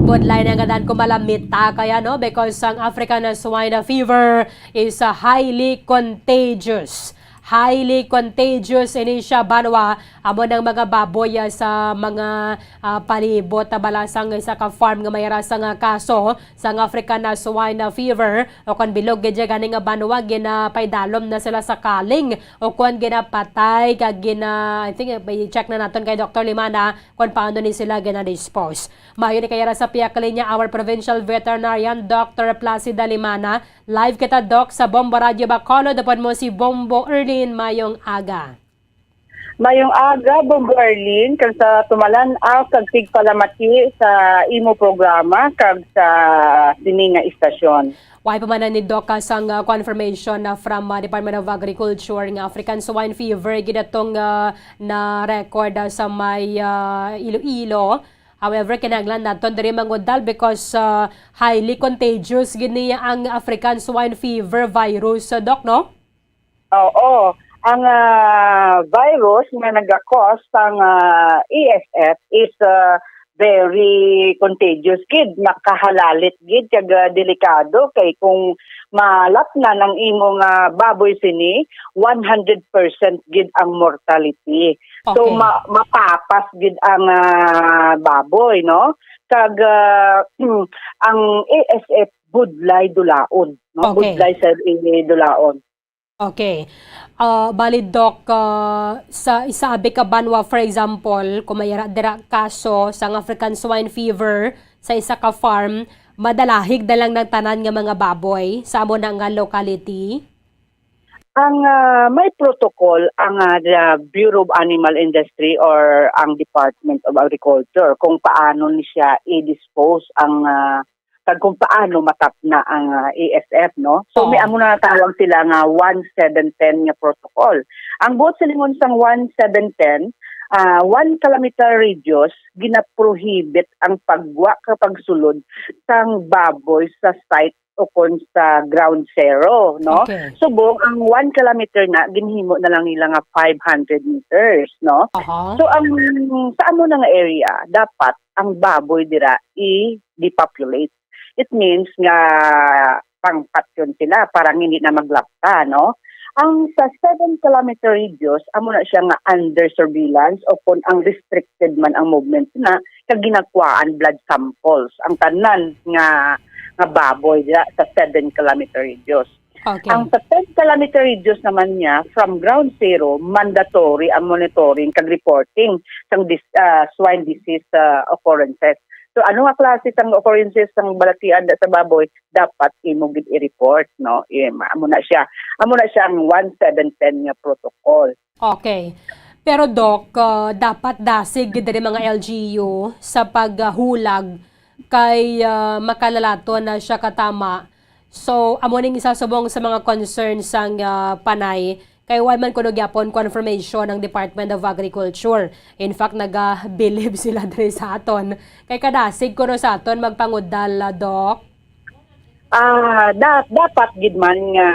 Good line ang gadan ko malamita kaya, no, because ang African, ah, swine, ah, fever is, ah, highly contagious. Highly contagious ini siya, Banwa, amo nang mga baboy, ah, sa mga, ah, palibot, ah, bala sang isa ka farm nga may rasa nga kaso sang African, ah, swine, ah, fever, o kon bilog gid siya gani nga, Banwa, ginapaidalom na sila sa kaling o kon ginapatay kag gina-, I think, eh, i-check na naton kay Doktor Limana kon paano ni sila gina-dispose. Maayo ni kay ara sa pihak linya our provincial veterinarian, Doktor Placida Limana. Live kita, Doc, sa Bombo Radyo Bacolod. Upod mo si Bombo Erlin. Mayong aga. Mayong aga, Bombo Erlin, kag sa tumalan-aw kag tigpalamati sa imo programa kag sa sini nga istasyon. Way pa man ni Doc, ah, sang, ah, confirmation na from, ah, Department of Agriculture nga African swine fever gid atong, ah, na record, ah, sa may, ah, Iloilo. However, kinahanglan naton diri mangudal because, ah, highly contagious gid niya ang African swine fever virus, ah, Doc, no? Oo. Ang, ah, virus nga naga-cause sang, ah, A S F is, ah, very contagious gid, makahalalit gid kag, ah, delikado kay kung malapnan ang imo nga baboy sini, one hundred percent gid ang mortality. So, Okay. ma-, mapapas gid ang, ah, baboy, no? Kag, ah, ang A S F budlay dulaon, no? Okay. Budlay sa, eh, dulaon. Okay. Ah, bali, Doc, ah, sa isa abi ka banwa, for example, kung may ra-, dira kaso sang African swine fever sa isa ka farm, madalahig na lang ng tanan nga mga baboy sa amo na nga locality? Ang, ah, may protocol ang, ah, the Bureau of Animal Industry or ang Department of Agriculture kung paano ni siya i-dispose ang, ah, kag kung paano matapna ang, ah, A S F, no? So, may Oo. amo na natawag sila nga one seven ten nga protocol. Ang buot silingon sang one seven ten, ah, one kilometer radius, ginaprohibit ang paggwa ka pagsulod sang baboy sa site o kon sa ground zero, no? Okay. Subong ang one kilometer na, ginhimo na lang nila nga five hundred meters, no? Aha. So, ang, sa amo na nga area, dapat ang baboy dira i-depopulate. It means nga pangpatyon sila para hindi na maglapta, no? Ang sa seven kilometer radius, amo na siya nga under surveillance o kung ang restricted man ang movement na, kag ginakuhaan blood samples ang tanan nga, nga baboy diha sa seven kilometer radius. Okay. Ang sa ten kilometer radius naman niya, from ground zero, mandatory ang monitoring kag reporting sang dis-, ah, swine disease, ah, occurrences. So, ano nga klase sang occurrences sang balatian da sa baboy, dapat imo gid i-report, no? Eh, ma-, amo na siya. Amo na siya ang one seven ten nga protocol. Okay. Pero, Doc, ah, dapat dasig gid diri mga L G U sa paghulag kay, ah, makalalaton na siya katama. So, amo ning isa subong sa mga concerns sang, ah, Panay, kay wala man kuno gyapon confirmation ang Department of Agriculture. In fact, nagabilib sila diri sa aton. Kay kadasig kuno sa aton magpangudal, ah, Doc. Ah, da-, dapat gid man nga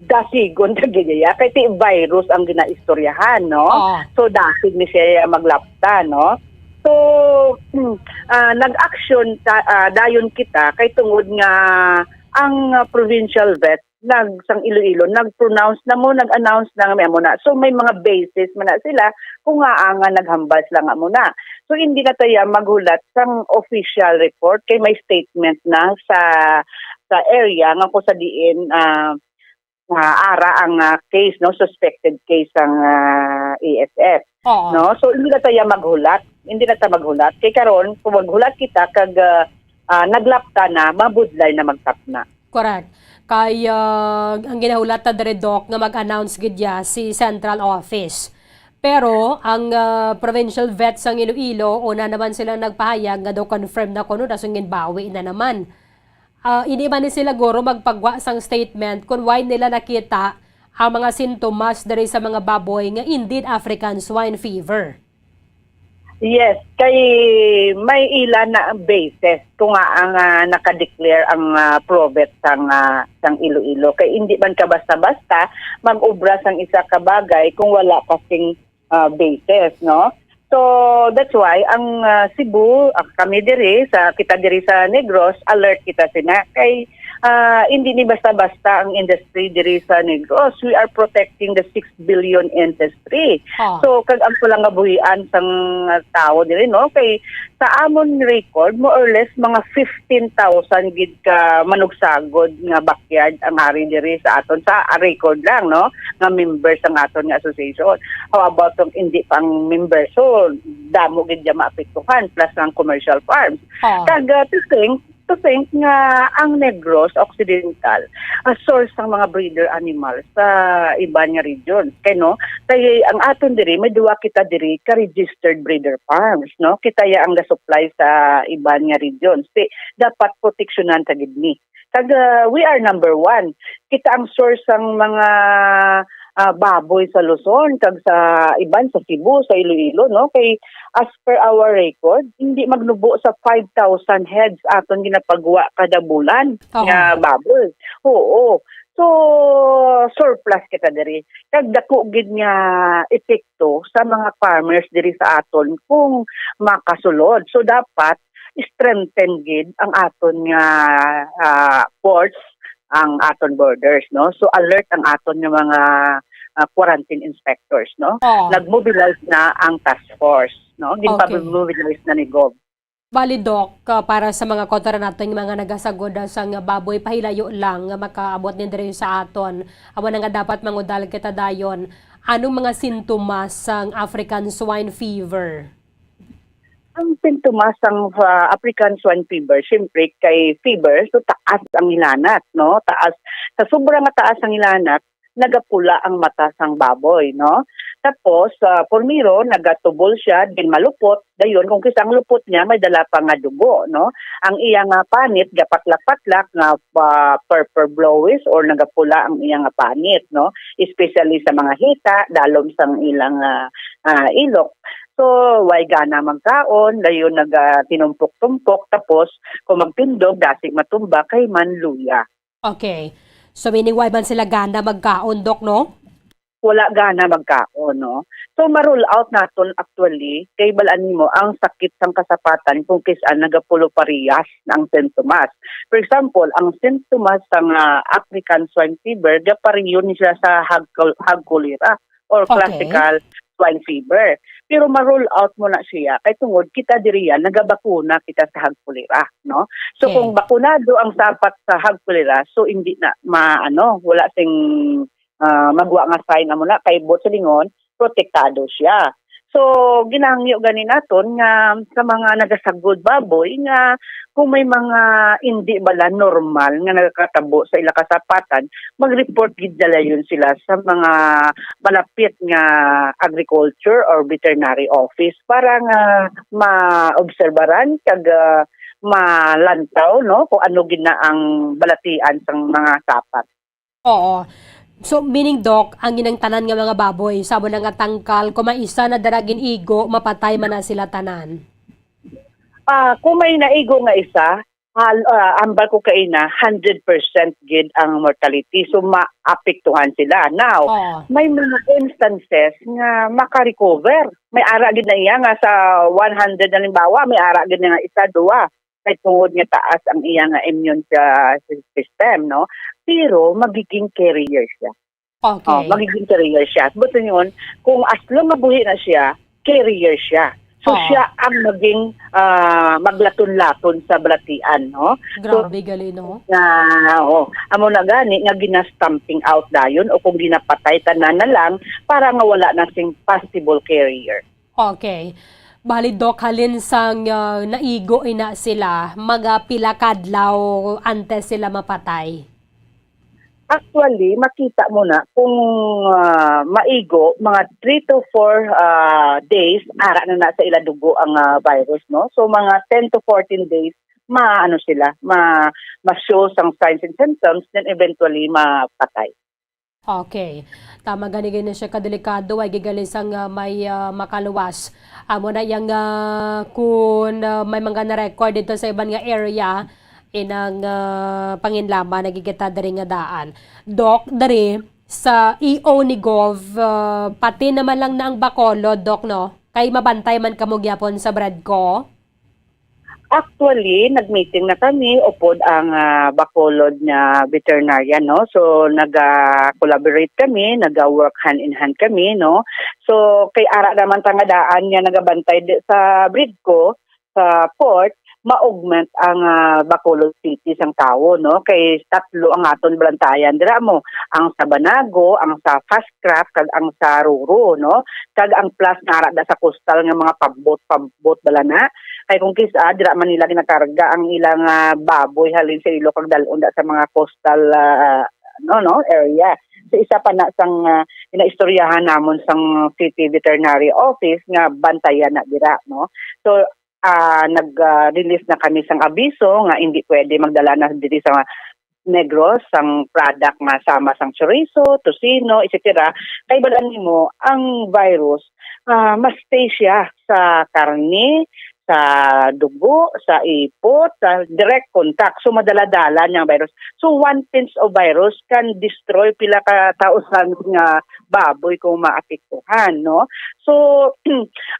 dasigon ta gid iya, kay ti virus ang ginaistoryahan, no? Oo. So, dasig ni siya maglapta, no? So, hmm, ah, nag-action ta, ah, dayon kita kay tungod nga ang, ah, provincial vet nag-, sang Iloilo nag-pronounce na mo, nag-announce na nga may amo na. So, may mga basis man na sila kung nga, ah, nga naghambal sila nga amo na. So, hindi na tayo maghulat sang official report kay may statement na sa, sa area nga kung sa diin, ah, ah, ara ang, ah, case, no, suspected case ang, ah, A S F, Oo. no? So, hindi na tayo maghulat. Hindi na tayo maghulat. Kay karon, kung maghulat kita kag, ah, ah, naglapta na, mabudlay na magtapna. Correct. Kay, ah, ang ginahulat ta diri, Doc, nga mag-announce gid ya si Central Office. Pero ang, ah, provincial vet sang Iloilo, una naman silang nagpahayag nga daw confirm na kuno, dason ginbawi na naman. Ah, hindi man ni sila guro magpagwa sang statement kung why nila nakita ang mga sintomas diri sa mga baboy nga indeed African swine fever. Yes, kay may ila na ang basis kung nga ang, ah, naka-declare ang, ah, province sang, ah, sang Iloilo. Kay hindi man ka basta-basta mag-obra sang isa ka bagay kung wala ka sing, ah, basis, no? So, that's why ang, ah, Cebu, ah, kami diri sa, kita diri sa Negros, alert kita sina kay, ah, hindi ni basta-basta ang industry diri sa Negros. We are protecting the six billion industry. Ah. So, kag ang kalangabuhian sang, ah, tawo diri, no, kay sa amon record, more or less, mga fifteen thousand gid ka manugsagod nga backyard ang ari diri sa aton, sa record lang, no, nga members ang aton nga association. How about kung hindi pa ang member? So, damo gid dyan maapektuhan, plus ang commercial farms. Ah. Kag, ah, to think, to think nga ang Negros Occidental, ah, source sang mga breeder animals sa iban nga region. Kay, no, kay ang aton diri, may duwa kita diri ka registered breeder farms, no? Kita ya ang ga-supply sa iban nga regions. Ti, dapat proteksyonan ta gid ni. Kag, ah, we are number one. Kita ang source sang mga, ah, baboy sa Luzon kag sa iban sa Cebu, sa Iloilo, no? Kay as per our record, hindi magnubo sa five thousand heads aton ginapagwa kada bulan Oo. nga baboy. Oo. So, surplus kita diri. Kag dako gid nga epekto sa mga farmers diri sa aton kung makasulod. So, dapat strengthen gid ang aton nga, ah, ports, ang aton borders, no? So, alert ang aton nga mga, ah, quarantine inspectors, no? Oh. Nag-mobilize na ang task force, no? Okay. Ginpa-mobilize na ni Gov. Bali, Doc, ah, para sa mga kautoran naton nga mga nagasagod, ah, sang baboy, pahilayo lang nga makaabot ni diri sa aton. Amo na nga dapat mangudal kita dayon. Anong mga sintomas sang African swine fever? Ang sintomas sang, ah, African swine fever, siyempre kay fever, so taas ang hilanat, no? Taas, sa sobra nga taas ang hilanat, nagapula ang mata sang baboy, no? Tapos, ah, primero, nagatubol siya, din malupot, dayon kung kis-a ang lupot niya, may dala pa nga dugo, no? Ang iya nga panit, gapatlak-patlak nga, ah, purple bluish or nagapula ang iya nga panit, no? Especially sa mga hita, dalom sang ilang, ah, ah, ilok. So, way gana magkaon, dayon naga tinumpok-tumpok, tapos kung magtindog, dasig matumba, kay manluya. Okay. So, meaning, way man sila gana magkaon, Doc, no? Wala gana magkaon, no? So, ma-rule out naton actually, kay bal-an nimo ang sakit sang kasapatan kung kis-a nagapulo parehas na ang sintomas. For example, ang sintomas sang, ah, African swine fever, gapareho ni siya sa hag, hag cholera or Okay. classical swine fever. Pero ma-rule out mo na siya, kay tungod kita diri yan, nagabakuna kita sa hag cholera, no? So, Okay. kung bakunado ang sapat sa hag cholera, so hindi na ma-, ano, wala sing, ah, magwa nga sign amo na, kay buot silingon, protektado siya. So, ginahangyo gani naton nga sa mga nagasagod baboy nga kung may mga indi bala normal nga nagakatabo sa ila kasapatan, mag-report gid dayon sila sa mga malapit nga agriculture or veterinary office para nga maobserbaran kag, ah, malantaw, no, kung ano gid na ang balatian sang mga sapat. Oo. So, meaning, Doc, ang inang tanan nga mga baboy, sa amo na nga tangkal, kung may isa na dara gin-igo, mapatay man na sila tanan? Ah, kung may naigo nga isa, hal-, ah, ambal ko kaina, hundred percent gid ang mortality. So, maapektuhan sila. Now, Oo. may mga instances nga maka-recover. May ara gid na iya nga sa one hundred, halimbawa, may ara gid na nga isa, duwa. Kay tungod nga taas ang iya nga immune sa system, no? Pero magiging carrier siya. Okay. Oh, magiging carrier siya. But yun, kung as long nga buhi na siya, carrier siya. So, Oo. siya ang maging, ah, maglaton-laton sa balatian, no? So, Grabe, gali, no? Nga, oh, amo na gani nga gina-stamping out dayon o kung ginapatay tanan na lang para nga wala na sing possible carrier. Okay. Bali, Doc, halin sang, ah, naigo ina sila, mga pila kadlaw antes sila mapatay? Actually, makita mo na kung, ah, maigo, mga three to four, ah, days, ara na na sa ila dugo ang, ah, virus, no? So, mga ten to fourteen days, ma-, ano sila, ma-, ma-show sang signs and symptoms, then eventually mapatay. Okay. Tama gani, gani siya kadelikado, ay gigaling sang, ah, may, ah, makaluwas. Amo na yang, ah, kun, ah, may mga na-record dito sa iban nga area, inang, ah, panginlaman nagigita diri nga daan. Doc, diri sa E O ni Gov, ah, pati naman lang na ang Bacolod, Doc, no? Kay mabantay man kamo gyapon sa Bradco? Actually, nag-meeting na kami upod ang, ah, Bacolod nga veterinarian, no? So, naga-collaborate kami, naga-work hand in hand kami, no? So, kay ara naman ta nga daan nga nagabantay di sa breed ko, sa port, ma-augment ang, ah, Bacolod City sang tawo, no? Kay tatlo ang aton balantayan dira mo, ang sa Banago, ang sa Fast Craft, kag ang sa Roro, no? Kag ang plus nga ara da sa coastal nga mga pabot-pabot bala na. Kay kung kis-a, dira man nila ginakarga ang ilang, ah, baboy halin sa ilo kag dal-on da sa mga coastal, ah, no, no, area. So, isa pa na sang, ah, ginaistoryahan namon sang City Veterinary Office nga bantayan na dira, no? So, ah, nag, ah, release na kami sang abiso nga hindi pwede magdala na diri sa Negros sang product nga sama sang chorizo, tocino, et cetera. Kay balaan nimo, ang virus, ah, mas stay siya sa karne, sa dugo, sa ipot, sa direct contact. So, madala-dala niya ang virus. So, one pinch of virus can destroy pila ka tausan nga baboy kung maapektuhan, no? So,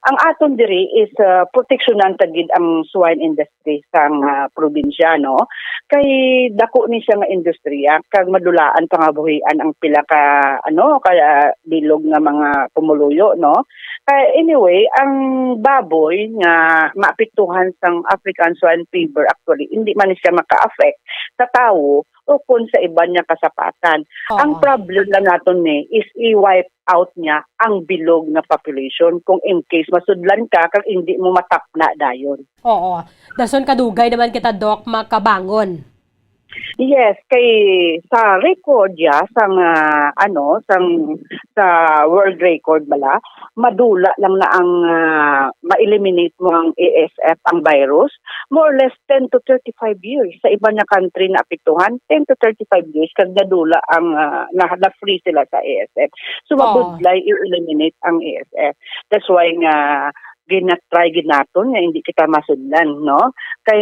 ang aton diri is, ah, proteksyonan ta gid ang swine industry sang, ah, probinsya, no? Kay dako ni siya nga industriya, kag madulaan pangabuhian ang pila ka, ano, ka, ah, bilog nga mga pumuluyo, no? Ah, anyway, ang baboy nga maapektuhan sang African swine fever, actually, hindi man siya maka-affect sa tawo o kung sa iban nga kasapatan. Oo. Ang problem lang naton ni is i-wipe out niya ang bilog nga population kung in case masudlan ka kag hindi mo matapna dayon. Oo. Dason kadugay naman kita, Doc, makabangon. Yes, kay sa record ya, sang, ah, ano, sang, sa world record bala, madula lang na ang, ah, ma-eliminate mo ang A S F, ang virus, more or less ten to thirty-five years. Sa iban nga country na apektuhan, ten to thirty-five years kag nadula ang, ah, na, na-free sila sa A S F. So, Oo. mabudlay i-eliminate ang A S F. That's why nga ginatry gid naton nga hindi kita masudlan, no? Kay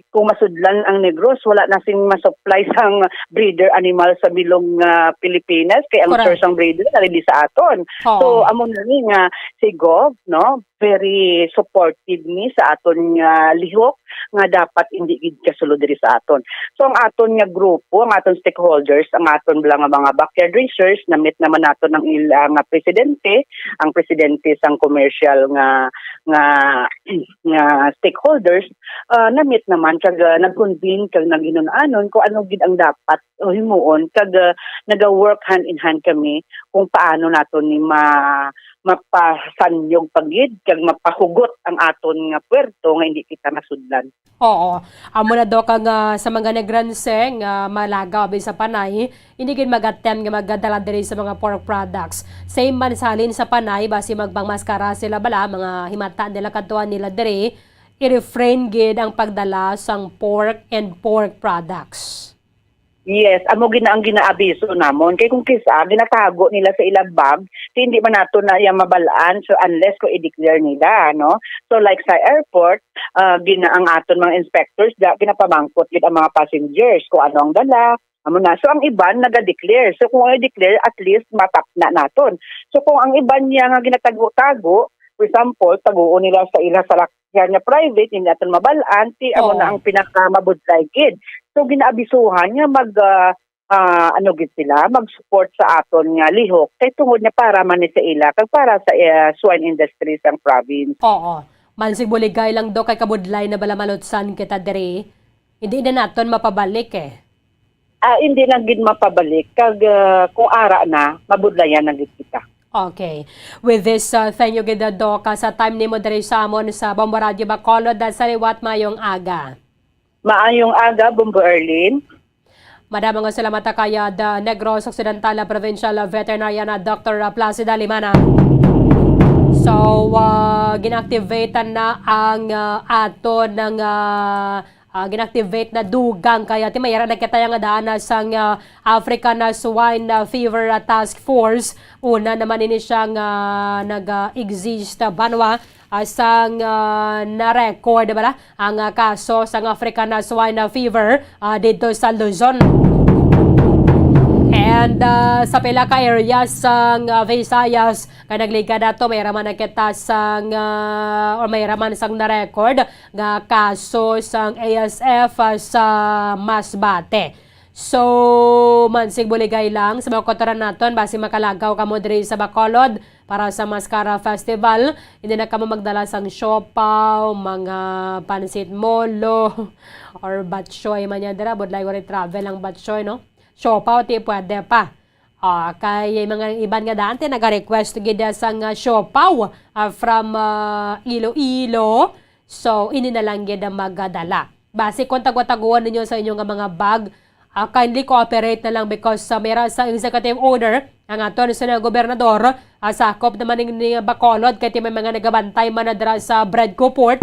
kung masudlan ang Negros, wala na sing masupply sang breeder animal sa bilog nga Pilipinas, kay ang Correct. source sang breeder na rin sa aton. Oo. So, amo na ni nga si Gov, no? Very supportive ni sa aton nga lihok nga dapat hindi gid kasulod diri sa aton. So, ang aton nga grupo, ang aton stakeholders, ang aton bala nga mga backyard raisers, na-meet naman naton ang ila nga presidente, ang presidente sang commercial nga, nga, nga stakeholders, ah, na-meet naman kag, ah, nag-convene kag naghinun-anon kung ano gid ang dapat o himuon kag, ah, naga-work hand in hand kami kung paano naton ni ma-, mapasanyog pa gid kag mapahugot ang aton nga puerto nga hindi kita masudlan. Oo. Amo na, Doc, ang, ah, sa mga Negrense nga malagaw abi sa Panay, hindi gid mag-attempt nga magdala diri sa mga pork products. Same man sa halin sa Panay, basi magpangmaskara sila bala, mga himata nila, kadtuan nila diri, i-refrain gid ang pagdala sang pork and pork products. Yes, amo gina ang ginaabiso namon. Kay kung kisa, ginatago nila sa ilang bag, di, hindi man nato na iya mabal-an, so unless ko i-declare nila, no? So like sa airport, ah, gina ang aton mga inspectors, da, ginapamangkot gid ang mga passengers kung ano ang dala, amo na. So ang iban naga-declare. So kung i-declare, at least matapna naton. So kung ang iban niya nga ginatago-tago, for example, taguon nila sa ila sa yan nga private, hindi naton mabal-an, ti amo Oo. na ang pinakamabudlay gid. So, ginaabisuhan nga mag, ah, ah, ano gid sila, mag-support sa aton nga lihok, kay tungod nga para man ni sa ila, kag para sa, eh, swine industry sang province. Oo. Mansig buligay lang, Doc, kay kabudlay na bala malutsan kita diri. Hindi na naton mapabalik, eh. Ah, hindi lang gid mapabalik, kag, ah, kung ara na, mabudlayan na gid kita. Okay. With this, uh, thank you gid, uh, Doc, uh, sa time nimo diri sa amon sa Bombo Radio Bacolod. Uh, sa liwat, mayong aga. Maayong aga, Bombo Erlin. Madamo nga salamat, uh, kay, uh, the Negros Occidental, uh, Provincial, uh, Veterinarian, uh, Doctor, uh, Placida Limana. So, uh, gina-activate na ang, uh, aton nga, uh, ah, gina-activate na dugang kaya ti may ara na kita nga daan na sang, ah, African, ah, Swine, ah, Fever, ah, Task Force. Una naman ini siya nga nag-exist, ah, banwa, ah, sang, ah, na-record bala ang, ah, kaso sang African, ah, Swine, ah, Fever, ah, dito sa Luzon. And, ah, sa pila ka areas sang, ah, Visayas nga nagligad ato, may raman nakita sang, ah, or may raman sang na-record nga kaso sang A S F, ah, sa Masbate. So, mansig buligay lang sa mga kautoran naton, basi makalagaw kamo diri sa Bacolod para sa Mascara Festival. Hindi na kamo magdala sang siopaw, mga pansit molo, or batchoy man yan dira. Budlay ko rin travel ang batchoy, no? Siopaw, ti pwede pa. Ah, kay mga iban nga daan, ti naga-request gid sang, ah, siopaw, ah, from, ah, Iloilo. So, ini na lang gid ang magadala. Basi kung tagwa-tagwa ninyo sa inyo nga mga bag, ah, kindly cooperate na lang because, ah, mera sa executive order ang aton sa gobernador, ah, sakop naman ni, ni Bacolod kay ti may mga nagabantay man na dira sa Bredco Port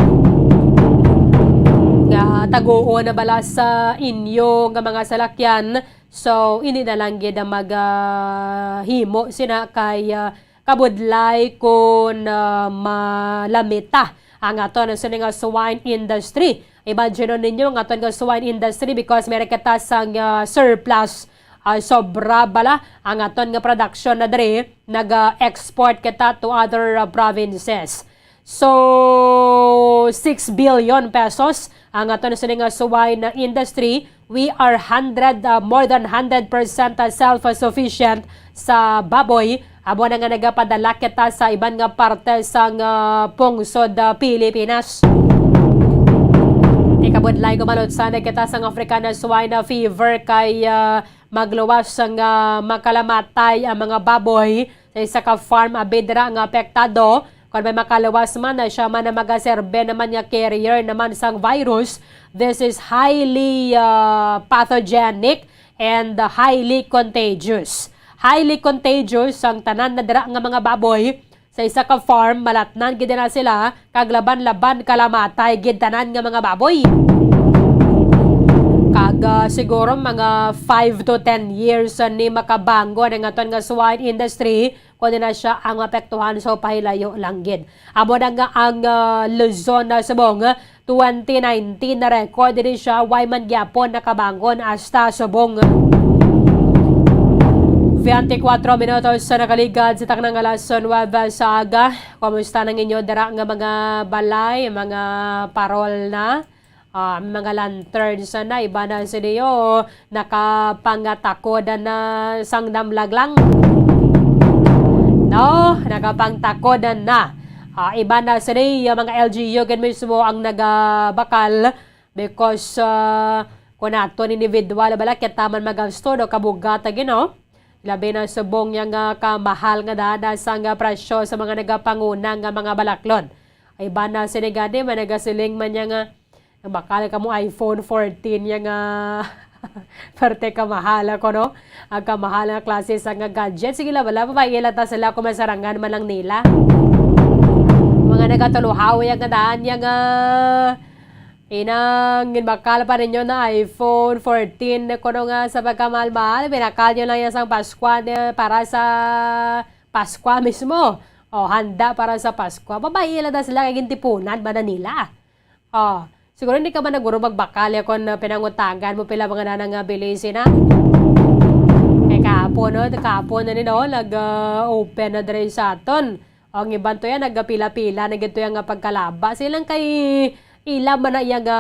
nga taguon na bala sa inyo nga mga salakyan. So, ini na lang gid ang mag, ah, himo sina kay, ah, kabudlay kon, ah, malamita ang aton sini nga swine industry. Imagine ninyo ang aton nga swine industry because meron kita sang, ah, surplus, ah, sobra bala ang aton nga production na diri, nag-export kita to other, ah, provinces. So, six billion pesos ang aton sini nga swine industry. We are hundred, ah, more than hundred percent self-sufficient sa baboy. Amo na nga nagapadala kita sa iban nga parte sang, ah, pungsod, ah, Pilipinas. Ti kabudlay, gumalot sana kita sang African swine fever kay, ah, magluwas nga makalamatay ang mga baboy sa isa ka farm abi dira nga apektado. Kon may makaluwas man, na siya man ang magaserbe naman nga carrier naman sang virus. This is highly, ah, pathogenic and highly contagious. Highly contagious ang tanan na dira nga mga baboy. Sa isa ka farm, malatnan gid na sila, kag laban-laban kalamatay gid tanan nga mga baboy. Kag, ah, siguro mga five to ten years, ah, ni makabangon ang aton nga swine industry, kundi na siya ang maapektuhan sa pahilayo lang gid. Amo na nga ang, ah, Luzon na subong, twenty nineteen na record diri siya, way man gyapon nakabangon hasta subong. Twenty-four minutos sa nakaligad sa taknang alas nuebe sa aga. Kumusta nang inyo dira nga mga balay, mga parol na? Ah, mga lanterns na, iba na sini, oh, nakapangatakod na sang namlag lang. No, nakapantakod na. Ah, iba na sini, yung mga L G U gid mismo ang nagabakal because, ah, kung aton individual, bala, kita man magasto, no, kabugat, gid, no? Labi na subong niya nga kamahal nga daan sang presyo sa mga nagapanguna nga mga balaklon. Ay, iba na sini gani, may nagasiling man niya nga, "Nabakal ka mo iPhone fourteen niya nga, parte kamahal ako, no? Ang kamahal nga klase sa nga gadget." Sige lang, wala, babae lang ta sila kung masarangan man lang nila. Mga nagatuluhaw, yung nga daan, yung nga, inang, ginbakal pa ninyo na iPhone fourteen, kuno nga sa pagkamahal-mahal, binakal nyo lang yan sang Paskwa, eh, para sa Paskwa mismo. O, handa para sa Paskwa. Babae lang na sila, kay gintipunan ba na nila? Oh, siguro hindi ka man naguro magbakal ya kon, uh, pinangutangan mo pila mga nana nga bilisi na. Kay kahapon, no? Kahapon na ni, no? Nag, uh, open na diri sa aton. Ang iban to yan, nagapila-pila na gid to yan nga pagkalaba. Silang kay ila man na iya nga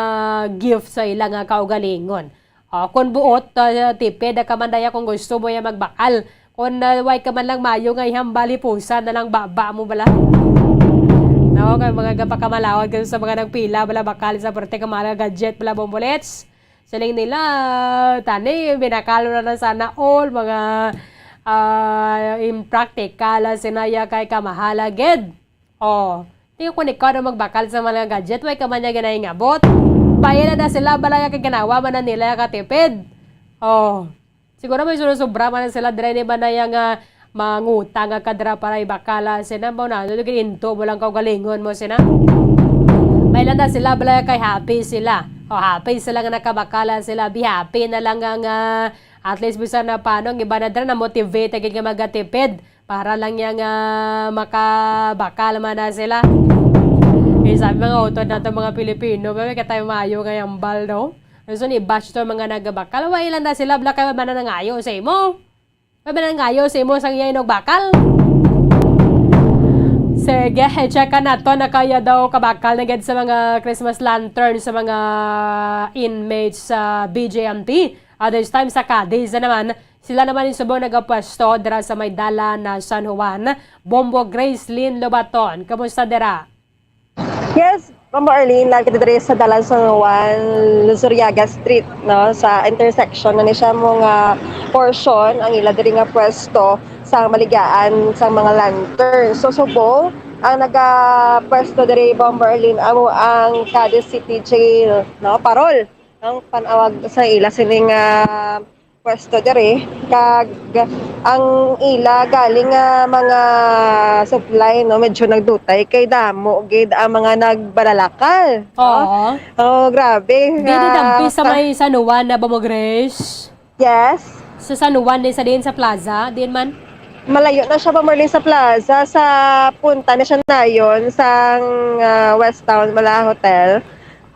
gift sa ila nga kaugalingon. Oh, kung buot, ah, tipid ka man daya kung gusto mo ya magbakal. Kung, ah, way ka man lang mayo nga ihambal, hipusan na lang baba mo bala. No, kay mga gapakamalawad ka sa mga nagpila bala bakal sa parte ka mga gadget bala, bombolets. Siling nila, tani, binakal na lang sana all mga, ah, impractical, ah, sinaya kay kamahala gid. Oh, di ko ni kada magbakal sa mga gadget, way ka man niya ginahingabot. Bayad na sila, balaya kay ganawa man na nila katipid. Oh, siguro may sobra-sobra man na sila, dire ni ba na yang, ah, mangutang nga kadra para ibakala sina, ba na, ito, into mo lang kaugalingon mo sina. May lang na sila, balaya kay happy sila. Oh, happy sila nga nakabakala sila, be happy na lang nga, nga at least bisan na paano, ang iba na dira na-motivate, agad nga magatipid. Para lang niya nga makabakal man na sila. Eh, sabi mga utod nato mga Pilipino, may ka tayo maayo nga hambal, no? Gusto ni bash to mga nagabakal, wa ilan na sila, bala kay man na nangayo sa imo. Pamanangayo sa imo sang iya inog bakal. Sige, check ka nato. Nakaya daw kabakal na gid sa mga Christmas lantern sa mga inmates sa B J M T. Ah, this time sa Cadiz na naman, sila naman yung subong nagapwesto dira sa may dalan na San Juan. Bombo Grace Lynn Lobaton, kamusta dira? Yes, Ma'am Arlene, live kita diri sa Dalan San Juan, Luzuriaga Street, no, sa intersection na ni siya mo nga portion ang ila diri nga pwesto sa maligyaan sa mga lantern. So, subong ang nagapwesto diri, Ma'am Arlene, amo ang Cadiz City Jail, no, parol ang panawag sa ila sining, ah, pwesto diri, kag ang ila galing nga mga supply, no, medyo nagdutay kay damo gid ang mga nagbalalakal, no? Oo. Oh, grabe. Diri nga dampi sa may San Juan na ba mo, Grace? Yes. Sa San Juan din sa din sa plaza, din man? Malayo na siya ba, Marlene, sa plaza, sa punta na siya nayon sang, ah, West Town, Malaya Hotel.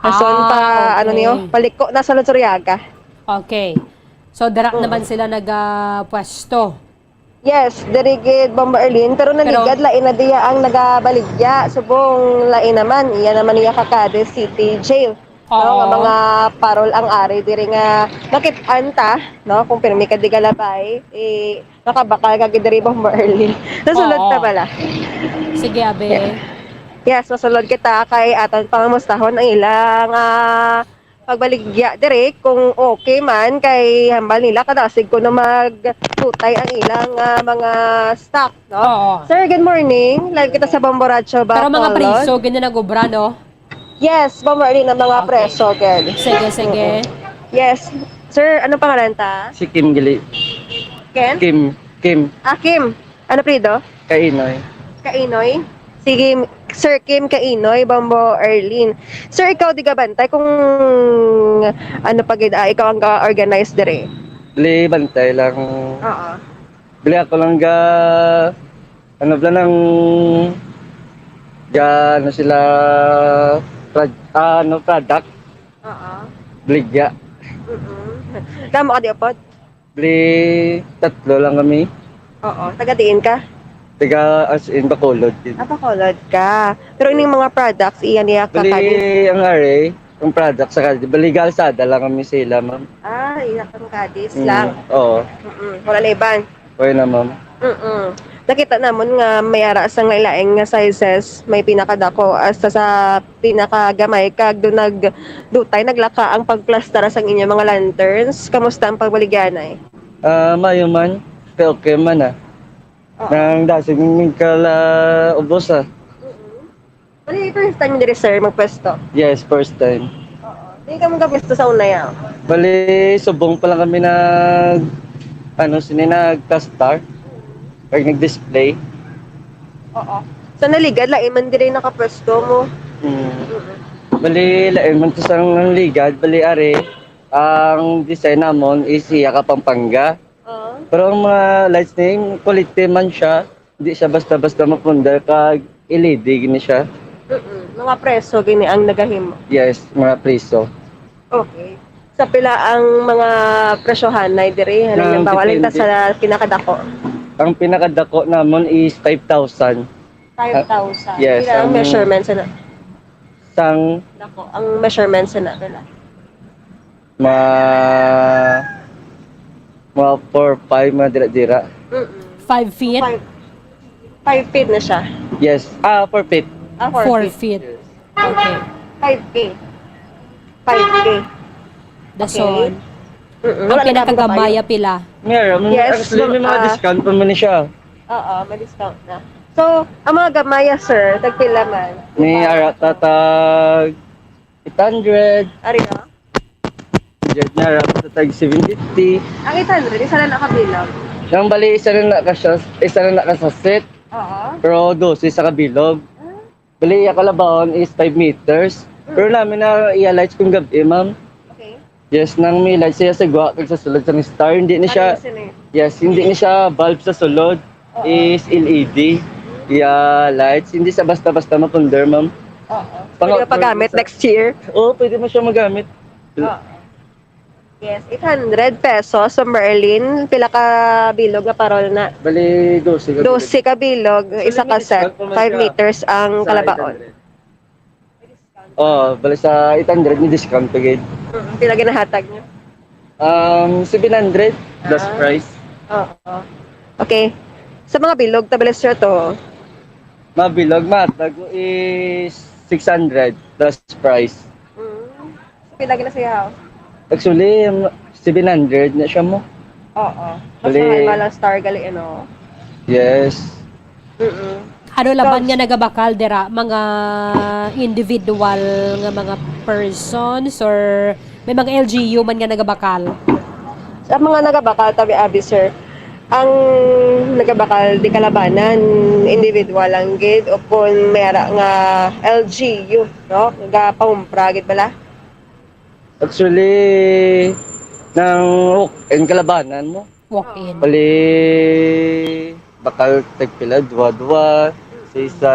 Ason Ah, pa, ano okay. niyo, paliko na sa Luzuriaga. Okay. So, dira Mm. naman sila nagapwesto. Yes, diri gid, Bombo Erlin, pero Pero naligad lain na diya ang nagabaligya. Subong lain naman, iya naman iya ka Cadiz City Jail. No, nga Oo. mga parol ang ari diri nga makit-an ta, no, kung pirmi ka di galabay, eh, makabakal ka gid diri, Bombo Erlin. Nasulod ta Oo. bala. Sige, abe. Yeah. Yes, masulod kita kay aton pangumustahon ang ilang, ah, pagbaligya diri kung okay man kay hambal nila kadasig kuno magtutay ang ilang, ah, mga stock, no? Oo. Sir, good morning. Live kita sa Bomboracho, Pero mga Bacolod. priso, ganyan nag-ubra, no? Yes, Bombo Erlin, ang mga Okay. preso, gid. Sige, sige. Oo. Yes. Sir, ano pangalan ta? Si Kim Gili. Ken? Kim. Kim. Ah, Kim. Ano apelyido? Kainoy. Kainoy? Sige, Sir Kim Kainoy, Bombo Erlin. Sir, ikaw di ka bantay kung ano pa gid, ah, ikaw ang ga-organize dire? Bali, bantay lang. Oo. Bali, ako lang ga, ano ba nang, ga, ano sila, prod-, ah, ano, product? Oo. Baligya. Mm-mm. Damo ka di upod? Bali, tatlo lang kami. Oo. Taga diin ka? Taga, as in, Bacolod din. Ah, Bacolod ka. Pero ining mga products, iya niya ka Bali, Cadiz? ang are, ang product sa Cadiz, bali, Calzada lang kami sila, ma'am. Ah, iya kang Cadiz Mm, lang. oo. Mm-mm. Wala na iban? Okay na, ma'am. Mm-mm. Nakita namon nga may ara sang lain-lain nga sizes, may pinakadako hasta sa pinakagamay, kag doon nagdutay, naglaka ang pagplastar sang inyo mga lanterns. Kamusta ang pagbaligyanay? Ah, maayo man. Okay, okay man, ah. Oo. Nang dasig mi kala ubos, ah. Mm-mm. Ano yung first time diri, sir, magpwesto? Yes, first time. Oo. Di ka magapwesto sa una, ya? Bali, subong pa lang kami nag, ano, sini, nag-castar. Or nag-display. Oo. So, naligad, lain man diri nakapwesto mo. Hmm. Mm-mm. Bali, lain man to sa ang ligad. Bali, are, ang design namon is iya ka Pampanga. Oo. Pero ang mga lights na yun, quality man siya. Di siya basta-basta mapundar kag L E D gini siya. Mm-mm. Mga preso gini ang nagahimo. Yes, mga preso. Okay. Sa pila ang mga presyohanay diri? Ang Halimbawa, depende. Sa pinakadako. Ang pinakadako namon is five thousand. Five thousand. Ah, yes, Pila ang ang measurements na? Sang Dako. Ang measurements na pila? Mga, mga four, five, mga dira-dira. Mm-mm. Five feet? Five, five feet na siya. Yes. Ah, four feet. Ah, four Four feet. feet. Okay. Five K. Five K. Dason. Okay. Mm-mm. Ang Wala na pinakagamaya kayo. pila? Meron. Yes, Actually, may mga ah, discount pa man siya. Oo, may discount na. So, ang mga gamaya, sir, tagpila man? May Para ara sa tatag eight hundred. Ari, no? Hundred na, ara tatag seven fifty. Ang eight hundred, isa lang nakabilang. Ang bali, isa lang na ka siya, isa lang na ka sa set. Oo. Pero dose sa kabilog. Ah. Bali, iya kalabawan is five meters. Mm. Pero namin na iya lights kung gabi, ma'am. Okay. Yes, nang may lights siya sa gwa kag sa sulod sa star, hindi na siya, Ano yun, sir, eh? yes, hindi na siya bulb sa sulod. Oo. Is L E D. Iya lights, hindi sa basta-basta mapundar, ma'am. Oo. Pang- Pwede ka pagamit next year? Oo, pwede mo siya magamit. Oo. Yes, eight hundred pesos sa Merlin. Pila ka bilog nga parol na? Bali, dose ka bilog. Dose ka bilog, So, isa may ka set, discount pa man five siya meters ang sa kalabaon. eight hundred. Oh, bali sa eight hundred, may discount pa gid. Mm, pila ginahatag niyo? Um, seven hundred plus Ah. price. Oo. Okay. Sa mga bilog, tabales siya to. Mabilog, matag ko is six hundred plus price. Mm. Pila gina siya? Actually, um, seven hundred na siya mo. Oo. Mas Bali- mahal ba lang star gali, ano? Yes. Mm-mm. Ano laban Tapos- nga nagabakal dira, mga individual nga mga persons or may mga L G U man nga nagabakal? Sa mga nagabakal, tabi abi, sir, ang nagabakal di kalabanan, individual lang gid, o kung may ara nga L G U, no? Nagapangumpra gid bala. Actually, nang walk-in kalabanan mo. Walk-in. Bali, bakal tagpila, duwa-duwa, sa isa.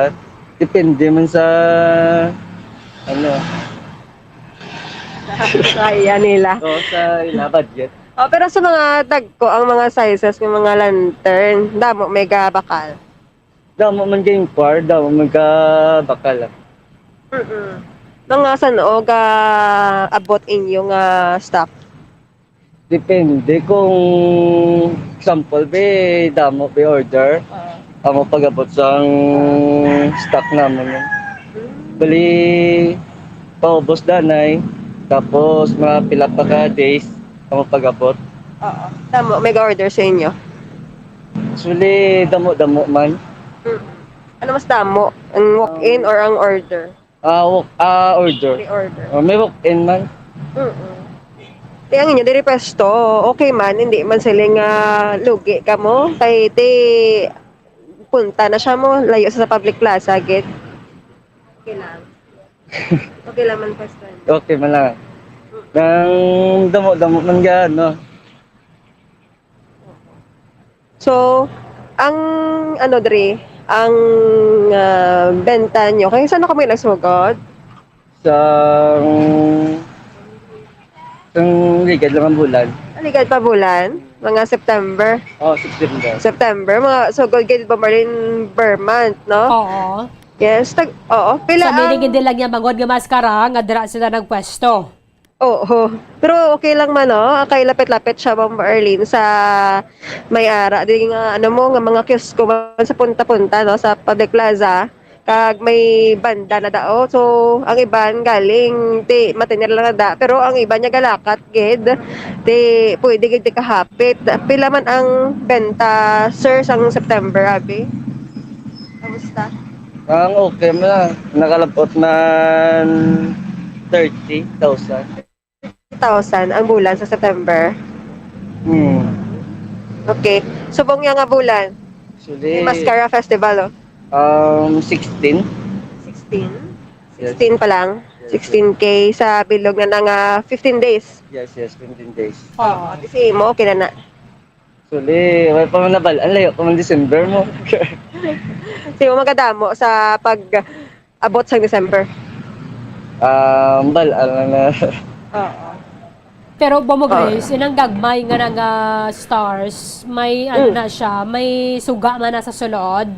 Depende man sa, ano, Kaya nila. o sa ila budget. Oh, pero sa mga dagko, ang mga sizes ng mga lantern, damo may gabakal. Damo man ka-inquire, damo man ka bakal. Ah. Mm-mm. Mga san-o ga abot inyo nga stock? Depende kung, example, be, damo be order. Amo pag-abot sang stock namon. Bali, paubos danay. Tapos, mga pila pa ka days, amo pag-abot. Oo. Damo may ga-order sa inyo? Actually, damo-damo man. Mm. Ano mas damo? Ang walk-in or ang order? Ah, walk, ah, order. May order. Oh, may walk-in man. Mm-mm. Ti ang inyo diri pwesto, okay man, hindi man sila nga lugi ka mo. Kay ti punta na siya mo, layo sa public plaza, gid. Okay lang. Okay lang man pwesto. Okay man lang. Nang damo-damo man ga, no? So, ang ano diri, ang ah, benta nyo, kay saan kamo nagsugod? Sang, sang ligad lang ang bulan. Aligad pa bulan, mga September. Oh, September. September, mga sugod gid ba Marlene, per month, no? Oo. Yes, tag oo, pila So, meaning ang hindi lang niya mangod nga maskara nga dira sila nagpwesto. Oo. Pero okay lang man, no? Kay lapit-lapit siya, Ma'am Arlene, sa may ara. Di nga, ano mo, nga mga kiosko man sa punta-punta, no? Sa public plaza. Kag may banda na dao. So, ang iban galing, ti, matinir lang na da. Pero ang iban niya galakat, gid. Ti, pwede gid ti kahapit. Pila man ang benta, sir, sang September, abi? Kamusta? Ang okay man, nakalabot man thirty thousand. Thousand ang bulan sa September. Hmm. Okay. Subong niya nga bulan, Actually, may Mascara Festival, oh. Um, sixteen. Sixteen? Yes. Sixteen pa lang. Yes, Sixteen K sa bilog na nga fifteen days. Yes, yes, fifteen days. Oo. Kasi mo, okay na na. Actually, wala pa man nabal-an, layo pa man December mo. Kasi mo magadamo sa pag abot sa December. Um, bal-an lang na. Oo. Pero Bomo Grace, inang gagmay nga nga stars, may ano na siya, may suga man na sa sulod.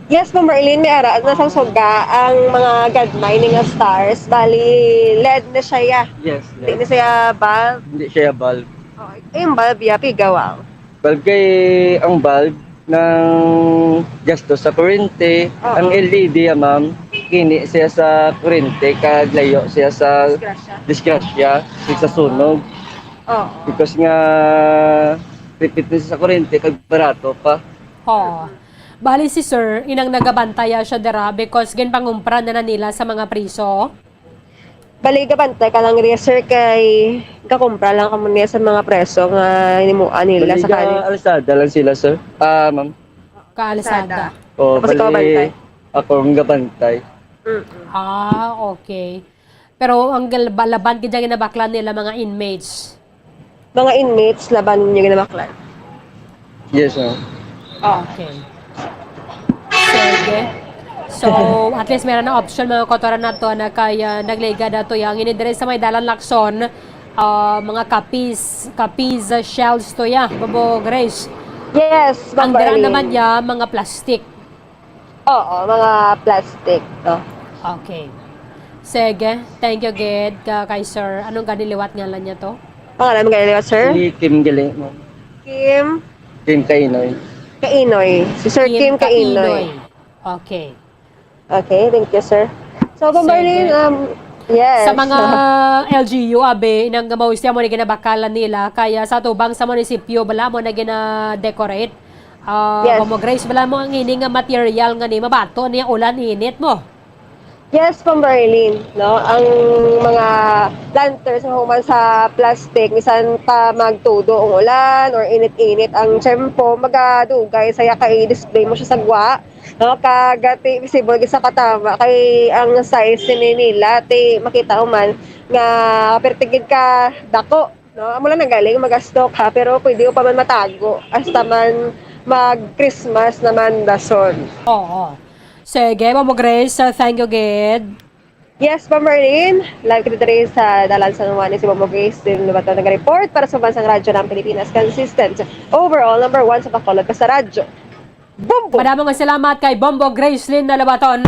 Yes, Ma'am Marlene, may ara na sang suga ang mga gagmay ni nga stars. Bali, led na siya, ya. Yes, Hindi na yes. siya bulb. Hindi siya bulb. Oh, yung bulb, ya, pigaw, ah. Bulb kay ang bulb nang gasto sa kuryente, Oo. ang L E D, ah, ma'am, kini siya sa kuryente, kag layo siya sa Disgrasya. disgrasya, sa sunog. Oo. Because nga, tipid na siya sa kuryente, kag barato pa. Oo. Bali si sir, inang nagabantaya siya dira because ginpangumpra na, na nila sa mga priso. Bali, gabantay ka lang rin, sir, kay gakumpra lang kamo niya sa mga preso nga himuan nila Bali, sa kali. Alsada lang sila, sir. Ah, ma'am. Kaalsada. O, Tapos ikaw, bali, bantay? Ako ang gabantay. Mm-mm. Ah, okay. Pero ang gal- laban gid ang ginabaklan nila mga inmates. Mga inmates, laban ninyo ginabaklan. Yes, ma'am. Okay. Sige. So, at least meron na option, mga kotoran nato, na kaya nagligad nato yang ini diri sa may dalan Lacson. ah, mga kapis, kapiza shells to ya, Bobo Grace. Yes, Ang Bombo dara Arlene. naman niya, mga plastic. Oo, mga plastic, no? Okay. Sige, thank you, Gid, ka kay Sir. Anong gani liwat ngalan niya to? Pangalan mo gani, sir? Si Kim Gali, ma'am. Kim Kim Kainoy. Kainoy. Si Sir Kim, Kainoy. Okay. Okay, thank you, sir. So, Bombo Sige. Arlene, um, yes. Sa mga L G U, abi, nang mausiya mo na ginabakalan nila, kaya sa tubang sa munisipyo, bala mo na gina-decorate. Ah, Yes. Bobo Grace, bala mo ang ini nga material nga ni mabato niya ulan init mo. Yes, Bombo Arlene, no? Ang mga lanterns nga human sa plastic, misan pa magtudo ang ulan or init-init ang tiyempo, magadugay saya kay display mo siya sa gwa, no? Kag ti visible gid sa katama kay ang size ni nila ti makita mo man nga perti gid ka dako, no? Amo lang nang galing magasto ka, pero pwede mo pa man matago hasta man mag-Christmas naman dason. Oo. Sige, Bobo Grace, uh, thank you, Gid. Yes, Bombo Arlene. Live kita diri sa Dalan San Juan, si Bombo Grace din Lubaton nag-report para sa Bansang Radyo ng Pilipinas. Consistent. Overall, number one sa Bacolod sa radyo. Bombo! Madamo nga salamat kay Bombo Gracelyn na Lubaton.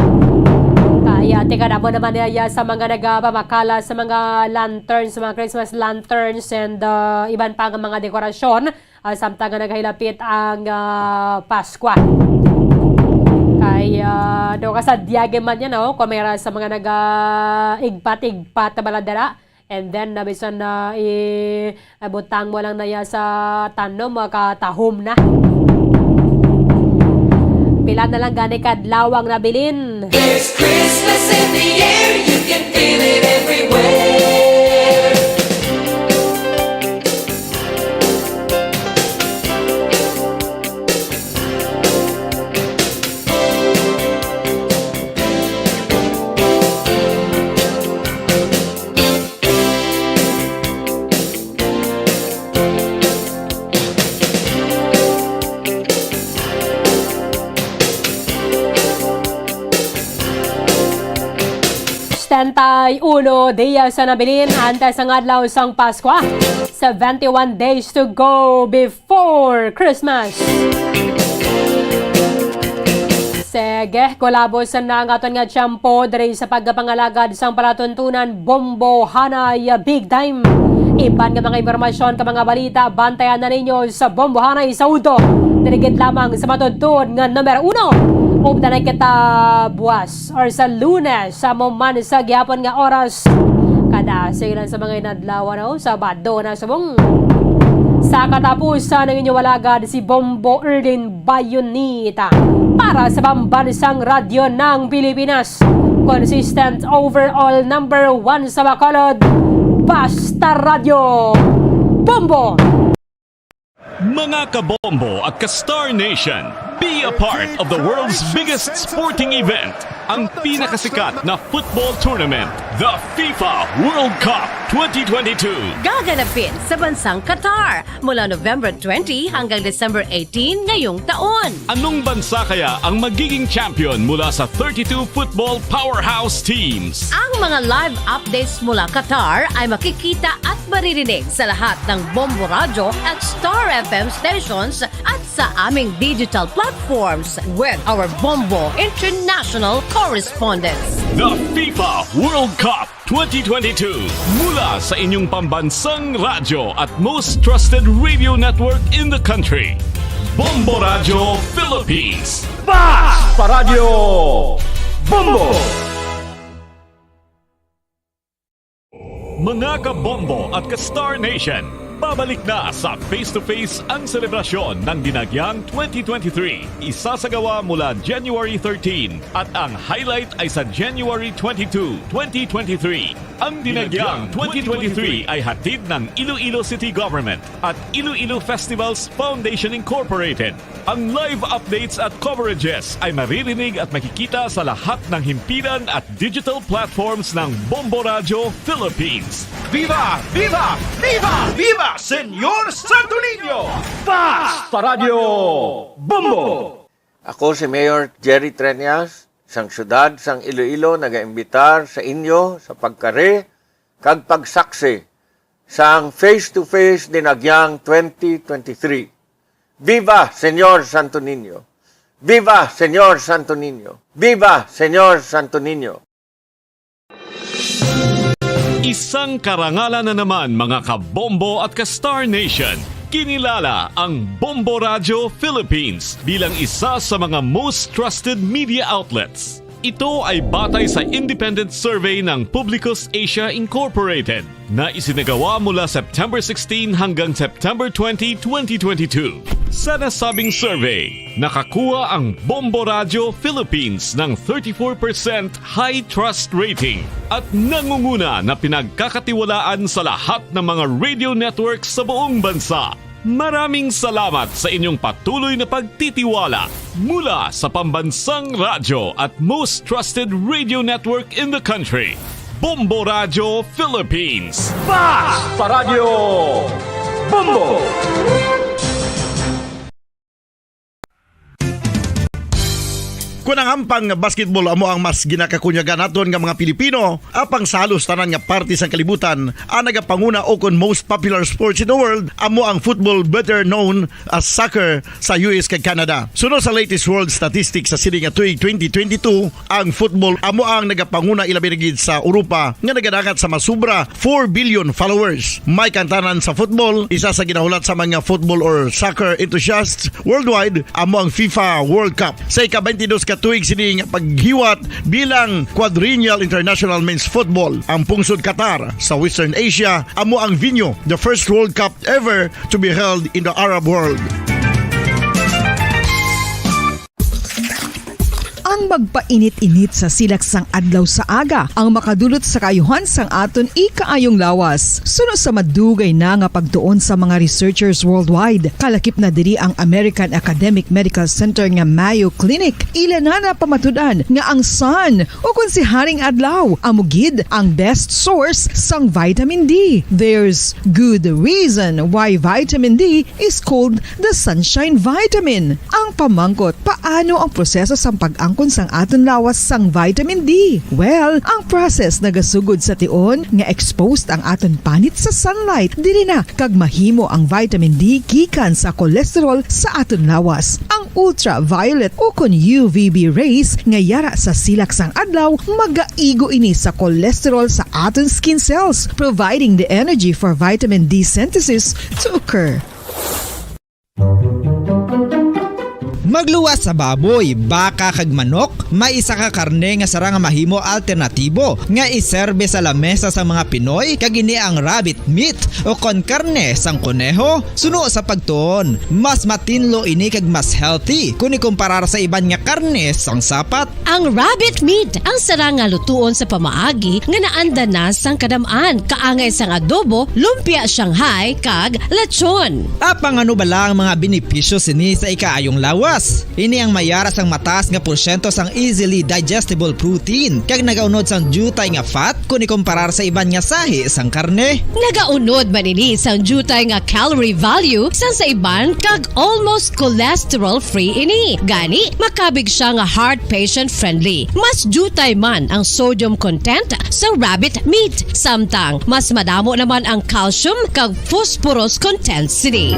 Kaya, tika na mo naman niya sa mga nagapamakala sa mga lanterns, sa mga Christmas lanterns, and uh, iban pa nga mga dekorasyon, ah, samtang nga naghilapit ang ah, Paskwa. Kay, ah, do ka sa diyage man yan, no? Kung mayroon sa mga nag-igpat-igpat na baladala, and then, nabisan na i-, butang mo lang na ya sa tanom, makatahom na. Pila na lang gani kadlawang nabilin. There's Christmas in the air, you can feel it everywhere. Setenta y uno dias na nabilin antes ang adlaw sang Paskwa. Seventy-one days to go before Christmas. Sige, kulabos na ang aton nga tiyempo diri sa pagpangalagad sang palatuntunan Bombo Hanay Big Time. Iban nga mga impormasyon ka mga balita, bantayan na ninyo sa Bombo Hanay sa udto. Diri gid lamang sa matuod-tuod nga numero uno. Updan na kita buwas or sa Lunes sa mo man sa gihapon nga oras. Kada sige lang sa mga inadlaw, ano, Sabado na subong. Sa katapusan, ang inyong alagad si Bombo Erlin Bayonita para sa Pambansang Radyo ng Pilipinas. Consistent overall number one sa Bacolod. Basta Radyo. Bombo! Mga kabombo at ka-Star Nation, be a part of the world's biggest sporting event, ang pinakasikat na football tournament, the FIFA World Cup twenty twenty-two. Gaganapin sa bansang Qatar mula November twenty hanggang December eighteen ngayong taon. Anong bansa kaya ang magiging champion mula sa thirty-two football powerhouse teams? Ang mga live updates mula Qatar ay makikita at maririnig sa lahat ng Bombo Radyo at Star F M stations at sa aming digital platforms with our Bombo International correspondents. The FIFA World Cup twenty twenty-two, mula sa inyong pambansang radyo at most trusted radio network in the country, Bombo Radyo Philippines. Basta Radyo Bombo! Mga kabombo at ka-Star Nation, pabalik na sa Face to Face ang selebrasyon ng Dinagyang twenty twenty-three. Isasagawa mula January thirteen at ang highlight ay sa January twenty-two, twenty twenty-three. Ang Dinagyang twenty twenty-three ay hatid ng Iloilo City Government at Iloilo Festivals Foundation Incorporated. Ang live updates at coverages ay maririnig at makikita sa lahat ng himpilan at digital platforms ng Bombo Radyo Philippines. Viva! Viva! Viva! Viva Senyor Santo Niño! Basta Radyo Bombo! Ako si Mayor Jerry Treñas, sang siyudad sang Iloilo, nagaimbitar sa inyo sa pagkari kag pagsaksi sang Face to Face Dinagyang twenty twenty-three. Viva Señor Santo Niño! Viva Señor Santo Niño! Viva Señor Santo Niño! Isang karangalan na naman, mga ka-Bombo at ka-Star Nation. Kinilala ang Bombo Radio Philippines bilang isa sa mga most trusted media outlets. Ito ay batay sa independent survey ng Publicus Asia Incorporated na isinagawa mula September sixteen hanggang September twenty, twenty twenty-two. Sa nasabing survey, nakakuha ang Bombo Radio Philippines ng thirty-four percent high trust rating at nangunguna na pinagkakatiwalaan sa lahat ng mga radio networks sa buong bansa. Maraming salamat sa inyong patuloy na pagtitiwala mula sa pambansang radyo at most trusted radio network in the country, Bombo Radio Philippines. Basta Radyo Bombo! Kon ang hampang nga basketball amo ang mas ginakakunyagan naton nga mga Pilipino, apang sa halos tanan nga parte sang kalibutan, ang nagapanguna ukon most popular sports in the world amo ang football, better known as soccer sa U S kag Canada. Suno sa latest world statistics sa sini nga tuig twenty twenty-two, ang football amo ang nagapanguna, ilabi na gid sa Europa nga nagadangat sa masubra four billion followers. May kantanan sa football, isa sa ginahulat sa mga football or soccer enthusiasts worldwide amo ang FIFA World Cup. Sa ika-twenty-dos ka tuig sini nga paghiwat bilang Quadrennial International Men's Football, ang pungsod Qatar sa Western Asia amo ang venue, the first World Cup ever to be held in the Arab world. Ang magpainit-init sa silak sang adlaw sa aga ang makadulot sa kaayuhan sang aton ikaayong lawas. Suno sa madugay na nga pagtuon sa mga researchers worldwide, kalakip na diri ang American Academic Medical Center nga Mayo Clinic. Ila na napamatud-an nga ang sun, o kon si Haring Adlaw, amo gid ang best source sang vitamin D. There's good reason why vitamin D is called the sunshine vitamin. Ang pamangkot, paano ang proseso sang pag-angkon sang aton lawas sang vitamin D? Well, ang process nagasugod sa tion nga exposed ang aton panit sa sunlight. Diri na kag mahimo ang vitamin D gikan sa cholesterol sa aton lawas. Ang ultraviolet o kon U V B rays nga yara sa silak sang adlaw magaigo ini sa cholesterol sa aton skin cells, providing the energy for vitamin D synthesis to occur. Magluwas sa baboy, baka, kag manok, may isa ka karne nga sarang nga mahimo alternatibo nga iserbe sa lamesa sa mga Pinoy, kag ini ang rabbit meat o kon karne sang koneho. Suno sa pagtuon, mas matinlo ini kag mas healthy kon ikumparar sa iban nga karne sang sapat. Ang rabbit meat ang sarang nga lutuon sa pamaagi nga naanda na sang kadam-an, kaangay sang adobo, lumpia Shanghai, kag lechon. Apang ano bala ang mga benepisyo sini sa ikaayong lawas? Ini ang mayara sang mataas nga porsyento sang easily digestible protein, kag nagaunod sang diutay nga fat kon ikumparar sa iban nga sahi sang karne. Nagaunod man ini sang diutay nga calorie value sang sa iban, kag almost cholesterol-free ini. Gani, makabig sia nga heart patient-friendly. Mas diutay man ang sodium content sa rabbit meat, samtang mas madamo naman ang calcium kag phosphorus content sini.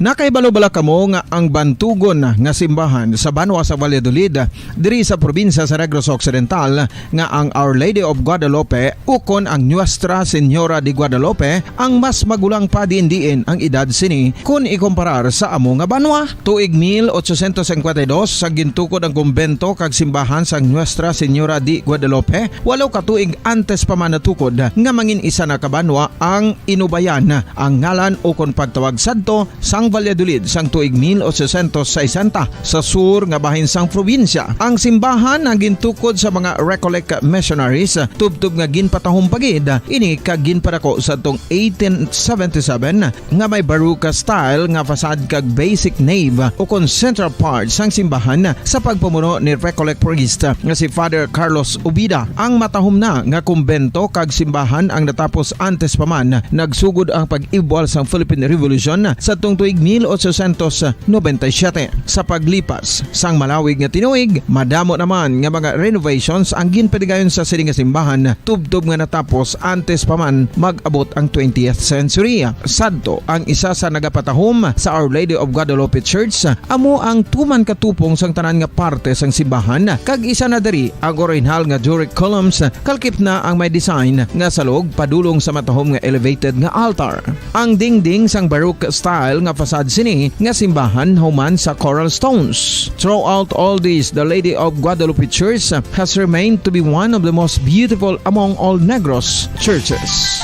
Nakahibalo bala kamo nga ang bantugon nga simbahan sa banwa sa Valladolid, diri sa probinsya sa Negros Occidental, nga ang Our Lady of Guadalupe ukon ang Nuestra Señora de Guadalupe ang mas magulang pa diin-diin ang edad sini kon ikumparar sa amo nga banwa? Tuig mil ochocientos cincuenta y dos, sa gintukod ang kumbento kag simbahan sang Nuestra Señora de Guadalupe, walo ka tuig antes pa man natukod nga mangin isa na ka banwa ang Inubayan, ang ngalan ukon pagtawag sadto sang Valladolid sang tuig mil ochocientos sesenta, sa sur nga bahin sang probinsya. Ang simbahan ang gintukod sa mga Recollect missionaries, tubtob nga ginpatahom pa gid ini kag ginpadako sadtong eighteen seventy-seven, nga may Baroque style nga facade kag basic nave ukon central part sang simbahan sa pagpamuno ni Recollect priest nga si Father Carlos Ubida. Ang matahom na nga kumbento kag simbahan ang natapos antes pa man nagsugod ang pag-ibwal sang Philippine Revolution sadtong tuig mil ochocientos noventa y siete. Sa paglipas sang malawig nga tinuig, madamo naman nga mga renovations ang ginpadigayon sa sini nga simbahan, tubtob nga natapos antes pa man mag-abot ang twentieth century. Sadto, ang isa sa nagapatahom sa Our Lady of Guadalupe Church, amo ang tuman katupong sang tanan nga parte sang simbahan, kag isa na diri ang orihinal nga Doric columns, kalkip na ang may design nga salog padulong sa matahom nga elevated nga altar. Ang dingding sang Baroque style nga facade sini nga simbahan human sa coral stones. Throughout all this, the Lady of Guadalupe Church has remained to be one of the most beautiful among all Negros churches.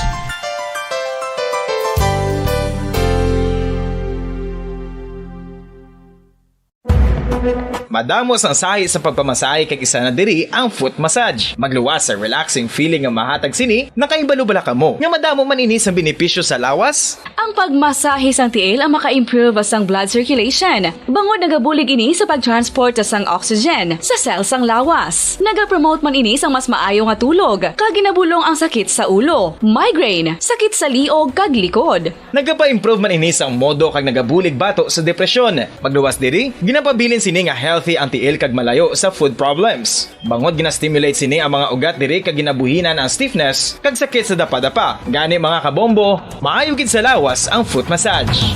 Madamo sang sahi sa pagpamasahe, kag isa na diri ang foot massage. Magluwas sa relaxing feeling nga mahatag sini. Nakahibalo bala kamo nga madamo man ini sang benepisyo sa lawas? Ang pagmasahe sang tiil ang maka-improve sang blood circulation, bangod nagabulig ini sa pag-transport sang oxygen sa cell sang lawas. Nagapromote man ini sang mas maayo nga tulog, kag ginabulong ang sakit sa ulo, migraine, sakit sa liog, kag likod. Nagapa-improve man ini sang modo kag nagabulig bato sa depresyon. Magluwas diri, ginapabilin sini nga healthy ang tiil kag malayo sa foot problems. Bangod gina-stimulate sini ang mga ugat diri kag ginabuhinan ang stiffness kag sakit sa dapadapa. Gani, mga kabombo, maayo gid sa lawas ang foot massage.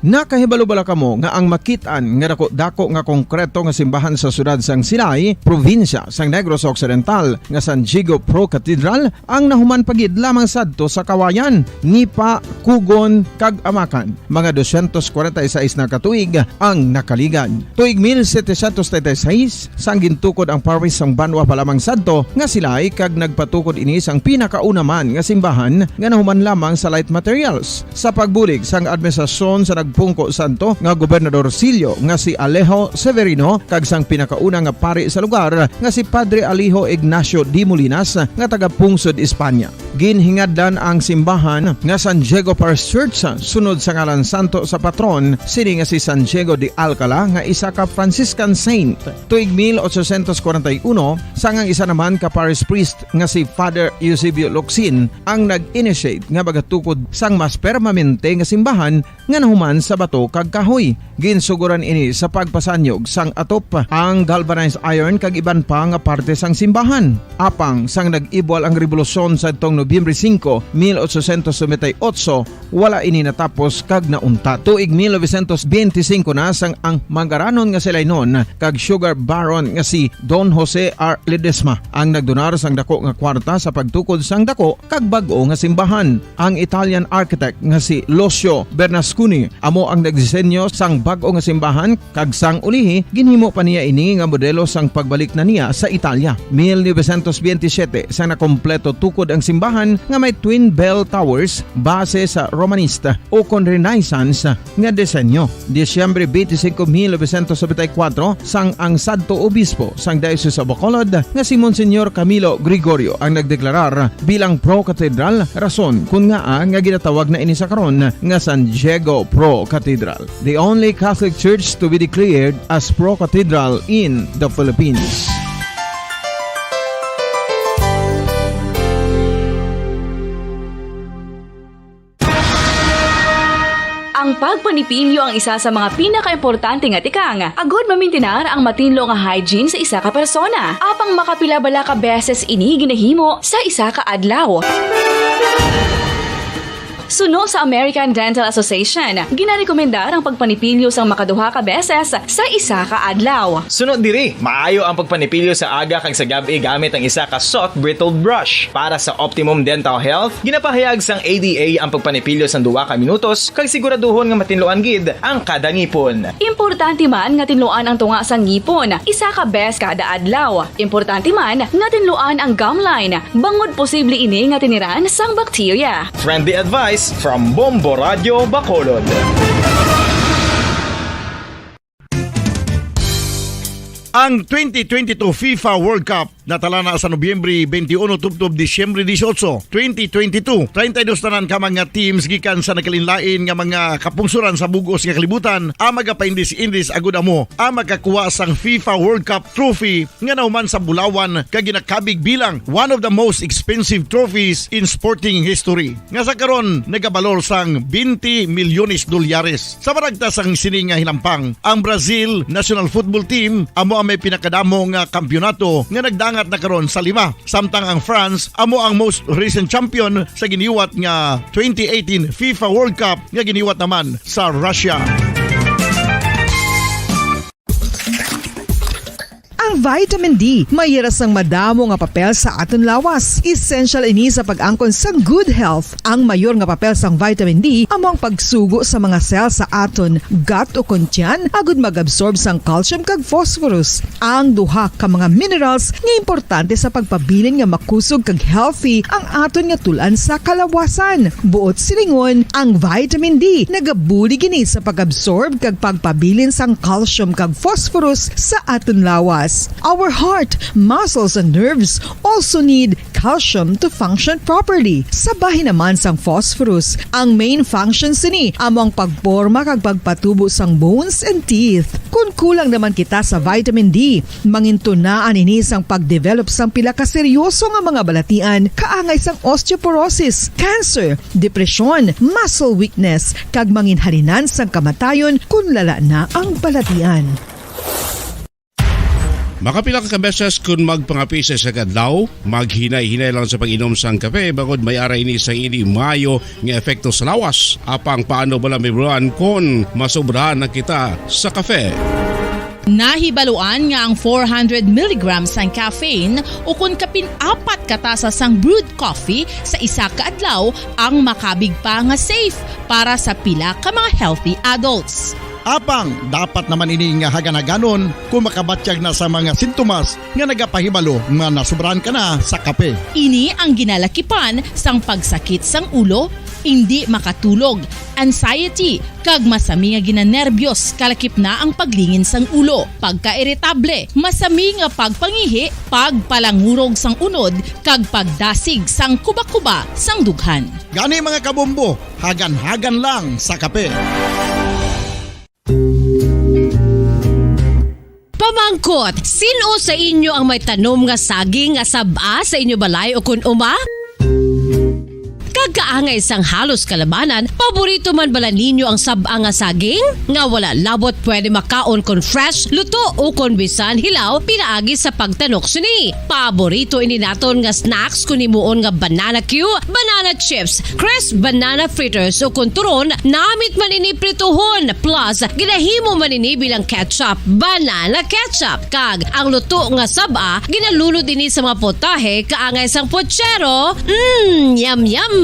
Nakahibalo bala kamo nga ang makit-an nga dako-dako nga konkreto nga simbahan sa siyudad sang Silay, probinsya sang Negros Occidental, nga San Diego Pro Cathedral ang nahuman pa gid lamang sadto sa Kawayan, Nipa, Cugon, kag Amacan, mga dosyentos kwarenta y seis na ka tuig ang nakaligad. Tuig mil setecientos treinta y seis, sang gintukod ang parish sang banwa pa lamang sadto nga Silay, kag nagpatukod ini sang pinakauna man nga simbahan nga nahuman lamang sa light materials. Sa pagbulig sang administrasyon sa nagpungko sadto nga Gobernador Sillo nga si Alejo Severino kag sang pinakauna nga pari sa lugar nga si Padre Alejo Ignacio de Molinas nga taga-pungsod Espanya. Ginhingadlan ang simbahan nga San Diego Parish Church sunod sa ngalan santo sa patron sini nga si San Diego de Alcala nga isa ka Franciscan saint. Tuig mil ochocientos kwarenta y uno, sang ang isa naman ka parish priest nga si Father Eusebio Locsin ang nag-initiate nga magatukod sang mas permanente nga simbahan nga nahuman sa bato kag kahoy. Ginsugoran ini sa pagpasanyog sang atop, ang galvanized iron kag iban pa nga parte sang simbahan. Apang sang nag-ibwal ang rebolusyon sadtong Nobyembre singko, mil ochocientos noventa y ocho, wala ini natapos kag nauntat. Tuig mil novecientos benti singko na sang ang mangaranon nga Silaynon kag sugar baron nga si Don Jose R. Ledesma ang nagdonar sang dako nga kwarta sa pagtukod sang dako kag bag-o nga simbahan. Ang Italian architect nga si Lucio Bernasconi amo ang nagdisenyo sang bag-o nga simbahan, kag sang ulihi ginhimo pa niya ini nga modelo sang pagbalik na niya sa Italia. Mil novecientos benti siyete, sang nakompleto tukod ang simbahan nga may twin bell towers base sa Romanista ukon Renaissance nga disenyo. Disyembre benti singko, mil novecientos nobenta y kuwatro, sang ang sadto obispo sang Diocese of Bacolod nga si Monsignor Camilo Gregorio ang nagdeklarar bilang pro-cathedral, rason kon ngaa nga ginatawag na ini sa karon nga San Diego Pro Cathedral, the only Catholic church to be declared as pro-cathedral in the Philippines. Ang pagpanipilyo ang isa sa mga pinakaimportante nga tikang agud mamintinar ang matinlo nga hygiene sa isa ka persona. Apang makapila bala ka beses ini ginahimo sa isa ka adlaw? Suno sa American Dental Association, ginarekomendar ang pagpanipilyo sang makaduha ka beses sa isa ka adlaw. Suno diri, maayo ang pagpanipilyo sa aga kag sa gab-i gamit ang isa ka soft bristled brush. Para sa optimum dental health, ginapahayag sang A D A ang pagpanipilyo sang duha ka minutos kag siguraduhon nga matinluan gid ang kada ngipon. Importante man nga tinluan ang tunga sang ngipon isa ka bes kada adlaw. Importante man nga tinluan ang gum line, bangod posible ini nga tiniran sang bakterya. Friendly advice from Bombo Radio Bacolod. Ang twenty twenty-two FIFA World Cup Natala na sa Nobyembre twenty-one tubtob Disyembre dieciocho, twenty twenty-two. Treinta y dos tanan ka mga teams gikan sa nagkalainlain nga mga kapungsoran sa bug-os nga kalibutan ang magapaindis-indis agud amo ang makakuha sang FIFA World Cup trophy nga nahuman sa bulawan kag ginakabig bilang one of the most expensive trophies in sporting history, nga sa karon nagabalor sang twenty milyones dolyares. Sa maragta sang sini nga hinampang, ang Brazil national football team amo ang may pinakadamo nga kampiyonato nga nagdangat na karon sa lima, samtang ang France amo ang most recent champion sa giniwat nga twenty eighteen FIFA World Cup nga giniwat naman sa Russia. Ang vitamin D may ira sang madamo nga papel sa aton lawas. Essential ini sa pag-angkon sang good health. Ang mayor nga papel sang vitamin D amo ang pagsugo sa mga cell sa aton gut o kon tiyan agud mag-absorb sang calcium kag phosphorus, ang duha ka mga minerals nga importante sa pagpabilin nga makusog kag healthy ang aton nga tul-an sa kalawasan. Buot silingon, ang vitamin D nagabulig ini sa pag-absorb kag pagpabilin sang calcium kag phosphorus sa aton lawas. Our heart, muscles, and nerves also need calcium to function properly. Sa bahin naman sang phosphorus, ang main function sini amo ang pagporma kag pagpatubo sang bones and teeth. Kon kulang naman kita sa vitamin D, mangintunaan ini sang pagdevelop sang pila ka seryoso nga mga balatian, kaangay sang osteoporosis, cancer, depresyon, muscle weakness, kag manginhalinan sang kamatayon kon lala na ang balatian. Makapila ka beses kon magpangape sa isa ka adlaw, maghinay-hinay lang sa pag-inom sang kape, bangod may ara ini sang ini maayo nga epekto sa lawas. Apang paano bala, Ma'am Ron, kon masobrahan na kita sa kape? Nahibaluan nga ang four hundred milligrams sang caffeine, o kon kapin apat ka tasa sang brewed coffee sa isa ka adlaw, ang makabig pa nga safe para sa pila ka mga healthy adults. Apang dapat naman ini nga hagan-haganon kung makabatyag na sa mga sintomas nga nagapahibalo nga nasobrahan ka na sa kape. Ini ang ginalakipan sang pagsakit sang ulo, indi makatulog, anxiety, kag masami nga ginanerbyos, kalakip na ang paglingin sang ulo, pagkairitable, masami nga pagpangihi, pagpalangurog sang unod, kag pagdasig sang kuba-kuba sang dughan. Gani, mga kabombo, hagan-hagan lang sa kape. Pamangkot, sin-o sa inyo ang may tanom nga saging nga sab-a sa inyo balay o kon uma? Kag kaangay sang halos kalabanan, paborito man bala ninyo ang sab-a nga saging? Nga wala labot pwede makaon kon fresh, luto, o kon bisan hilaw pinaagi sa pagtanok sini. Paborito ini naton nga snacks kon himuon nga banana cue, banana chips, crisp banana fritters, o kon turon, namit man ini prituhon, plus ginahimo man ini bilang ketchup, banana ketchup. Kag ang luto nga sab-a ginalunod ini sa mga putahe kaangay sang puchero. Mm, yum, yum.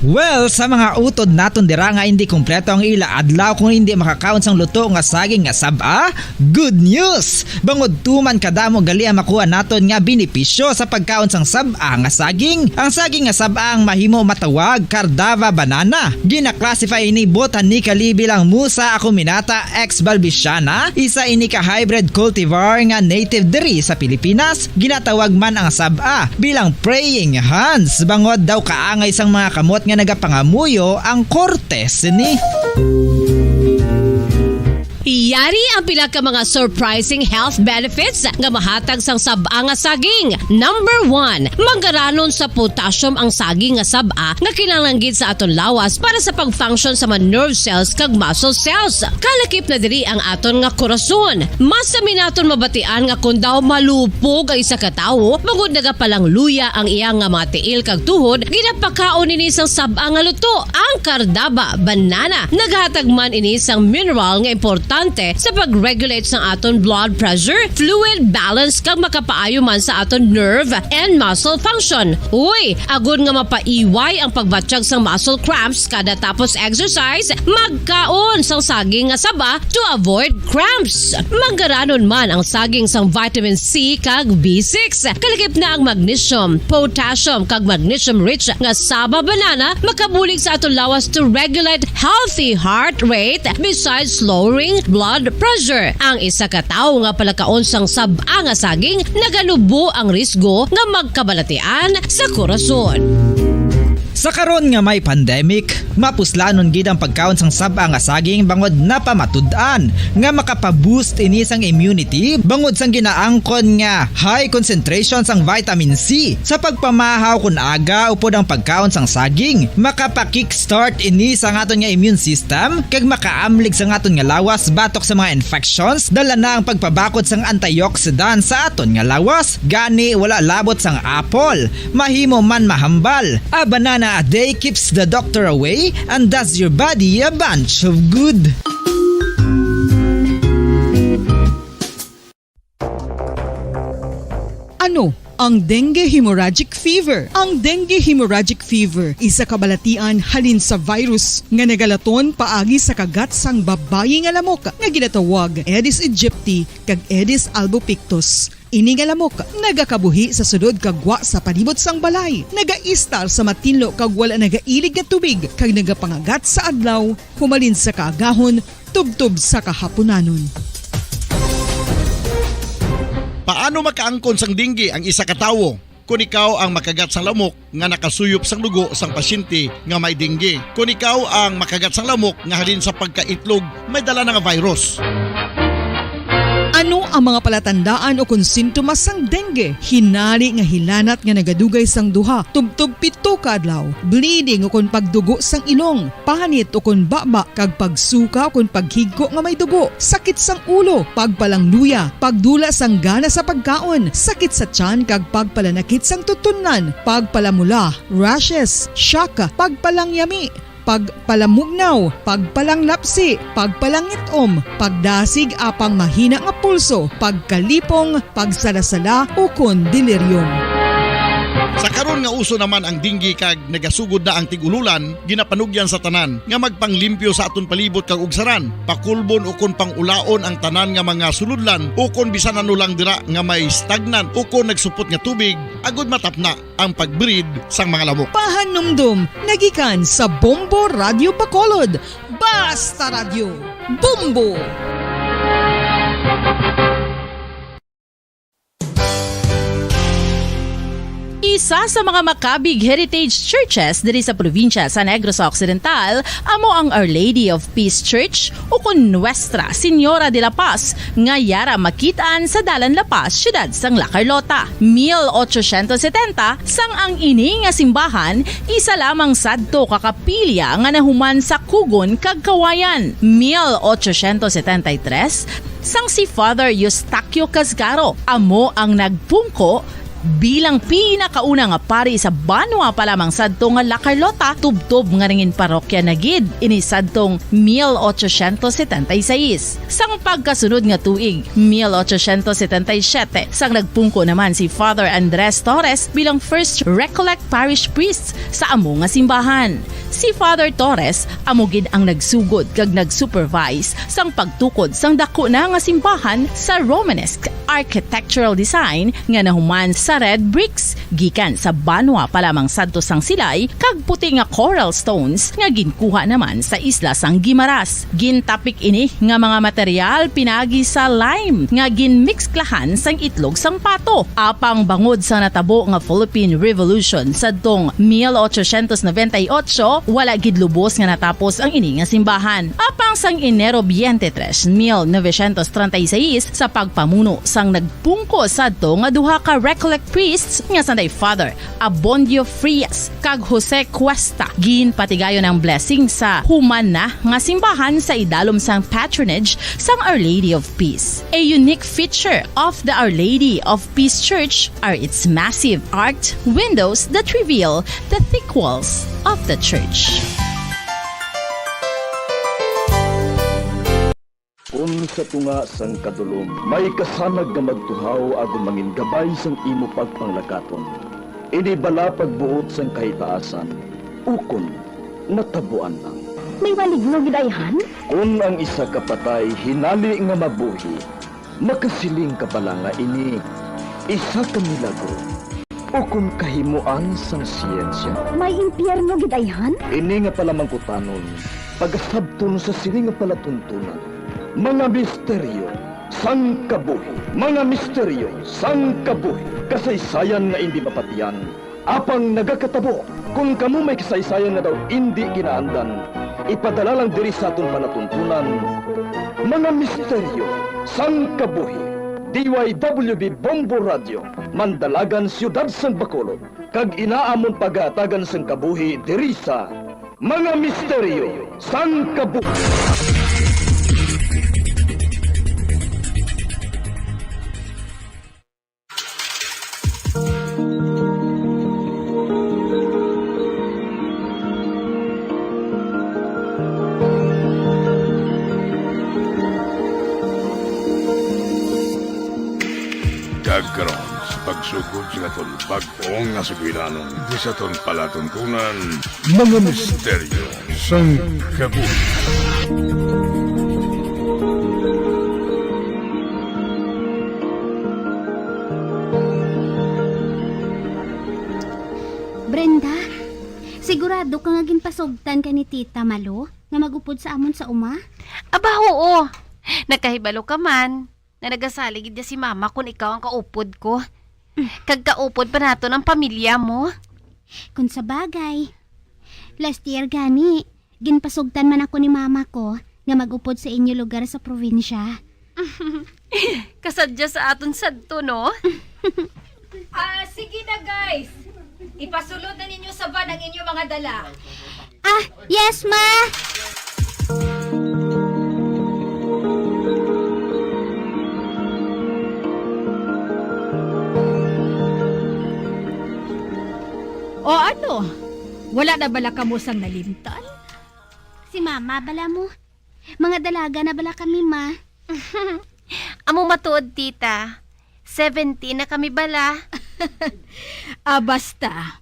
Well, sa mga utod naton dira nga hindi kompleto ang ila adlaw kung hindi makakaon sang luto nga saging nga sab-a, good news! Bangod tuman kadamo gali ang makuha naton nga benepisyo sa pagkaon sang sab-a nga saging. Ang saging nga sab-a ang mahimo matawag Cardava banana. Gina-classify ini botanically bilang Musa acuminata ex balbisiana, isa ini ka hybrid cultivar nga native diri sa Pilipinas. Ginatawag man ang sab-a bilang praying hands, bangod daw kaangay sang mga kamot nga nagapangamuyo ang korte sini. Yari ang pila ka mga surprising health benefits nga mahatag sang sab-a nga saging. Number one, mangaranon sa potassium ang saging nga sab-a nga kinahanglan gid sa aton lawas para sa pag-function sa mga nerve cells kag muscle cells. Kalakip na diri ang aton nga korason. Masami naton mabatian nga kon daw malupog ang isa ka tawo, bangod nagapalangluya ang iya nga mga tiil kag tuhod, ginapakaon ini sang sab-a nga luto, ang Cardava banana. Naghatag man ini sang mineral nga importante sa pag-regulate sang aton blood pressure, fluid balance, kag makapaayo man sa aton nerve and muscle function. Uy, agod nga mapaiway ang pagbatyag sang muscle cramps kada tapos exercise, magkaon sang saging nga saba to avoid cramps. Mangaranon man ang saging sang vitamin C kag B six. Kalakip na ang magnesium, potassium, kag magnesium-rich nga saba banana makabulig sa aton lawas to regulate healthy heart rate, besides lowering blood blood pressure. Ang isa ka tawo nga palakaon sang sab-a nga saging naganubo ang risgo nga magkabalatian sa korason. Sa karon nga may pandemic, mapuslanon gid ang pagkaon sang sab-a nga saging bangod napamatud-an nga makapa-boost ini sang immunity bangod sang ginaangkon nga high concentration sang vitamin C. Sa pagpamahaw kon aga upod ang pagkaon sang saging, makapa-kickstart ini sa aton nga immune system kag makaamlig sa aton nga lawas batok sa mga infections. Dala na ang pagpabakod sang antioxidant sa aton nga lawas. Gani, wala labot sang apple, mahimo man mahambal. A banana a day keeps the doctor away and does your body a bunch of good. Ano ang dengue hemorrhagic fever? Ang dengue hemorrhagic fever isa ka balatian halin sa virus nga nagalaton paagi sa kagat sang babayi nga lamok nga ginatawag Aedes aegypti kag Aedes albopictus. Ini nga lamok nagakabuhi sa sulod kag gwa sa palibot sang balay, nagaistar sa matinlo kag wala nagailig nga tubig, kag nagapangagat sa adlaw humalin sa kaagahon tubtob sa kahapunanon. Paano makaangkon sang dengue ang isa ka tawo? Kon ikaw ang makagat sang lamok nga nakasuyop sang dugo sang pasyente nga may dengue, kon ikaw ang makagat sang lamok nga halin sa pagkaitlog may dala na nga virus. Ano ang mga palatandaan ukon sintomas sang dengue? Hinali nga hilanat nga nagadugay sang duha tubtob pito ka adlaw, bleeding ukon pagdugo sang ilong, panit ukon baba, kag pagsuka ukon paghigko nga may dugo, sakit sang ulo, pagpalangluya, pagdula sang gana sa pagkaon, sakit sa tiyan kag pagpalanakit sang tutunlan, pagpalamula, rashes, shock, pagpalangyami, pagpalamugnaw, pagpalanglapsi, pagpalangit-om, pagdasig apang mahina nga pulso, pagkalipong, pagsalasala, ukon delirium. Sa karon nga uso naman ang dengue kag nagasugod na ang tig-ululan, ginapanugyan sa tanan nga magpanglimpyo sa aton palibot kag ugsaran, pakulbon ukon pang-ulaon ang tanan nga mga sulodlan ukon bisan ano lang dira nga may stagnant ukon nagsupot nga tubig agod matapna ang pag-breed sang mga lamok. Pahanumdom nga gikan sa Bombo Radyo Bacolod. Basta Radyo, Bombo! Isa sa mga makabig heritage churches diri sa probinsya sa Negros Occidental amo ang Our Lady of Peace Church, ukon Nuestra Señora de la Paz, nga yara makit-an sa Dalan La Paz, siyudad sang La Carlota. Mil ochocientos setenta, sang ang ini nga simbahan isa lamang sadto ka kapilya nga nahuman sa kugon kag kawayan. Mil ochocientos setenta y tres, sang si Father Eustaquio Casgaro amo ang nagpungko bilang pinakauna nga pari sa banwa pa lamang sadto nga La Carlota, tubtob nga nangin parokya na gid ini sadtong mil ochocientos setenta y seis. Sang pagkasunod nga tuig, mil ochocientos setenta y siete, sang nagpungko naman si Father Andres Torres bilang first Recollect Parish Priest sa amo nga simbahan. Si Father Torres amo gid ang nagsugod kag nag-supervise sang pagtukod sang daku na nga simbahan sa Romanesque architectural design nga nahuman sa red bricks gikan sa banwa pa lamang sadto sang silay kag puti nga coral stones nga ginkuha naman sa isla sang Guimaras. Gintapik ini nga mga material pinaagi sa lime nga ginmikslahan sang itlog sang pato. Apang bangod sa natabo nga Philippine Revolution sadtong mil ochocientos noventa y ocho, wala gid lubos nga natapos ang ini nga simbahan. Apang sang Enero twenty-three, mil novecientos treinta y seis, sa pagpamuno sang nagpungko sadto nga duha ka Recollect priests nga sanday Father Abondio Frias kag Jose Cuesta, ginpatigayon ang blessing sa human na nga simbahan sa idalom sang patronage sang Our Lady of Peace. A unique feature of the Our Lady of Peace Church are its massive arched windows that reveal the thick walls of the church. Kon sa tunga sang kadulom may kasanag nga magtuhaw agod mangin gabay sang imo pagpanglakaton, ini bala pagbuot sang kahitaasan, ukon natabuan lang. May maligno gid ayhan? Kon ang isa ka patay hinali nga mabuhi, makasiling ka bala nga ini isa ka milagro ukon kahimoan sang siyensya? May impyerno gid ayhan? Ini nga palamangkutanon pagasabton sa sini nga palatuntunan. Mga misteryo sang kabuhi. Mga misteryo sang kabuhi. Kasaysayan nga indi mapatian, apang nagakatabo. Kon kamo may kasaysayan nga daw indi kinaandan, ipadala lang diri sa aton palatuntunan. Mga misteryo sang kabuhi. D Y W B Bombo Radio, Mandalagan, Siyudad sang Bacolod, kag ina amon pagahatagan sang kabuhi diri sa Mga Misteryo sang Kabuhi. Kag karon, sa pagsugod sa aton bag-o nga sugilanon, di sa aton palatuntunan, Mga Misteryo sang Kabuhi. Brenda, sigurado ka nga ginpasugtan ka ni Tita Malo nga mag-upod sa amon sa uma? Aba, oo. Nakahibalo ka man nga nagasalig gid si Mama kon ikaw ang kaupod ko. Kag kaupod pa naton ang pamilya mo. Kung sa bagay, last year gani, ginpasugtan man ako ni Mama ko nga mag-upod sa inyo lugar sa probinsya. Kasadya sa aton sadto, no? Ah, sige na, guys. Ipasulod na ninyo sa van ang inyo mga dala. Ah, yes, ma! O ano? Wala na bala kamo sang nalimtan? Si Mama bala mo. Mga dalaga na bala kami, ma. Amo matuod, tita. Seventeen na kami bala. Ah, basta.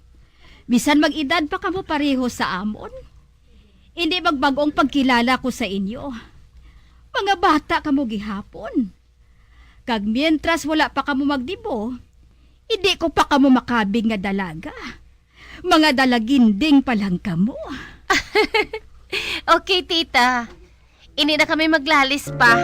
Bisan mag-edad pa kamo pareho sa amon, indi magbag-o ang pagkilala ko sa inyo. Mga bata kamo gihapon. Kag mientras wala pa kamo magdibo, indi ko pa kamo makabig nga dalaga. Mga dalaginding pa lang kamo. Okay, tita. Indi na kami maglalis pa.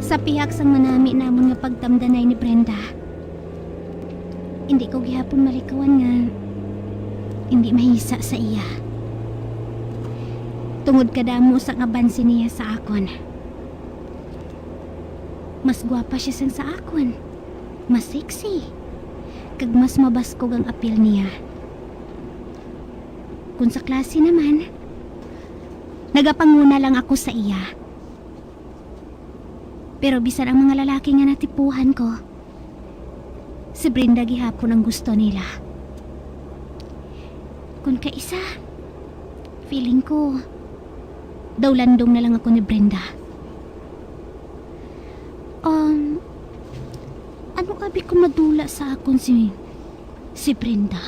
Sa pihak sang manami namon nga pagtamdanay ni Brenda, indi ko gihapon malikawan nga indi mahisa sa iya. Tungod kadamo sang abanse niya sa akon. Mas gwapa sia sang sa akon. Mas sexy. Kag mas mabaskog ang apil niya. Kung sa klase naman, nagapanguna lang ako sa iya. Pero bisan ang mga lalaki nga natipuhan ko, si Brenda gihapon ang gusto nila. Kung kaisa, feeling ko, daw landong na lang ako ni Brenda. Um, ano abi kung madula sa akon si, si Brenda?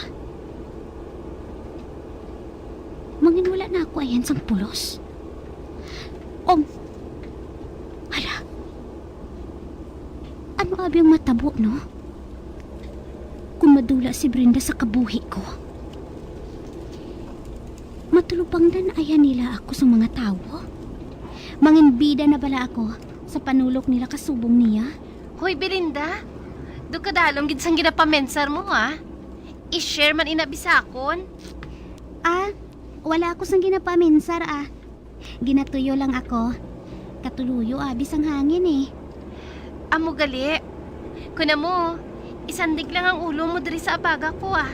Mangin wala na ako ayan sang pulos. Um, hala. Ano abi ang matabo, no? Kung madula si Brenda sa kabuhi ko. Matulupangdan aya nila ako sa mga tawo? Manginbida na bala ako sa panulok nila kasubong niya? Hoy, Belinda! Do kadalom gid sang ginapamensar mo, ah. I-share man ina bisakon. Ah, wala ako sang ginapamensar, ah. Ginatuyo lang ako. Katuluyo abi sang hangin, eh. Amo gali. Kun amo, isandig lang ang ulo mo diri sa abaga ko, ah.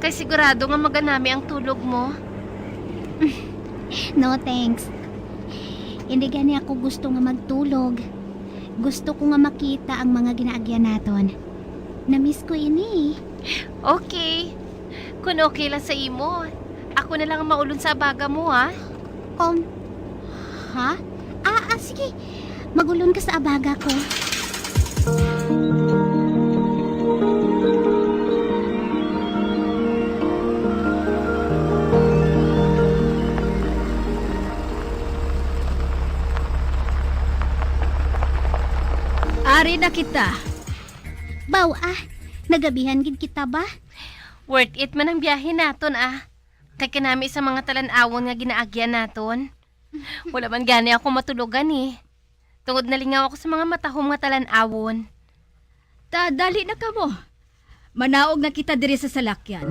Kay sigurado nga maganami ang tulog mo. No, thanks. Hindi gani ako gusto nga magtulog. Gusto ko nga makita ang mga ginaagyan naton. Na-miss ko ini. Okay. Kun okay lang sa imo, ako na lang ang maulon sa abaga mo, ha? Um, ha? Ah, ah, sige. Magulon ka sa abaga ko. Ari na kita. Aw, ah, nagabihan gid kita ba? Worth it man ang biyahe naton, ah. Kay kanami sa mga talan-awon nga ginaagyan naton. Wala man gani ako matulogan, eh. Tungod nalingaw ako sa mga matahom nga talan-awon. Ta, dali na kamo. Manaog na kita diri sa salakyan.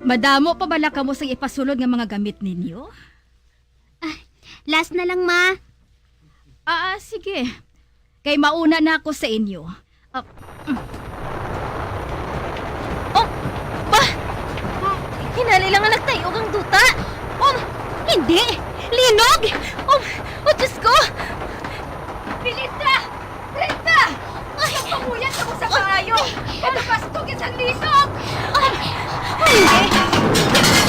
Madamo pa bala kamo sang ipasulod nga mga gamit ninyo? Ah, last na lang, ma. Ah, ah, sige. Kay mauna na ako sa inyo. Ah, mm. Oh, ba? Hinali lang nga nagtayog ang duta. Oh, hindi! Linog! Oh, oh, Diyos ko! Bilis ka! Brenda! Nagpamuyat ako sa kaayo! Pagkapas ko sa linog! Ay! Ay!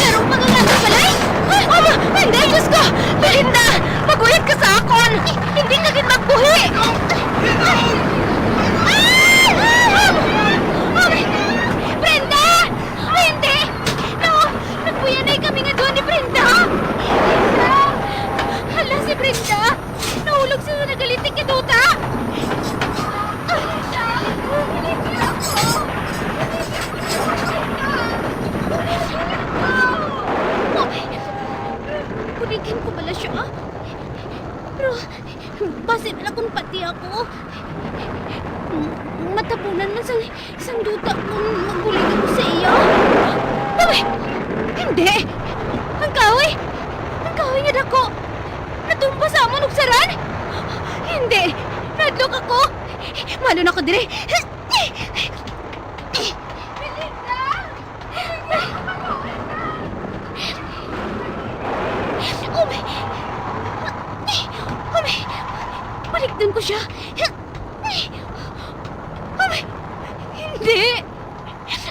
Pero pangangato balay! Ay! Ama! Hindi! Diyos ko! Brenda! Magbuhi ka sa akon! Hindi ka gid magbuhi! Ah! Ah! Brenda! Hindi! No! Nagbuyanay kami nga duha ni Brenda! Brenda! Hala si Brenda! Nahulog siya sa nagalitik nga duta! Buligan ko bala siya. Pero basi bala kung pati ako. Matabunan man sang, sang duta kung magbulig ako sa iya. Ay! Hindi! Ang kahoy! Ang kahoy nga dako! Natumba sa amon ugsaran! Hindi! Nahadlok ako! Malo na ko diri! Melinda! Oh my! Oh my! Balikdan ko siya! Oh my! Hindi!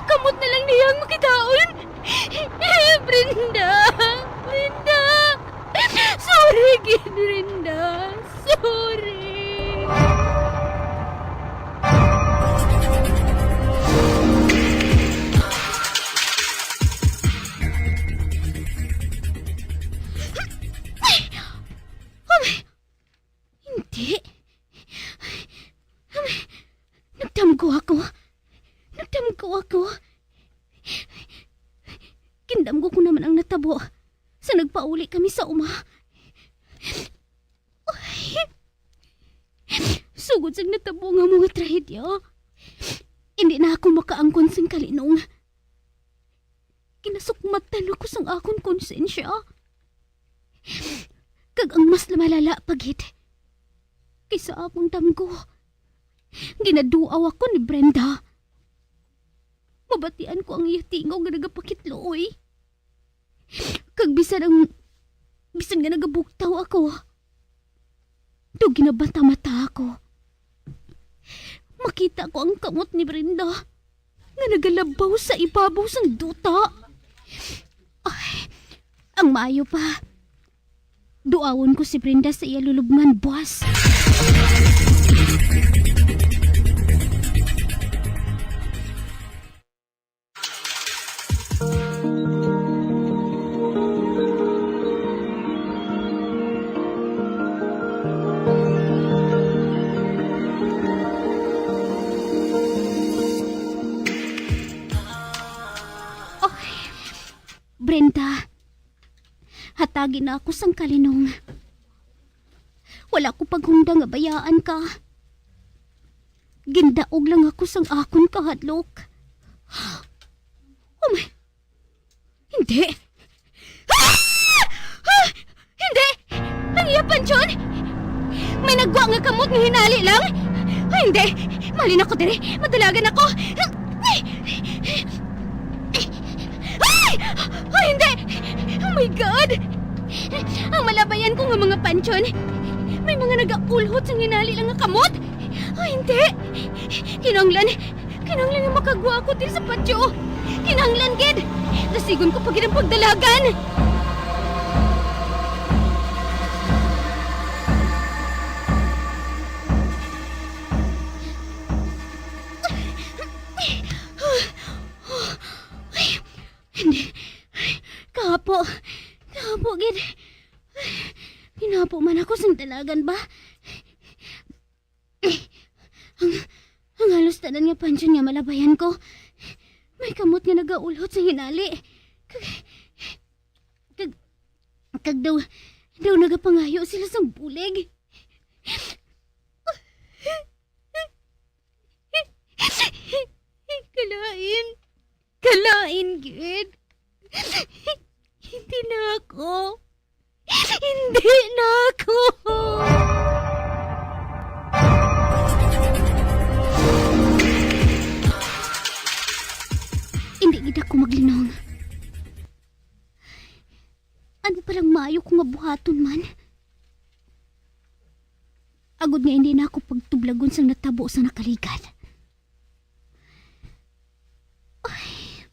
Kamot na lang niya ang makitaon! Brenda! Brenda! Sorry gid, Brenda! Sorry! Hindi. Nagdamgo ako. Nagdamgo ako. Gindamgo ko naman ang natabo sa nagpauli kami sa uma. Ay, sugod sang natabo nga mga trahedya, hindi na ako makaangkon sing kalinong. Ginasukmatan ako sang akon konsensya. Kag ang mas malala pa gid, kaysa akong damgo, ginaduaw ako ni Brenda. Mabatian ko ang iya tingog nga nagapakitluoy. Kag bisan ang, bisan nga nagabugtaw ako, daw ginabata-mata ako. Makita ko ang kamot ni Brenda nga nagalabaw sa ibabaw sang duta. Ay, ang maayo pa, duawon ko si Brenda sa iya lulubngan, boss. Oy, Brenda, hatagi na ako sang kalinong. Wala ko paghungda nga bayaan ka. Gindaog lang ako sang akon kahadlok. Oh my, hindi! Ah! Ah! Hindi! Ang iya pansyon! May nagwa nga kamot nga hinali lang! Ay, hindi! Malin ako diri! Madalagan ako! Ay! Ay, hindi! Oh my God! Ang malabayan ko nga mga pansyon, may mga nagaulhot sang hinali lang nga kamot! Ay, hindi! Kinahanglan, kinahanglan nga makagwa ako diri sa patio. Kinahanglan gid. Dasigon ko pa gid ang pagdalagan. Hindi. Kahapo, Apo man ako sang dalagan ba? Ang, ang halos tanan nga pansyon nga malabayan ko, may kamot nga nagaulhot sa hinali. Kag, kag, kag daw, daw nagapangayo sila sang bulig. Kalain. Kalain gid. Hindi na ako. Hindi na ako. Hindi gid ako maglinong. Ano palang maayo ko nga buhaton man? Agod nga hindi na ako pagtublagon sang natabo sa nakaligad. Ay,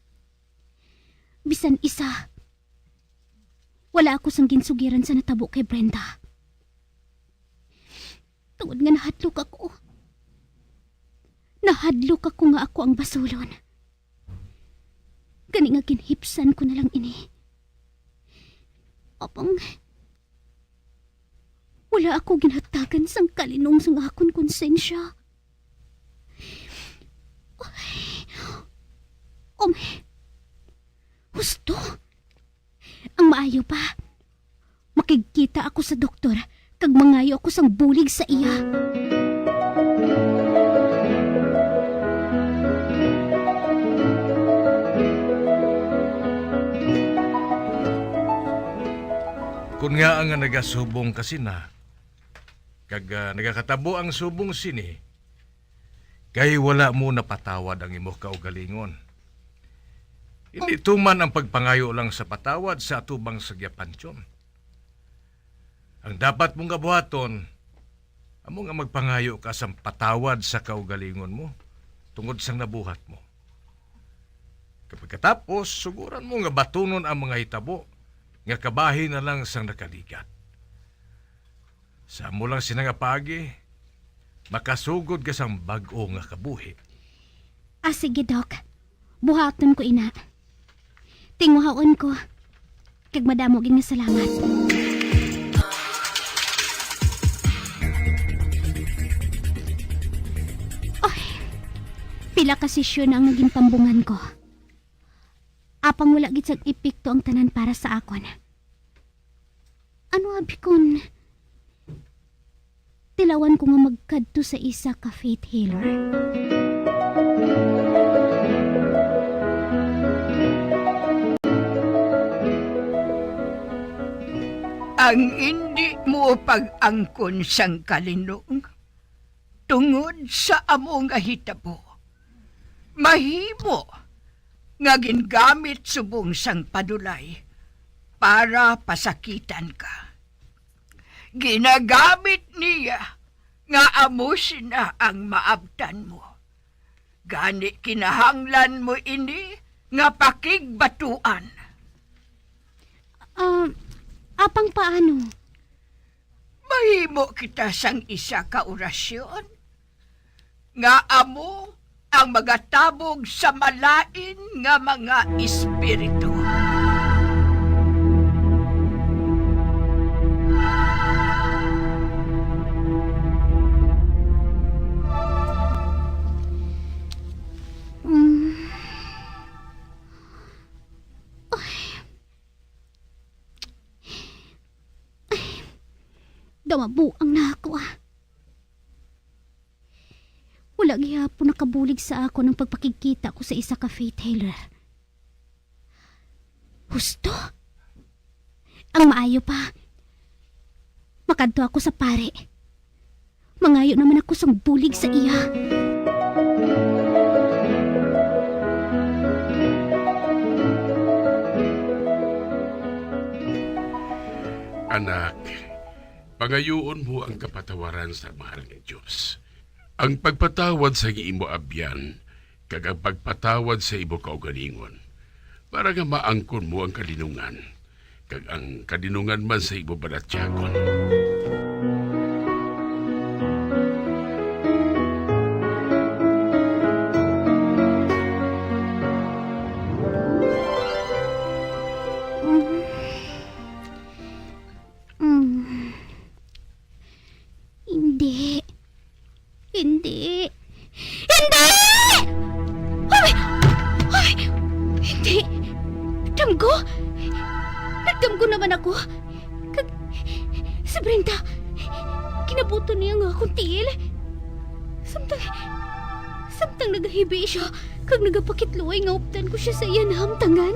bisan isa, wala ako sang ginsugiran sa natabo kay Brenda. Tungod nga nahadlok ako. Nahadlok ako nga ako ang basulon. Gani nga ginhipsan ko na lang ini. Apang wala ako ginhatagan sang kalinong sang akon konsensya. Ay, um, husto. Ang maayo pa, makigkita ako sa doktor kag mangayo ako sang bulig sa iya. Kon ngaa nga nagasubong ka sina, kag, ah, nagakatabo ang subong sini, kay wala mo napatawad ang imo kaugalingon. Hindi tuman ang pagpangayo lang sa patawad sa atubang sa gyapansyon. Ang dapat mong kabuhaton, amo nga magpangayo ka sang patawad sa kaugalingon mo tungod sang nabuhat mo. Kag pagkatapos, suguran mo nga batunon ang mga hitabo nga kabahin na lang sang nakaligad. Sa amo lang sina nga paagi, makasugod ka sang bag-o nga kabuhi. Ah, sige, Doc. Buhaton ko ina. Tinguhaon ko. Kag madamo gid nga salamat. Oy, pila ka sesyon na ang naging tambungan ko. Apang wala gid sang epekto ang tanan para sa akon. Ano abi kon tilawan ko nga magkadto sa isa ka faith healer? Ang indi mo pag-angkon sang kalinong tungod sa amo nga hitabo, mahimo nga gingamit subong sang padulay para pasakitan ka. Ginagamit niya nga amo sina ang maabtan mo. Gani kinahanglan mo ini nga pakigbatuan. Ah, apang paano? Mahimo kita sang isa ka orasyon nga amo ang magatabog sa malain nga mga espiritu. Mm. Ay. Ay. Gamabuang na ako, ah. Wala gihapon nakabulig sa akon ang pagpakigkita ko sa isa ka faith healer. Husto? Ang maayo pa, makadto ako sa pari. Mangayo naman ako sang bulig sa iya. Anak, pangayuon mo ang kapatawaran sa mahal nga Dios, ang pagpatawad sa imo abyan, kag ang pagpatawad sa imo kaugalingon, para nga maangkon mo ang kalinungan, kag ang kalinungan man sa imo balatyagon. Mm. Mm. Hindi. Hindi! Ay! Ay! Hindi! Damgo! Nagdamgo naman ako. Kag si Brenda, ginabuto niya nga akong tiil. Samtang, samtang nagahibi siya, kag nagapakitluoy nga updan ko siya sa iya nahamtangan.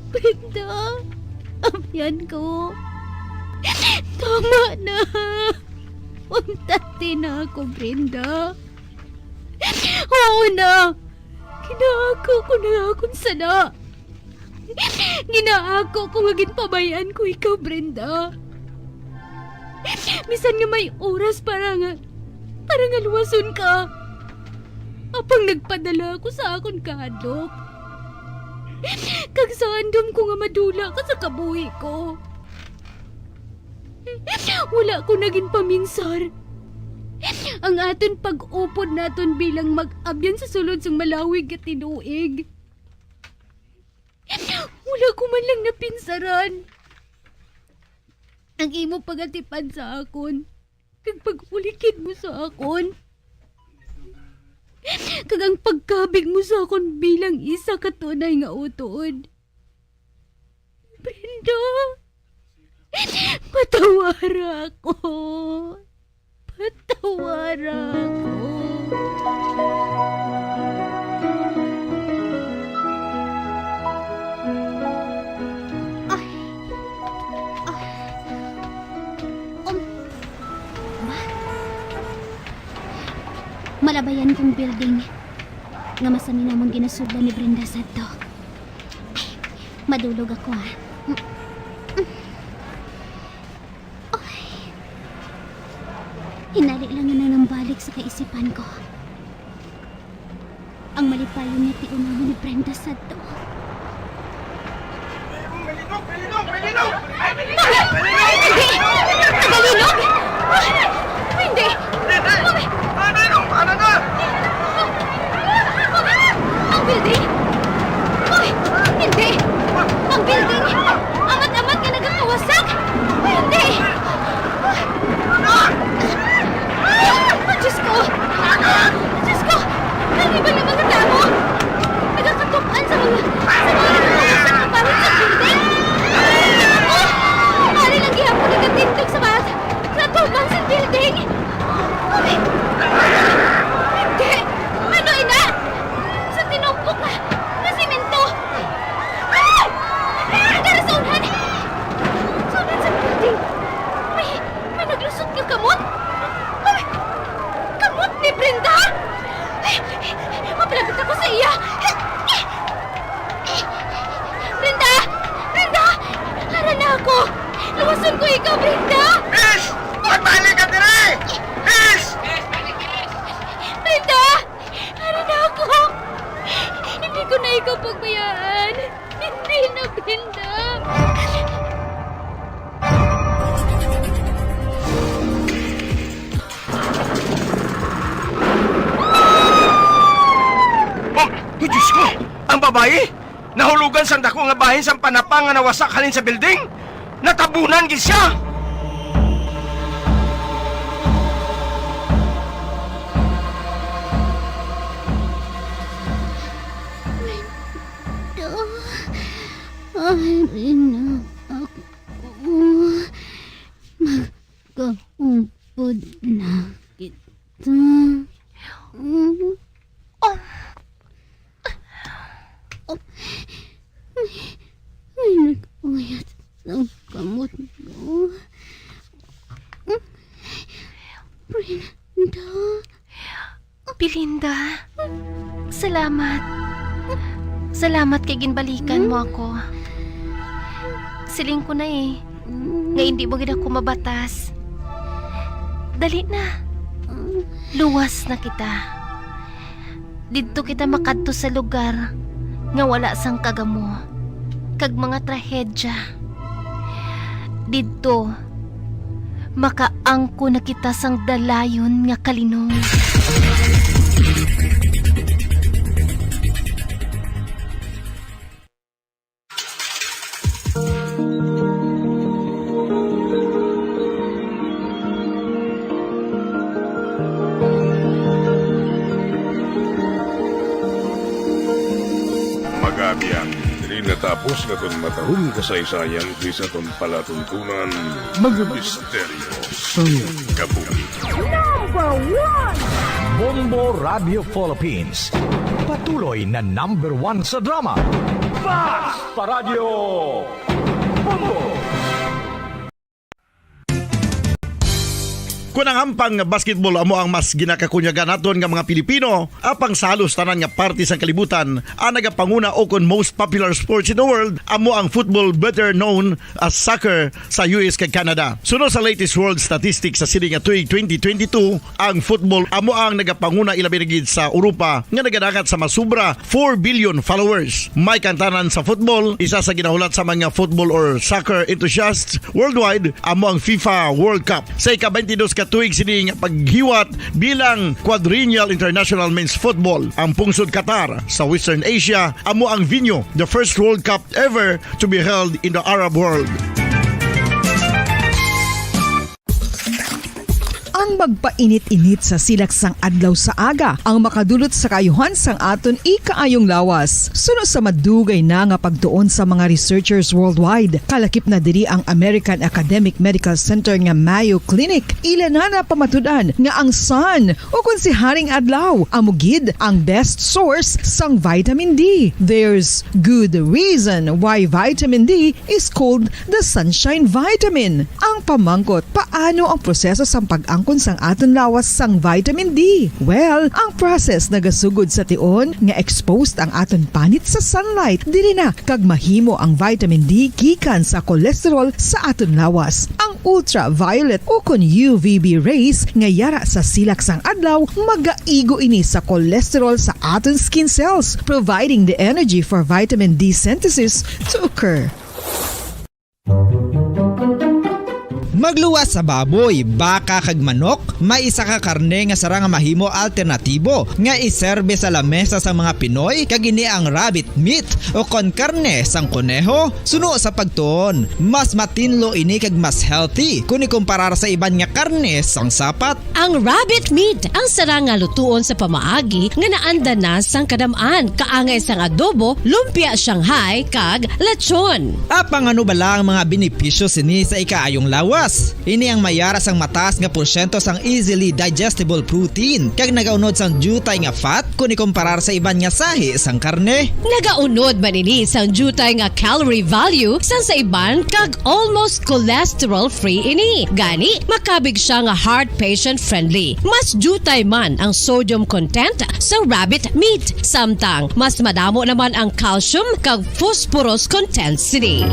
Brenda, abyan ko. Tama na. Untat na ako, Brenda. Oo na. Ginaako ko na akon sala. Ginaako ko nga ginpabay-an ko ikaw, Brenda. Bisan nga may oras para nga, para nga luwason ka. Apang nagpadala ako sa akon kahadlok. Kag sa andam ko nga madula ka sa kabuhi ko. Wala ko na ginpaminsar ang aton pag-upod naton bilang mag-abyan sa sulod sang malawig nga tinuig. Wala ko man lang napinsaran ang imo pag-atipan sa akon kag pag-ulikid mo sa akon, kag ang pagkabig mo sa akon bilang isa ka tunay nga utod. Brenda, patawara ako. Patawara ako. Ay. Ah. Um. Ma? Malabayan kong building nga masami namon ginasudlan ni Brenda sadto. Ay, madulog ako, ah. Ay. Hinali lang nga nanambalik sa kaisipan ko ang malipayon nga tion namon ni Brenda sadto. May linog! May linog! May linog! Ay, may linog! Hindi! May linog! Hindi! Mami! Ano, ano, ano na? Mami! Ang building! Mami! Hindi! Ang building! Amat-amat nga nagakawasak! Hindi! Ano? Diyos ko! Diyos ko! Ano ba yung mga tao? Nagakatupan sa mga, sa mga nagkakausap ng pangit sa building. Ako, pare lang gihapon nagatindog sa mga natubang sa building. Ay! Hindi! Ano ina? Sa tinumpok na, na simento. Ay! Ay! Dara sa unahan! Sa unahan sa building! May, may naglusot nga kamot! Ay! Kamot ni Brenda! Mapalapit ako sa iya! Brenda! Brenda! Ara na ako! Luwason ko ikaw, Brenda! Ish! Magbalik ka diri! Ish! Brenda! Ara na ako! Hindi ko na ikaw pagbayaan! Hindi na, Brenda! Oh, Diyos ko! Ang babayi nahulugan sang dako nga bahin sang panapang nga nawasak halin sa building. Natabunan gid siya. Ari na ako. Magkaupod na kita. Oh. Oh. May, may nag-uyat sa kamot mo. Brenda. Belinda, salamat. Salamat kay ginbalikan mo ako. Siling ko na eh, nga hindi mo gid ako mabatas. Dali na. Luwas na kita. Didto kita makadto sa lugar nga wala sang kagamo kag mga trahedya. Didto, makaangkon na kita sang dalayon nga kalinog. Sa aton matahong kasaysayan, di sa aton palatuntunan, mga misteryo sang kabuhi. Number one! Bombo Radio Philippines, patuloy na number one sa drama. Basta Radio Bombo! Kon ang hampang nga basketball amo ang mas ginakakunyagan naton nga mga Pilipino, apang sa halos tanan nga parte sang kalibutan, ang nagapanguna ukon most popular sports in the world amo ang football, better known as soccer, sa U S kag Canada. Suno sa latest world statistics sa sini nga tuig twenty twenty-two, ang football amo ang nagapanguna, ilabi na gid sa Europa, nga nagadangat sa masobra four billion followers. May kantanan sa football, isa sa ginahulat sa mga football or soccer enthusiasts worldwide amo ang FIFA World Cup. Sa ika-twenty-dos ka tuig sini nga paghiwat bilang Quadrennial International Men's Football, ang pungsod Qatar sa Western Asia amo ang venue, the first World Cup ever to be held in the Arab world. Ang magpainit-init sa silak sang adlaw sa aga ang makadulot sa kaayuhan sang aton ikaayong lawas. Suno sa madugay na nga pagtuon sa mga researchers worldwide, kalakip na diri ang American Academic Medical Center nga Mayo Clinic. Ila na napamatud-an nga ang sun, o kon si Haring Adlaw, amo gid ang best source sang vitamin D. There's good reason why vitamin D is called the sunshine vitamin. Ang pamangkot, paano ang proseso sang pag-angkon sang aton lawas sang vitamin D? Well, ang process nagasugod sa tion nga exposed ang aton panit sa sunlight. Diri na kag mahimo ang vitamin D gikan sa cholesterol sa aton lawas. Ang ultraviolet o kon U V B rays nga yara sa silak sang adlaw magaigo ini sa cholesterol sa aton skin cells, providing the energy for vitamin D synthesis to occur. Magluwas sa baboy, baka kag manok, may isa ka karne nga sarang nga mahimo alternatibo nga iserbe sa lamesa sang mga Pinoy, kag ini ang rabbit meat o kon karne sang koneho. Suno sa pagtuon, mas matinlo ini kag mas healthy kon ikumparar sa iban nga karne sang sapat. Ang rabbit meat ang sarang nga lutuon sa pamaagi nga naanda na sang kadam-an, kaangay sang adobo, lumpia Shanghai, kag lechon. Apang ano bala ang mga benepisyo sini sa ikaayong lawas? Ini ang mayara sang mataas nga porsyento sang easily digestible protein, kag nagaunod sang diutay nga fat kon ikumparar sa iban nga sahi sang karne. Nagaunod man ini sang diutay nga calorie value sang sa iban, kag almost cholesterol-free ini. Gani, makabig sia nga heart patient-friendly. Mas diutay man ang sodium content sa rabbit meat, samtang mas madamo naman ang calcium kag phosphorus content sini.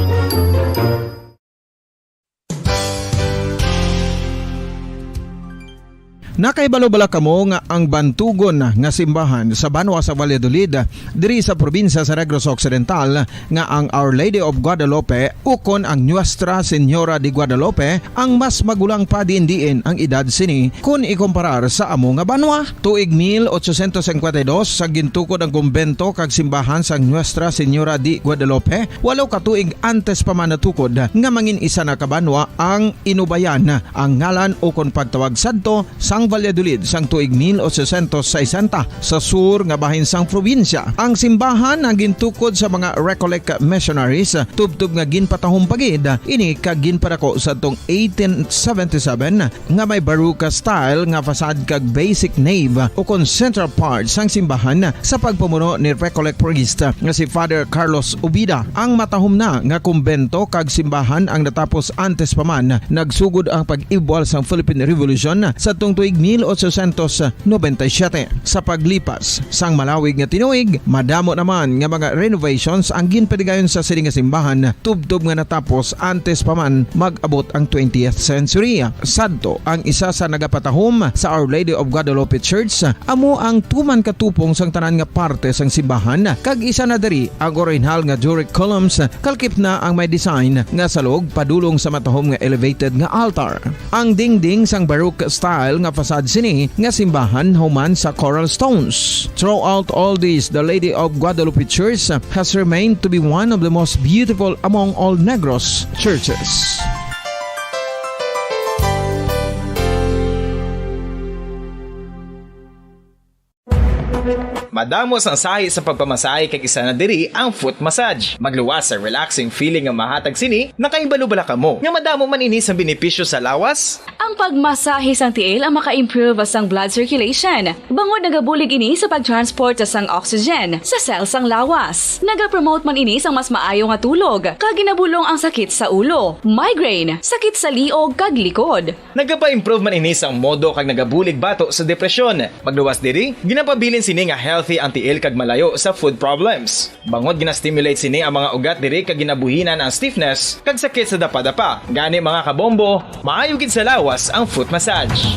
Nakahibalo bala kamo nga ang bantugon nga simbahan sa banwa sa Valladolid, diri sa probinsya sa Negros Occidental, nga ang Our Lady of Guadalupe ukon ang Nuestra Señora de Guadalupe ang mas magulang pa diin-diin ang edad sini kon ikumparar sa amo nga banwa? Tuig mil ochocientos cincuenta y dos, sa gintukod ang kumbento kag simbahan sang Nuestra Señora de Guadalupe, walo ka tuig antes pa man natukod nga mangin isa na ka banwa ang Inubayan, ang ngalan ukon pagtawag sadto sang Valladolid sang tuig mil ochocientos sesenta, sa sur nga bahin sang probinsya. Ang simbahan ang gintukod sa mga Recollect missionaries, tubtob nga ginpatahom pa gid ini kag ginpadako sadtong eighteen seventy-seven, nga may Baroque style nga facade kag basic nave ukon central part sang simbahan sa pagpamuno ni Recollect priest nga si Father Carlos Ubida. Ang matahom na nga kumbento kag simbahan ang natapos antes pa man nagsugod ang pag-ibwal sang Philippine Revolution sadtong tuig mil ochocientos noventa y siete. Sa paglipas sang malawig nga tinuig, madamo naman nga mga renovations ang ginpadigayon sa sini nga simbahan, tubtob nga natapos antes pa man mag-abot ang twentieth century. Sadto, ang isa sa nagapatahom sa Our Lady of Guadalupe Church amo ang tuman ka tupong sang tanan nga parte sang simbahan, kag isa na diri ang orihinal nga Doric columns, kalakip na ang may design nga salog padulong sa matahom nga elevated nga altar. Ang dingding sang Baroque style nga facade sini nga simbahan human sa coral stones. Throughout all this, the Lady of Guadalupe Church has remained to be one of the most beautiful among all Negros churches. Madamo sang sahi sa pagpamasahe, kag isa na diri ang foot massage. Magluwas sa relaxing feeling nga mahatag sini. Nakahibalo bala kamo nga madamo man ini sang benepisyo sa lawas? Ang pagmasahe sang tiil ang maka-improve sang blood circulation, bangod nagabulig ini sa pag-transport sang oxygen sa cell sang lawas. Nagapromote man ini sang mas maayo nga tulog, kag ginabulong ang sakit sa ulo, migraine, sakit sa liog, kag likod. Nagapa-improve man ini sang modo kag nagabulig bato sa depresyon. Magluwas diri, ginapabilin sini nga healthy ang tiil kag malayo sa foot problems. Bangod gina-stimulate sini ang mga ugat diri kag ginabuhinan ang stiffness kag sakit sa dapadapa. Gani, mga kabombo, maayo gid sa lawas ang foot massage.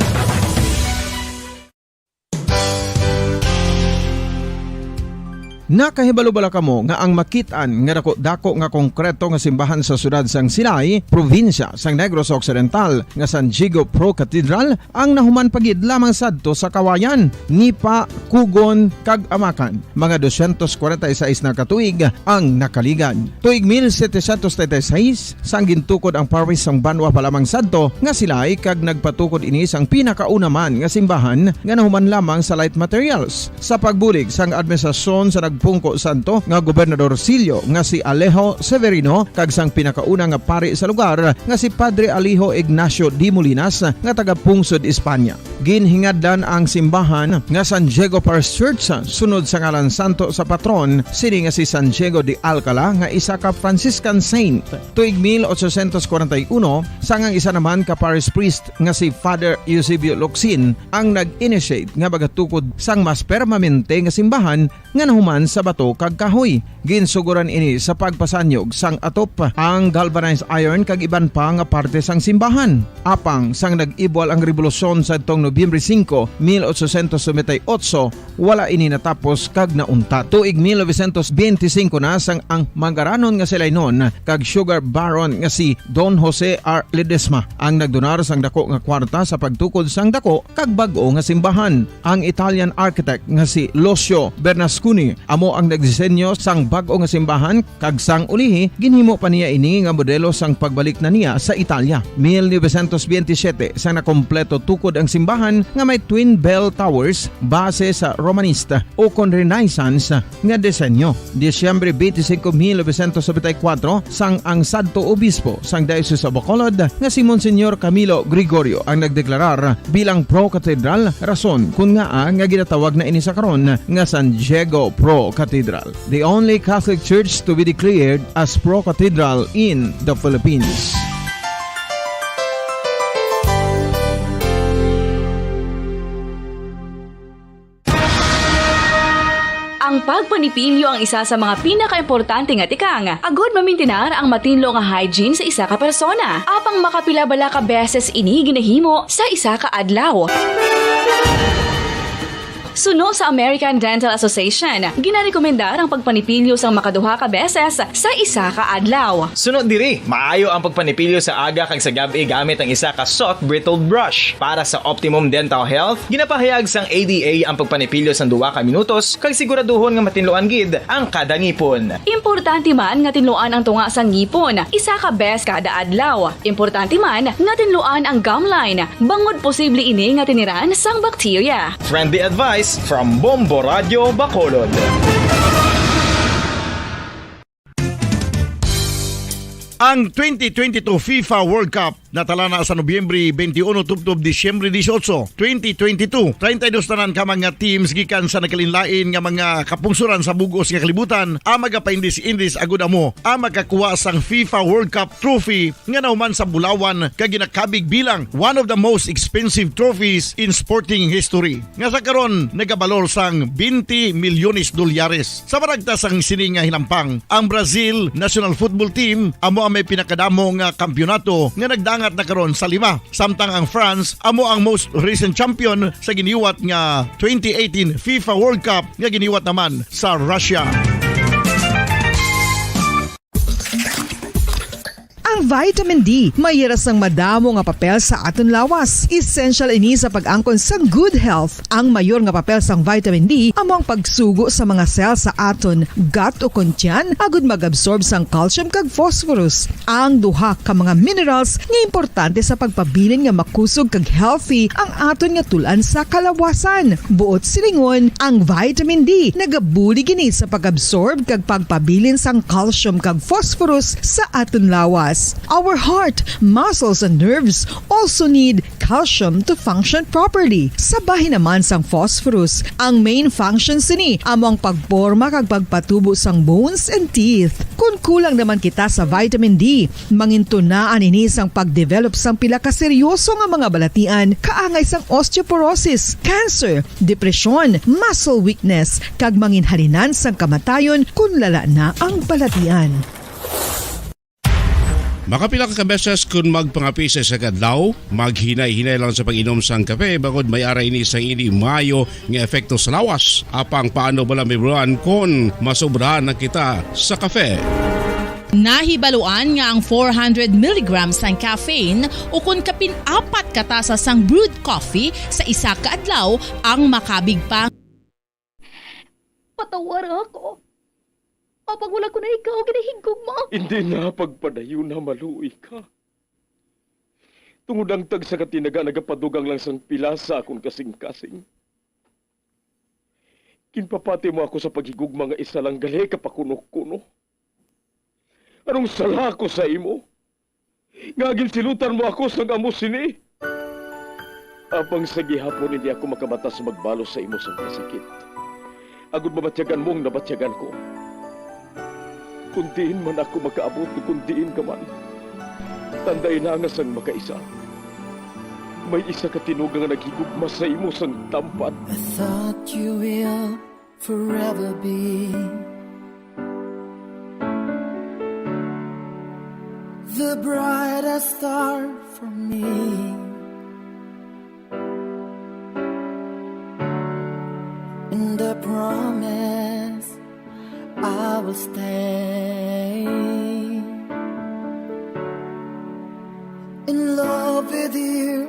Nakahibalo bala kamo nga ang makit-an nga dako-dako nga konkreto nga simbahan sa siyudad sang Silay, probinsya sang Negros Occidental, nga San Diego Pro Cathedral, ang nahuman pa gid lamang sadto sa Kawayan, Nipa, Kugon, kag Amakan? Mga dosyentos kwarenta y seis na ka tuig ang nakaligad. Tuig mil setecientos treinta y seis, sang gintukod ang parish sang banwa pa lamang sadto nga Silay, kag nagpatukod ini sang pinakauna man nga simbahan nga nahuman lamang sa light materials. Sa pagbulig sang administrasyon sa nagpungko sadto nga gobernadorcillo nga si Alejo Severino kag sang pinakauna nga pari sa lugar nga si Padre Alejo Ignacio de Molinas nga taga-pungsod Espanya. Ginhingadlan ang simbahan nga San Diego Parish Church sunod sa ngalan santo sa patron sini nga si San Diego de Alcala nga isa ka Franciscan saint. Tuig mil ochocientos kwarenta y uno, sang ang isa naman ka parish priest nga si Father Eusebio Locsin ang nag-initiate nga magatukod sang mas permanente nga simbahan nga nahuman sa bato kag kahoy. Ginsugoran ini sa pagpasanyog sang atop, ang galvanized iron kag iban pa nga parte sang simbahan. Apang sang nag-ibwal ang rebolusyon sadtong Nobyembre singko, mil ochocientos noventa y ocho, wala ini natapos kag nauntat. Tuig mil novecientos benti singko na, sang ang mangaranon nga si Lainon kag sugar baron nga si Don Jose R. Ledesma ang nagdonar sang dako nga kwarta sa pagtukod sang dako kag bag-o nga simbahan. Ang Italian architect nga si Lucio Bernasconi amo ang nagdisenyo sang bag-o nga simbahan, kag sang ulihi ginhimo pa niya ini nga modelo sang pagbalik na niya sa Italia. Mil novecientos benti siyete, sang nakompleto tukod ang simbahan nga may twin bell towers base sa Romanista o kon Renaissance nga disenyo. Disyembre benti singko, mil novecientos nobenta y kuwatro, sang ang sadto obispo sang Diocese of Bacolod nga si Monsignor Camilo Gregorio ang nagdeklarar bilang pro-cathedral, rason kon ngaa nga ginatawag na ini sa karon nga San Diego Pro Cathedral, the only Catholic church to be declared as pro-cathedral in the Philippines. Ang pagpanipilyo ang isa sa mga pinakaimportante nga tikang agod mamintinar ang matinlo nga hygiene sa isa ka persona. Apang makapila bala ka beses ini ginahimo sa isa ka adlaw? Suno sa American Dental Association, ginarekomendar ang pagpanipilyo sang makaduha ka beses sa isa ka adlaw. Suno diri, maayo ang pagpanipilyo sa aga kag sa gab-i gamit ang isa ka soft bristled brush. Para sa optimum dental health, ginapahayag sang A D A ang pagpanipilyo sang duha ka minutos kag siguraduhon nga matinluan gid ang kada ngipon. Importante man nga tinluan ang tunga sang ngipon isa ka bes kada adlaw. Importante man nga tinluan ang gum line bangod posible ini nga tiniran sang bakterya. Friendly advice from Bombo Radio Bacolod. Ang twenty twenty-two FIFA World Cup natala na sa Nobyembre twenty-one tubtob Disyembre dieciocho, twenty twenty-two. Treinta y dos tanan ka mga teams gikan sa nagkalainlain nga mga kapungsoran sa bug-os nga kalibutan ang magapaindis-indis agud amo ang makakuha sang FIFA World Cup trophy nga nahuman sa bulawan kag ginakabig bilang one of the most expensive trophies in sporting history, nga sa karon nagabalor sang twenty milyones dolyares. Sa maragta sang sini nga hinampang, ang Brazil national football team amo ang may pinakadamo nga kampiyonato nga nagdangat na karon sa lima, samtang ang France amo ang most recent champion sa giniwat nga twenty eighteen FIFA World Cup nga giniwat naman sa Russia. Ang Vitamin D, may hira sang madamo nga papel sa aton lawas. Essential ini sa pag-angkon sang good health. Ang mayor nga papel sang vitamin D amo ang pagsugo sa mga cell sa aton gut o kon tiyan agud mag-absorb sang calcium kag phosphorus, ang duha ka mga minerals nga importante sa pagpabilin nga makusog kag healthy ang aton nga tul-an sa kalawasan. Buot silingon, ang vitamin D nagabulig ini sa pag-absorb kag pagpabilin sang calcium kag phosphorus sa aton lawas. Our heart, muscles, and nerves also need calcium to function properly. Sa bahin naman sang phosphorus, ang main function sini amo ang pagporma kag pagpatubo sang bones and teeth. Kon kulang naman kita sa vitamin D, mangintunaan ini sang pagdevelop sang pila ka seryoso nga mga balatian kaangay sang osteoporosis, cancer, depresyon, muscle weakness, kag manginhalinan sang kamatayon kon lala na ang balatian. Makapila ka beses kon magpangape sa isa ka adlaw, maghinay-hinay lang sa pag-inom sang kape, bangod may ara ini sang indi maayo nga epekto sa lawas. Apang paano bala, Mibruan, kon masobrahan na kita sa kape? Nahibaluan nga ang four hundred milligrams sang caffeine, ukon kapin apat ka tasa sang brewed coffee sa isa ka adlaw, ang makabig pa. Patawara ako. Apang wala ko na ikaw ginahigugma. Hindi na, pagpadayon na, maluoy ka. Tungod ang tagsa ka tinaga nagapadugang lang sang pila sa akon kasing-kasing. Ginpapati mo ako sa paghigugma nga isa lang gali ka pakuno-kuno. Anong sala ko sa imo? Nga ginsilutan mo ako sang amo sini? Apang sa gihapon hindi ako makabata sa magbalos sa imo sang kasakit, agod mabatyagan mo ang nabatyagan ko. Kung diin man ako makaabot, kung diin ka man, tandai na nga sang makaisa, may isa ka tinuga nga naghigugma sa imo sang tampad. I thought you will forever be the brightest star for me. And I promise I will stay in love with you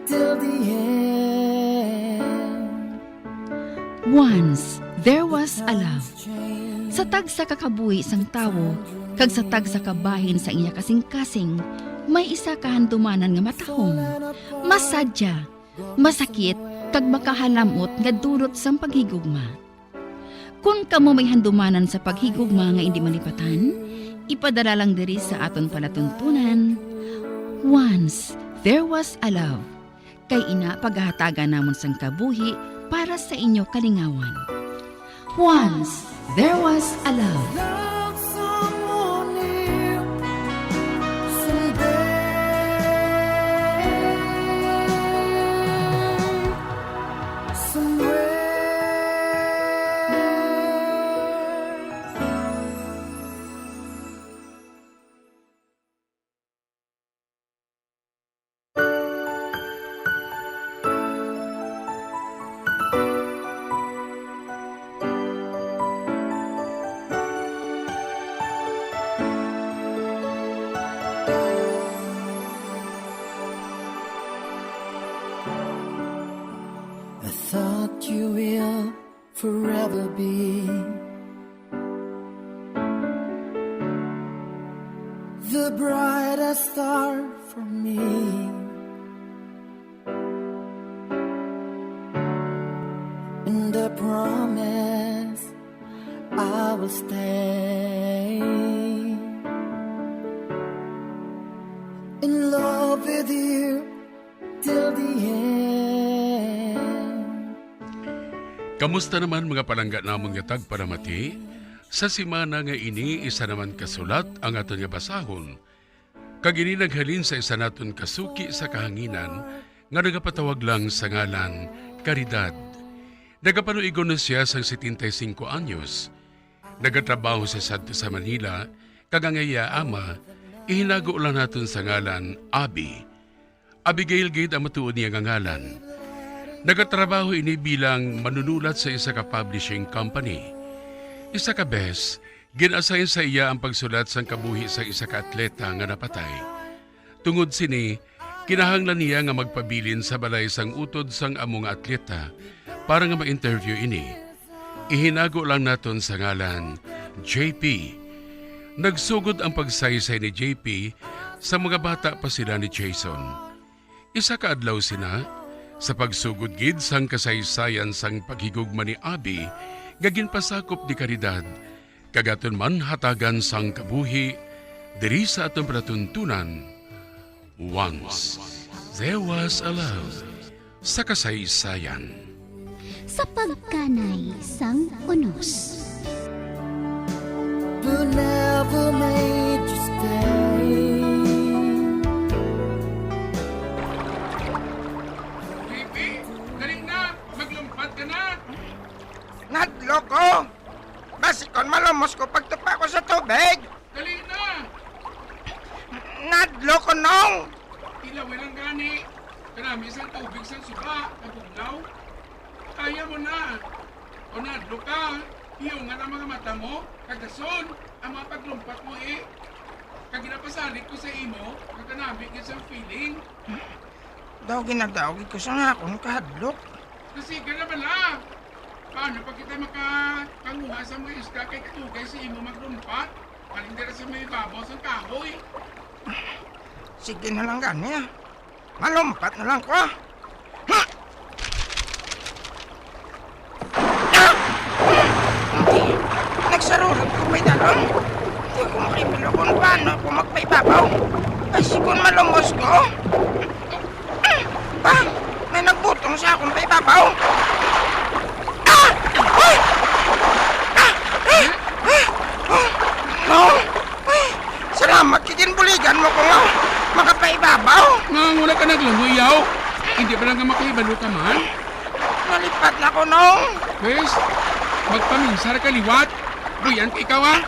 till the end. Once there was a love. Sa tagsa ka kabuhi sang tawo kag sa tagsa ka bahin sa iya kasing-kasing, may isa ka handumanan nga matahom, masadya, masakit, kag makahalam-ot nga dulot sang paghigugma. Kon kamo may handumanan sa paghigugma nga indi malipatan, ipadala lang diri sa aton palatuntunan, Once There Was a Love. Kay ina, pagahatagan namon sang kabuhi para sa inyo kalingawan. Once there was a love. Love someone new someday. Somewhere. I thought you will forever be the brightest star for me. And I promise I will stay in love with you till the end. Kamusta naman, mga palangga namon nga tagpalamati? Sa semana nga ini, isa naman ka sulat ang aton nga basahon. Kag ini naghalin sa isa naton ka suki sa kahanginan nga nagapatawag lang sa ngalan Caridad. Nagapanuigon na sia sang setenta y cinco anyos. Nagatrabaho sia sadto sa Manila, kag ang iya ama, ihinago lang naton sa ngalan Abi. Abigail gid ang matuod niya nga ngalan. Nagatrabaho ini bilang manunulat sa isa ka publishing company. Isa ka bes, Gin-assign sa iya ang pagsulat sang kabuhi sang isa ka atleta nga napatay. Tungod sini, kinahanglan niya nga magpabilin sa balay sang utod sang amo nga atleta para nga ma-interview ini. Ihinago lang naton sa ngalan, J P. Nagsugod ang pagsaysay ni J P sa mga bata pa sila ni Jason. Isa ka adlaw sina, sa pagsugod gid sang kasaysayan sang paghigugma ni Abby nga ginpasakop ni Caridad, kag aton man hatagan sang kabuhi diri sa aton palatuntunan, Once There Was a Love, sa kasaysayan. Sa pagkanay sang unos. But never made you stay. Baby, dali na! Maglumpat ka na! Nadlo ko! Basi kon malumos ko pagtupa ko sa tubig! Dali na! Nadlo ko, Nong! Ilawi lang gani. Kanami sang tubig sang suba, nabugnaw. Kaya mo na. O nadlo ka, hiyungan ang mga mata mo, kag dason ang mga paglumpat mo, eh. Kag ginapasalig ko sa imo, nga kanami gid sang feeling. Daw ginadaw gid ko sang akon kahadlok. Kasi ka na bala. Paano pa kita makapanguha sa mga isda kay kadugay sa imo maglumpat? Halin dira sa may babaw sang kahoy. Sige na lang gani, ah. Malumpat na lang ko, ah. Ah! Hindi. Nagsarurot ko may dalon. Hindi ko makibalo kung paano ako magpaibabaw. Ay, sigon malumos ko. Ah! May nagbutong sa akong paibabaw. Ah! Ah! Ah! Ah! Ah! Ah! Ay! Salamat kay ginbuligan mo ko nga makapaibabaw. Nga wala ka naglangoy, yaw? Hindi ba lang nga makahibalo ka man? Nalipad na ko, Nong. Pwes, magpaminsar ka liwat. Buyan ka ikaw, ha?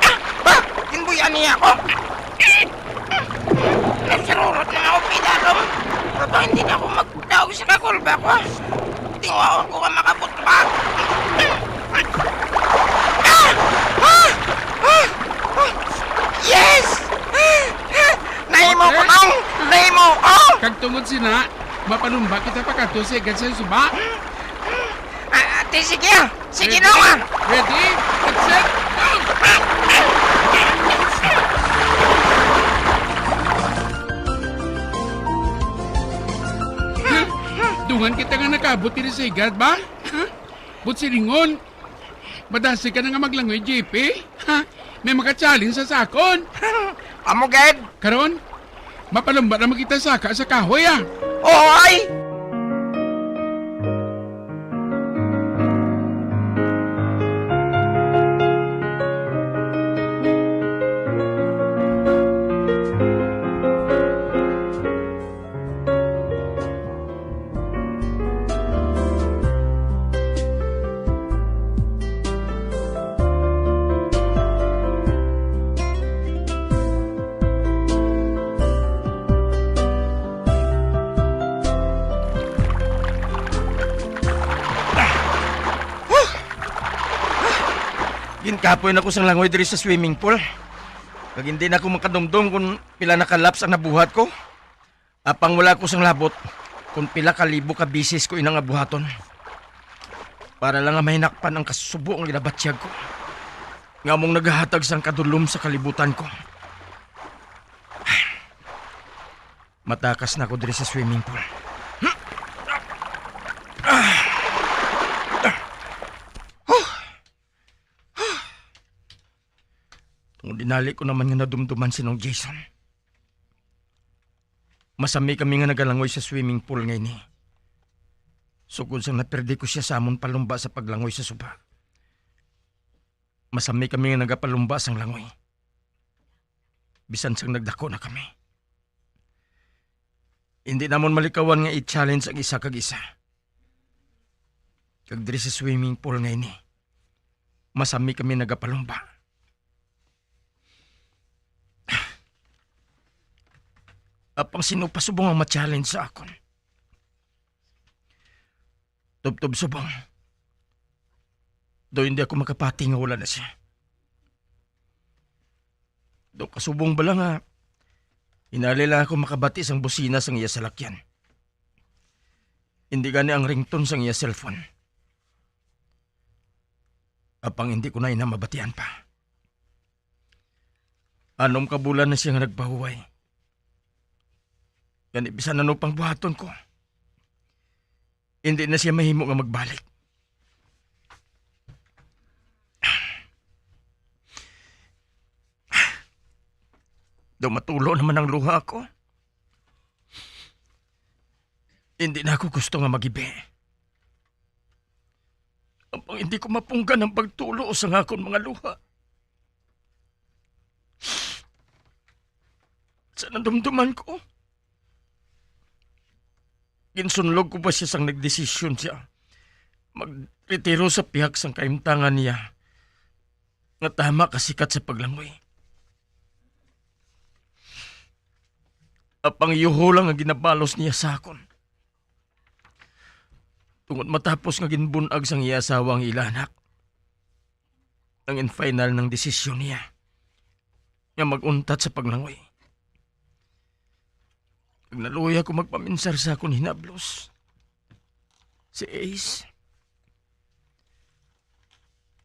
Ah! Ba? Ginbuyan niya ako. Nasirurot na ako, pidalom. Pero hindi na ako magdaog sa kakulba ko. Tingaon ko nga makabot pa. Ah! Ah! Ah! Ah! Yes! Nahimo ko, Nong! Nahimo ko! Kag tungod sina, mapalumba kita pakadto sa igad sa suba. Ah, ate, sige, ah. Sige, Nong, ah. Ready? Set, go! Dungan kita nga nakabot diri sa igad, ba? But silingon, madasig ka na nga maglangoy, J P. Ha? May maka-challenge sa sakon. Amo gid. Karon, mapalumba na man kita saka sa kahoy, ah. Oy! Ginkapoy na ko sang langoy diri sa swimming pool. Kag hindi na ako makadumdom kung pila na ka laps ang nabuhat ko. Apang wala ko sang labot kung pila ka libo ka bisis ko ina nga buhaton. Para lang nga mahinakpan ang kasubo nga ginabatyag ko, nga among nagahatag sang kadulom sa kalibutan ko. Matakas na ako diri sa swimming pool. Tungod dinali ko naman nga nadumduman si Nong Jason. Masami kami nga nagalangoy sa swimming pool nga ini. Sukod sang napirdi ko sia sa amon palumba sa paglangoy sa suba, masami kami nga nagapalumba sang langoy, bisan sang nagdako na kami. Hindi namon malikawan nga i-challenge ang isa kag isa. Kag diri sa swimming pool nga ini, masami kami nagapalumba. Apang sino pa subong ang ma-challenge sa akon? Tubtob subong, daw hindi ako makapati nga wala na siya. Daw kasubong bala nga hinali lang ako makabati sang busina sang iya salakyan. Indi gani ang ringtone sang iya cellphone. Apang indi ko na ina mabatian pa. Anom ka bulan na siya nga nagpahuway. Gani bisan ano pang buhaton ko, indi na siya mahimo nga magbalik. Daw matulo naman ang luha ko. Hindi na ako gusto nga magibi. Apang hindi ko mapunggan ang pagtulo sa akon mga luha. Sa nadumduman ko, ginsunlog ko pa siya sang nagdesisyon siya magretiro sa pihak sang kahimtangan niya nga tama kasikat sa paglangoy. Apang yuho lang ang ginabalos niya sa akon. Tungod matapos nga ginbun-ag sang iya asawa ang ila anak, nangin final nang desisyon niya nga mag-untat sa paglangoy. Nagnaluya ko magpaminsar sa akon hinablos. Si Ace,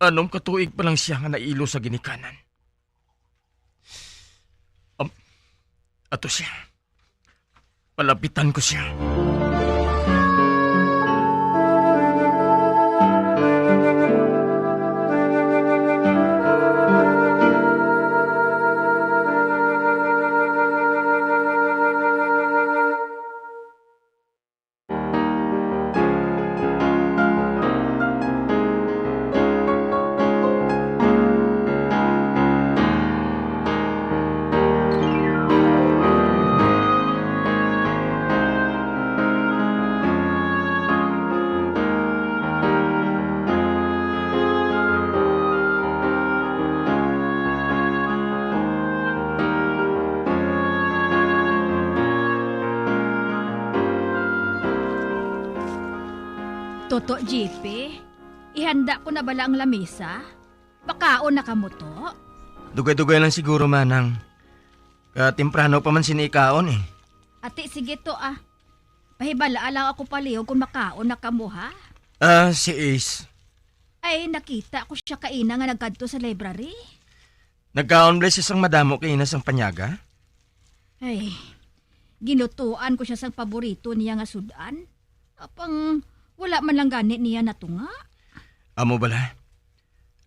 anom ka tuig pa lang siya nga nailo sa ginikanan. Am-, ato siya. Palapitan ko siya. Toto, G P, ihanda ko na bala ang lamisa? Makaon na kamo, To? Dugay-dugay lang siguro, Manang. Kay temprano pa man sini ikaon, eh. Ati, sige, To, ah. Pahibalaa lang ako palihog kung makaon na kamo, ha? Ah, si Ace. Ay, nakita ko siya kaina nga nagkadto sa library. Nagkaon bala siya sang madamo kaina sang panyaga? Ay, ginutuan ko siya sang paborito niya nga sud-an. Apang wala man lang gani niya natunga. Amo bala?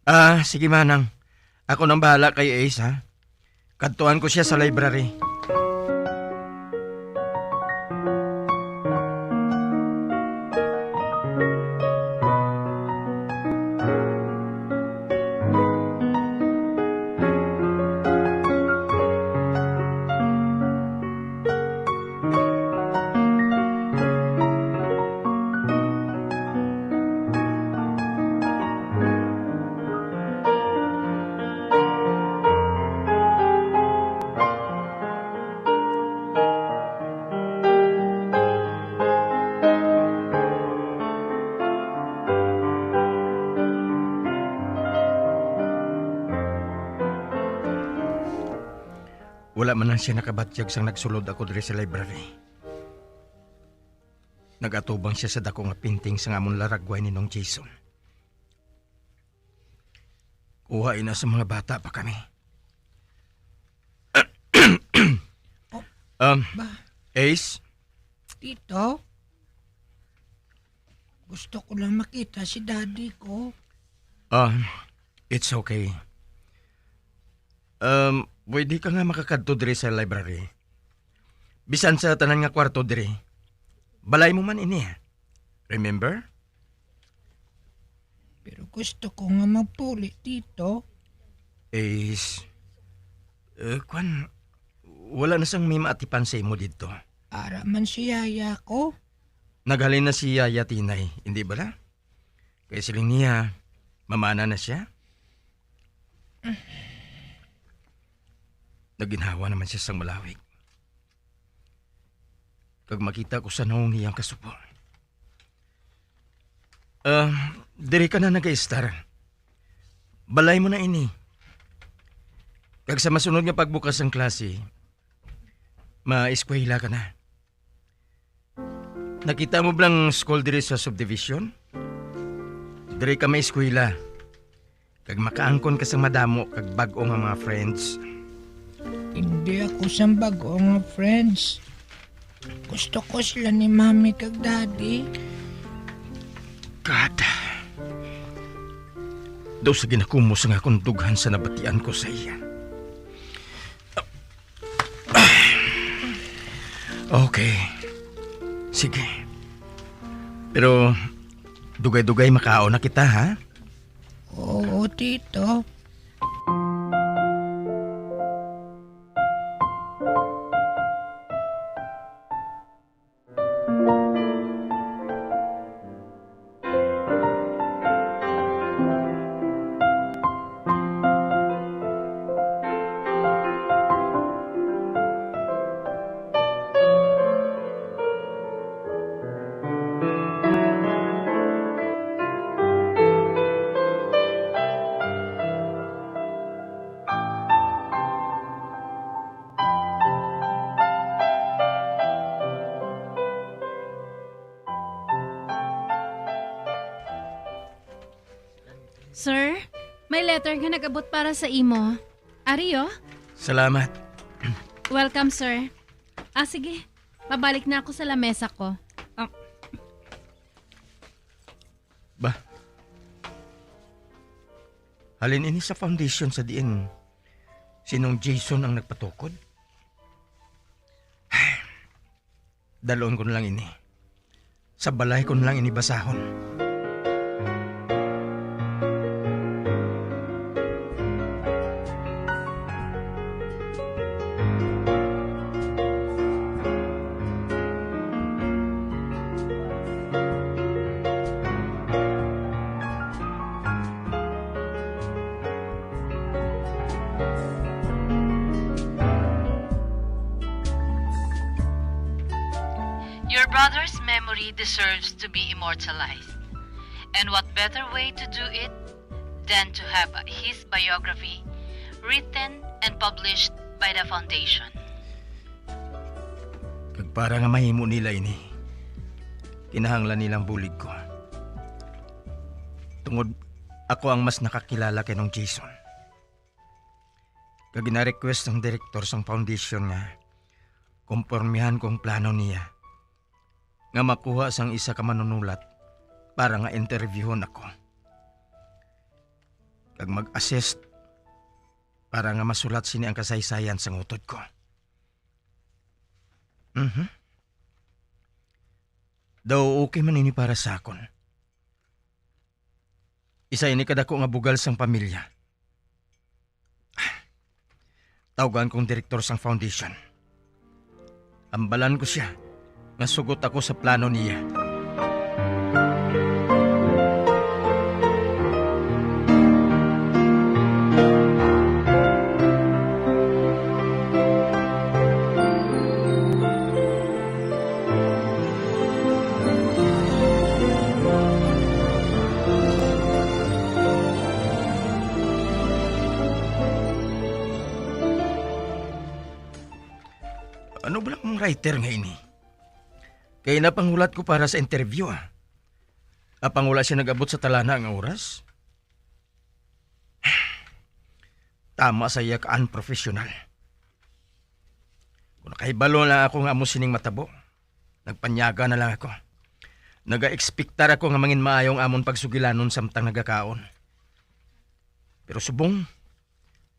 Ah, sige, Manang. Ako nang bahala kay Ace, ha? Kadtuan ko siya sa library. Wala man lang siya nakabatyag sang nagsulod ako diri sa library. Nag-atubang siya sa dako nga painting sang amon laragway ni Nong Jason. Kuha ina sa mga bata pa kami. Oh, um, ba? Ace? Tito? Gusto ko lang makita si daddy ko. Ah, it's okay. Um, pwede ka nga makakadto diri sa library. Bisan sa tanan nga kwarto diri. Balay mo man ini, ah. Remember? Pero gusto ko nga magpuli dito. Ace, eh, kwan, wala na sang may maatipan sa imo didto. Ara man si yaya ko. Naghalin na si Yaya Tinay, hindi bala? Kay siling niya, mamana na siya. Naginhawa naman siya sang malawig. Kag makita ko sa naong iyang kasubo. Ah, diri ka na nag-estar. Balay mo na ini. Kag sa masunod nga pagbukas sang klase, maeskwela ka na. Nakita mo bala ang school diri sa subdivision? Diri ka maeskwela, kag makaangkon ka sang madamo kag bag-o nga mga friends. Hindi ako sang bag-o nga friends. Gusto ko sila ni Mami kag Daddy. God. Daw sa ginakumos nga akong dughan sa nabatian ko sa iya. Okay. Sige. Pero dugay-dugay makaon na kita, ha? Oo, tito. Sir, may letter nga nag-abot para sa imo. Ari, oh. Salamat. Welcome, sir. Ah, sige. Pabalik na ako sa lamesa ko. Ah. Ba? Halin ini sa foundation sa diin si Nong Jason ang nagpatukod? Dalon ko na lang ini. Sa balay ko na lang ini basahon. Your brother's memory deserves to be immortalized. And what better way to do it than to have his biography written and published by the foundation? Kag para nga mahimo nila ini, kinahanglan nilang bulig ko. Tungod ako ang mas nakakilala kay Nong Jason. Kag gina-request sang direktor sang foundation nga kompormihan ko ang plano niya nga makuha sang isa ka manunulat para nga interviewhon ako. Kag mag-assist para nga masulat sini ang kasaysayan sang utod ko. Mhm. Daw okay man ini para sa akon. Isa ini kadako nga bugal sang pamilya. Tawgan kong direktor sang foundation. Hambalan ko sia nga sugot ako sa plano niya. Ano ba lang writer nga ini? Kay napangulat ko para sa interview, ah. Apang wala siya nag-abot sa talana nga oras? Tama sa iya ka unprofessional. Kung nakahibalo na ako nga amo sining matabo, nagpanyaga na lang ako. Nagaekspektar ako nga mangin maayo ang amon pagsugilanon samtang nagakaon. Pero subong,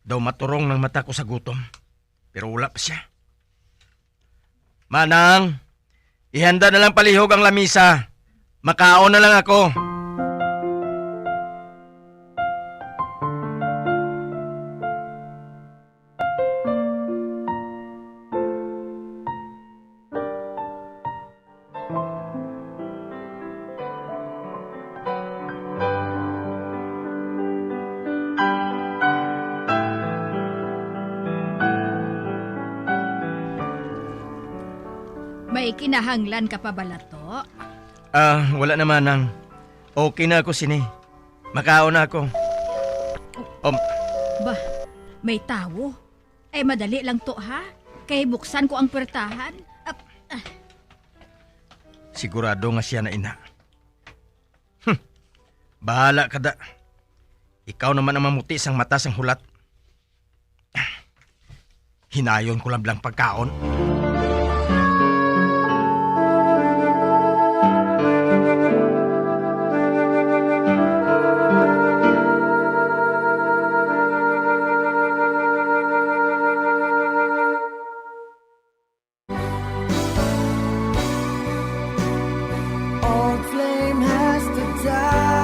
daw maturong nang mata ko sa gutom. Pero wala pa siya. Manang, ihanda na lang palihog ang lamisa. Makaon na lang ako. May kinahanglan ka pa bala to? Ah, wala na, Manang. Okay na ako sini. Makaon na ako. Um, Ba, may tawo? Ay, madali lang to, ha? Kay buksan ko ang pwertahan. Ap-, ah. Sigurado nga sia na, ina. Hmm. Bahala ka, da. Ikaw naman ang mamuti sang mata sang hulat. Hinayon ko lang bilang pagkaon. Old flame has to die.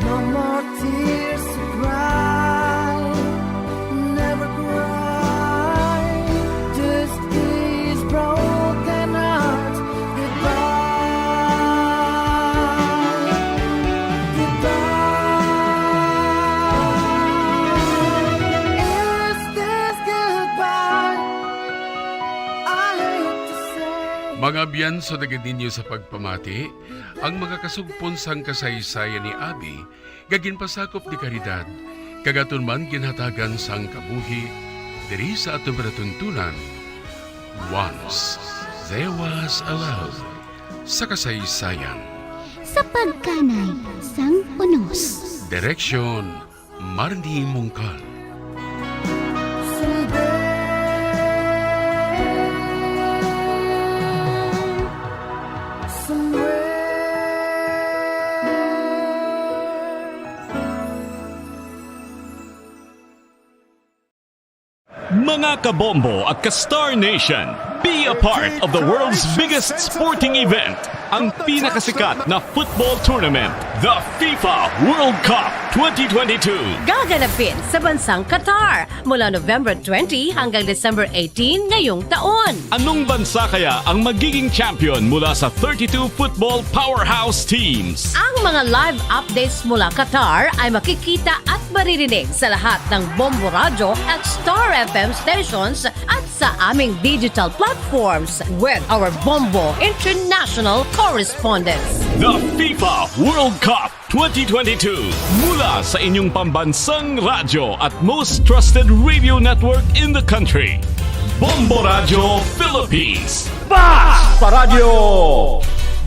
No more tears to cry. Never cry. Just these broken hearts. Goodbye. Goodbye. Is this goodbye? I hate to say. Mga biyan, sa dagit ninyo sa pagpamati, ang mga kasugpon sang kasaysayan ni Abi nga ginpasakop ni Caridad, kag aton man ginhatagan sang kabuhi diri sa aton palatuntunan, Once There Was a Love, sa kasaysayan. Sa pagkanay sang unos. Direksyon, Marnie Mongkal. Mga kabombo at ka-Star Nation, be a part of the world's biggest sporting event, ang pinakasikat na football tournament, the FIFA World Cup twenty twenty-two. Gaganapin sa bansang Qatar mula November twenty hanggang December eighteen ngayong taon. Anong bansa kaya ang magiging champion mula sa thirty-two football powerhouse teams? Ang mga live updates mula Qatar ay makikita at maririnig sa lahat ng Bombo Radyo at Star F M stations at sa aming digital platforms with our Bombo International correspondents. The FIFA World Cup twenty twenty-two, mula sa inyong pambansang radyo at most trusted radio network in the country, Bombo Radyo Philippines. Bas pa Radyo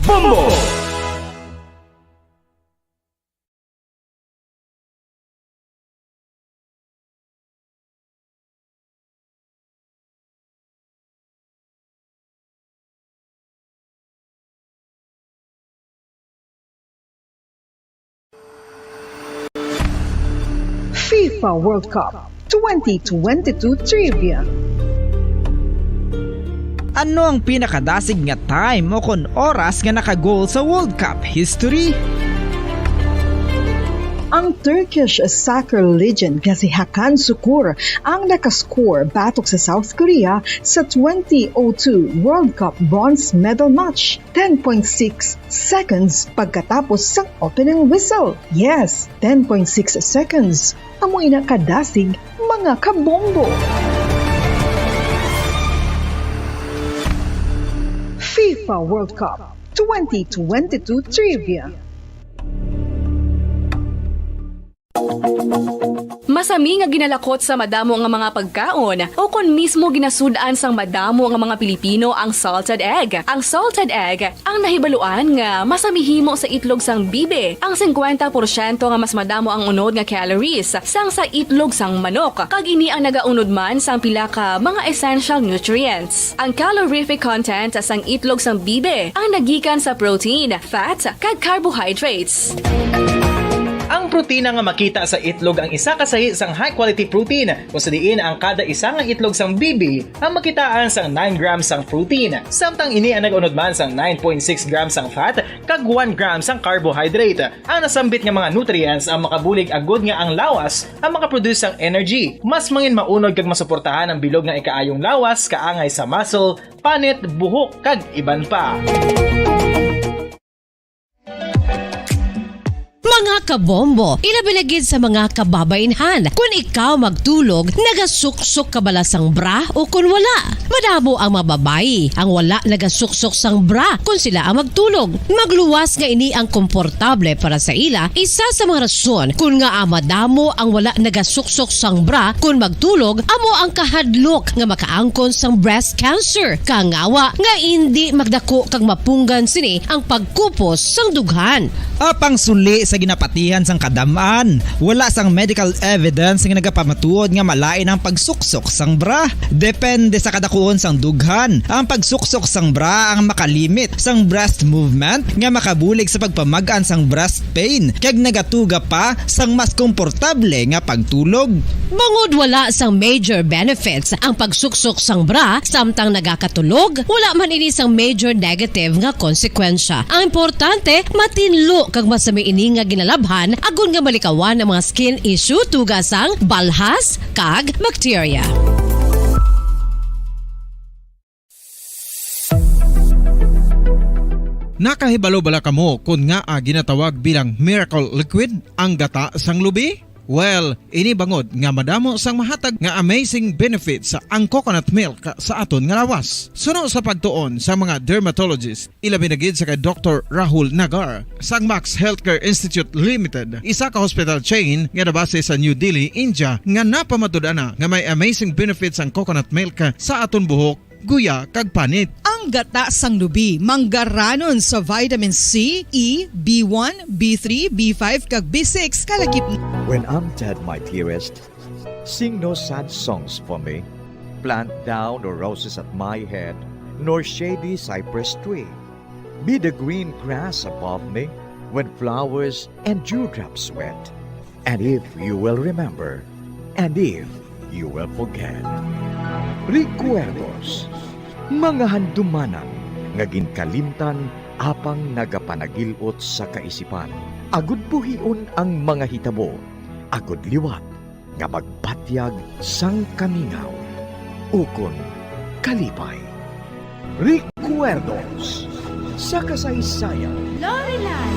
Bombo! FIFA World Cup twenty twenty-two Trivia. Ano ang pinakadasig nga time o kon oras nga naka-goal sa World Cup history? Ang Turkish soccer legend nga si Hakan Sukur ang nakascore batok sa South Korea sa twenty oh two World Cup bronze medal match, ten point six seconds pagkatapos sang opening whistle. Yes, ten point six seconds. Amo ina kadasig, mga kabombo. FIFA World Cup twenty twenty-two Trivia. Masami nga ginalakot sa madamo nga mga pagkaon, o kon mismo ginasud-an sang madamo nga mga Pilipino ang salted egg. Ang salted egg ang nahibaluan nga masami himo sa itlog sang bibi. Ang singkwenta porsyento nga mas madamo ang unod nga calories sang sa itlog sang manok, kag ini ang nagaunod man sang pila ka mga essential nutrients. Ang calorific content sang itlog sang bibi ang nagikan sa protein, fat, kag carbohydrates. Ang protina nga makita sa itlog ang isa ka sahi sang high-quality protein, kung sa diin ang kada isa nga itlog sang bibi ang makitaan sang nine grams sang protein, samtang ini ang nag-unod man sang nine point six grams sang fat kag one gram sang carbohydrate. Ang nasambit nga mga nutrients ang makabulig agud nga ang lawas ang makaproduce sang energy, mas mangin maunod kag masuportahan ang bilog nga ikaayong lawas kaangay sa muscle, panit, buhok, kag iban pa. Mga kabombo, ilabi na gid sa mga kababainhan. Kun ikaw magtulog, nagasuksok ka bala sang bra o kun wala? Madamo ang mga babayi ang wala nagasuksok sang bra kun sila ang magtulog. Magluwas nga ini ang komportable para sa ila, isa sa mga rason kun ngaa madamo ang wala nagasuksok sang bra kun magtulog, amo ang kahadlok nga makaangkon sang breast cancer. Kangawa nga indi magdako kag mapunggan sini ang pagkupos sang dughan. Apang suli sa ginapatihan sang kadam-an, wala sang medical evidence nga nagapamatuod nga malain ang pagsuksok sang bra. Depende sa kadakuon sang dughan, ang pagsuksok sang bra ang makalimit sang breast movement nga makabulig sa pagpamag-an sang breast pain kag nagatuga pa sang mas komportable nga pagtulog. Bangod wala sang major benefits ang pagsuksok sang bra samtang nagakatulog, wala man ini sang major negative nga konsekwensya. Ang importante, matinlo kag masami ini nga ginalabhan agod nga malikawan ang mga skin issue tuga sang balhas kag bakterya. Nakahibalo bala kamo kon ngaa ginatawag bilang miracle liquid ang gata sang lubi? Well, ini bangod nga madamo sang mahatag nga amazing benefits ang coconut milk sa aton nga lawas. Suno sa pagtuon sa mga dermatologist, ilabi na gid sa kay Doktor Rahul Nagar sang Max Healthcare Institute Limited, isa ka hospital chain nga nabase sa New Delhi, India, nga napamatud-an na nga may amazing benefits ang coconut milk sa aton buhok, guya, kag panit. Ang gata sang lubi manggaranon sa vitamin C, E, B one, B three, B five, kag B six kalakip. When I'm dead, my dearest, sing no sad songs for me. Plant thou no roses at my head, nor shady cypress tree. Be the green grass above me when flowers and dewdrops wet. And if you will remember, and if you will forget. Recuerdos, mga handumanan nga ginkalimtan apang nagapanagil-ot sa kaisipan. Agud buhion ang mga hitabo, agud liwat nga magbatyag sang kamingaw ukon kalipay. Recuerdos sa kasaysayan. Lorelan.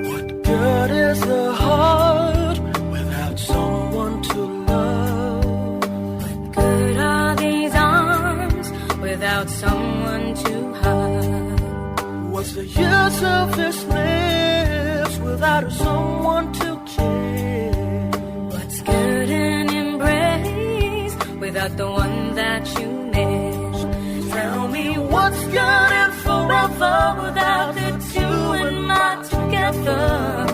What good is a heart without someone to love? What good are these arms without someone to hug? What's the use of this lips without someone to kiss? What's good an embrace without the one that you miss? Tell me what's good and forever without the two and not together?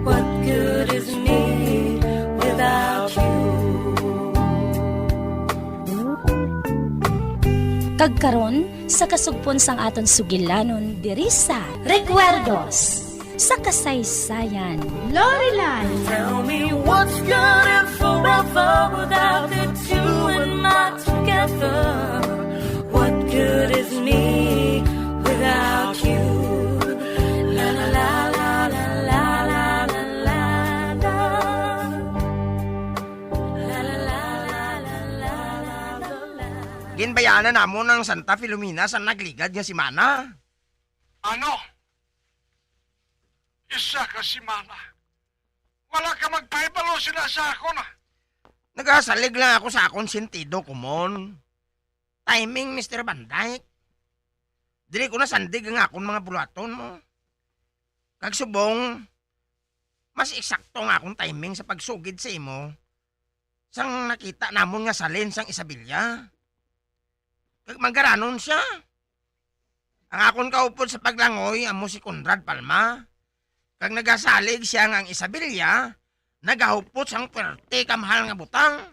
What good is me without you? Kag karon, sa kasugpon sang aton sugilanon diri sa Recuerdos sa Kasaysayan. Lorelan. Tell me what's good and forever without the two and not together. What good is me without you? La, la, la. La, la, la, la, la, la, la. La, la, la, la, la, la, la, la, la. Ginbayanan namon ang Santa Filomena sa nagligad nga semana. Ano? Isa ka semana? Wala ka magpahibalo sila sa akon, ah. Nagasalig lang ako sa akon sentido komon. Timing, Mister Van Dyke. Diri ko nasandig ang akon mga buluhaton mo. Kag subong, mas eksakto ang akon timing sa pagsugid sa imo sang nakita namon nga salin sang Isabela. Kag manggaranon sia. Ang akon kaupod sa paglangoy amo si Conrad Palma. Kag nagasalig sia nga ang Isabela nagahupot sang puwerte ka mahal nga butang.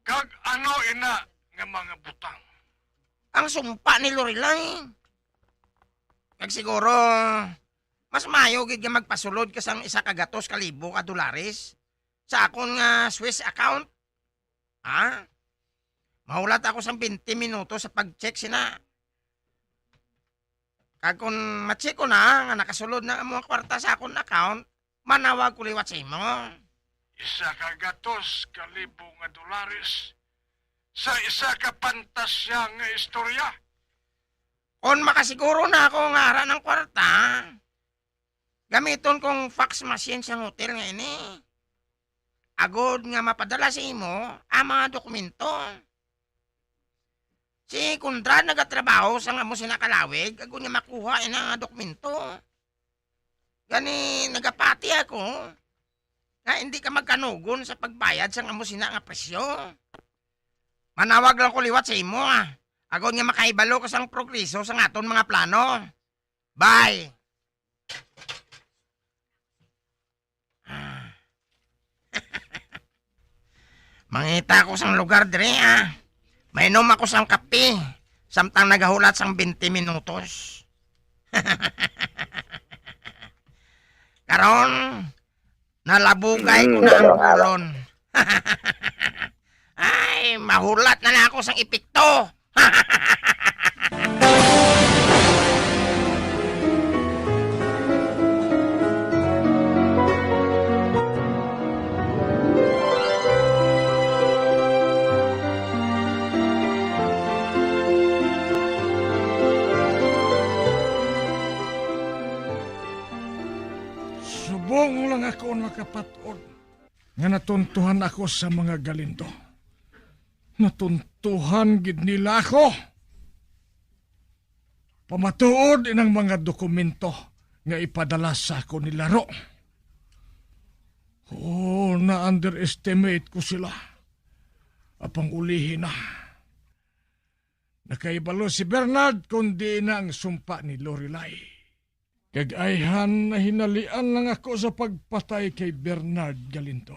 Kag ano ina nga mga butang? Ang sumpa ni Lorelai. Kag siguro, mas maayo gid nga magpasulod ka sang isa ka gatos ka libo ka dolares sa akon nga Swiss account. Ha? Mahulat ako sang twenty minutos sa pag-check sina. Kag kon ma-check ko na nga nakasulod na ang mga kwarta sa akon account, manawag ko liwat sa imo. Isa ka gatos ka libo nga dolares sa isa ka pantasya nga istorya. Kon makasiguro na ako nga ara ang kwarta, gamiton kong fax machine sang hotel nga ini, agod nga mapadala sa imo ang mga dokumento. Si Conrad nagatrabaho sang amo sina ka lawig, agod nga makuha ina nga dokumento. Gani, nagapati ako nga hindi ka magkanugon sa pagbayad sang amo sina nga presyo. Manawag lang ko liwat sa imo, ah, agod nga makahibalo ka sang progreso sang aton mga plano. Bye. Ah. Mangita ko sang lugar diri, ah. Mainom ako sang kape, samtang nagahulat sang twenty minutos. Karon, nalabugay ko na ang bulon. Ay, mahulat na lang ako sang epekto. Subong lang ako nakapat-od nga natuntuhan ako sa mga Galindo. Natuntuhan gid nila ako. Pamatuod inang mga dokumento nga ipadala sa ako ni Laro. Oo, na-underestimate ko sila. Apang ulihi na. Nakahibalo si Bernard, kundi na ang sumpa ni Lorelai. Kag ayhan, nahinalian lang ako sa pagpatay kay Bernard Galindo.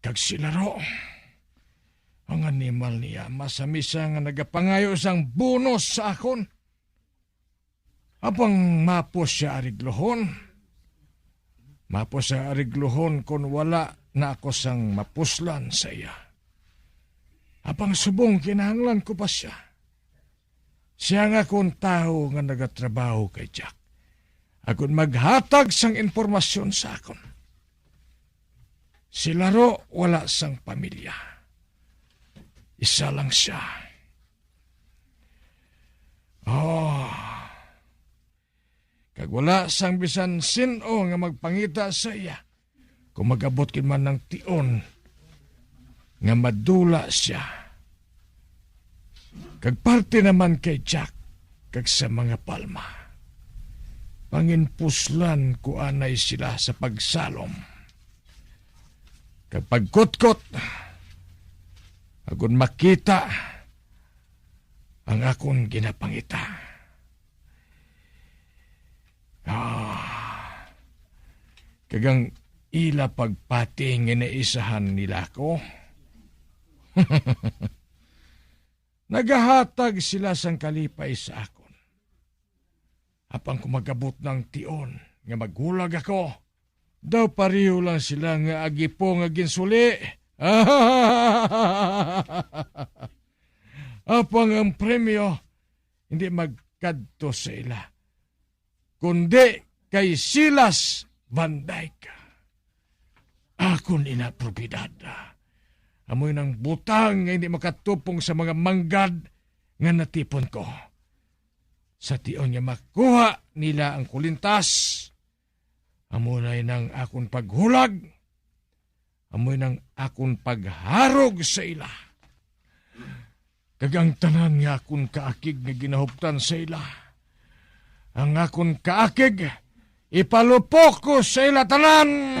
Kag si Laro, ang animal niya, masamisa nga nagapangayo sang bonus sa akon. Apang mapos siya ariglohon. Mapos siya ariglohon kon wala na ako sang mapuslan sa iya. Apang subong kinahanglan ko pa siya. Siya nga kon tawo nga nagatrabaho kay Jack, agud maghatag sang impormasyon sa akon. Si Laro wala sang pamilya. Isa lang siya. Oh. Kag wala sang bisan sin-o nga magpangita sa iya kung mag-abot gid man ang tion nga madula siya. Kag parte naman kay Jack kag sa mga Palma. Panginpuslan ko anay sila sa pagsalom kag pagkutkot, agon makita ang akon ginapangita. Ah, kag ang ila pagpati nga naisahan nila ako. Nagahatag sila sang kalipay sa akon. Apang kung mag-abot na ang tion nga maghulag ako, daw pareho lang sila nga agipo nga ginsuli. Apang ang premyo hindi magkadto sa ila, kundi kay Silas Van Dyke. Akon ina propiedad. Amoy nang butang nga hindi makatupong sa mga manggad nga natipon ko. Sa tion nga makuha nila ang kulintas, amo na nang akon paghulag, amoy nang akon pagharog sa ila. Kag ang tanan nga akon kaakig nga ginahuptan sa ila, ang akon kaakig, ipalupok ko sa ila tanan.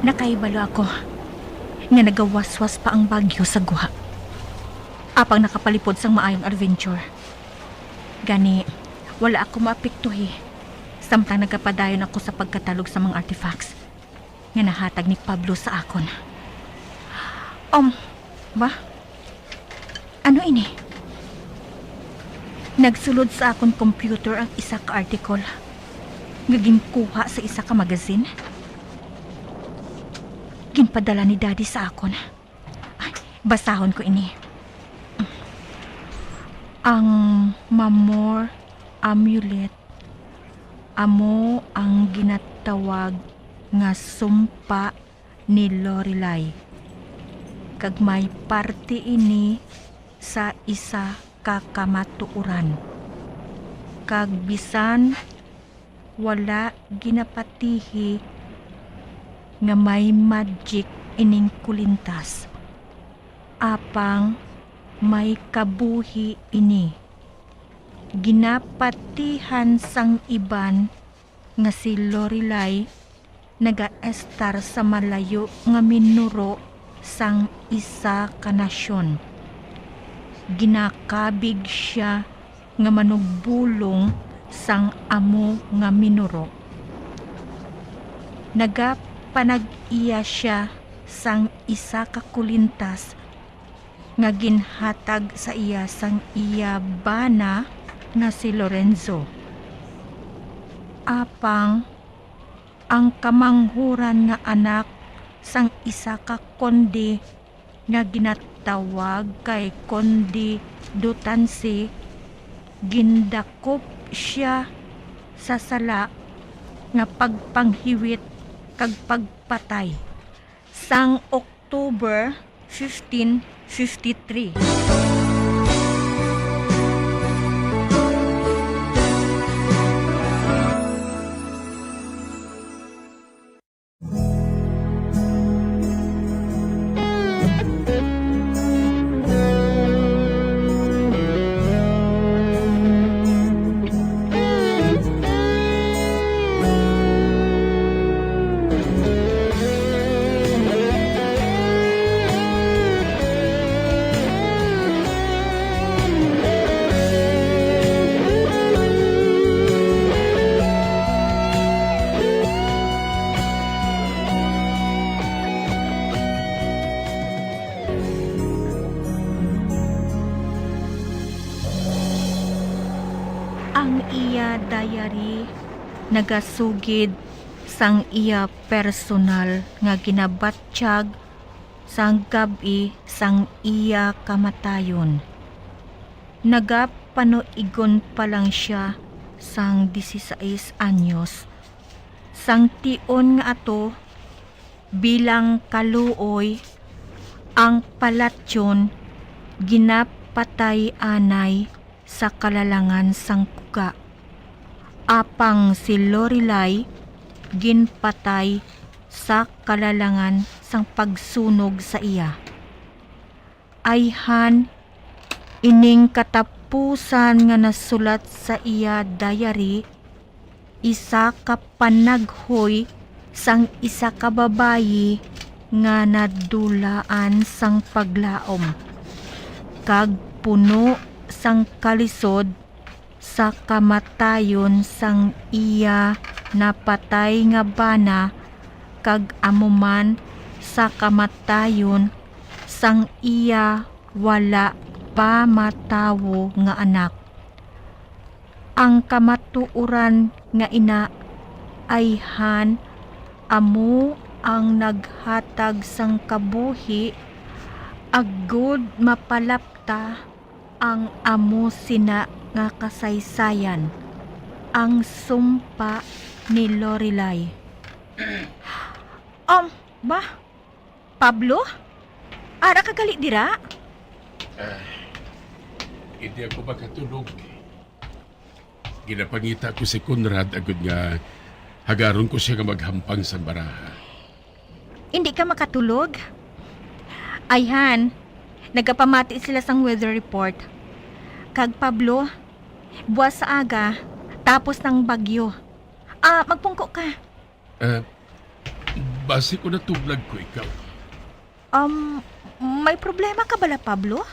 Nakahibalo ako nga nagawaswas pa ang bagyo sa guha. Apang nakapalipod sang maayong adventure. Gani, wala ako maapektuhi, samtang nagapadayon ako sa pagkatalog sa mga artifacts nga nahatag ni Pablo sa akon. Um, ba? Ano ini? Nagsulod sa akon computer ang isa ka article nga ginkuha sa isa ka magazine. Ginpadala ni Daddy sa akon. Ay, Basahon ko ini. Ang Mamor Amulet amo ang ginatawag nga sumpa ni Lorelai, kag may parte ini sa isa ka kamatuoran, kag bisan wala ginapatihi nga may magic ining kulintas, apang may kabuhi ini. Ginapatihan sang iban nga si Lorelai nagaestar sa malayo nga minuro sang isa ka nasyon. Ginakabig sia nga manugbulong sang amo nga minuro. Nagapanag-iya sia sang isa ka kulintas nga ginhatag sa iya sang iya bana nga si Lorenzo. Apang ang kamanghuran nga anak sang isa ka konde nga ginatawag kay Konde Dutansi, gindakop sia sa sala nga pagpanghiwit kag pagpatay sang October fifteen fifty-three. Ang iya diary nagasugid sang iya personal nga ginabatyag sang gab-i sang iya kamatayon. Nagapanuigon pa lang sia sang dieciséis anyos, sang tion nga ato, bilang kaluoy, ang palatyon ginapatay anay sa kalalangan sang kuga, apang si Lorelai ginpatay sa kalalangan sang pagsunog sa iya. Ayhan, ining katapusan nga nasulat sa iya diary, isa ka panaghoy sang isa ka babayi nga nadulaan sang paglaom, kag puno sang kalisod sa kamatayon sang iya napatay nga bana, kag amo man sa kamatayon sang iya wala pa matawo nga anak. Ang kamatuoran nga ina, ayhan, amo ang naghatag sang kabuhi, agod mapalapta ang amo sina nga kasaysayan, ang sumpa ni Lorelai. Um, ba? Pablo? Ara ka gali dira? Ah, hindi ako makatulog. Ginapangita ko si Conrad agud nga hagaron ko siya nga maghampang sa baraha. Hindi ka makatulog? Ayhan, nagapamati sila sang weather report. Kag Pablo, buwas sa aga, tapos ng bagyo. Ah, magpungko ka. Ah, basi ko natublag ko ikaw. Um, may problema ka bala, Pablo?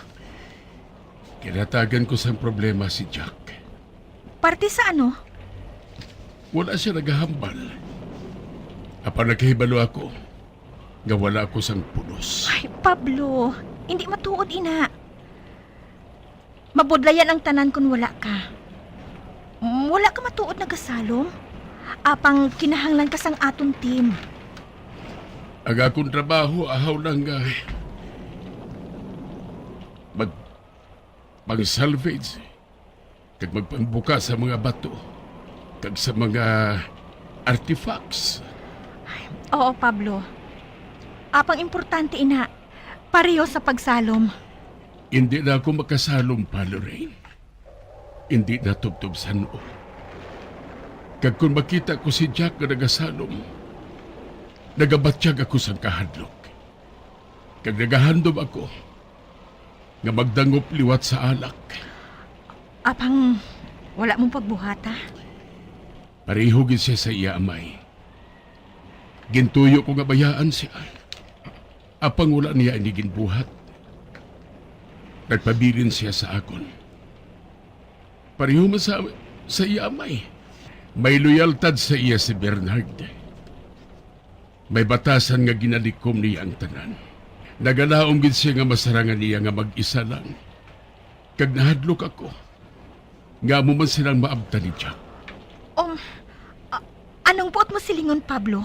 Ginhatagan ko sang problema si Jack. Parte sa ano? Wala siya nagahambal. Apan nakahibalo ako nga wala ako sang pulos. Ay, Pablo, hindi matuod ina. Mabudlayan ang tanan kon wala ka. Mm, wala ka matuod nagasalom. Apang kinahanglan ka sang aton team. Ang akon trabaho, ahaw lang nga pang-salvage, kag magpangbuka sa mga bato, kag sa mga artifacts. Oo, Pablo. Apang importante ina, pareho sa pagsalom. Indi na ako makasalom pa, Lorraine. Indi na tubtob san-o. Kag kon makita ko si Jack nga nagasalom, nagabatyag ako sang kahadlok. Kag nagahandom ako nga magdangop liwat sa alak. Apang wala mo pagbuhata? Pareho gid siya sa iya amay. Gintuyo ko nga bayaan siya. Apang wala niya ini ginbuhat. Nagpabilin siya sa akon. Pareho man sa, sa iya amay. May loyaltad sa iya si Bernard. May batasan nga ginalikom niya ang tanan. Nagalaom gid siya nga masarangan niya nga mag-isa lang. Kag nahadlok ako nga amo man silang maabtan ni Jack. Um, a-, anong buot mo silingon, Pablo?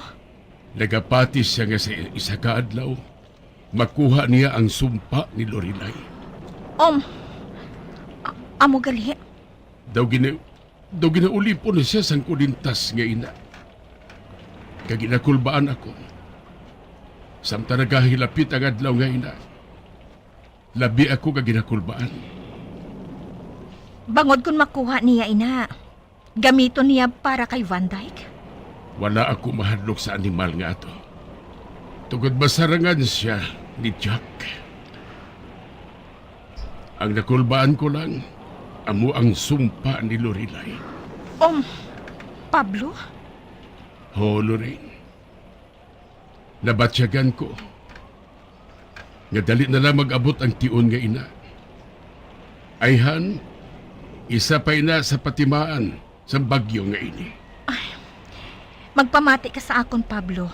Nagapati siya nga sa isa ka adlaw, makuha niya ang sumpa ni Lorelai. Um, a-, amo gali? Daw gina-, daw ginaulipon na siya sang kulintas nga ina. Kag ginakulbaan ako. Samtang nagahilapit ang adlaw nga ina, labi ako ka ginakulbaan. Bangod kon makuha niya ina, gamiton niya para kay Van Dyke? Wala ako mahadlok sa animal nga ato, tungod masarangan siya ni Jack. Ang nakulbaan ko lang, amo ang sumpa ni Lorelai. Um, Pablo? Ho, Lorraine. Nabatyagan ko nga dali na lang mag-abot ang tion nga ina. Ayhan, isa pa ina sa patimaan sang bagyo nga ini. Ay, magpamati ka sa akon, Pablo.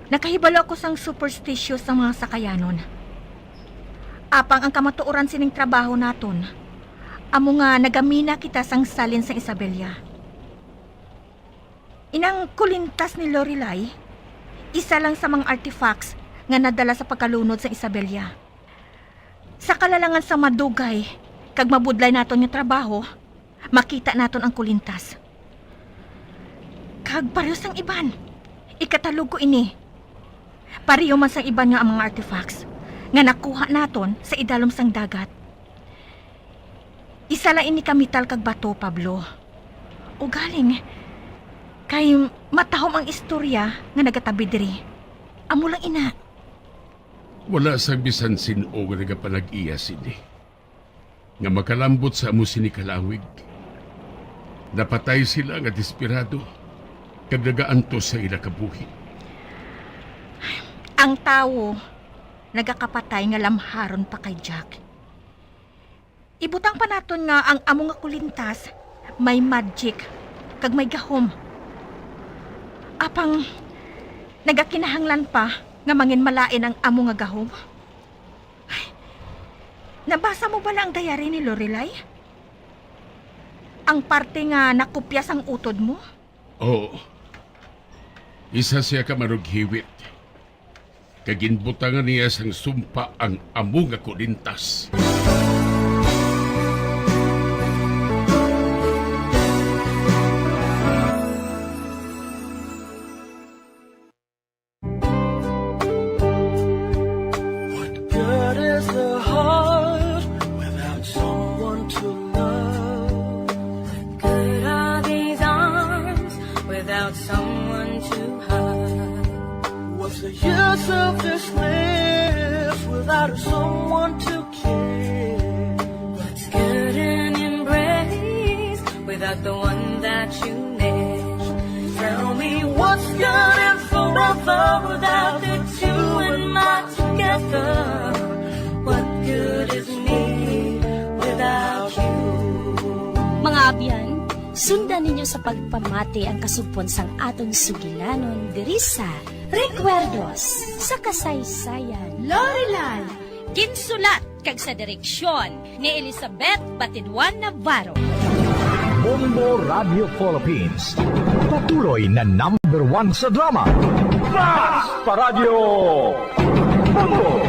Nakahibalo ako sang superstitious sang mga Sakayanon. Apang ang kamatuoran sining trabaho naton, amo nga nagamina kita sang salin sang Isabela. Inang kulintas ni Lorelai, isa lang sa mga artifacts nga nadala sa pagkalunod sang Isabela. Sa kalalangan sang madugay kag mabudlay naton nga trabaho, makita naton ang kulintas. Kag pareho sang iban, ikatalog ko ini. Pareho man sang iban nga mga artifacts nga nakuha naton sa idalom sang dagat. Isa lang ini ka metal kag bato, Pablo. Ugaling, kay matahom ang istorya nga nagatabi diri. Amo lang ina. Wala sang bisan sin-o nga nagapanag-iya sini nga makalambot sa amo sini ka lawig. Napatay sila nga desperado kag nagaantos sa ila kabuhi. Ang tawo nagakapatay nga lamharon pa kay Jack. Ibutang pa naton nga ang amo nga kulintas may magic kag may gahom. Apang nagakinahanglan pa nga manginmalain ang amo nga gahom? Nabasa mo bala ang diary ni Lorelai? Ang parte nga nakopya sang utod mo? Oo. Isa siya ka manughiwit. Kag ginbutangan niya sang sumpa ang amo nga kulintas. What good is the heart without someone to love? What good are these arms without someone to hug? What's the use of this lips without someone to kiss? What's good an embrace without the one that you miss? Tell me what's good and forever without the two and my together? What good is me without you? Mga abyan, sundan ninyo sa pagpamati ang kasugpon sang aton sugilanon diri sa Recuerdos sa Kasaysayan. Lorelai. Ginsulat kag sa direksyon ni Elizabeth Batidwan Navarro. Bombo Radio Philippines, patuloy na number one sa drama. Basta Radyo Bombo!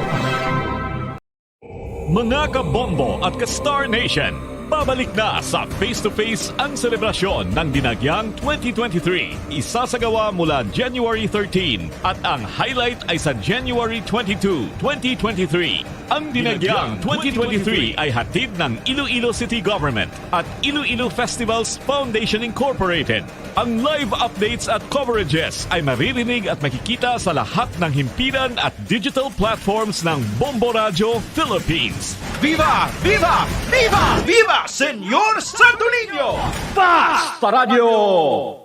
Mga kabombo at ka-Star Nation, pabalik na sa Face to Face ang selebrasyon ng Dinagyang twenty twenty-three. Isasagawa mula January thirteen at ang highlight ay sa January twenty-two, twenty twenty-three. Ang Dinagyang twenty twenty-three ay hatid ng Iloilo City Government at Iloilo Festivals Foundation Incorporated. Ang live updates at coverages ay maririnig at makikita sa lahat ng himpilan at digital platforms ng Bombo Radyo Philippines. Viva! Viva! Viva! Viva, Senyor Santo Niño! Basta Radyo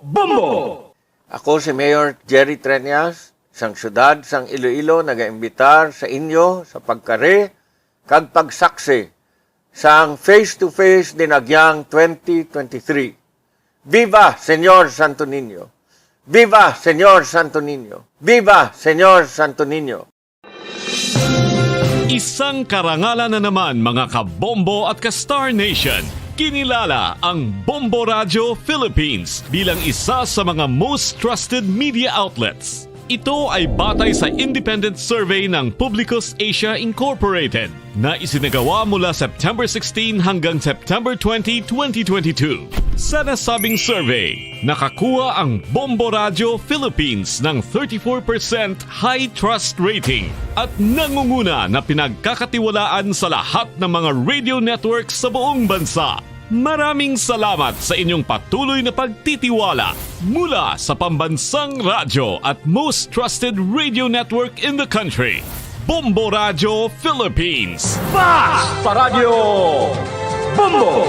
Bombo! Ako si Mayor Jerry Treñas, sang siyudad sang Iloilo, nagaimbitar sa inyo sa pagkari kag pagsaksi sang Face to Face Dinagyang twenty twenty-three. Viva, Senyor Santo Niño! Viva, Senyor Santo Niño! Viva, Senyor Santo Niño! Isang karangalan na naman, mga kabombo at ka-Star Nation. Kinilala ang Bombo Radyo Philippines bilang isa sa mga most trusted media outlets. Ito ay batay sa independent survey ng Publicus Asia Incorporated na isinagawa mula September sixteen hanggang September twenty, twenty twenty-two. Sa nasabing survey, nakakuha ang Bombo Radyo Philippines ng thirty-four percent high trust rating at nangunguna na pinagkakatiwalaan sa lahat ng mga radio network sa buong bansa. Maraming salamat sa inyong patuloy na pagtitiwala mula sa pambansang radyo at most trusted radio network in the country, Bombo Radyo Philippines. Basta Radyo Bombo!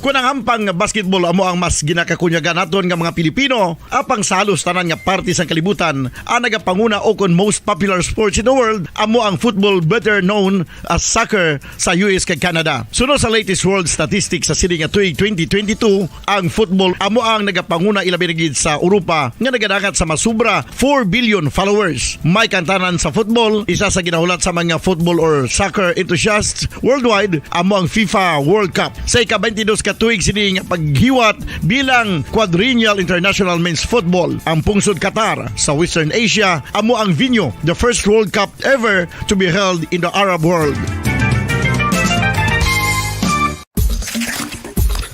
Kon ang ampang nga basketball amo ang mas ginakakunyagan naton nga mga Pilipino, apang sa halos tanan nga parte sang kalibutan, ang nagapanguna o kon most popular sports in the world amo ang football, better known as soccer, sa U S kag Canada. Suno sa latest world statistics sa sini nga tuig twenty twenty-two, ang football amo ang nagapanguna, ilabi na gid sa Europa nga nagadangat sa masubra four billion followers. May kantanan sa football, isa sa ginahulat sa mga football or soccer enthusiasts worldwide amo ang FIFA World Cup. Sa ika-twenty-dos ka tuig sini nga paghiwat bilang Quadrennial International Men's Football, ang pungsod Qatar sa Western Asia amo ang venue, the first World Cup ever to be held in the Arab world.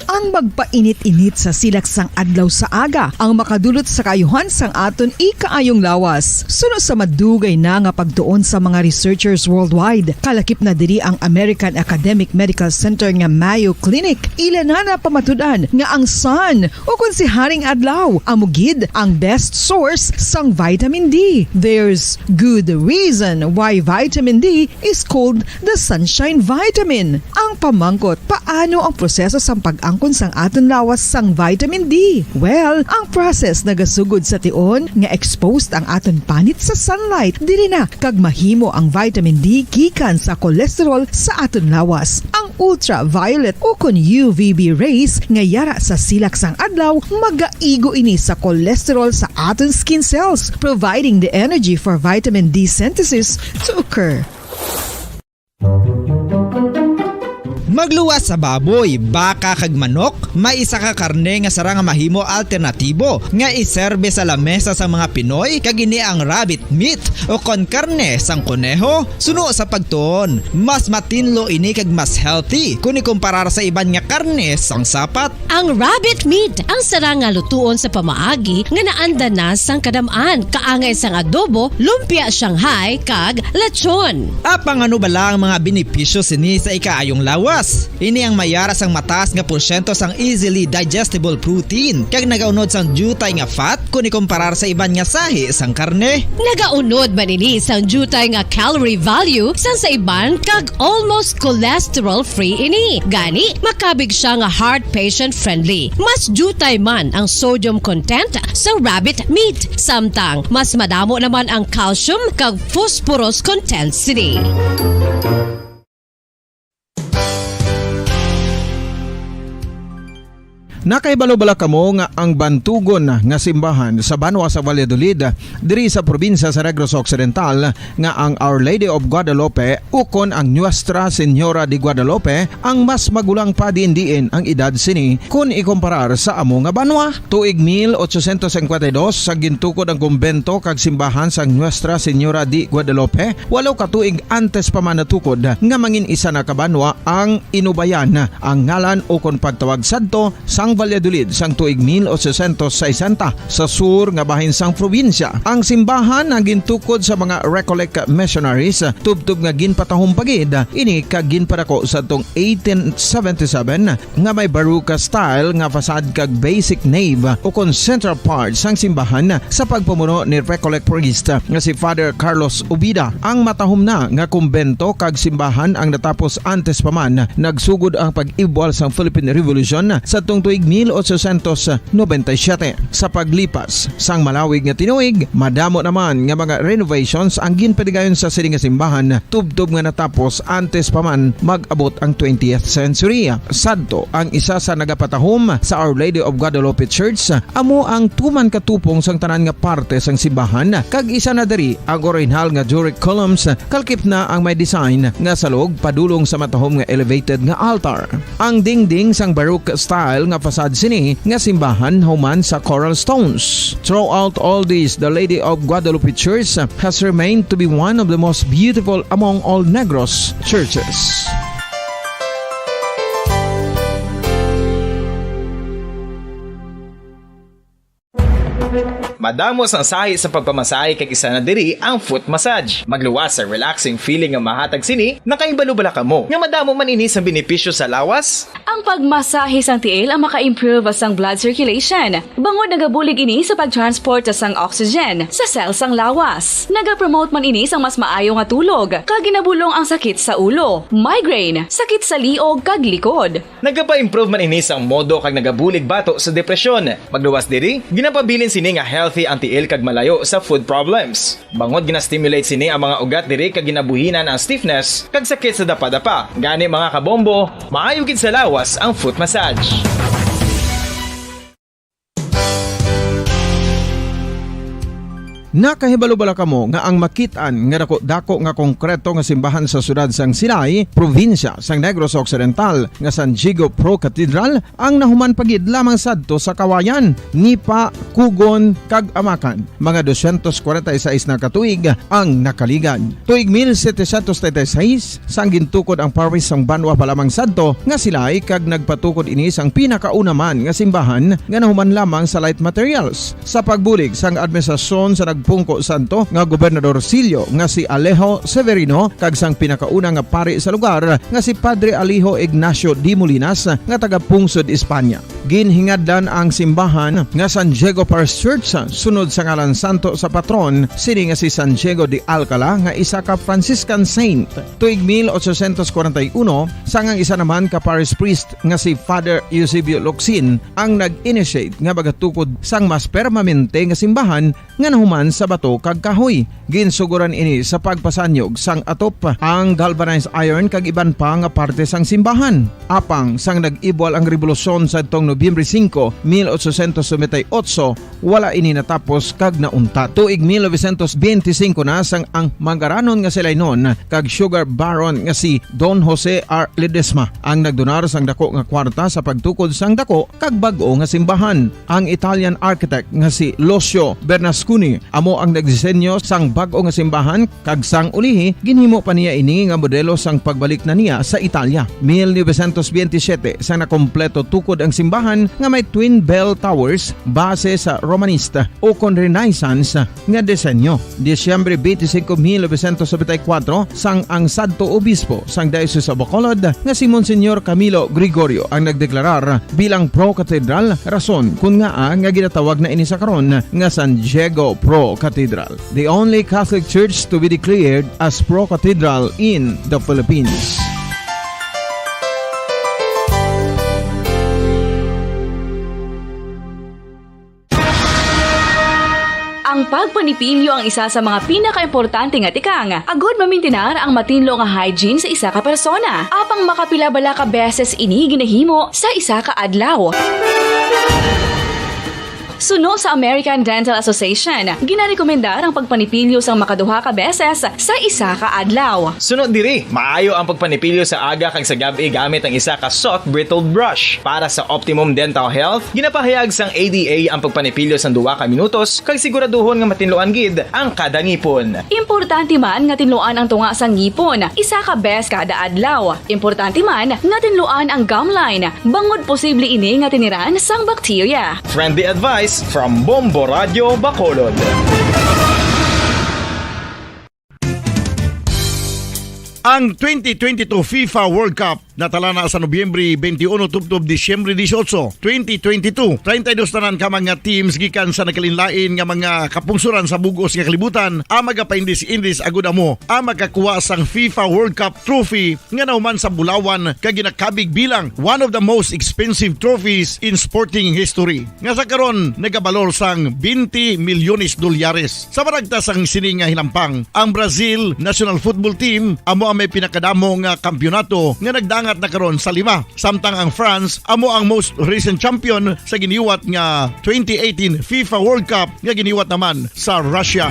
Ang magpainit-init sa silak sang adlaw sa aga ang makadulot sa kaayuhan sang aton ikaayong lawas. Suno sa madugay na nga pagtuon sa mga researchers worldwide, kalakip na diri ang American Academic Medical Center nga Mayo Clinic. Ila na napamatud-an nga ang sun, o kon si Haring Adlaw, amo gid ang best source sang vitamin D. There's good reason why vitamin D is called the sunshine vitamin. Ang pamangkot, paano ang proseso sang pag-angkon sang aton lawas sang vitamin D? Well, ang process nagasugod sa tion nga exposed ang aton panit sa sunlight. Diri na kag mahimo ang vitamin D gikan sa cholesterol sa aton lawas. Ang ultraviolet o kon U V B rays nga yara sa silak sang adlaw magaigo ini sa cholesterol sa aton skin cells, providing the energy for vitamin D synthesis to occur. Magluwas sa baboy, baka, kag manok, may isa ka karne nga sarang nga mahimo alternatibo nga iserbe sa lamesa sang mga Pinoy, kag ini ang rabbit meat o kon karne sang koneho. Suno sa pagtuon, mas matinlo ini kag mas healthy kon ikumparar sa iban nga karne sang sapat. Ang rabbit meat ang sarang nga lutuon sa pamaagi nga naanda na sang kadam-an, kaangay sang adobo, lumpia Shanghai, kag lechon. Apang ano bala ang mga benepisyo sini sa ikaayong lawas? Ini ang mayara sang mataas nga porsyento sang easily digestible protein, kag nagaunod sang diutay nga fat kon ikumparar sa iban nga sahi sang karne. Nagaunod man ini sang diutay nga calorie value sang sa iban kag almost cholesterol-free ini. Gani, makabig sia nga heart patient-friendly. Mas diutay man ang sodium content sa rabbit meat, samtang mas madamo naman ang calcium kag phosphorus content sini. Nakahibalo bala kamo nga ang bantugon nga simbahan sa banwa sa Valladolid, diri sa probinsya sa Negros Occidental, nga ang Our Lady of Guadalupe ukon ang Nuestra Señora de Guadalupe ang mas magulang pa diin-diin ang edad sini kon ikumparar sa amo nga banwa? Tuig mil ochocientos cincuenta y dos, sa gintukod ang kumbento kag simbahan sang Nuestra Señora de Guadalupe, walo ka tuig antes pa man natukod nga mangin isa na ka banwa ang Inubayan, ang ngalan ukon pagtawag sadto sang Valladolid sang tuig mil ochocientos sesenta, sa sur nga bahin sang probinsya. Ang simbahan ang gintukod sa mga Recollect missionaries, tubtob nga ginpatahom pa gid ini kag ginpadako sadtong eighteen seventy-seven, nga may Baroque style nga facade kag basic nave ukon central part sang simbahan sa pagpamuno ni Recollect priest nga si Father Carlos Ubida. Ang matahom na nga kumbento kag simbahan ang natapos antes pa man nagsugod ang pag-ibwal sang Philippine Revolution sadtong tuig mil ochocientos noventa y siete. Sa paglipas sang malawig nga tinuig, madamo naman nga mga renovations ang ginpatigayon sa sini nga simbahan, tubtob nga natapos antes pa man mag-abot ang twentieth century. Sadto, ang isa sa nagapatahom sa Our Lady of Guadalupe Church amo ang tuman katupong sang tanan nga parte sang simbahan, kag isa na diri ang orihinal nga Doric columns, kalkip na ang may design nga salog padulong sa matahom nga elevated nga altar. Ang dingding sang Baroque style nga facade sini nga simbahan human sa coral stones. Throughout all this, the Lady of Guadalupe Church has remained to be one of the most beautiful among all Negros churches. Madamo sang sahi sa pagpamasahe, kag isa na diri ang foot massage. Magluwas sa relaxing feeling nga mahatag sini. Nakahibalo bala kamo nga madamo man ini sang benepisyo sa lawas? Ang pagmasahe sang tiil ang maka-improve sang blood circulation, bangod nagabulig ini sa pag-transport sang oxygen sa cell sang lawas. Nagapromote man ini sang mas maayo nga tulog, kag ginabulong ang sakit sa ulo, migraine, sakit sa liog, kag likod. Nagapa-improve man ini sang modo kag nagabulig bato sa depresyon. Magluwas diri, ginapabilin sini nga healthy ang tiil kag malayo sa foot problems. Bangod gina-stimulate sini ang mga ugat diri kag ginabuhinan ang stiffness kag sakit sa dapadapa. Gani, mga kabombo, maayo gid sa lawas ang foot massage. Nakahibalo bala kamo nga ang makit-an nga dako-dako nga konkreto nga simbahan sa siyudad sang Silay, probinsya sang Negros Occidental, nga San Diego Pro Cathedral ang nahuman pa gid lamang sadto sa Kawayan, Nipa, Cogon, kag Amacan? Mga dosyentos kwarenta y seis na ka tuig ang nakaligad. Tuig mil setecientos treinta y seis, sang gintukod ang parish sang banwa pa lamang sadto nga Silay, kag nagpatukod ini sang pinakauna man nga simbahan nga nahuman lamang sa light materials. Sa pagbulig sang administrasyon sa nagpungko sadto nga Gobernador Silio nga si Alejo Severino kag sang pinakauna nga pari sa lugar nga si Padre Alejo Ignacio de Molinas nga taga-pungsod Espanya. Ginhingadlan ang simbahan nga San Diego Parish Church sunod sa ngalan santo sa patron sini nga si San Diego de Alcala, nga isa ka Franciscan saint. Tuig mil ochocientos kwarenta y uno, sang ang isa naman ka parish priest nga si Father Eusebio Locsin ang nag-initiate nga magatukod sang mas permanente nga simbahan nga nahuman sa bato kag kahoy. Ginsugoran ini sa pagpasanyog sang atop, ang galvanized iron kag iban pa nga parte sang simbahan. Apang sang nag-ibwal ang rebolusyon sadtong Nobyembre singko, mil ochocientos noventa y ocho, wala ini natapos kag nauntat. Tuig mil novecientos benti singko na sang ang mangaranon nga Silaynon kag sugar baron nga si Don Jose R. Ledesma ang nagdonar sang dako nga kwarta sa pagtukod sang dako kag bag-o nga simbahan. Ang Italian architect nga si Lucio Bernasconi amo ang nagdisenyo sang bag-o nga simbahan, kag sang ulihi ginhimo pa niya ini nga modelo sang pagbalik na niya sa Italia. Mil novecientos benti siyete, sang nakompleto tukod ang simbahan nga may twin bell towers base sa Romanista ukon Renaissance nga disenyo. Disyembre benti singko, mil novecientos nobenta y kuwatro, sang ang sadto obispo sang Diocese of Bacolod nga si Monsignor Camilo Gregorio ang nagdeklarar bilang pro-cathedral, rason kon ngaa nga ginatawag na ini sa karon nga San Diego Pro Cathedral, the only Catholic church to be declared as pro-cathedral in the Philippines. Ang pagpanipilyo ang isa sa mga pinakaimportante nga tikang agud mamintinar ang matinlo nga hygiene sa isa ka persona. Apang makapila bala ka beses ini ginahimo sa isa ka adlaw? Suno sa American Dental Association, ginarekomendar ang pagpanipilyo sang makaduha ka beses sa isa ka adlaw. Suno diri, maayo ang pagpanipilyo sa aga kag sa gab-i gamit ang isa ka soft bristled brush. Para sa optimum dental health, ginapahayag sang A D A ang pagpanipilyo sang duha ka minutos kag siguraduhon nga matinluan gid ang kada ngipon. Importante man nga tinluan ang tunga sang ngipon isa ka bes kada adlaw. Importante man nga tinluan ang gum line, bangod posible ini nga tiniran sang bakterya. Friendly advice from Bombo Radio Bacolod. Ang twenty twenty-two FIFA World Cup natala na sa Nobyembre twenty-one tubtob Disyembre dieciocho, twenty twenty-two. Treinta y dos tanan ka mga teams gikan sa nagkalainlain nga mga kapungsoran sa bug-os nga kalibutan ang magapaindis-indis agud amo ang makakuha sang FIFA World Cup trophy nga nahuman sa bulawan kag ginakabig bilang one of the most expensive trophies in sporting history, nga sa karon nagabalor sang twenty milyones dolyares. Sa maragtas sang sini nga hinampang, ang Brazil national football team amo ang may pinakadamo nga kampiyonato nga nagdangat na karon sa lima, samtang ang France amo ang most recent champion sa giniwat nga twenty eighteen FIFA World Cup nga giniwat naman sa Russia.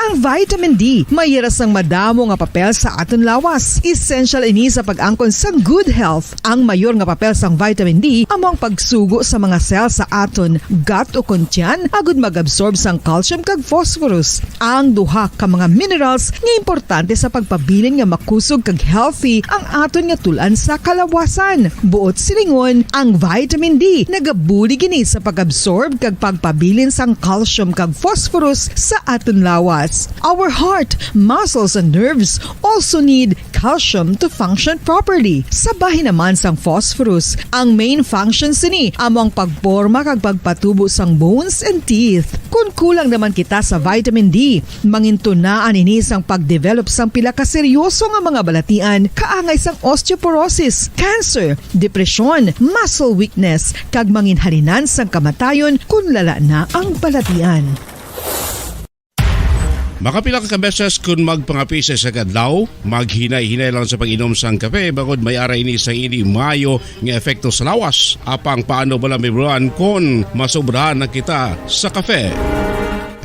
Ang vitamin D may ira sang madamo nga papel sa aton lawas. Essential ini sa pag-angkon sang good health. Ang mayor nga papel sang vitamin D amo ang pagsugo sa mga cell sa aton gut o kon tiyan agud mag-absorb sang calcium kag phosphorus, ang duha ka mga minerals nga importante sa pagpabilin nga makusog kag healthy ang aton nga tul-an sa kalawasan. Buot silingon, ang vitamin D nagabulig ini sa pag-absorb kag pagpabilin sang calcium kag phosphorus sa aton lawas. Our heart, muscles, and nerves also need calcium to function properly. Sa bahin naman sang phosphorus, ang main function sini amo ang pagporma kag pagpatubo sang bones and teeth. Kon kulang naman kita sa vitamin D, mangintunaan ini sang pagdevelop sang pila ka seryoso nga mga balatian, kaangay sang osteoporosis, cancer, depresyon, muscle weakness, kag manginhalinan sang kamatayon kon lala na ang balatian. Makapila ka beses kon magpangapi sa isa ka adlaw, maghinay-hinay lang sa pag-inom sang kape, bangod may ara ini sang hindi maayo nga epekto sa lawas. Apang paano bala mahibaluan kon masobrahan na kita sa kape?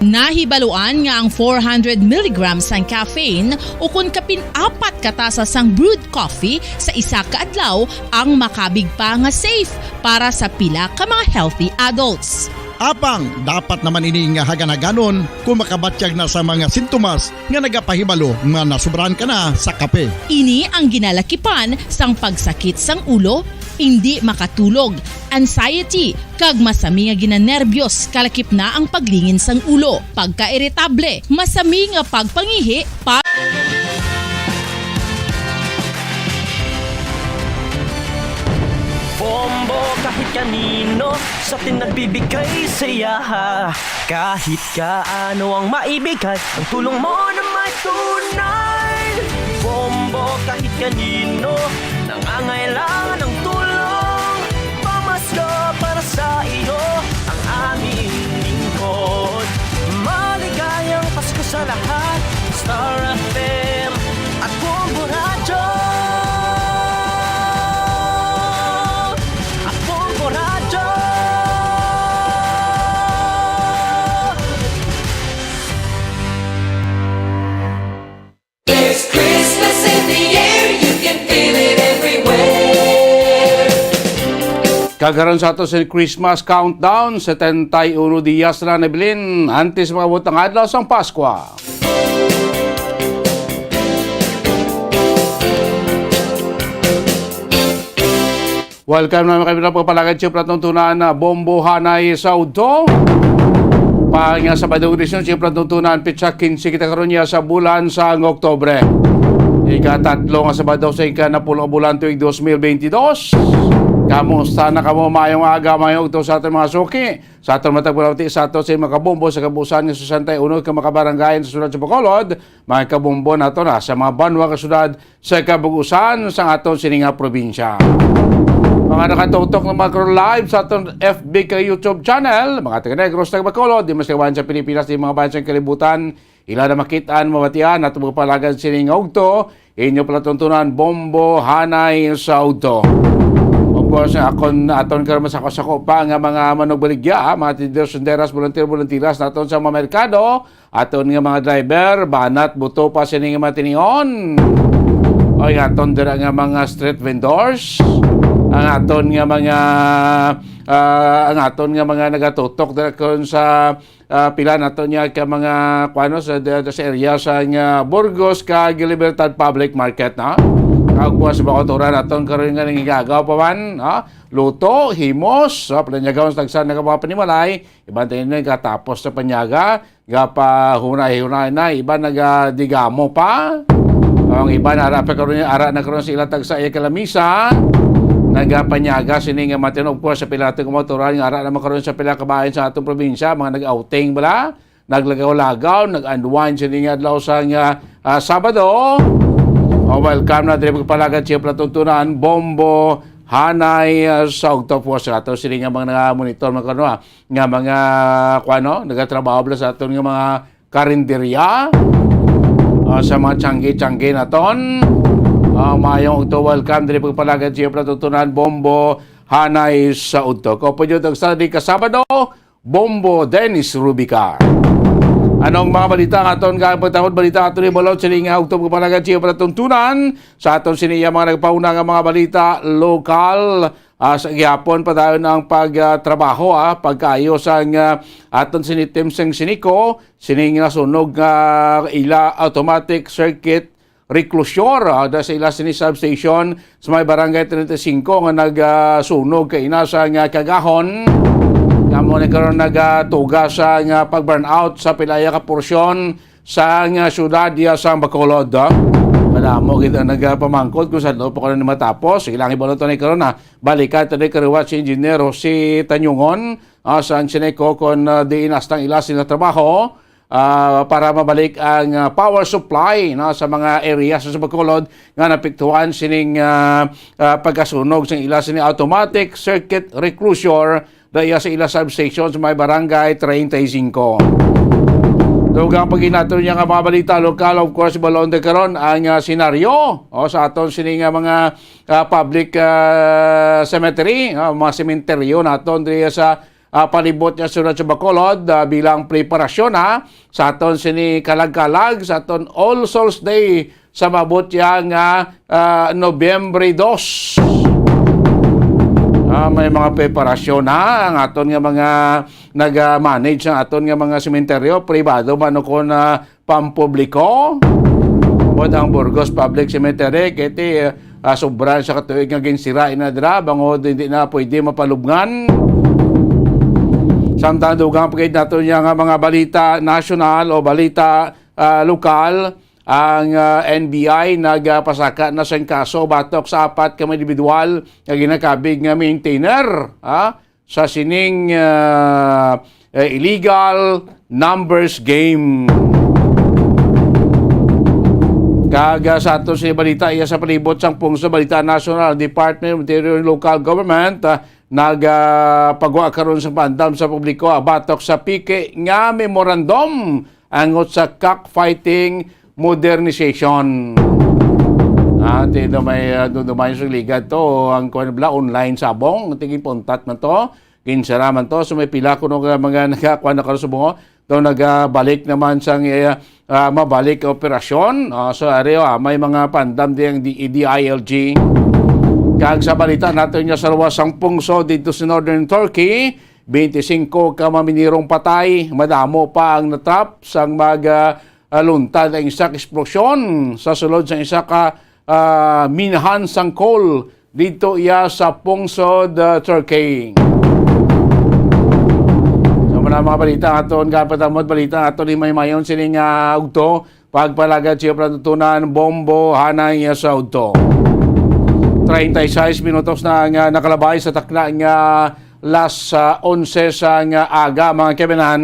Nahibaluan nga ang four hundred milligrams sang caffeine o kon kapin apat ka tasa sang brewed coffee sa isa ka adlaw ang makabig pa nga safe para sa pila ka mga healthy adults. Apang dapat naman ini nga hagan-haganon kon makabatyag na sa mga sintomas nga nagapahibalo nga nasobrahan ka na sa kape. Ini ang ginalakipan sang pagsakit sang ulo, indi makatulog, anxiety, kag masami nga ginanerbyos, kalakip na ang paglingin sang ulo, pagkairitable, masami nga pagpangihi, pa- Bombo kahit kanino sa atin nagbibigay saya. Kahit kaano ang maibigay, ang tulong mo na may tunay. Bombo kahit kanino nangangailangan ng tulong. Pamasko para sa iyo ang aming lingkod. Maligayang Pasko sa lahat. Star F M at Bombo Radyo. At Bombo Radyo. There's Christmas in the air, you can feel it everywhere. Kag karon sa ato sa Christmas countdown, setenta y uno dias na nabilin antes maabot ang adlaw sang Paskwa. Welcome na kami na pagpalagad sa pagtuntunan na Bombo Hanay sa Udto. Pa nga Sabado edisyon sa pagtuntunan, pitsa quince kita karon niya sa bulan sang Oktobre. Ikatatlo nga Sabado sa ikanapulo bulan tuig dos mil bentidós. Kamusta na kamo? Mayong aga, mayong udto sa aton mga suki. Sa aton matag pulawti sa ato sa mga kabombo sa kabuusan nga sesenta y uno ka makabarangay sa siyudad sa Bacolod, mga kabombo nato na sa mga banwa ka siyudad sa kabuusan sa aton sini nga probinsya. Mga nakatutok na mga crew live sa aton F B ka YouTube channel, mga taga Negros, taga Bacolod, di mas liwan sa Pilipinas, di mga bayan sa kalibutan, ila na makitaan, mabatian, at magpalagad sining ugto, inyo palatuntunan, Bombo Hanay sa Ugto. Of course, akon, aton karon masako-sako pa nga mga manugbaligya, ah, mga tindero, tinderas, volunteer, volunteeras naton sa mga merkado, aton nga mga driver, banat, buto pa sini nga mga tinion. Oy, aton dira nga mga street vendors, ang aton nga mga, ah, ang aton nga mga nagatutok dira karon sa, ah, pila nato niya ka mga kuano sa, sa area sa nga Burgos kag Libertad Public Market, no? Kag buwas sa mga otoran aton karon nga nangigagaw pa man, no? Luto, himos, so, palanyagon sa tagsa na ka mga panimalay, iban tayo na katapos sa panyaga, gapahunay-hunay na, iban nagadigamo pa. Ang iban ara pa karon, ara na karon sa ila tagsa iya kalamisa. Nagapanyaga sini nga matin, of course, sa pila atong mga otoran nga ara naman karon sa pila kabahin sa atong probinsya, mga nag-outing bala, naglagaw-lagaw, nag-unwind sini nga adlaw sa nga, ah, Sabado. Oh, welcome na diri magpalagad siya palatuntunan, Bombo Hanay, ah, sa Ugto po sa ato sini nga mga monitor mga kano, ah, nga mga kuano, nagatrabaho bala sa aton nga mga karinderya, ah, sa mga tiyangge-tiyangge naton. Ah, mayong Ugto, welcome diri pagpalagad siya palatuntunan, Bombo Hanay sa Ugto. Ko po yung tagsa di ka Sabado, Bombo Dennis Rubica. Anong mga balita nga aton nga pagtapos balita aton ibalot sini nga Ugto pagpalagad siya palatuntunan sa aton sini iya mga nagpauna nga mga balita lokal, ah, sa gihapon padayon ang pagtrabaho, ah, pagkaayo sang, ah, aton sini team sang Sinico, sining nasunog nga ila automatic circuit reclosure, ah, da sa ila sini substation sa may barangay treinta y cinco nga nagsunog kaina sa nga kagahon. Nga mo ni karon nagatuga sa nga pag-burnout sa pilaya ka porsyon sa nga syudad diya sa Bacolod, ah. Madamo gid ang nagapamangkot kung saan pa ko na matapos. Ilang ibalot ni karon, ah. Balikan tayo kay Rewatch Engineer Jose Tanyungon, ah, sa Ansineco kung, ah, diin hasta ang ila sila trabaho, ah, para mabalik ang, ah, power supply, no, sa mga area sa Bacolod nga napiktuhan sining, ah, ah, pagkasunog sa ila sini automatic circuit reclosure daya sa ila substation sa may barangay treinta y cinco. Dugang paginato niya nga mga balita lokal, of course, balon de karon ang, ah, senaryo, o, sa aton sini nga mga, ah, public, ah, cemetery, ah, mga sementeryo naton diri sa, ah, palibot nga syudad sa Bacolod, ah, bilang preparasyon, ha, sa aton sini kalag-kalag sa aton All Souls Day sa maabot ya nga, ah, Nobyembre dos. Ah, may mga preparasyon na ang aton nga mga nag-manage sa aton nga mga sementeryo, pribado man o kon, ah, pampubliko. But ang Burgos Public Cemetery, kiti, ah, sobra sa katuig nga ginsira ina dira, bangod hindi na pwede mapalubngan. Samtang dugang pagid nato niya nga mga balita nasyonal o balita, ah, lokal, ang, ah, N B I nagapasaka na sing kaso batok sa apat ka mga individual nga ginakabig nga maintainer, ah, sa sining, ah, eh, illegal numbers game. Kag, ah, sa ato sa balita, iya sa palibot sang pungso balita national, Department of Interior and Local Government, ah, nagapagwa karon sa pandam sa publiko, ah, batok sa piki nga memorandum angot sa cockfighting modernization. Ah, ti do may, ah, do, do may sa ligad to, ang kuwan bala, online sabong, tingin puntat man to, ginsara man to, so may pila kuno nga mga nagkakuan na karon sa bungo, do nagabalik naman sang, eh, ah, mabalik ang operasyon. Ah, so, ari, ah, may mga pandam di ang D-, D I L G. Kag sa balita nato niya sa luwas sang pungso dito sa Northern Turkey, twenty-cinco ka maminirong patay, madamo pa ang natrap sang mag, ah, ah, luntad ang isa ka eksplosyon sa sulod sa isa ka, ah, minahan sang coal dito iya sa pungsod, ah, Turkey. Sa mga, mga balita aton, kapatamot balita aton, himay-mayon sini nga ugto, pagpalagad siya patutunan, bombo, hanay sa ugto. Treinta y seis minutos na nga nakalabay sa takna nga las, ah, onse sa nga aga, mga kaibigan.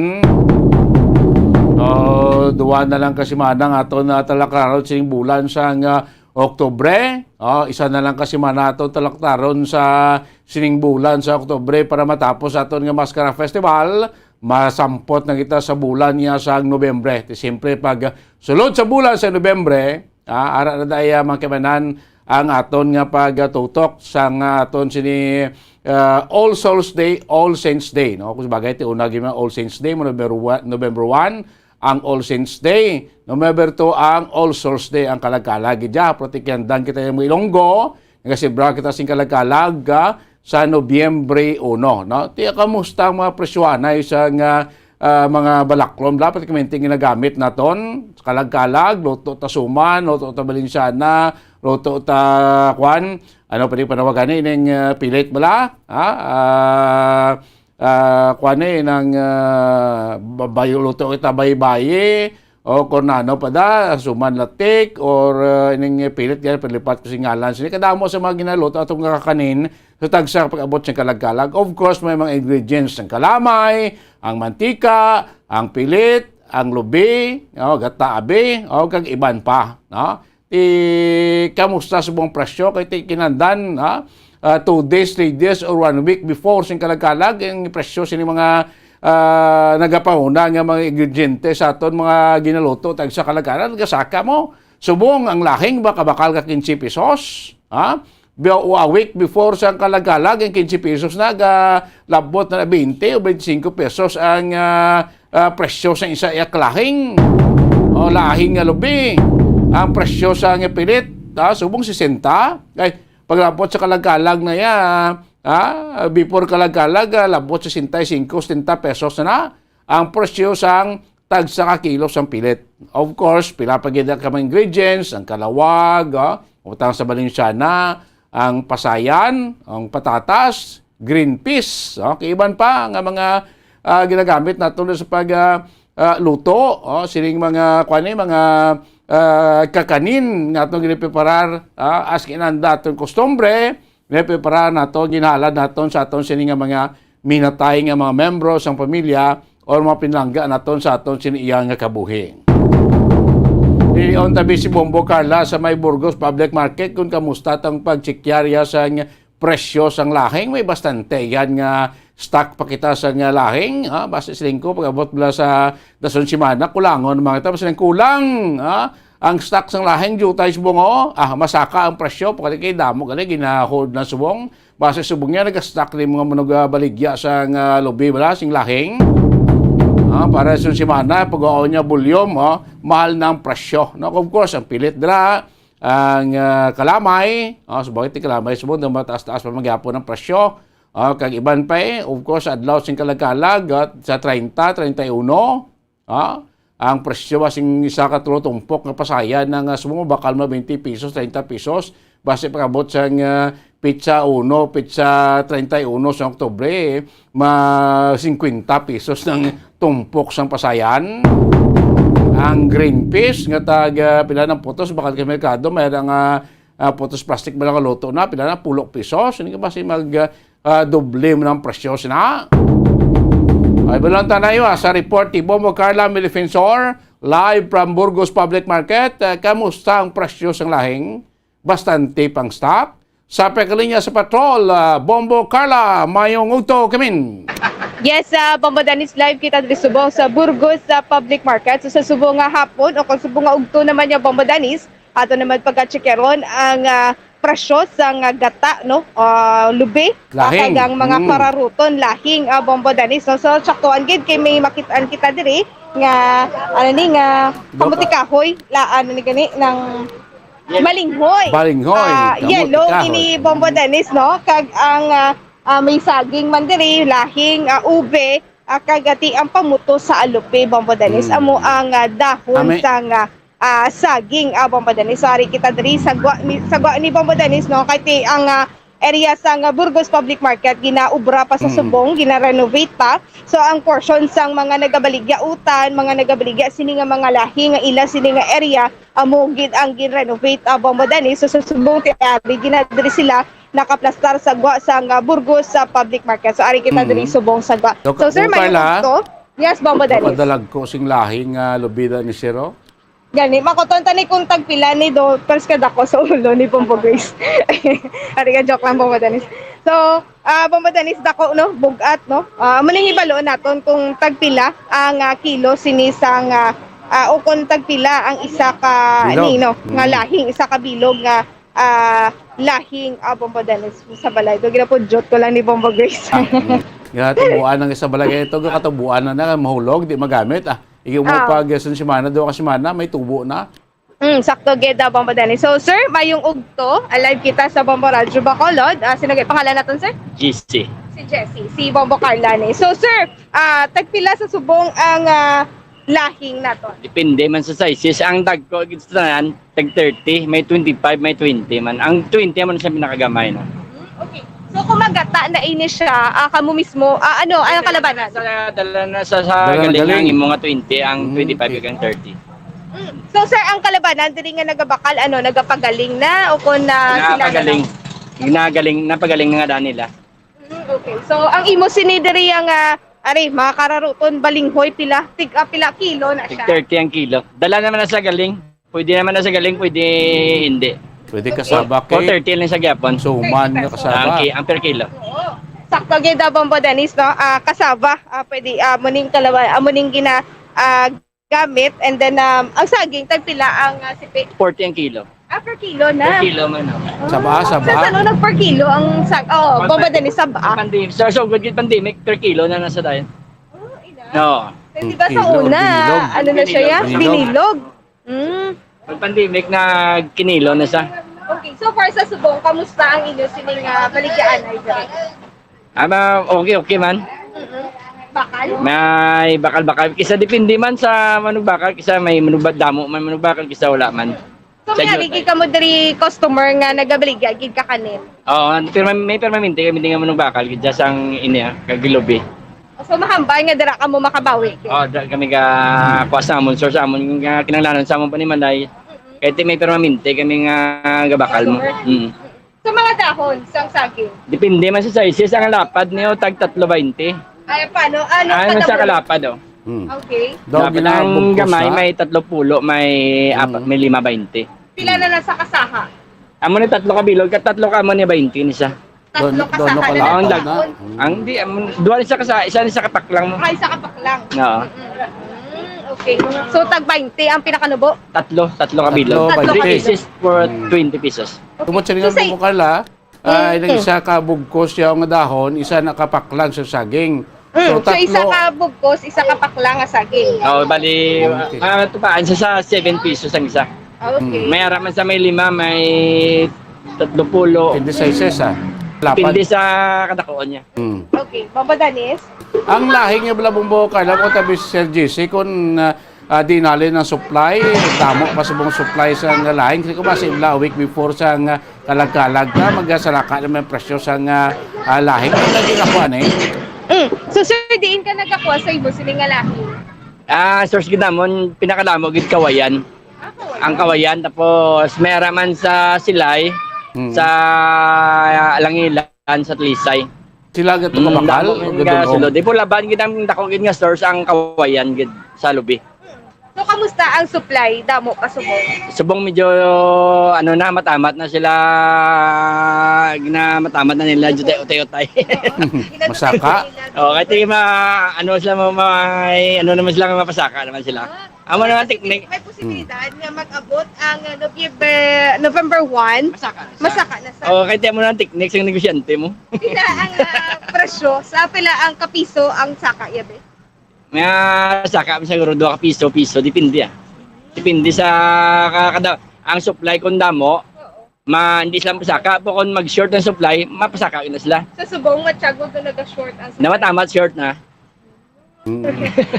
Oh, duwa na lang ka semana nga aton na talakarot sing bulan sa nga Oktubre, oh, isa na lang ka semana aton talaktaron sa sining bulan sa Oktubre para matapos aton nga Mascara Festival. Masampot na kita sa bulan niya sa Nobyembre. Ti siyempre, pag sulod sa bulan sa Nobyembre, ah, ara na daya, mga kaibanan, ang aton nga pagtutok sa nga aton sini, ah, All Souls Day, All Saints Day, no? Kung sabagay, ti una gyud ang All Saints Day, November one, November one, ang All Saints Day. November two ang All Souls Day, ang kalag-kalag gid dya. Pero ti kinahanglan kita nga mga Ilonggo, nagasibra kita sing kalag-kalag, ah, sa Nobyembre uno, no? Ti, kamusta ang mga presyo anay sa nga, ah, mga balaklon, bala, particularmente ginagamit naton sa kalag-kalag, luto ta suman, luto ta balinsyana, luto ta, kwan, ano pa di panawagan ni, ning, ah, pilit bala, ha? Ah, ah, kuan ni, nang, ah, ba-, bayo luto kita bayi-bayi, o kung ano pa da, suman latik, or, ah, ining pilit, yan, palipat ko sing ngalan. Sini kadamo sa mga ginaluto atong kakanin sa tagsa pag-abot sa kalag-kalag. Of course, may mga ingredients ng kalamay, ang mantika, ang pilit, ang lubi, o gata abi, o kag iban pa, no? Ti, kamusta subong presyo? Kay ti kinahanglan, ha? Ah, two days, three days, or one week before sing kalag-kalag, ang presyo sini mga, ah, nagapauna nga mga ingrediente sa aton mga ginaluto tagsa kalag-kalag, nagasaka mo. Subong ang lahing baka bakal ka quince pesos, ha? Bi-, o a week before sang kalag-kalag, ang quince pesos na, ga-, labot na twenty o twenty-five pesos ang, ah, ah, presyo sa isa iya ka lahing. O, lahing nga lubi. Ang presyo sa nga pilit, ah, subong sesenta. Ay, paglabot sa kalag-kalag na ya, ah, before kalag-kalag, ah, labot sesenta y cinco, setenta pesos na na ang presyo sang tagsa ka kilo sang pilit. Of course, pila pa gid ang mga ingredients, ang kalawag, ah, utang sa balinsyana, ang pasayan, ang patatas, green peas, oh, kay iban pa nga mga, ah, ginagamit nato sa pag, ah, ah, luto, oh, sining mga, kuwan ni, mga, ah, kakanin nga atong ginapreparar, ah, as kinahanglan atong kustumbre, ginapreparar nato, ginhalad naton sa aton sini nga mga minatay nga mga membro sang pamilya or mga pinalangga naton sa aton sini iya nga kabuhi. Diri unta bi si Bombo Carla sa may Burgos Public Market kung kamusta tang pagtsikya riya sang presyo sang lahing. May bastante yan nga stock pa kita sa nga lahing, ah, base sa lingko, pag-abot bala sa dason semana, kulangon mga ito, basta kulang, ah, ang stock sang lahing, jutay subong, oh, ah, masaka ang presyo, pagkali kay damo gali gina-hold na subong, base subong niya, nag-stock ni mga manugabaligya sa nga lubi, wala, sing lahing. Ah, para sa semana, pag-aon niya volume, oh, mahal na ang presyo. No, of course, ang pilit dira, ang, ah, kalamay, ah, subong ti kalamay, subong daw mataas-taas pa magyapon ang presyo. Ah, kag iban pa, eh, of course, adlaw sing kalag-kalag, ah, sa treinta, treinta y uno, ah, ang presyo ba sing isa ka tulo tumpok nga pasayan na nga subong bakal mo twenty pesos, treinta pesos, base pag-abot sang, ah, petsa uno, petsa treinta y uno sa Oktubre, ma singkwenta pesos ng tumpok sang pasayan. Ang green peas nga tag, ah, pila ng putos, bakal ka merkado, may nga, ah, putos plastic ba lang luto na, pila na, pulo pesos. Hindi ka ba si mag, ah, ah, doble mo ng presyo sina? Ay, balon tayo, ah, sa report ni Bombo Carla Milifensor, live from Burgos Public Market. Ah, kamusta ang presyo sang lahing? Bastante pang stock. Sa pagkalinya sa patrol, ah, Bombo Carla, mayong udto kamin. Yes, ah, Bombo Danis, live kita diri subong sa Burgos sa public market. So, sa subong nga hapon o kung subong nga udto naman niya, Bombo Danis, ato naman pagka-checkeron ang, ah, presyo sa nga gata, no? Ah, lubi, ah, Lahing. Kag ang mga Mm. kararuton, lahing, ah, Bombo Danis, no? So, saktuan gid kay may makitaan kita diri nga, ano ni, nga Doka. Kamuti kahoy, la, ano ni gani, ng Balinghoy. Balinghoy, Ah, kamote yellow kahoy. Ini Bombo Danis, no? Kag ang, ah, ah, may saging man diri, lahing, ah, ube, ah, kag ati ang pamuto sa alupi, Bombo Danis. Mm. Amo ang, ah, dahon Ame. Sang, ah, ah, saging, ah, Bombo Danis. So, ari kita diri sa gwa ni, sa gwa ni Bombo Danis, no? Kay ti ang, ah, area sang Burgos Public Market, ginaubra pa sa Mm. Subong, gina-renovate pa. So, ang portion sang mga nagabaligya utan, mga nagabaligya sini nga mga lahi nga ila sini nga area, amo gid ang gin-renovate, ah, Bombo Danis. So, sa Subong ti ari gina diri sila nakaplastar sa gwa sang Burgos sa public market. So, ari kita Mm. diri Subong sa gwa. Dok-, So, sir, Dok may Carla, to? Yes, Bombo Danis. Padalagko sing lahing, ah, lubida ni Siro? Gani, makuton ta ni kung tagpila ni do, pers ka dako sa ulo ni Bombo Grace. Ari ka, joke lang, Bombo Dennis. So, ah, Bombo Dennis, dako, no? Bugat, no? Ah, amo ning hibalo naton kung tagpila ang, ah, kilo sini sang, ah, ah, o kung tagpila ang isa ka, Bilog. Ni, no? Nga Mm. Lahing, isa ka bilog nga, ah, lahing, ah, Bombo Dennis sa balay. Do, ginapudyot ko lang ni Bombo Grace. Ah, mm. Ginatubuan ang isa balay. Ito, katubuan na na, mahulog, di magamit. Ah, iyo mo Ah. pag isang semana, duha ka semana, may tubo na. Mm, sakto gid daw, Bombo Dennis. So, sir, mayong ugto, alive kita sa Bombo Radyo Bacolod. Ah, sino gid pangalan naton, sir? G C. Si Jessie, si Bombo Carla ni. So, sir, ah, tagpila sa subong ang, ah, lahing naton? Depende man sa sizes. Ang dagko gid sa tanan, tag thirty, may twenty-five, may twenty man. Ang twenty man siya pinakagamay, no? Mm, okay. So, kung magata na ini siya, ah, kamo mismo, ah, ano, ang kalabanan? Sa, dala na sa, sa Dala na galing galing. Ang imo nga twenty, ang Mm, twenty-five okay. Kag thirty. Mm. So, sir, ang kalabanan diri nga nagabakal, ano, nagapagaling na o kung na sila na Napagaling. Lang? Nagaling, napagaling na nga daan nila. Mm, okay. So, ang imo sini diri ang, ah, ari, mga kararuton, balinghoy, pila, tig, ah, pila kilo na Tig siya? Thirty ang kilo. Dala naman na sa galing. Pwede naman na sa galing, pwede hindi. Pwede Okay. kasaba Four kay thirty lang sa gyapon. Suman nga Pesos. kasaba. Ang, ki- ang per kilo. Oo. Sakto gid daw, Bombo Dennis, no? Ah, kasaba, ah, pwede, ah, muning kalawa, ah, muning gina, ah, gamit, and then, um, ang saging, tagpila ang, ah, sipi? Forty ang kilo. Ah, per kilo na. Per kilo man, oh. Ah, Saba, saba. Sa ano, nag per kilo ang sag-, oh, Pag Bombo Dennis, saba. Pandemic, sa so good gid pandemic, per kilo na nasa tayo. Oh, ina. No. Kaya di ba sa Kilo, una, binilog. Ano na siya, ya? Binilog. Binilog. Mm. Pag pandemic, nagkinilo na siya. Okay, so far sa subong, kamusta ang inyo sining, ah, baligyaanay diri? Ah, ma-, okay, okay man. Mm-mm. Bakal? May bakal-bakal. Kisa depende man sa manugbakal, kisa may manugba-, damo man manugbakal, kisa wala man. So, Sa may inyo, ari gid kamo diri customer nga nagabaligya gid ka kanin? Oo, pirma-, may permanente kami di nga manugbakal, gid dyan sang ini, ah, kagilubi. So, mahambal nga dira kamo makabawi gid? Oh, da, kami ga kuha sa amon, source sa amon, nga kinahanglanon sa amon panimalay. Mm-mm. Kay ti may permanente kami nga gabakal mo. Customer? Mm. Sa mga dahon, sang saging? Depende man sa sizes. Ang lapad niyo, tag tatlo baynte. Ay, paano? Ano Ay, kada sa bulo? Kalapad, oh. Hmm. Okay. Daw Lapad ang ginabugkos gamay, na? May tatlo pulo, may apa-, Mm. may lima baynte. Pila na lang sa kasaha? Amo ni tatlo ka bilog, kat tatlo ka amo ni baynte ni siya. Tatlo Dono, ka dono saha ka na lang Ang lang. Dag-, na. Mm. Ang di, amo, duha ni sa kasa-, isa ni sa kapaklang mo. Ay, sa kapaklang. Oo. Mm-mm. Mm, okay. So, tag baynte ang pinakanubo? Tatlo, tatlo ka bilog. Tatlo, Tatlo ka baynte. Pieces for Mm. twenty pesos. Okay. Tungod sa So, lingaw say mo, Carla, ay, Mm. nag-isa ka bugkos siya nga dahon, isa nakapaklang sa saging. Mm. So, So, isa tatlo. Ka bugkos, isa ka paklang nga saging. Oh, bali, Okay. ah, ito pa, ang isa sa seven pesos ang isa. Okay. Mm. May ara man sa may lima, may tatlo pulo. Depende sa sizes, ah. Lapad. Depende sa kadakuan niya. Mm. Okay. Bombo Dennis? Ang lahing nga bala, Bombo Carla, kung tabi si Sir G C, kung, ah, ah, di nalin ang supply, damo pa subong supply sa nga lahing. Kasi kung basi bala, a week before sa nga kalag-kalag ka, magasalaka naman presyo sa nga, ah, lahing. Ang lagi na kuha ni? Mm. So, sir, diin ka nagkakuha sa imo sini nga lahing? Ah, source gid namon, pinakadamo gid Kawayan. Ah, Kawayan. Ang Kawayan, tapos may ara man sa Silay, Hmm. sa Langilan, sa Talisay. Sila gato Mm, kabakal damo o man gadulong? Gasulod. Di po laban gid ang dako gid nga source ang Kawayan gid sa lubi. So, kamusta ang supply? Damo pa subong? Subong medyo, ano na, matamat na sila, ginamatamat na nila, jutay-utay-utay. Masaka? Oo, kahit yung ma-, ano sila, ma-, may, ano naman sila, mapasaka naman sila. Ah, Amo may naman posi-, technique. May posibilidad nga mag-abot ang, ah, Nobyember, November one, Masaka na sa masaka na sa. Oo, kahit amo naman technique sa negosyante mo. Pila ang, ah, presyo? Sa pila ang kapiso ang saka, yabe? Nga saka, siguro, duha ka piso, piso, depende, ah. Depende sa ka-, kada, ang supply kung damo, Oo. ma-, hindi sila masaka. Po kung mag-short ang supply, mapasaka na sila. Sa subong, matyago to naga-short ang supply. Namatamat short na. Mm.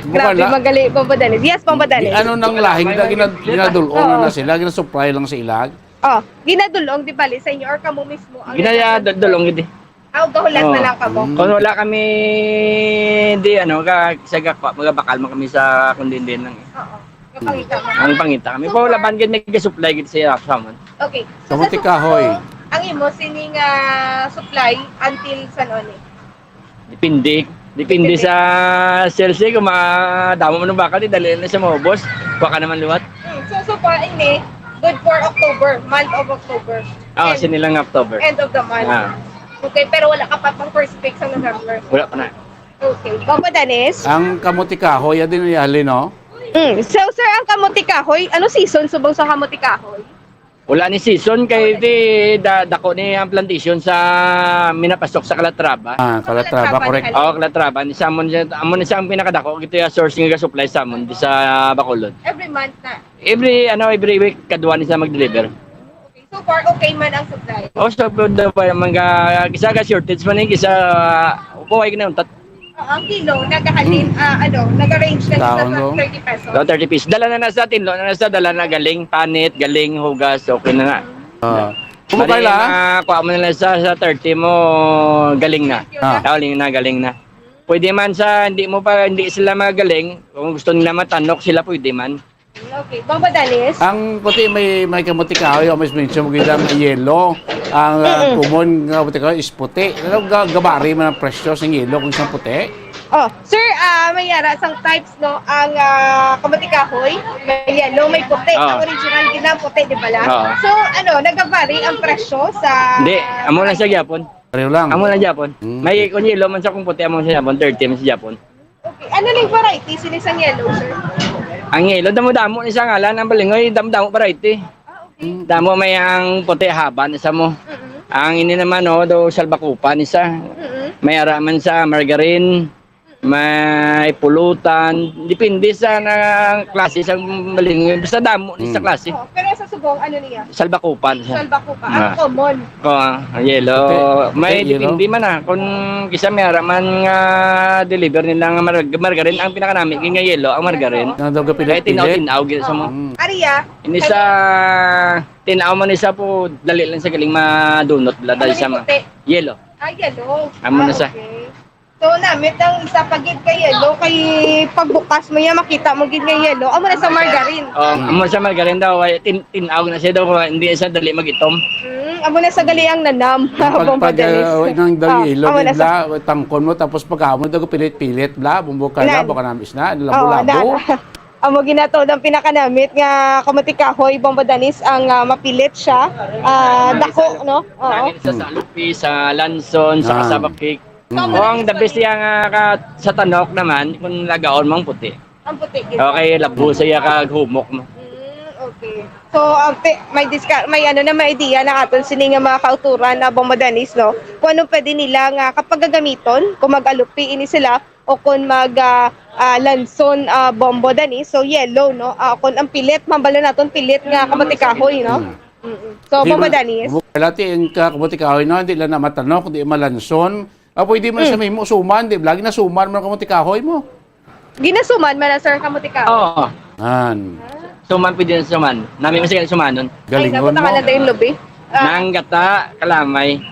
Grabe, Bukala. Magali, Bombo Dennis. Yes, Bombo Dennis. Di ano nang lahing na gina-, ginadulong na Oo. na sila, ginasupply lang sa ilag? Oh, ginadulong, di bali, sa inyo or kamo mismo ang Ginaya nagdadulong? Dulong, gid. Aw, gahulat na Oo. lang kamo. Mm. Kung wala kami, di ano, ka, sa gakwa, magabakal mo kami sa kundin din lang eh. Oo. Kapangita mo. Ang pangita kami. So, Pero far laban gid may supply gid siya sa amon. Okay. So, Kamuti sa kahoy. Sugbo, ang imo, sining, ah, supply until san-o ni? Depende. Depende Depende. Sa sales eh. Kung madamo man ang bakal, di dali na siya maubos. Kuha ka naman liwat. Hmm. So, so far, ini, good for October, month of October. Oh, And sini lang October. End of the month. Ah. Okay, pero wala ka pa pang first week sa November. Wala pa na. Okay. Bombo Dennis? Ang kamote kahoy, ya din ni Ali, no? Mm. So, sir, ang kamote kahoy, ano season subong sa kamote kahoy? Wala ni season kay di da, dako ni ang plantation sa minapasok sa Calatrava. Ah, Calatrava, Calatrava, correct. Hal- Oh, Calatrava. Ni sa amon siya, amon ni siya ang pinakadako. Ito yung source nga supply sa amon di sa Bacolod. Every month na? Every, ano, every week, kadwa ni siya mag-deliver. Okay. So far, okay man ang supply? Oh, so far, the far, mga, kisa ka shortage man yung kisa, uh, buhay na yung tat- Oo, ang kilo, nagahalin, Hmm. ah, ano, nag-range na sa Taon, no? thirty pesos. Oh, thirty pesos. Dala na na sa tinlo, na na sa dala na galing, panit, galing, hugas, okay na na. Ah. Mari Kumukay lang? Makuha mo na lang sa, sa thirty mo, galing na. Ah. Galing na, galing na. Pwede man sa, hindi mo pa, hindi sila magaling. Kung gusto nila matanok, sila pwede man. Okay. Bombo Dennis? Ang puti may, may kamote kahoy, o mas mention mo gid ang yellow. Ang, ah, Mm-mm. common nga kamote kahoy is puti. Ano ga-, gabari man ang presyo sa yellow kung isang puti? Oh, sir, ah, may yara sang types, no? Ang, ah, kamote kahoy, may yellow, may puti. Oh. Ang original gid na puti, di ba lang? Oh. So, ano, nagabari ang presyo sa Hindi, amo lang sa gyapon. Pareho lang. Amo lang gyapon. Mm. May kung yellow man sa kung puti, amo sa gyapon, thirty man sa gyapon. Okay. Ano ning variety sini sang yellow, sir? Ang yellow, damo-damo ni sa ngalan, ang balingoy, damo-damo variety. Ah, okay. Damo may ang puti haba ni sa mo. Mm-mm. Ang ini naman, oh, do salbakupan ni sa. Mm-mm. May ara man sa margarine, may pulutan, depende sa na klase sa balingoy. Basta damo ni sa Mm. klase. Oh, pero sa subong, ano niya? Salbakupan siya. Salbakupan. Ah. Ang common. Oh, ang yellow. Puti. May Puti, yellow. Depende man, ah. Kung kisa may ara man nga deliver nila nga marag-, margarine, ang pinakanami nga yellow, ang margarine. Nang daw Kaya kapilit-pilit. tinaw-tinaw, gid sa mo. Mm. Ariya, Ini sa tinaw mo ni sa po, dali lang sa galing madunot, la, dali Ano sa ni ma-, puti? Yellow. Ah, yellow. Amo na Ah, sa. okay. So, namit ang isa pa gid kay yellow, kay pagbukas mo niya, makita mo gid nga yellow. Amo na sa margarine. Oh, amo sa margarine daw, ay tin-, tinaw na siya daw, hindi siya dali mag-itom. Mm, amo na sa gali ang nanam. Pag, Bombo pag, Dennis. Ah, nang daw Oh, yellow, amo na sa bla, tangkon mo, tapos pag amo daw pilit-pilit, bla, bumbuka na, Nan. baka namis na, Oo, labo-labo. na. Amo ginato ang pinakanamit nga kamote kahoy, Bombo Dennis, ang, ah, mapilit siya. Ah, dako, no? Oo. Nangin sa, sa lupi, sa lanson, sa Ah. cassava cake. Mm. O, ang the best niya nga ka, sa tanok naman, kung lagaon mo ang puti. Ang puti, gid. Okay, labo siya kag humok mo. Mm, okay. So, ang ti-, may diska-, may ano na, may idea na aton sini nga mga kauturan na Bombo Dennis, no? Kung ano pwede nila nga kapagagamiton, kung mag-alupi ini sila, o kung mag, ah, ah, lanson, ah, Bombo Dennis, so yellow, no? Ah, kung ang pilit, mambalo naton pilit nga kamote kahoy, no? Mm. Mm-mm. So, Di Bombo ma-, Dennis. Bu-, lati ang ka-, kamote kahoy, no? Hindi lang na matanok, hindi malanson. Ah, pwede man sa Mm. may mo suman, di ba? Lagi na suman man ang kamote kahoy mo. Ginasuman man na, sir, kamote kahoy? Oo. An. Suman, pwede na suman. Nami man siya sumanon. Ay, Galingon naku, mo. Nakalanday yung lubi. Ah. Nang gata, kalamay.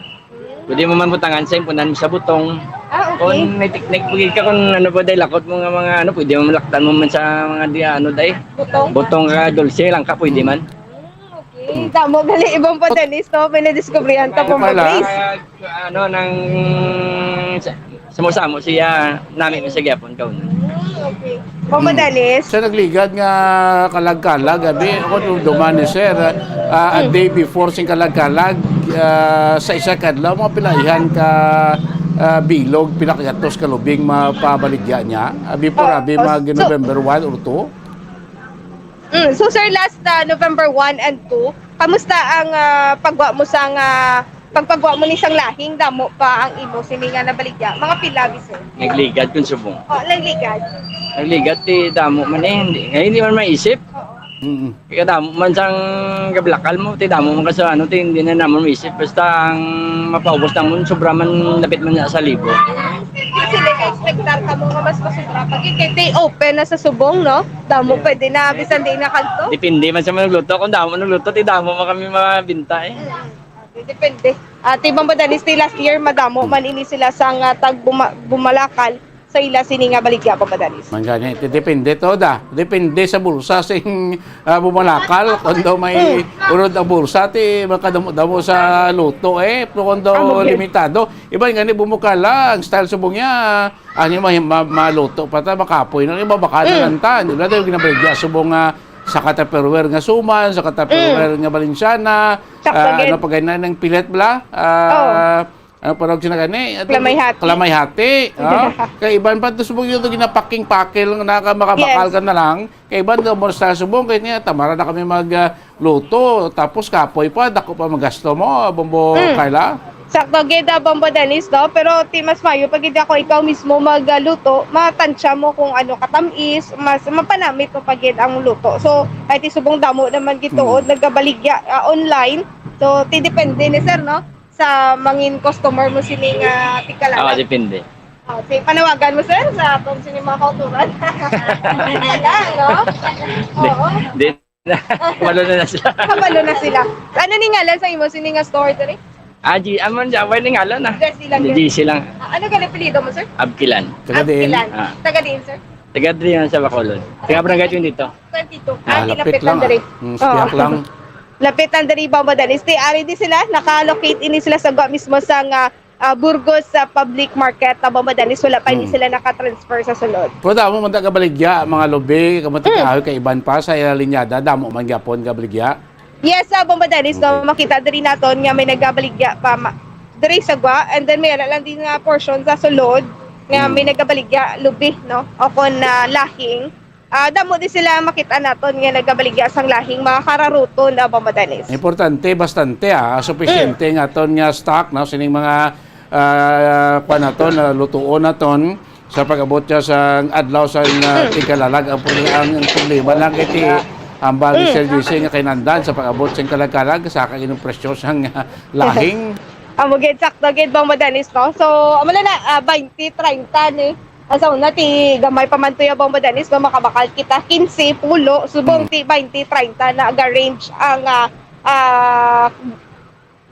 Pwede mo man butangan sa impunan sa butong. Ah, okay. Kung may teknik, pwede ka kung ano po, dahil lakot mo nga mga ano, pwede mo malaktan mo man sa mga di, ano, dahil. Butong? Butong ka, dulce lang ka, pwede Mm. man. Mm, okay. Damo gali ibang padanis, no? May nadiskubrihan ta Ay, pong pala. Mabris. Ah, ano, nang sa-, samo-samo siya, nami man sa gyapon, kauna. Mm, okay. Pamadalis? Sa nagligad nga kalag-kalag, abi, ako nung duman ni sir, ah, a Mm. day before sing kalag-kalag, ah, sa isa ka adlaw, mga pilaihan ka, ah, bilog, pila ka gatos ka lubing mapabaligya niya. Ah, before, Oh, abi, oh, mag so November one or two. Mm, so, sir, last, ah, November one and two, kamusta ang, ah, pagwa mo sang, ah, pagpagwa mo ni sang lahing damo pa ang imo sini nga nabaligya? Mga pila, bi, sir? Nagligad kun subong. Oh, nagligad. Nagligad, ti damo man eh. Hindi, ngayon, hindi man maisip. Oo. Mm-mm. Kaya damo man sang gablakal mo, ti damo man ka sa ano, ti hindi na naman maisip. Basta ang mapaubos naman, sobra man, lapit man na sa libo. Sila ka-expectar ka mo nga mas masubra pa. Kaya ti open na sa subong, no? Damo pwede na, bisan di na kanto. Depende man sa mga nagluto. Kung damo nagluto, ti damo man kami mabinta eh. Mm. Depende. Ah, ti Bombo Dennis, ti last year, madamo man ini sila sa nga tag buma-, bumalakal sa ila sini nga baligya, Bombo Dennis. Man gani, ti depende to da. Depende sa bulsa sing, ah, bumalakal. Kung daw may Mm. unod ang bulsa, ti makadamo-damo sa luto eh. Pero kung daw Amo gid. limitado, iban gani bumukala, ang style subong niya, ano yung ma-, ma-, maluto pa ta, makapoy na, iba baka na Mm. lang ta. Di ba? Tayo ginabaligya subong nga Saka Tupperware nga suman, saka Tupperware nga Valenciana, Sakto ah, gid. Ano pa gani ang pilit bala? Ah, ano pa rawg sina gani? Ato, Kalamay hati. Kalamay hati, ah. Kay iban pa to subong yun, ginapaking-paking lang na ka, makabakal Yes. ka na lang. Kay iban daw mo sa subong, kay niya, tamara na kami mag, ah, luto. Tapos kapoy pa, dako pa magasto mo, Bombo Mm. Carla. Sakto gid, ah, Bombo Dennis, no? Pero ti mas mayo pa gid ako ikaw mismo magluto, matansya mo kung ano katamis, mas mapanamit mo pa gid ang luto. So, kay ti subong damo naman gid tuod Mm. nagabaligya, ah, online. So, ti depende ni sir, no? Sa mangin customer mo sini nga Oo, tigkalalag. Depende. Oh, si panawagan mo sir sa atong sini mga kauturan. Wala, no? Di, Oo. di, Kabalo na na sila. Kabalo na sila. Ano ni ngalan sa imo sini nga store diri? Ah, G, amon, G, away ni ngalan, ah. Jesse lang G, yun. Jesse lang. Ah, ano gani apelyido mo, sir? Abkilan. Taga diin? Abkilan. Ah. Taga diin, sir? Taga diin sa Bacolod. Taga barangay twenty-two. Twenty-two. Ah, Ah, lapit lapit lang, lang diri. ah. Mm, Oo. Siyak lang. Lapit lang diri, Bombo Dennis. Di, ari di sila, naka-locate ini sila sa gwa mismo sa nga ah, Burgos sa public market, ah, Bombo Dennis, wala pa ini Mm. sila naka-transfer sa sulod. Pero damo man ta gabaligya, mga lubi, kamuti Mm. kahoy, kay iban pa sa ila linyada, damo man gyapon gabaligya. Yes, ah, Bombo Dennis, no, Okay. makita diri naton nga may nagabaligya pa ma-, diri sa gwa, and then may ala lang din nga portion sa sulod nga Mm. may nagabaligya, lubi, no, o kon, ah, lahing. Ah, damo di sila makita naton nga nagabaligya sang lahing mga kararuton, ah, Bombo Dennis. Importante, bastante, ah, sufisyente Mm. nga aton nga stock, no, sining mga, ah, kuwan naton, ah, lutuon naton sa pag-abot siya sa adlaw sa, ah, Mm. tigkalalag. Ang pro-, ang, ang problema lang kay ti hambal ni Mm. Sir J C nga kinahanglan sa pag-abot sa kalagkalag, saka ining presyo sang, ah, lahing. Amo gid, sakto gid, Bombo Dennis, no? So, amo na na, ah, twenty, treinta ni. Ah, sa una, ti gamay pa man to ya, Bombo Dennis, no? Makabakal kita, quince, pulo, subong Mm. ti twenty, treinta na aga-range ang, ah, ah,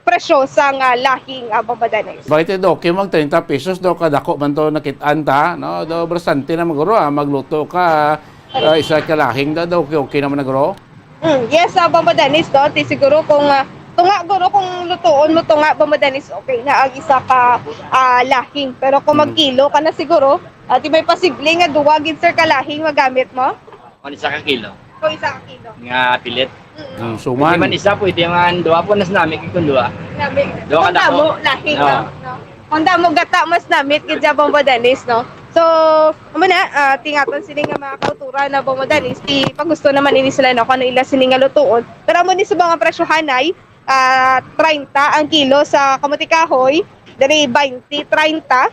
presyo sang, ah, lahing, ah, Bombo Dennis. Bakit ito? Okay, mag treinta pesos daw, kadako man to nakit-an ta, no? Daw, bastante na maguro, ah, magluto ka, ah, isa ka lahing daw, daw, okay, okay naman na, guro. Mm, yes, ah, Bombo Dennis, no? Ti siguro kung, ah, tunga guro kung lutuon mo tunga, Bombo Dennis, okay na ang isa ka, ah, lahing. Pero kung Mm. magkilo ka na siguro, ah, ti may posible nga duwa gid, sir, ka lahing magamit mo? Kung isa ka kilo. Kung isa ka kilo. Nga pilit. Mm. Mm, suman. Pwede man isa, pwede man duwa po, nas nami kung duwa. Nami. Duwa ka Kung damo, dako. Lahing, Oo. no? No? Kung damo gata, mas namit gid siya, Bombo Dennis, no? So, amo na, ah, ti ang aton sini nga mga kauturan na, Bombo Dennis, ti pagusto naman ini sila, no, kung ano ila sini nga lutuon. Pero amo ni sa mga presyohanay, ah, treinta ang kilo sa kamote kahoy, diri twenty, treinta,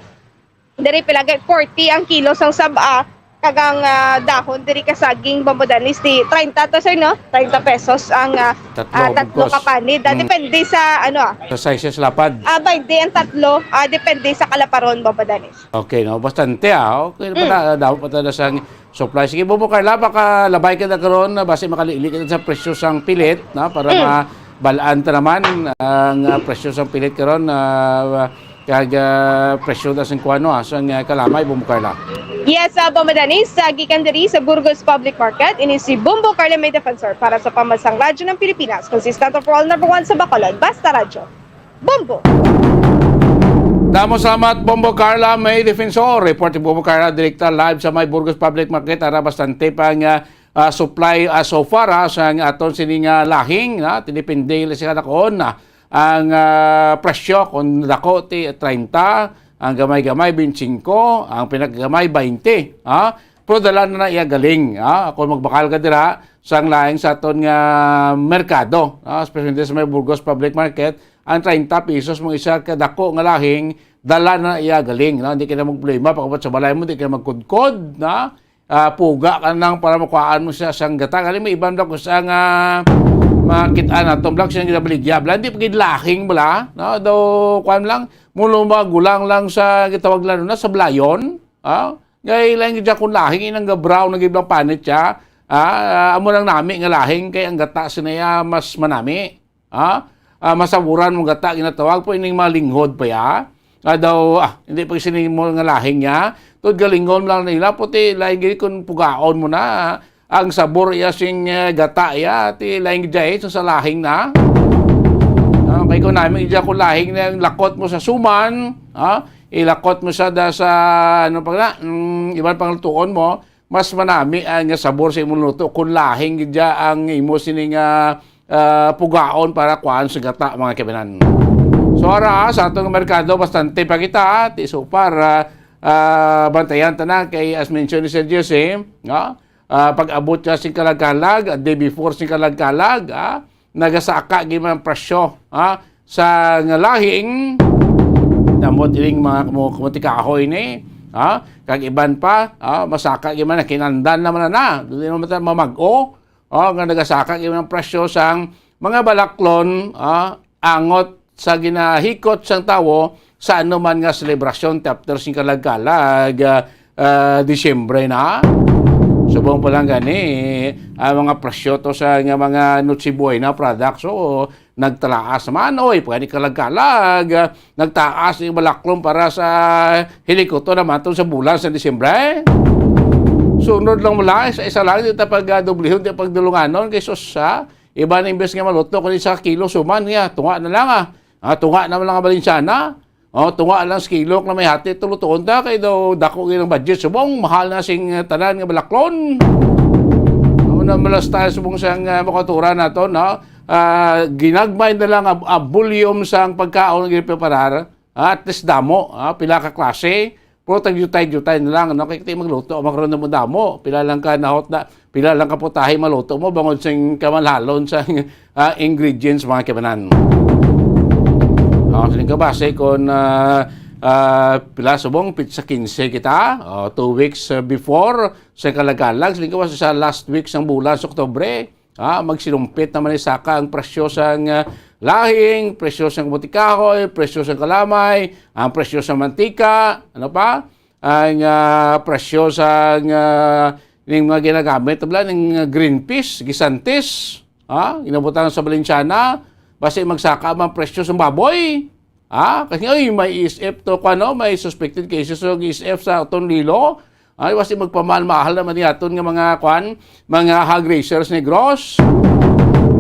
diri pila gay, forty ang kilo sang saba, kag ang, ah, dahon diri ka saging, Bombo Dennis, ti treinta to, sir, no? Treinta pesos ang, ah, Tatlo, ah, tatlo bugkos. ka panid. Ah, Mm. depende sa, ano, ah. Sa sizes lapad. Ah, twenty ang tatlo, ah, depende sa kalaparon, Bombo Dennis. Okay, no? Bastante, ah. Okay, Mm. pala, dapat pala sang supply. Sige, Bombo Carla, baka labay ka na karon, na basi makalili ka sa presyo sang pilit, na? Para Mm. mabalaan ta naman ang, ah, presyo sang pilit karon, ah, kag, ah, presyo na sing kuwano, ah, sang, ah, kalamay, Bombo Carla. Yes, ah, Bombo Dennis, sa gikan diri sa Burgos Public Market, ini si Bombo Carla May Defensor para sa Pambansang Radyo ng Pilipinas, consistent for all, number one sa Bacolod, Basta Radyo. Bombo! Damo salamat, Bombo Carla May Defensor. Report ni Bombo Carla, direkta live sa may Burgos Public Market. Ara, bastante pa nga, ah, supply, ah, so far, ah, sa aton sini nga lahing, na, tinipindi lang siya nakuon, na. Ang, ah, presyo, kung dako, ti treinta, ang gamay-gamay, twenty-five, ang pinakagamay, twenty, ha? Pero dala na na iya galing, ha? Kung magbakal ka dira, sang laing sa aton nga merkado, ha? Especially sa may Burgos Public Market, ang treinta pesos mo isa ka dako nga lahing, dala na iya galing, no? Hindi ka na magproblema, pag-abot sa balay mo, hindi ka na magkudkod, na? Ah, puga ka nang para makuhaan mo siya sang gata. Kani may iban daw ko sa nga makit-an naton, bala, siya ginabaligya. Bala, hindi pa gid lahing bala, no? Daw, kuwan lang, mulo magulang lang sa gitawag lang na sa balayon, ha? Ngay lang gid siya kung lahing inang ga-brown na gid lang panit siya. Ah, ah, amo lang nami nga lahing kay ang gata sinaya mas manami. Ha? Ah, masaburan mo gata ginatawag po ining mga linghod pa ya. Nga daw, ah, hindi pa sini mo nga lahing niya. Tod galingon lang nila, puti, lain gid kung pugaon mo na. Ang sabor iya sing, eh, gata iya, ti lain gid iya, eh, sa lahing na. Ah, kay kung nami iya kung lahing na, lakot mo sa suman, ha? Ilakot mo sa da sa, ano pa na, mm, iban pang lutuon mo, mas manami ang sabor sa imong luto kung lahing gid ang imo sini nga, ah, pugaon para kuan sa gata, mga kaibanan. So, ara, sa atong merkado, bastante pa kita, ti so far, ah, ah, bantayan ta na kay, as mentioned ni Sir Jesse, no? Ah, pag-abot ka sing kalagkalag, a day before sing kalagkalag, ah, nagasaka gid man ang presyo, ah, sa nga lahing damo diring mga kamu-, kamuti kahoy ni, ah, kag iban pa, ah, masaka gid man, kinandan naman na, dili naman ta mamag-o, oh, nga nagasaka gid man ang presyo sang mga balaklon, ah, angot sa ginahikot sang tawo sa anuman nga selebrasyon ti after sing kalagkalag, ah, ah, Disyembre na. Subong pa lang gani, ang mga presyo to sa nga mga Noche Buena products, so, nagtalaas man, oy, pwede kalagkalag, ah, nagtaas yung balaklon para sa hilikuto naman to sa bulan sa Disyembre. Sunod lang mo lang, isa-isa lang, di ta pag, ah, dublihon, di pagdulunganon, kay sus, ha? Iban imbes nga maluto, kung isa ka kilo, suman niya, tunga na lang, ah. Ah, tunga na lang ang Valenciana. Oh, tunga lang sa kilo na may hati, tulutuon ta, kay daw dako gyud ang budget. Subong, mahal na sing, ah, tanan nga balaklon. Amo na malas tayo subong sang, ah, makaturan nato, no? Ah, ginagmay na lang ang, ang volume sang pagkaon nga ginapreparar. Ah, at least damo, ah, pila ka klase. Pero tagyutay-jutay na lang, no? Kay kita magluto, makaroon na mo damo. Pila lang ka nahot na, pila lang ka putahe maluto mo, bangod sing kamalhalon sa, ah, ingredients, mga kaibanan. Ah, siling ka base kung, ah, ah, pila subong, pitsa quince kita, oh, two weeks, ah, before, sa kalagalag, siling ka base sa last week sang bulan sa Oktubre, ah, magsinumpit naman ni saka ang presyo sang, ah, lahing, presyo sang kamuti kahoy, presyo sang kalamay, ang presyo sa mantika, ano pa? Ang, ah, presyo sang, ah, ning mga ginagamit, bala, ning, ah, green peas, gisantis, ah, ginabutang sa Valenciana, basi magsaka man presyo sang baboy. Ah, kasi, oy, may E S F to, kuwan, no? May suspected cases sa E S F sa Tondo. Ay, basi magpamahal-mahal naman ni aton nga mga, kuwan, mga hog raisers, Negros.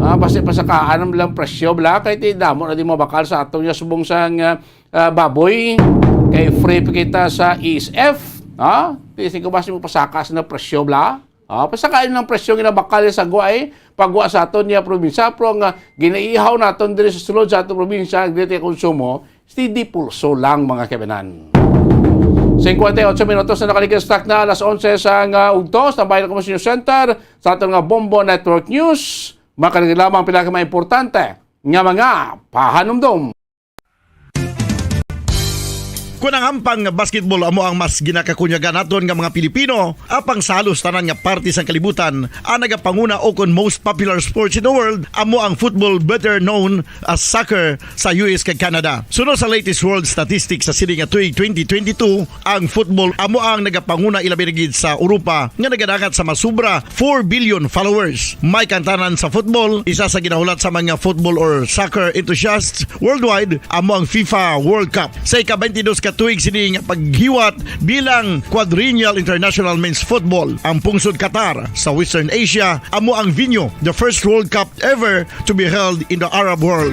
Ah, basi pasakaan lang presyo, bala, kay ti damo na di mabakal sa aton nga subong sang, ah, ah, baboy. Kay free pa kita sa E S F. Ah, ti sing ko basi magpasaka sa presyo, bala. Ah, pasakain lang presyo nga nabakal sa gwa, eh. Pagwa sa aton nga probinsya, pero nga ginaihaw naton diri sa sulod sa aton probinsya, diri tayo konsumo, steady pulso lang, mga kaibanan. Cincuenta y ocho minutos na nakalikas, tak na alas onse sa nga ugtos, tambay na ko sa News Center, sa aton nga Bombo Network News. Makaligid lamang pila ka mga importante nga mga pahanumdom. Kun ang hampang nga basketball amo ang mas ginakakunyagan naton nga mga Pilipino, apang sa halos tanan nga parte sang kalibutan, ang nagapanguna o kon most popular sports in the world amo ang football, better known as soccer, sa U S kag Canada. Suno sa latest world statistics sa sini nga tuig twenty twenty-two, ang football amo ang nagapanguna, ilabi na gid sa Europa nga nagadangat sa masubra four billion followers. May kantanan sa football, isa sa ginahulat sa mga football or soccer enthusiasts worldwide amo ang FIFA World Cup. Sa ika-twenty-dos ka tuig sini nga paghiwat bilang quadrennial international men's football, ang pungsod Qatar sa Western Asia amo ang venue, the first World Cup ever to be held in the Arab world.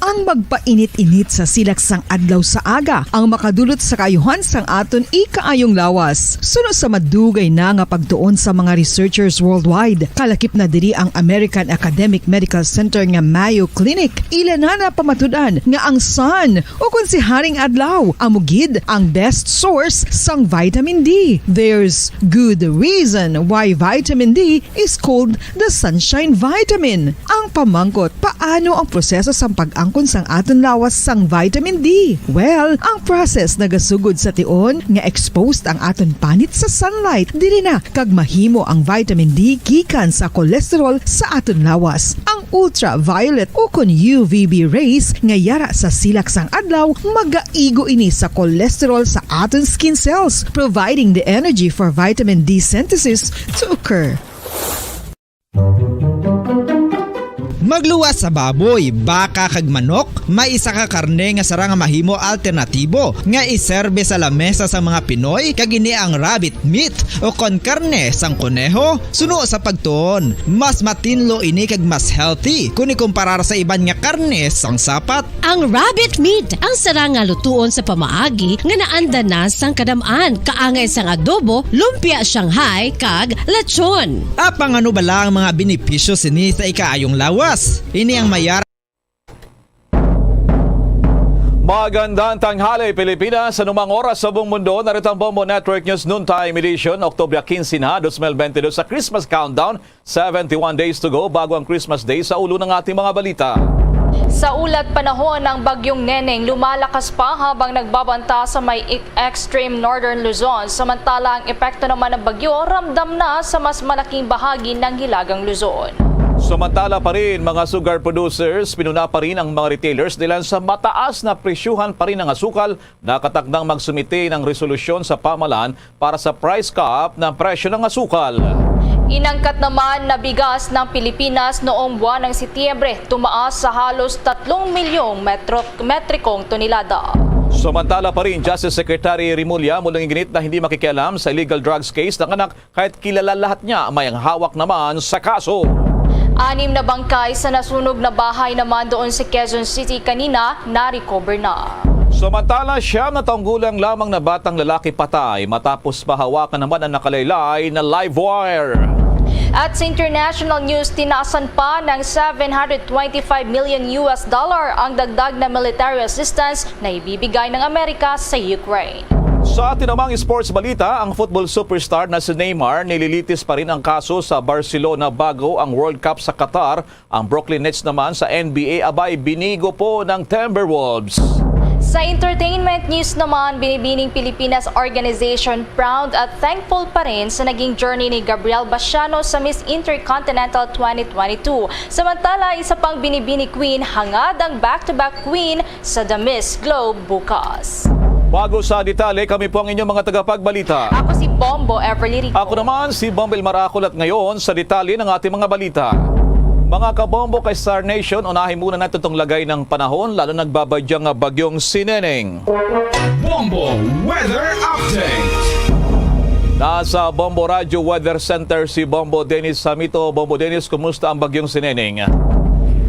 Ang magpainit-init sa silak sang adlaw sa aga ang makadulot sa kaayuhan sang aton ikaayong lawas. Suno sa madugay na nga pagtuon sa mga researchers worldwide, kalakip na diri ang American Academic Medical Center nga Mayo Clinic. Ila na napamatud-an nga ang sun, o kon si Haring Adlaw, amo gid ang best source sang vitamin D. There's good reason why vitamin D is called the sunshine vitamin. Ang pamangkot, paano ang proseso sang pag-angkon sang aton lawas sang vitamin D? Well, ang process nagasugod sa tion nga exposed ang aton panit sa sunlight. Diri na kag mahimo ang vitamin D gikan sa cholesterol sa aton lawas. Ang ultraviolet o kon U V B rays nga yara sa silak sang adlaw, magaigo ini sa cholesterol sa aton skin cells, providing the energy for vitamin D synthesis to occur. Magluwas sa baboy, baka kag manok, may isa ka karne nga sarang nga mahimo alternatibo nga iserbe sa lamesa sa mga Pinoy, kag ini ang rabbit meat o kon karne sang koneho. Suno sa pagtuon, mas matinlo ini kag mas healthy kon ikumparar sa iban nga karne sang sapat. Ang rabbit meat ang sarang nga lutuon sa pamaagi nga naanda na sang kadam-an, kaangay sang adobo, lumpia Shanghai, kag lechon. Apang ano bala ang mga benepisyo sini sa ikaayong lawas? Ini ang mayar Magandang tanghali, Pilipinas. Sa anumang oras sa buong mundo, narito ang Bombo Network News Noontime Edition, Oktubre quince na, dos mil bente dos, sa Christmas Countdown. Seventy-one days to go bago ang Christmas Day. Sa ulo ng ating mga balita. Sa ulat panahon, ang Bagyong Neneng lumalakas pa habang nagbabanta sa may e-, extreme northern Luzon. Samantala, ang epekto naman ng bagyo ramdam na sa mas malaking bahagi ng Hilagang Luzon. Samantala pa rin, mga sugar producers, pinuna pa rin ang mga retailers dahil sa mataas na presyuhan pa rin ng asukal. Nakatakdang magsumite ng resolusyon sa pamahalaan para sa price cap ng presyo ng asukal. Inangkat naman na bigas ng Pilipinas noong buwan ng Setyembre, tumaas sa halos tatlong milyong metro-, metrikong tonelada. Samantala pa rin, Justice Secretary Remulla muling iginit na hindi makikialam sa illegal drugs case ng anak kahit kilala lahat niya may ang hawak naman sa kaso. Anim na bangkay sa nasunog na bahay naman doon sa Quezon City kanina na-recover na. Samantala, siyam na taong gulang lamang na batang lalaki patay matapos mahawakan naman ang nakalaylay na live wire. At sa international news, tinasan pa ng seven hundred twenty-five million U S dollar ang dagdag na military assistance na ibibigay ng Amerika sa Ukraine. Sa atin namang sports balita, ang football superstar na si Neymar nililitis pa rin ang kaso sa Barcelona bago ang World Cup sa Qatar. Ang Brooklyn Nets naman sa N B A abay binigo po ng Timberwolves. Sa entertainment news naman, Binibining Pilipinas Organization proud at thankful pa rin sa naging journey ni Gabriel Basiano sa Miss Intercontinental twenty twenty-two. Samantala, isa pang Binibini Queen, hangad ang back-to-back queen sa The Miss Globe bukas. Bago sa detalye, kami po ang inyong mga tagapagbalita. Ako si Bombo Everly Rico. Ako naman si Bombo Elmar Akol, at ngayon sa detalye ng ating mga balita. Mga kabombo kay Star Nation, unahin muna natin itong lagay ng panahon, lalo nagbabadyang bagyong si Neneng. Bombo Weather Update. Nasa Bombo Radio Weather Center si Bombo Dennis Samito. Bombo Dennis, kumusta ang bagyong si Neneng?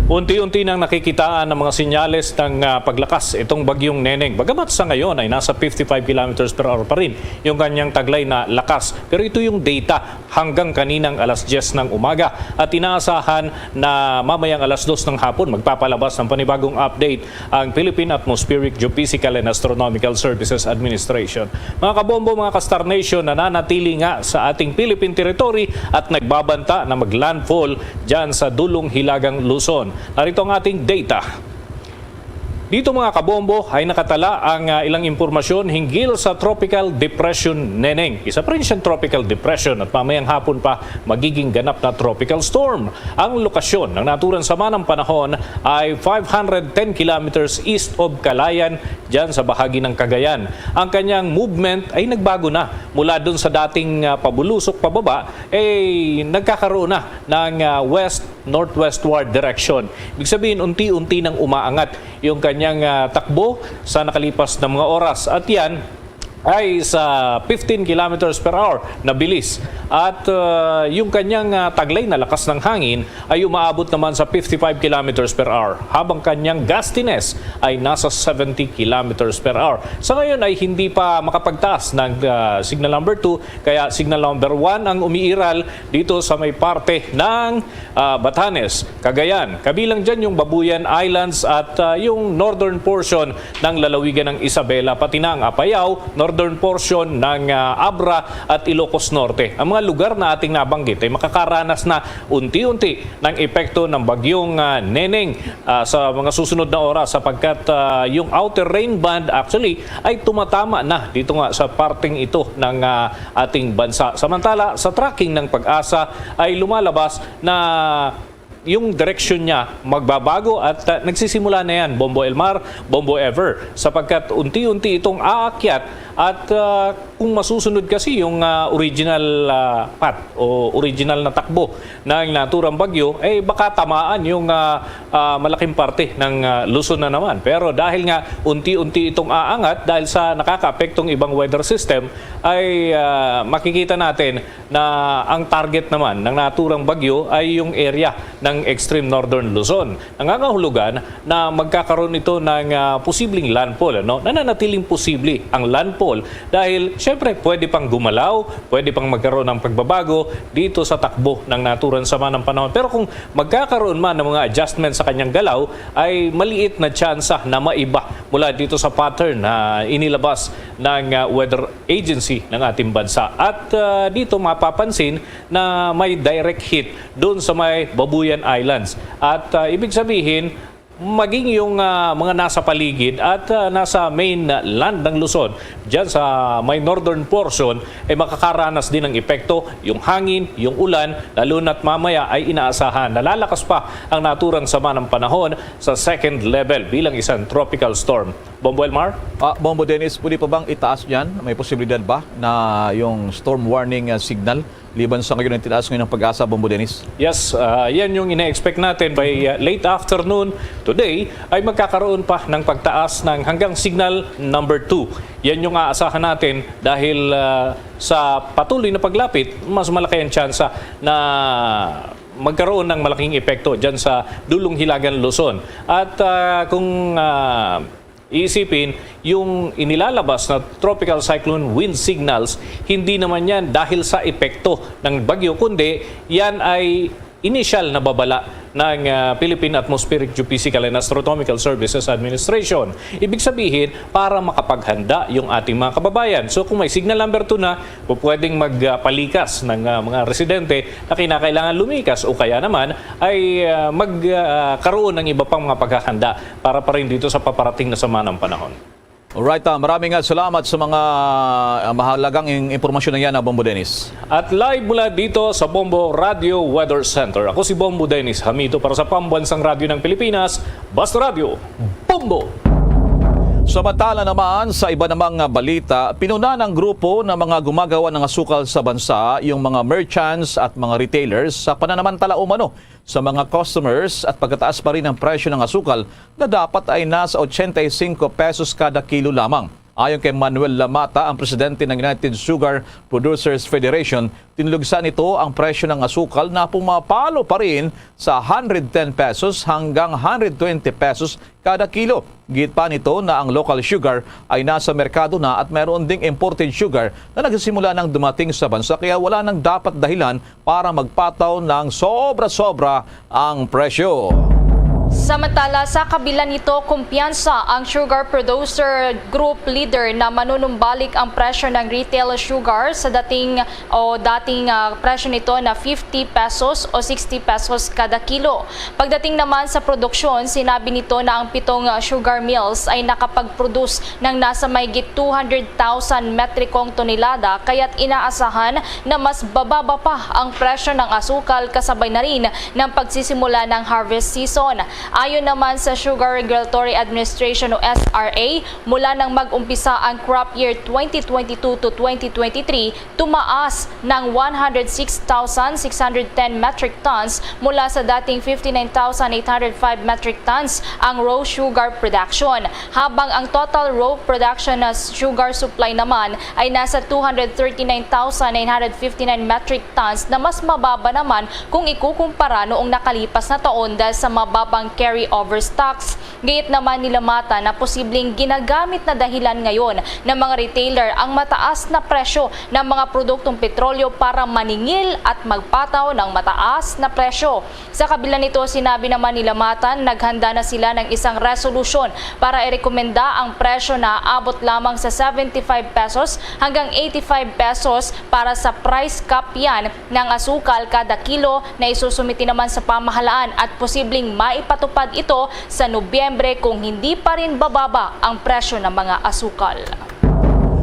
Unti-unti nang nakikitaan ang mga sinyales ng, ah, paglakas itong bagyong Neneng. Bagamat sa ngayon ay nasa fifty-five kilometers per hour pa rin yung kanyang taglay na lakas. Pero ito yung data hanggang kaninang alas diyes ng umaga. At inaasahan na mamayang alas dos ng hapon, magpapalabas ng panibagong update ang Philippine Atmospheric, Geophysical and Astronomical Services Administration. Mga kabombo, mga ka-Star Nation, nananatili nga sa ating Philippine territory at nagbabanta na mag-landfall dyan sa dulong Hilagang Luzon. Narito ang ating data. Dito, mga kabombo, ay nakatala ang, ah, ilang impormasyon hinggil sa Tropical Depression Neneng. Isa pa rin siyang tropical depression at mamayang hapon pa magiging ganap na tropical storm. Ang lokasyon ng naturang sama ng panahon ay five hundred ten kilometers east of Calayan, dyan sa bahagi ng Cagayan. Ang kanyang movement ay nagbago na mula dun sa dating, ah, pabulusok pababa, eh, nagkakaroon na ng, ah, west-northwestward direction. Ibig sabihin, unti-unti nang umaangat yung kanyang, ah, takbo sa nakalipas na mga oras. At yan ay sa fifteen kilometers per hour na bilis. At, ah, yung kanyang, ah, taglay na lakas ng hangin ay umaabot naman sa fifty-five kilometers per hour, habang kanyang gustiness ay nasa seventy kilometers per hour. Sa ngayon ay hindi pa makapagtaas ng, ah, signal number two, kaya signal number one ang umiiral dito sa may parte ng, ah, Batanes, Cagayan. Kabilang dyan yung Babuyan Islands at, ah, yung northern portion ng lalawigan ng Isabela, pati na ang Apayao, northern portion ng, ah, Abra at Ilocos Norte. Ang mga lugar na ating nabanggit ay makakaranas na unti-unti ng epekto ng bagyong, ah, Neneng, ah, sa mga susunod na oras, sapagkat, ah, yung outer rain band actually ay tumatama na dito nga sa parteng ito ng, ah, ating bansa. Samantala, sa tracking ng PAGASA ay lumalabas na yung direksyon niya magbabago at, ah, nagsisimula na yan, Bombo Elmar, Bombo Ever, sapagkat unti-unti itong aakyat At, ah, kung masusunod kasi yung, ah, original, ah, path o original na takbo ng naturang bagyo, eh, baka tamaan yung, ah, ah, malaking parte ng, ah, Luzon na naman. Pero dahil nga unti-unti itong aangat dahil sa nakakaapektong ibang weather system, ay, ah, makikita natin na ang target naman ng naturang bagyo ay yung area ng extreme northern Luzon. Nangangahulugan na magkakaroon ito ng, ah, posibleng landfall, ano? Nananatiling posible ang landfall dahil, syempre, pwede pang gumalaw, pwede pang magkaroon ng pagbabago dito sa takbo ng naturang sama ng panahon. Pero kung magkakaroon man ng mga adjustment sa kanyang galaw, ay maliit na tsansa na maiba mula dito sa pattern na inilabas ng, ah, Weather Agency ng ating bansa. At, ah, dito mapapansin na may direct hit doon sa may Babuyan Islands. At, ah, ibig sabihin, maging yung, ah, mga nasa paligid at, ah, nasa mainland ng Luzon, dyan sa may northern portion, ay makakaranas din ng epekto yung hangin, yung ulan, lalo na't mamaya ay inaasahan na lalakas pa ang naturang sama ng panahon sa second level bilang isang tropical storm. Bombo Elmar? Ah, Bombo Dennis, pwede pa bang itaas yan? May posibilidad ba na yung storm warning, ah, signal? Liban sa ngayon, ang tinaas ngayon ng PAGASA, Bombo Dennis. Yes, ah, yan yung ina-expect natin. By, ah, late afternoon today, ay magkakaroon pa ng pagtaas ng hanggang signal number two. Yan yung aasahan natin dahil, ah, sa patuloy na paglapit, mas malaki ang tsansa na magkaroon ng malaking epekto dyan sa dulong Hilagang Luzon. At, ah, kung, ah, iisipin, yung inilalabas na tropical cyclone wind signals, hindi naman yan dahil sa epekto ng bagyo, kundi yan ay initial na babala ng, ah, Philippine Atmospheric Geophysical and Astronomical Services Administration. Ibig sabihin, para makapaghanda yung ating mga kababayan. So, kung may signal number two na, pwedeng magpalikas ng, ah, mga residente na kinakailangan lumikas o kaya naman ay, ah, magkaroon ng iba pang mga paghahanda para pa rin dito sa paparating na sama ng panahon. Alright, ah, maraming, ah, salamat sa mga, ah, mahalagang in-, impormasyon na yan, ah, Bombo Dennis. At live mula dito sa Bombo Radio Weather Center, ako si Bombo Dennis Hamito para sa Pambansang Radyo ng Pilipinas, Basta Radyo, Bombo! Samantala naman, sa iba namang, ah, balita, pinuna ng grupo ng mga gumagawa ng asukal sa bansa yung mga merchants at mga retailers sa pananamantala umano sa mga customers at pagkataas pa rin ang presyo ng asukal na dapat ay nasa ochenta y cinco pesos kada kilo lamang. Ayon kay Manuel Lamata, ang presidente ng United Sugar Producers Federation, tinulugsa nito ang presyo ng asukal na pumapalo pa rin sa hundred ten pesos hanggang hundred twenty pesos kada kilo. Giit pa nito na ang local sugar ay nasa merkado na at mayroon ding imported sugar na nagsisimula nang dumating sa bansa, kaya wala nang dapat dahilan para magpataw ng sobra-sobra ang presyo. Samantala, sa kabila nito, kumpiyansa ang sugar producer group leader na manunumbalik ang presyo ng retail sugar sa dating o dating, ah, presyo nito na fifty pesos o sixty pesos kada kilo. Pagdating naman sa produksyon, sinabi nito na ang pitong, ah, sugar mills ay nakapag-produce ng nasa mahigit two hundred thousand metrikong tonelada, kaya't inaasahan na mas bababa pa ang presyo ng asukal kasabay na rin ng pagsisimula ng harvest season. Ayon naman sa Sugar Regulatory Administration o S R A, mula nang mag-umpisa ang crop year twenty twenty-two to twenty twenty-three, tumaas ng one hundred six thousand six hundred ten metric tons mula sa dating fifty-nine thousand eight hundred five metric tons ang raw sugar production, habang ang total raw production na sugar supply naman ay nasa two hundred thirty-nine thousand nine hundred fifty-nine metric tons, na mas mababa naman kung ikukumpara noong nakalipas na taon dahil sa mababang carry-over stocks. Giit naman ni Lamata na posibleng ginagamit na dahilan ngayon ng mga retailer ang mataas na presyo ng mga produktong petrolyo para maningil at magpataw ng mataas na presyo. Sa kabila nito, sinabi naman ni Lamata na naghanda na sila ng isang resolusyon para irekomenda ang presyo na aabot lamang sa seventy-five pesos hanggang eighty-five pesos para sa price cap yan ng asukal kada kilo na isusumiti naman sa pamahalaan at posibleng maipatupad ito sa Nobyembre kung hindi pa rin bababa ang presyo ng mga asukal.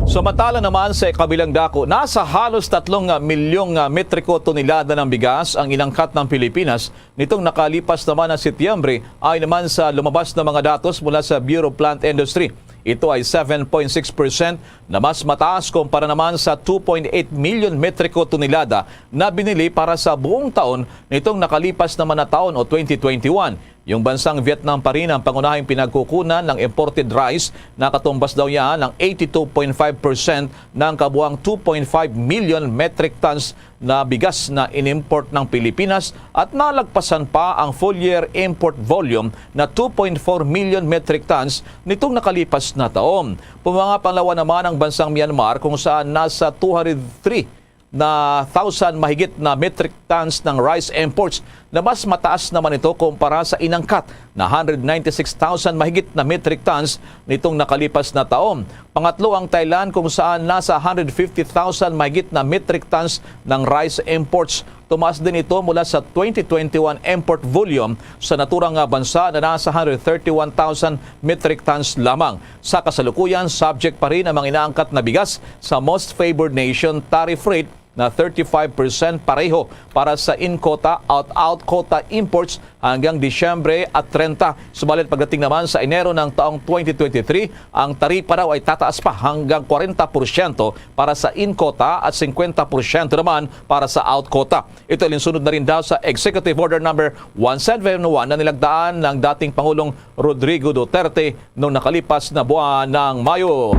Samantala naman, sa kabilang dako, nasa halos tatlong milyong, ah, metriko tonelada ng bigas ang inangkat ng Pilipinas nitong nakalipas naman na Setyembre, ayon naman sa lumabas na mga datos mula sa Bureau of Plant Industry. Ito ay seven point six percent na mas mataas kumpara naman sa two point eight million metriko tonelada na binili para sa buong taon nitong nakalipas naman na taon o twenty twenty-one. Yung bansang Vietnam pa rin ang pangunahing pinagkukunan ng imported rice. Nakatumbas daw yan ng eighty-two point five percent ng kabuang two point five million metric tons na bigas na inimport ng Pilipinas at nalagpasan pa ang full year import volume na two point four million metric tons nitong nakalipas na taon. Pumangapanglawan naman ang bansang Myanmar kung saan nasa two hundred three na thousand mahigit na metric tons ng rice imports na mas mataas naman ito kumpara sa inangkat na hundred ninety-six thousand mahigit na metric tons nitong nakalipas na taon. Pangatlo ang Thailand kung saan nasa hundred fifty thousand mahigit na metric tons ng rice imports. Tumaas din ito mula sa twenty twenty-one import volume sa naturang nga bansa na nasa hundred thirty-one thousand metric tons lamang. Sa kasalukuyan, subject pa rin ang mga inaangkat na bigas sa most favored nation tariff rate na thirty-five percent pareho para sa in quota, out-out quota imports hanggang Disyembre at treinta. Subalit pagdating naman sa Enero ng taong twenty twenty-three, ang taripa daw ay tataas pa hanggang kwarenta porsyento para sa in quota at singkwenta porsyento naman para sa out quota. Ito ay linsunod na rin daw sa Executive Order number one seven one na nilagdaan ng dating Pangulong Rodrigo Duterte noong nakalipas na buwan ng Mayo.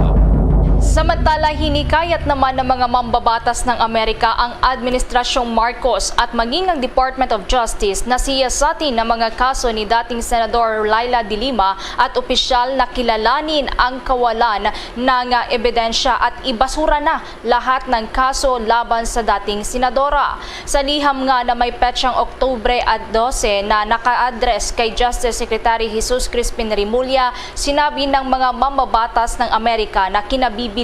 Samantala, hinikayat naman ng mga mambabatas ng Amerika ang Administrasyong Marcos at maging ang Department of Justice na siyasatin ang mga kaso ni dating Senador Leila de Lima at opisyal na kilalanin ang kawalan ng ebidensya at ibasura na lahat ng kaso laban sa dating senadora. Sa liham nga na may petsang Oktubre at dose na naka-address kay Justice Secretary Jesus Crispin Remulla, sinabi ng mga mambabatas ng Amerika na kinabibilangan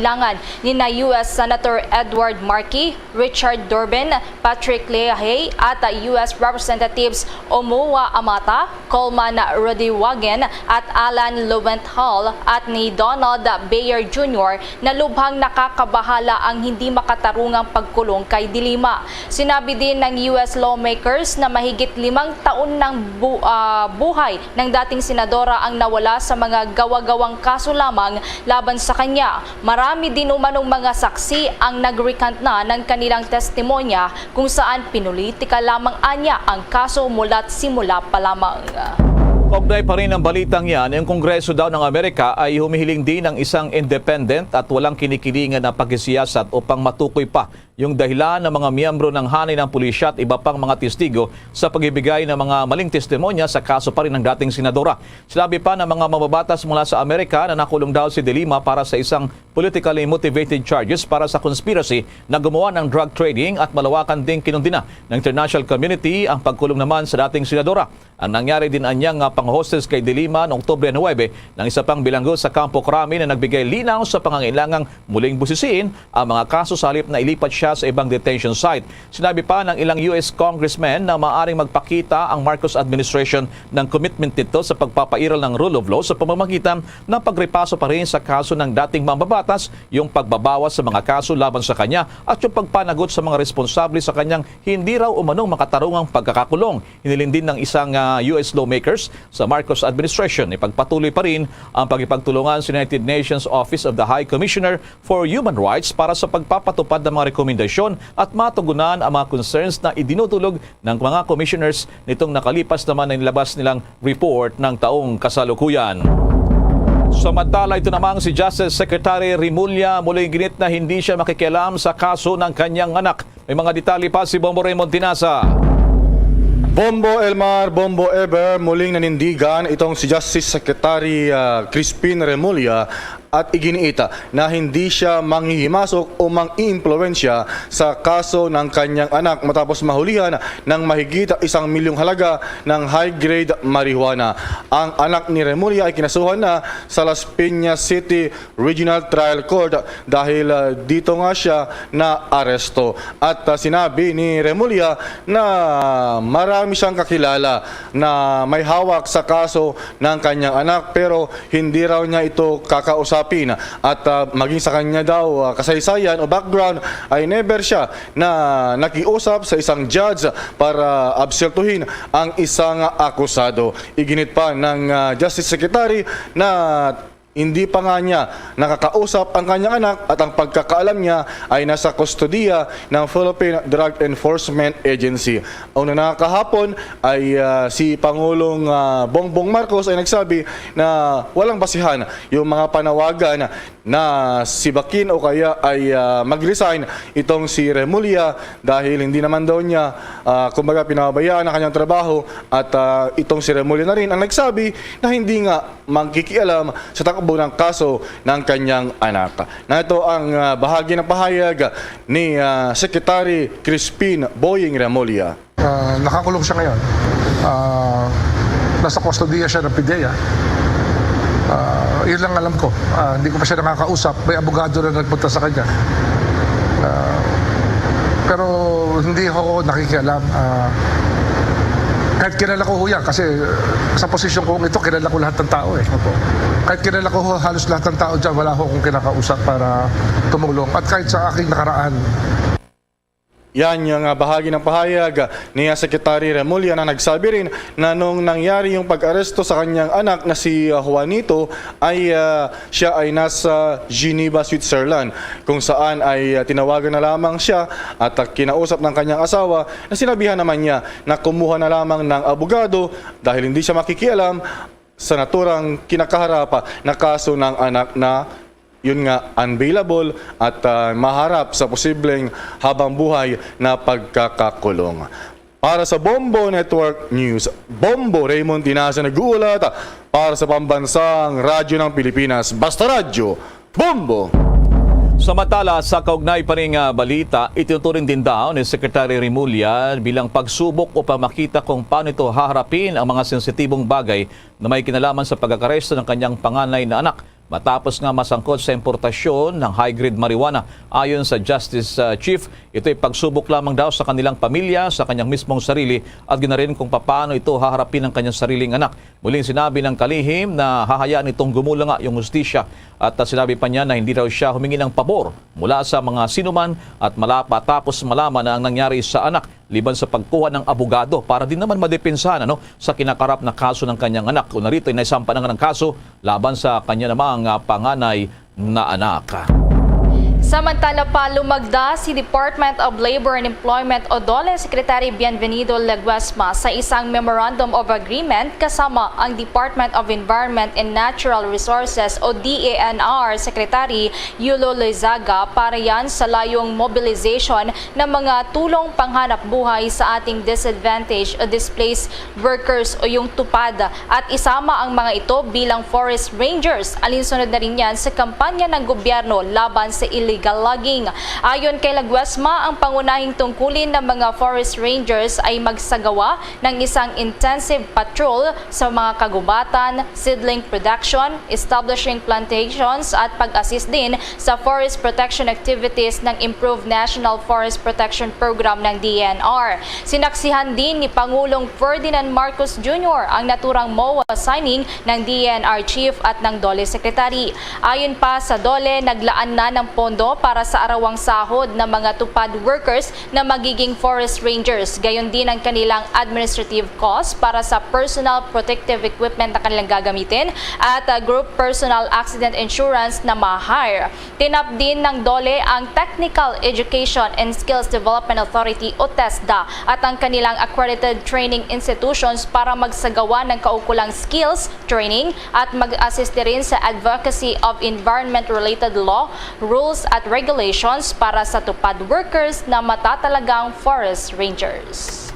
nina U S Senator Edward Markey, Richard Durbin, Patrick Leahy at U S Representatives Omoa Amata, Coleman Rodewagin at Alan Lowenthal at ni Donald Bayer Junior na lubhang nakakabahala ang hindi makatarungang pagkulong kay De Lima. Sinabi din ng U S lawmakers na mahigit limang taon ng bu-, ah, buhay ng dating senadora ang nawala sa mga gawa-gawang kaso lamang laban sa kanya. Marami din umanong mga saksi ang nag-recant na ng kanilang testimonya kung saan pinulitika lamang anya ang kaso mula't simula pa lamang. Kaugnay pa rin ang balitang yan, ang Kongreso daw ng Amerika ay humihiling din ng isang independent at walang kinikilingan na pakisiyasat upang matukoy pa yung dahilan ng mga miyembro ng hanay ng pulisya at iba pang mga testigo sa pagbibigay ng mga maling testimonya sa kaso pa rin ng dating senadora. Sinabi pa ng mga mababatas mula sa Amerika na nakulong daw si De Lima para sa isang politically motivated charges para sa conspiracy na gumawa ng drug trading at malawakan ding kinundina ng international community ang pagkulong naman sa dating senadora. Ang nangyari din anyang nga pang-hostage kay De Lima noong Oktubre nuebe ng isa pang bilanggo sa Campo Crame na nagbigay linaw sa pangangailangang muling busisiin ang mga kaso sa halip na ilipat siya sa ibang detention site. Sinabi pa ng ilang U S congressmen na maaaring magpakita ang Marcos administration ng commitment nito sa pagpapairal ng rule of law sa pamamagitan ng pagrepaso pa rin sa kaso ng dating mambabatas, yung pagbabawas sa mga kaso laban sa kanya at yung pagpanagot sa mga responsable sa kanyang hindi raw umanong makatarungang pagkakakulong. Hiniling din ng isang, ah, U S lawmakers sa Marcos administration, ipagpatuloy pa rin ang pagipagtulungan sa United Nations Office of the High Commissioner for Human Rights para sa pagpapatupad ng mga rekomendasyon at matugunan ang mga concerns na idinudulog ng mga commissioners nitong nakalipas naman na nilabas nilang report ng taong kasalukuyan. Samantala, ito namang si Justice Secretary Remulla muling ginit na hindi siya makikialam sa kaso ng kanyang anak. May mga detalye pa si Bombo Raymond Tinasa. Bombo Elmar, Bombo Ever, muling nanindigan itong si Justice Secretary, ah, Crispin Remulla at iginiita na hindi siya manghihimasok o mang-iimpluwensya sa kaso ng kanyang anak matapos mahulihan ng mahigit isang milyong halaga ng high-grade marijuana. Ang anak ni Remulla ay kinasuhan na sa Las Piñas City Regional Trial Court dahil, ah, dito nga siya naaresto. At, ah, sinabi ni Remulla na marami siyang kakilala na may hawak sa kaso ng kanyang anak, pero hindi raw niya ito kakausapin. At, ah, maging sa kanya daw, ah, kasaysayan o background ay never siya na nakiusap sa isang judge para absueltuhin ang isang akusado. Iginit pa ng, ah, Justice Secretary na hindi pa nga niya nakakausap ang kanyang anak at ang pagkakaalam niya ay nasa kustodiya ng Philippine Drug Enforcement Agency. Una na kahapon ay, ah, si Pangulong, ah, Bongbong Marcos ay nagsabi na walang basihan yung mga panawagan na sibakin o kaya ay, ah, mag-resign itong si Remulla dahil hindi naman daw niya, ah, kumbaga, pinababayaan ang kanyang trabaho at, ah, itong si Remulla na rin ang nagsabi na hindi nga magkikialam sa takbo ng kaso ng kanyang anak. Na ito ang, ah, bahagi ng pahayag ni, ah, Secretary Crispin Boying Remulla. Ah, nakakulong siya ngayon. Ah, nasa kustodiya siya ng PDEA. Ah, yun lang alam ko. Ah, hindi ko pa siya nakakausap. May abogado na nagpunta sa kanya. Ah, pero hindi ako nakikialam. Ah, kahit kilala ko ho yan, kasi, uh, sa posisyon kong ito, kilala ko lahat ng tao eh. Opo. Kahit kilala ko ho, halos lahat ng tao dyan, wala ho akong kinakausap para tumulong. At kahit sa aking nakaraan, Yan yung, ah, bahagi ng pahayag ni, ah, Secretary Remulla na nagsabi rin na nung nangyari yung pag-aresto sa kanyang anak na si, ah, Juanito, ay, ah, siya ay nasa Geneva, Switzerland, kung saan ay, ah, tinawagan na lamang siya at, ah, kinausap ng kanyang asawa na sinabihan naman niya na kumuha na lamang ng abogado dahil hindi siya makikialam sa naturang kinakaharap na kaso ng anak na yun nga, unbailable at, ah, maharap sa posibleng habang buhay na pagkakakulong. Para sa Bombo Network News, Bombo Raymond Tinaza nag-uulat para sa Pambansang Radyo ng Pilipinas, Basta Radyo, Bombo! Samantala, sa kaugnay pa ning, ah, balita, itinuturing din daw ni Secretary Remulla bilang pagsubok upang makita kung paano ito haharapin ang mga sensitibong bagay na may kinalaman sa pagkakaresto ng kanyang panganay na anak matapos nga masangkot sa importasyon ng high-grade marijuana. Ayon sa Justice, uh, Chief, ito'y pagsubok lamang daw sa kanilang pamilya, sa kanyang mismong sarili, at ginarin kung paano ito haharapin ng kanyang sariling anak. Muling sinabi ng kalihim na hahayaan itong gumulanga yung hustisya at, uh, sinabi pa niya na hindi daw siya humingi ng pabor mula sa mga sinuman at malapa tapos malaman na ang nangyari sa anak liban sa pagkuha ng abogado para din naman madepensahan, ano, sa kinakarap na kaso ng kanyang anak. Una rito ay naisampa na nga ng kaso laban sa kanya namang, ah, panganay na anak. Samantala pa, lumagda si Department of Labor and Employment o DOLE Secretary Bienvenido Laguesma sa isang Memorandum of Agreement kasama ang Department of Environment and Natural Resources o D E N R Secretary Yulo Loizaga para yan sa layong mobilization ng mga tulong panghanap buhay sa ating disadvantaged o displaced workers o yung tupad at isama ang mga ito bilang forest rangers. Alinsunod na rin yan sa kampanya ng gobyerno laban sa illegal logging. Ayon kay Laguesma, ang pangunahing tungkulin ng mga forest rangers ay magsagawa ng isang intensive patrol sa mga kagubatan, seedling production, establishing plantations at pag-assist din sa forest protection activities ng Improved National Forest Protection Program ng D E N R. Sinaksihan din ni Pangulong Ferdinand Marcos Junior ang naturang MOA signing ng D E N R Chief at ng DOLE Secretary. Ayon pa sa DOLE, naglaan na ng pondo para sa arawang sahod ng mga tupad workers na magiging forest rangers, gayon din ang kanilang administrative cost para sa personal protective equipment na kanilang gagamitin at, ah, group personal accident insurance na ma-hire. Tinap din ng DOLE ang Technical Education and Skills Development Authority o TESDA at ang kanilang accredited training institutions para magsagawa ng kaukulang skills training at mag-assist din sa advocacy of environment-related law, rules at regulations para sa tupad workers na matatalagang forest rangers.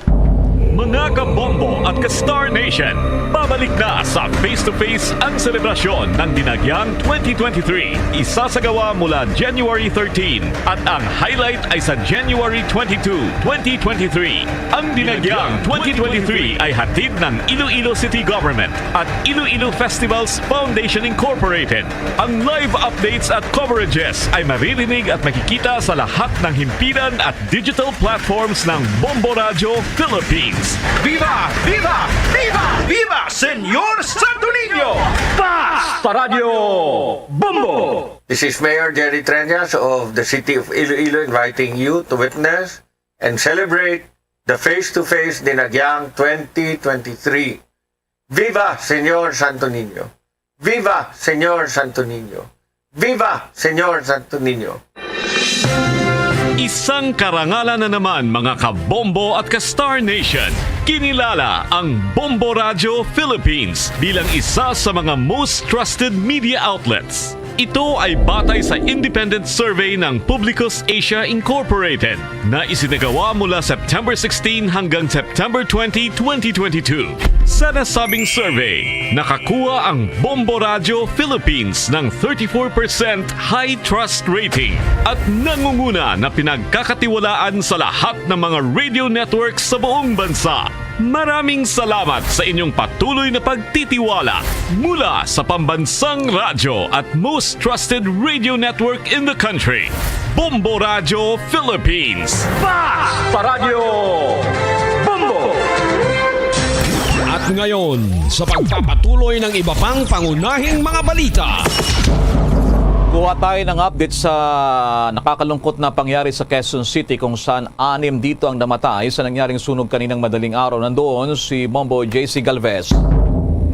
Mga kabombo at ka-Star Nation, babalik na sa Face to Face ang selebrasyon ng Dinagyang twenty twenty-three. Isasagawa mula January thirteen at ang highlight ay sa January twenty-two, twenty twenty-three. Ang Dinagyang twenty twenty-three ay hatid ng Iloilo City Government at Iloilo Festivals Foundation Incorporated. Ang live updates at coverages ay maririnig at makikita sa lahat ng himpilan at digital platforms ng Bombo Radyo Philippines. Viva! Viva! Viva! Viva Señor Santo Niño! Basta Radyo Bombo! This is Mayor Jerry Treñas of the City of Iloilo inviting you to witness and celebrate the Face to Face Dinagyang twenty twenty-three. Viva Señor Santo Niño! Viva, Señor Santo Niño! Viva, Señor Santo Niño! Isang karangalan na naman, mga kabombo at ka-Star Nation. Kinilala ang Bombo Radio Philippines bilang isa sa mga most trusted media outlets. Ito ay batay sa independent survey ng Publicus Asia Incorporated na isinagawa mula September sixteen hanggang September twenty, twenty twenty-two. Sa nasabing survey, nakakuha ang Bombo Radio Philippines ng thirty-four percent high trust rating at nangunguna na pinagkakatiwalaan sa lahat ng mga radio networks sa buong bansa. Maraming salamat sa inyong patuloy na pagtitiwala mula sa pambansang radyo at most trusted radio network in the country, Bombo Radio Philippines. Fast Paradyo Bombo! At ngayon, sa pagpapatuloy ng iba pang pangunahing mga balita. Kuha tayo ng update sa nakakalungkot na pangyari sa Quezon City, kung saan anim dito ang namatay sa nangyaring sunog kaninang madaling araw. Nandoon si Bombo J C Galvez.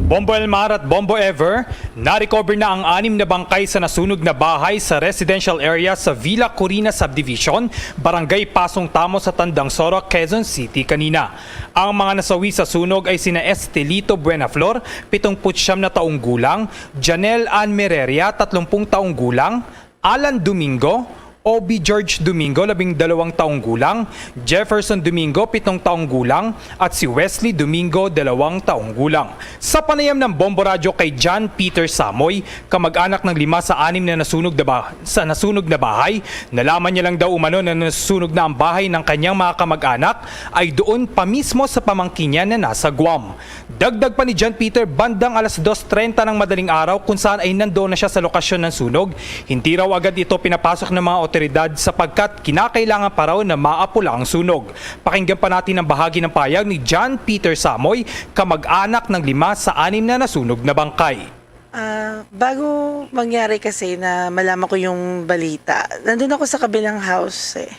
Bombo Elmar at Bombo Ever, na-recover na ang anim na bangkay sa nasunog na bahay sa residential area sa Villa Corina Subdivision, Barangay Pasong Tamo sa Tandang Sora, Quezon City kanina. Ang mga nasawi sa sunog ay sina Estelito Buenaflor, pitong putsyam na taong gulang, Janelle Ann Mereria, tatlumpung taong gulang, Alan Domingo, Obi George Domingo, labing dalawang taong gulang, Jefferson Domingo, pitong taong gulang, at si Wesley Domingo, dalawang taong gulang. Sa panayam ng Bombo Radyo kay John Peter Samoy, kamag-anak ng lima sa anim na nasunog na ba-, sa nasunog na bahay, nalaman niya lang daw umano na nasunog na ang bahay ng kanyang mga kamag-anak ay doon pa mismo sa pamangkin niya na nasa Guam. Dagdag pa ni John Peter, bandang alas dos treinta ng madaling araw kung saan ay nandoon na siya sa lokasyon ng sunog. Hindi raw agad ito pinapasok ng mga otoridad sapagkat kinakailangan pa raw na maapula ang sunog. Pakinggan pa natin ang bahagi ng pahayag ni John Peter Samoy, kamag-anak ng lima sa anim na nasunog na bangkay. Ah, bago mangyari kasi na malaman ko yung balita, nandun ako sa kabilang house eh.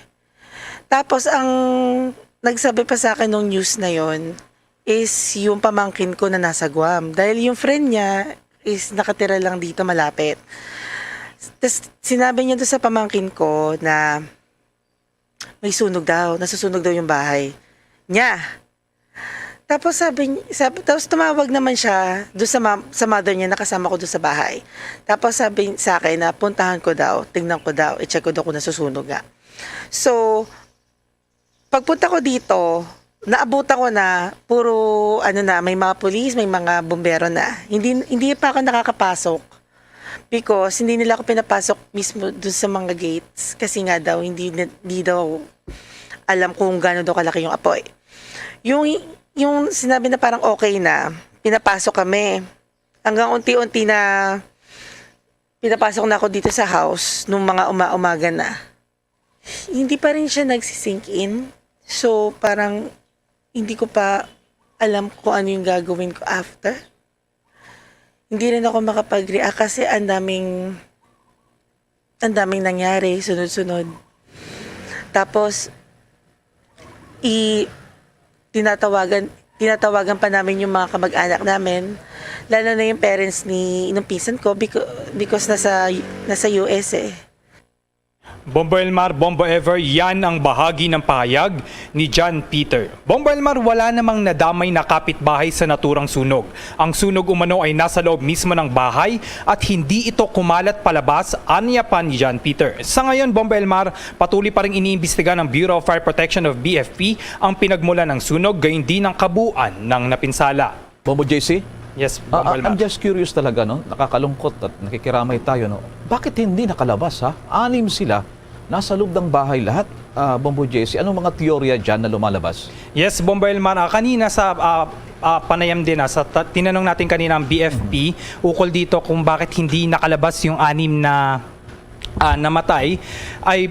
Tapos ang nagsabi pa sa akin nung news na yon is yung pamangkin ko na nasa Guam. Dahil yung friend niya is nakatira lang dito malapit. Tapos sinabi niya doon sa pamangkin ko na may sunog daw, nasusunog daw yung bahay niya. Tapos sabi, sabi, tapos tumawag naman siya doon sa, ma- sa mother niya na kasama ko doon sa bahay. Tapos sabi sa akin na puntahan ko daw, tingnan ko daw, i-check ko daw kung nasusunog nga. So, pagpunta ko dito, naabutan ko na puro, ano na, may mga pulis, may mga bumbero na. Hindi, hindi pa ako nakakapasok because hindi nila ako pinapasok mismo dun sa mga gates kasi nga daw, hindi, na- hindi daw alam kung gaano daw kalaki yung apoy. Yung, yung sinabi na parang okay na, pinapasok kami. Hanggang unti-unti na pinapasok na ako dito sa house nung mga uma-umaga na. Hindi pa rin siya nagsisink in. So, parang hindi ko pa alam kung ano yung gagawin ko after. Hindi rin ako makapag-react kasi ang daming, ang daming nangyari, sunod-sunod. Tapos, i-, tinatawagan, tinatawagan pa namin yung mga kamag-anak namin, lalo na yung parents ni, nung pinsan ko, because, because nasa, nasa U S eh. Bombo Elmar, Bombo Ever, yan ang bahagi ng pahayag ni John Peter. Bombo Elmar, wala namang nadamay na kapitbahay sa naturang sunog. Ang sunog umano ay nasa loob mismo ng bahay at hindi ito kumalat palabas, anya pa ni John Peter. Sa ngayon, Bombo Elmar, patuloy pa rin iniimbestiga ng Bureau of Fire Protection of B F P ang pinagmula ng sunog, gayon din ang kabuuan ng napinsala. Bombo J C? Yes, Ah, Bombo ah, Elmar. I'm just curious talaga, no? Nakakalungkot at nakikiramay tayo, no? Bakit hindi nakalabas, ha? Anim sila, nasa loob ng bahay lahat. Ah, Bombo J C, anong mga teorya dyan na lumalabas? Yes, Bombo Elmar, ah, kanina sa, ah, ah, panayam din, ah, sa ta- tinanong natin kanina ang B F P ukol dito kung bakit hindi nakalabas yung anim na, ah, namatay, ay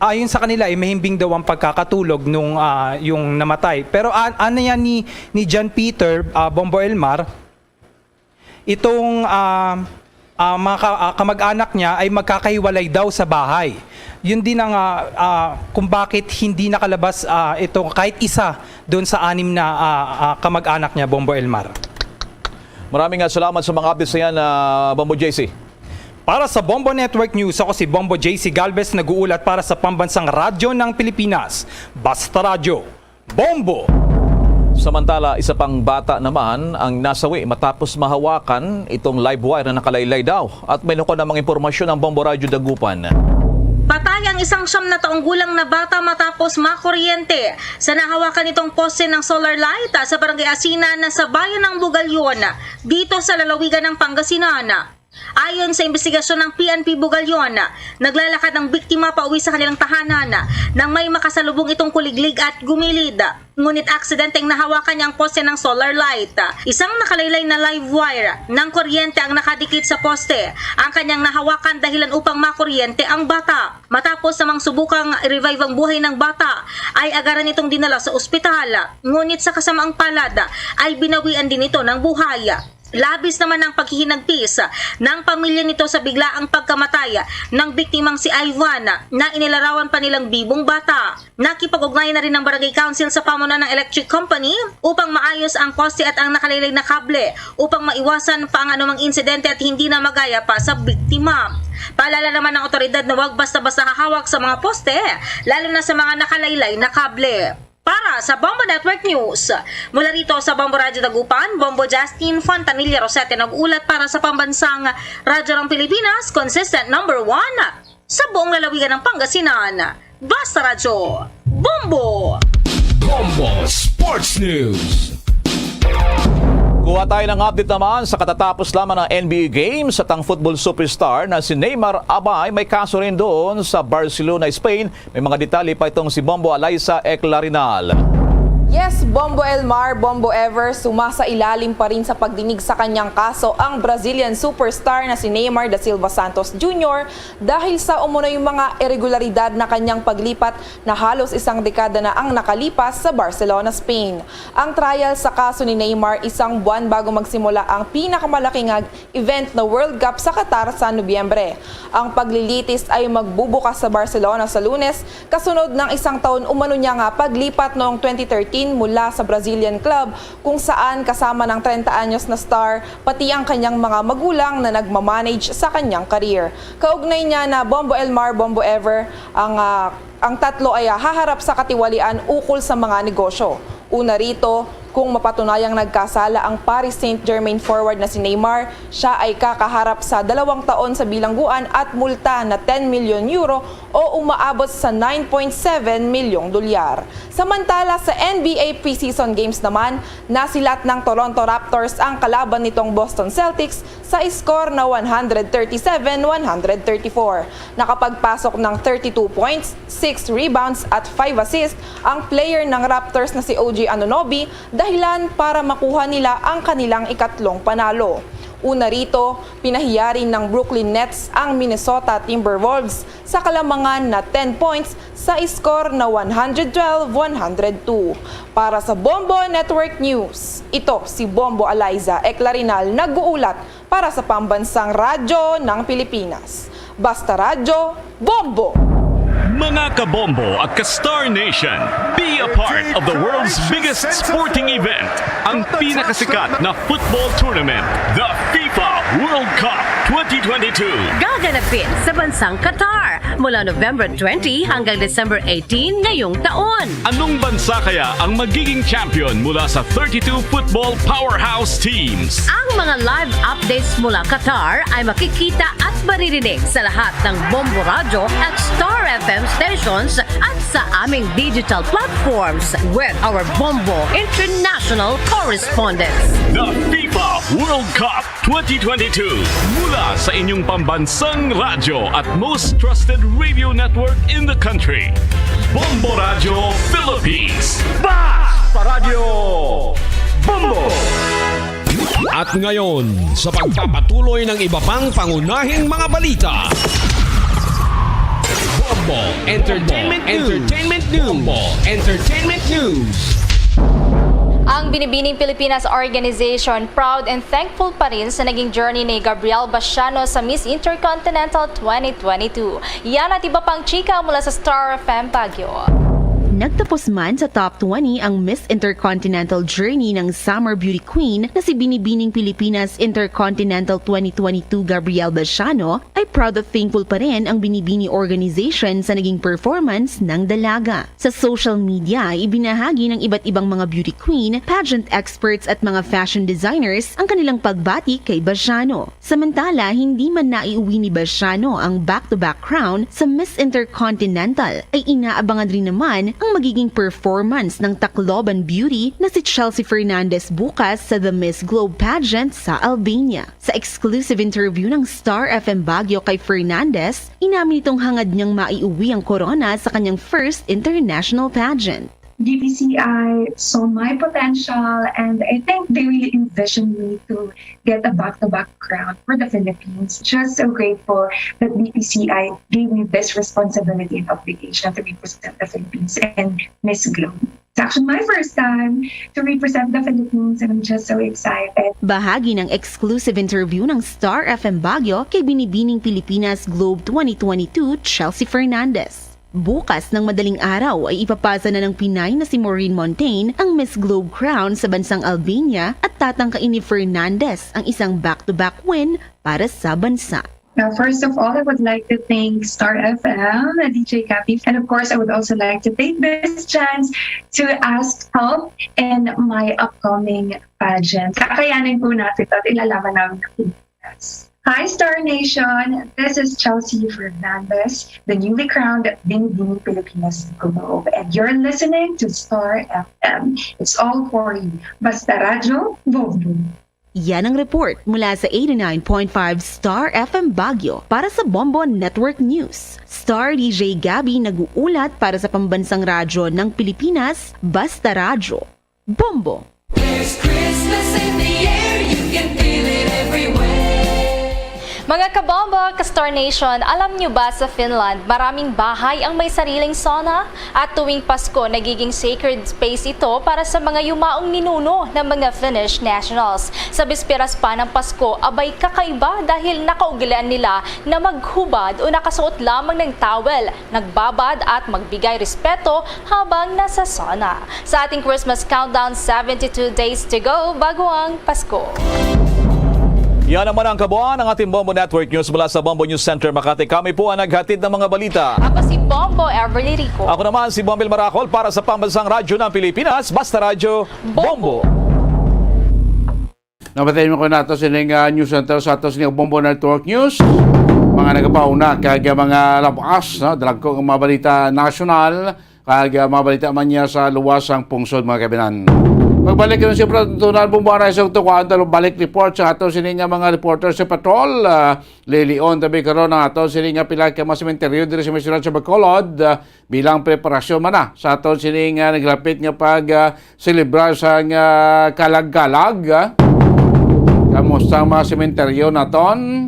ayon sa kanila, ay mahimbing daw ang pagkakatulog nung, ah, yung namatay. Pero an- ano yan ni, ni John Peter, ah, Bombo Elmar, itong, ah, ah, mga ka- ah, kamag-anak niya ay magkakahiwalay daw sa bahay. Yun din ang, ah, ah, kung bakit hindi nakalabas, ah, ito kahit isa doon sa anim na, ah, ah, kamag-anak niya, Bombo Elmar. Maraming, ah, salamat sa mga updates na yan, ah, Bombo J C. Para sa Bombo Network News, ako si Bombo J C Galvez, nag-uulat para sa Pambansang Radyo ng Pilipinas, Basta Radyo, Bombo! Samantala, isa pang bata naman ang nasawi matapos mahawakan itong live wire na nakalaylay daw. At may nakuha namang impormasyon ang Bombo Radyo Dagupan. Patay ang isang siyam na taong gulang na bata matapos makuryente sa nahawakan nitong poste ng solar light sa Barangay Asinan sa bayan ng Bugalyon, dito sa lalawigan ng Pangasinan. Ayon sa investigasyon ng P N P Bugalyon, naglalakad ang biktima pauwi sa kanilang tahanan nang may makasalubong itong kuliglig at gumilid. Ngunit aksidenteng nahawakan niya ang poste ng solar light. Isang nakalaylay na live wire ng kuryente ang nakadikit sa poste. Ang kanyang nahawakan dahilan upang makuryente ang bata. Matapos namang subukang i-revive ang buhay ng bata, ay agad itong dinala sa ospital. Ngunit sa kasamaang palad, ay binawian din ito ng buhay. Labis naman ang paghihinagpis ng pamilya nito sa biglaang pagkamatay ng biktimang si Ivan na inilarawan pa nilang bibong bata. Nakipag-ugnayan na rin ang Barangay Council sa pamunuan ng Electric Company upang maayos ang poste at ang nakalaylay na kable upang maiwasan pa ang anumang insidente at hindi na magaya pa sa biktima. Paalala naman ng otoridad na huwag basta-basta hahawak sa mga poste, lalo na sa mga nakalaylay na kable. Para sa Bombo Network News, mula rito sa Bombo Radyo Dagupan, Bombo Justin Fontanilla Rosete nag-uulat para sa Pambansang Radyo ng Pilipinas, consistent number one sa buong lalawigan ng Pangasinan. Basta Radyo, Bombo! Bombo Sports News. Kuha tayo ng update naman sa katatapos lamang ng N B A Games at ang football superstar na si Neymar Abay may kaso rin doon sa Barcelona, Spain. May mga detalye pa itong si Bombo Alayza Eclarinal. Yes, Bombo Elmar, Bombo Ever, sumasailalim pa rin sa pagdinig sa kanyang kaso ang Brazilian superstar na si Neymar da Silva Santos Junior dahil sa umano'y mga iregularidad na kanyang paglipat na halos isang dekada na ang nakalipas sa Barcelona, Spain. Ang trial sa kaso ni Neymar isang buwan bago magsimula ang pinakamalaking event na World Cup sa Qatar sa Nobyembre. Ang paglilitis ay magbubukas sa Barcelona sa Lunes, kasunod ng isang taon umano niya nga paglipat noong twenty thirteen mula sa Brazilian club, kung saan kasama ng treinta anyos na star, pati ang kanyang mga magulang na nagmamanage sa kanyang career. Kaugnay niya na Bombo Elmar, Bombo Ever, ang, ah, ang tatlo ay, ah, haharap sa katiwalian ukol sa mga negosyo. Una rito, kung mapatunayang nagkasala ang Paris Saint-Germain forward na si Neymar, siya ay kakaharap sa dalawang taon sa bilangguan at multa na ten milyon euro o umaabot sa nine point seven milyong dolyar. Samantala, sa N B A preseason games naman, nasilat ng Toronto Raptors ang kalaban nitong Boston Celtics sa score na one hundred thirty-seven one hundred thirty-four. Nakapagpasok ng thirty-two points, six rebounds at five assists ang player ng Raptors na si O G Anunoby, dahilan para makuha nila ang kanilang ikatlong panalo. Una rito, pinahiya rin ng Brooklyn Nets ang Minnesota Timberwolves sa kalamangan na ten points sa score na one hundred twelve one hundred two. Para sa Bombo Network News, ito si Bombo Alayza Eclarinal nag-uulat para sa Pambansang Radyo ng Pilipinas. Basta Radyo, Bombo! Mga kabombo at ka-Star Nation, be a part of the world's biggest sporting event, ang pinakasikat na football tournament, the FIFA World Cup twenty twenty-two. Gaganapin sa bansang Qatar mula November twenty hanggang December eighteen ngayong taon. Anong bansa kaya ang magiging champion mula sa thirty-two football powerhouse teams? Ang mga live updates mula Qatar ay makikita at maririnig sa lahat ng Bombo Radyo at Star F M stations at sa aming digital platforms with our Bombo International correspondents. The FIFA World Cup twenty twenty-two. Mula sa inyong pambansang radyo at most trusted radio network in the country, Bombo Radyo Philippines. Basta Radyo Bombo! At ngayon, sa pagpapatuloy ng iba pang pangunahing mga balita, Bombo Entertainment News. Entertainment News. Bombo Entertainment News. Ang Binibining Pilipinas Organization proud and thankful pa rin sa naging journey ni Gabrielle Bastiano sa Miss Intercontinental twenty twenty-two. Yan at iba pang chika mula sa Star F M Baguio. Nagtapos man sa top twenty ang Miss Intercontinental Journey ng Summer Beauty Queen na si Binibining Pilipinas Intercontinental twenty twenty-two Gabrielle Basiano, ay proud at thankful pa rin ang Binibini Organization sa naging performance ng dalaga. Sa social media, ibinahagi ng iba't ibang mga beauty queen, pageant experts at mga fashion designers ang kanilang pagbati kay Basiano. Samantala, hindi man naiuwi ni Basiano ang back-to-back crown sa Miss Intercontinental, ay inaabangan rin naman ang magiging performance ng Tacloban beauty na si Chelsea Fernandez bukas sa The Miss Globe Pageant sa Albania. Sa exclusive interview ng Star F M Baguio kay Fernandez, inamin nitong hangad niyang maiuwi ang korona sa kanyang first international pageant. B P C I saw my potential, and I think they really envisioned me to get a back-to-back crown for the Philippines. Just so grateful that B P C I gave me this responsibility and obligation to represent the Philippines and Miss Globe. It's actually my first time to represent the Philippines, and I'm just so excited. Bahagi ng exclusive interview ng Star F M Baguio kay Binibining Pilipinas Globe twenty twenty-two, Chelsea Fernandez. Bukas ng madaling araw ay ipapasa na ng Pinay na si Maureen Montaigne ang Miss Globe Crown sa bansang Albania at tatangkain ni Fernandez ang isang back-to-back win para sa bansa. Now, first of all, I would like to thank Star F M, D J Kathy, and of course, I would also like to take this chance to ask help in my upcoming pageant. Kakayanin po natin ito at ilalaban namin ang Pilipinas. Hi, Star Nation! This is Chelsea Fernandez, the newly crowned Binibini Pilipinas Globe, and you're listening to Star F M. It's all for you. Basta Radyo, Bombo! Yan ang report mula sa eighty-nine point five Star F M Baguio para sa Bombo Network News. Star D J Gabby nag-uulat para sa pambansang radyo ng Pilipinas, Basta Radyo. Bombo! There's Christmas in the air, you can feel it everywhere. Mga kabombo, ka-Star Nation, alam nyo ba sa Finland, maraming bahay ang may sariling sauna? At tuwing Pasko, nagiging sacred space ito para sa mga yumaong ninuno ng mga Finnish nationals. Sa bisperas pa ng Pasko, abay kakaiba dahil nakaugalian nila na maghubad o nakasuot lamang ng towel, nagbabad at magbigay respeto habang nasa sauna. Sa ating Christmas countdown, seventy-two days to go bago ang Pasko. Yan naman ang kabuuan ng ating Bombo Network News mula sa Bombo News Center Makati. Kami po ang naghatid ng mga balita. Ako si Bombo Everly Rico. Ako naman si Bombil Maracol para sa Pambansang Radyo ng Pilipinas, Basta Radyo, Bombo. Napatay mo ko nato sining ah, News Center sa ato sining Bombo Network News. Mga nagapauna kag ah, mga labas, no? Dalagko ang mga balita nasyonal kag ah, mga balita man niya sa luwas sang pungsod, mga kabinan. Pagbalik karon sa Pradtunan, Bombo Aray sa Tukuan, talo balik report sa ato sini nga mga reporter sa patrol. Ah, lilion tabi karon ang ato sini nga pila ka mga sementeryo diri sa may siyudad sa Bacolod, ah, bilang preparasyon man na sa ato sini nga naglapit nga pag ah, selebrar sang ah, kalag-kalag, ah. Kamusta ang mga sementeryo naton?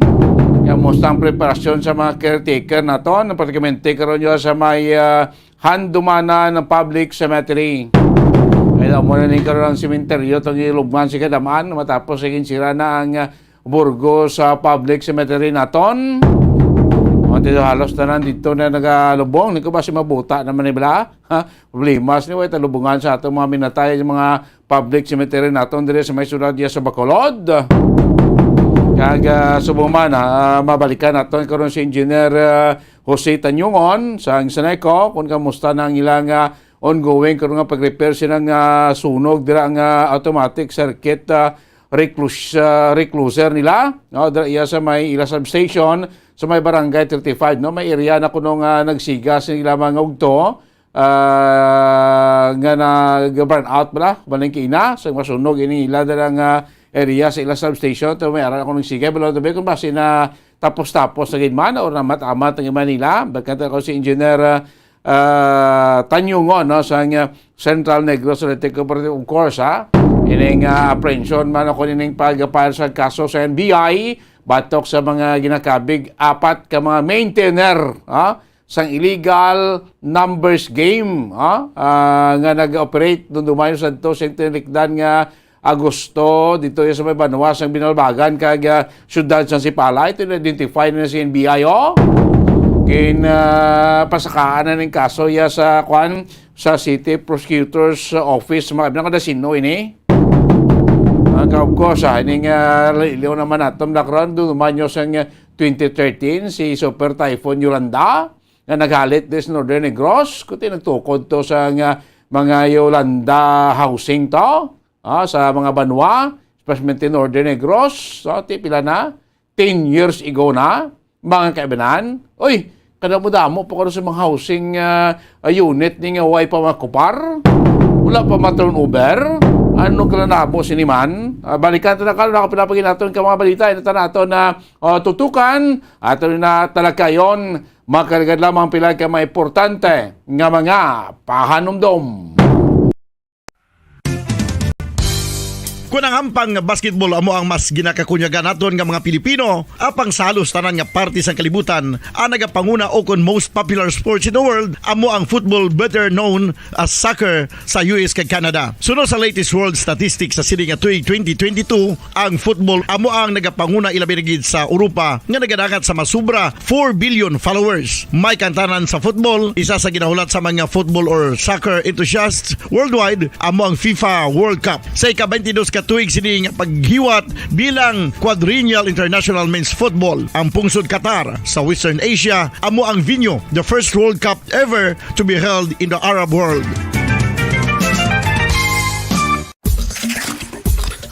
Kamusta ang preparasyon sa mga caretaker naton? Pratikamente karon yo sa may ah, Handumanan Public Cemetery. Kaya mo na ning karon ang sementeryo tong ilubngan si kadaman matapos sa ginsira na ang ah, Burgos sa Public Cemetery naton. Mga tiyo, halos tanan dito na nagalubong. Ni ko ba si mabuta naman ni bala? Ha? Problema sa niwa talubungan sa atong mga minatay, mga public cemetery naton diri sa may siyudad diya sa Bacolod. Kag ah, subong man, ah, mabalikan naton karon si Engineer ah, Jose Tanyungon sang Seneco kung kamusta na ang ilang ah, ongoing karon nga pag-repair sila nga sunog dira nga automatic circuit ah, reclus- ah, recloser nila, no, dira iya sa may ila substation sa may barangay thirty-five, no, may area na kuno nga nagsiga sa ila mga ugto, ah, nga nag-burn out bala, maling kaina sa masunog ini ila dira nga area sa ila substation. Pero may ara ako nagsiga, bala tabi kung basi na tapos-tapos na gid man or namat-amat ang iman nila. Bagkanta ko si Engineer ah, ah, Tanyungon, no, sa nga Central Negros Leyte Cooperative, of course, ha. Ining ah, apprehension man ako nining pag-file sa kaso sa N B I batok sa mga ginakabig apat ka mga maintainer, ha, sang illegal numbers game, ha, ah, nga nag-operate dundumayo sa to sa tinikdan nga Agosto dito ya sa may banwa sang Binalbagan kag ah, siyudad sang Sipala. Ito na-identify na si N B I, oh. Gin ah, pasakaan na ning kaso ya sa kwan sa City Prosecutor's Office, mga kaibigan, kada sino ini. Ah, of course, ah, ining, ah, liliw naman naton, Black Ron, doon man nyo sa, ah, twenty thirteen, si Super Typhoon Yolanda, nga naghalit din sa Northern Negros, kuti nagtukod to sa nga mga Yolanda housing to, ah, sa mga banwa, especially Northern Negros, so, ti pila na? Ten years ago na, mga kaibanan. Uy, kada mo damo pa karon sa mga housing, ah, ah, unit ni nga way pa makupar. Wala pa ma-turnover. Ano ka na nabo sini man? Ah, balikan ta na karon, nakapila pa ginaton ka mga balita. Ito nato na, ah, tutukan. Ato na talakayon, makaragad lamang pila ka mga importante nga mga pahanumdom. Kon ang hampang nga basketball amo ang mas ginakakunyagan naton nga mga Pilipino, apang sa halos tanan nga parte sang kalibutan, ang nagapanguna o kon most popular sports in the world amo ang football, better known as soccer, sa U S kag Canada. Suno sa latest world statistics sa sini nga tuig twenty twenty-two, ang football amo ang nagapanguna, ilabi na gid sa Europa, nga nagadangat sa masubra four billion followers. May kantanan sa football, isa sa ginahulat sa mga football or soccer enthusiasts worldwide amo ang FIFA World Cup. Sa ika-twenty-dos ka tuig sini nga paghiwat bilang Quadrennial International Men's Football, ang pungsod Qatar sa Western Asia amo ang venue, the first World Cup ever to be held in the Arab world.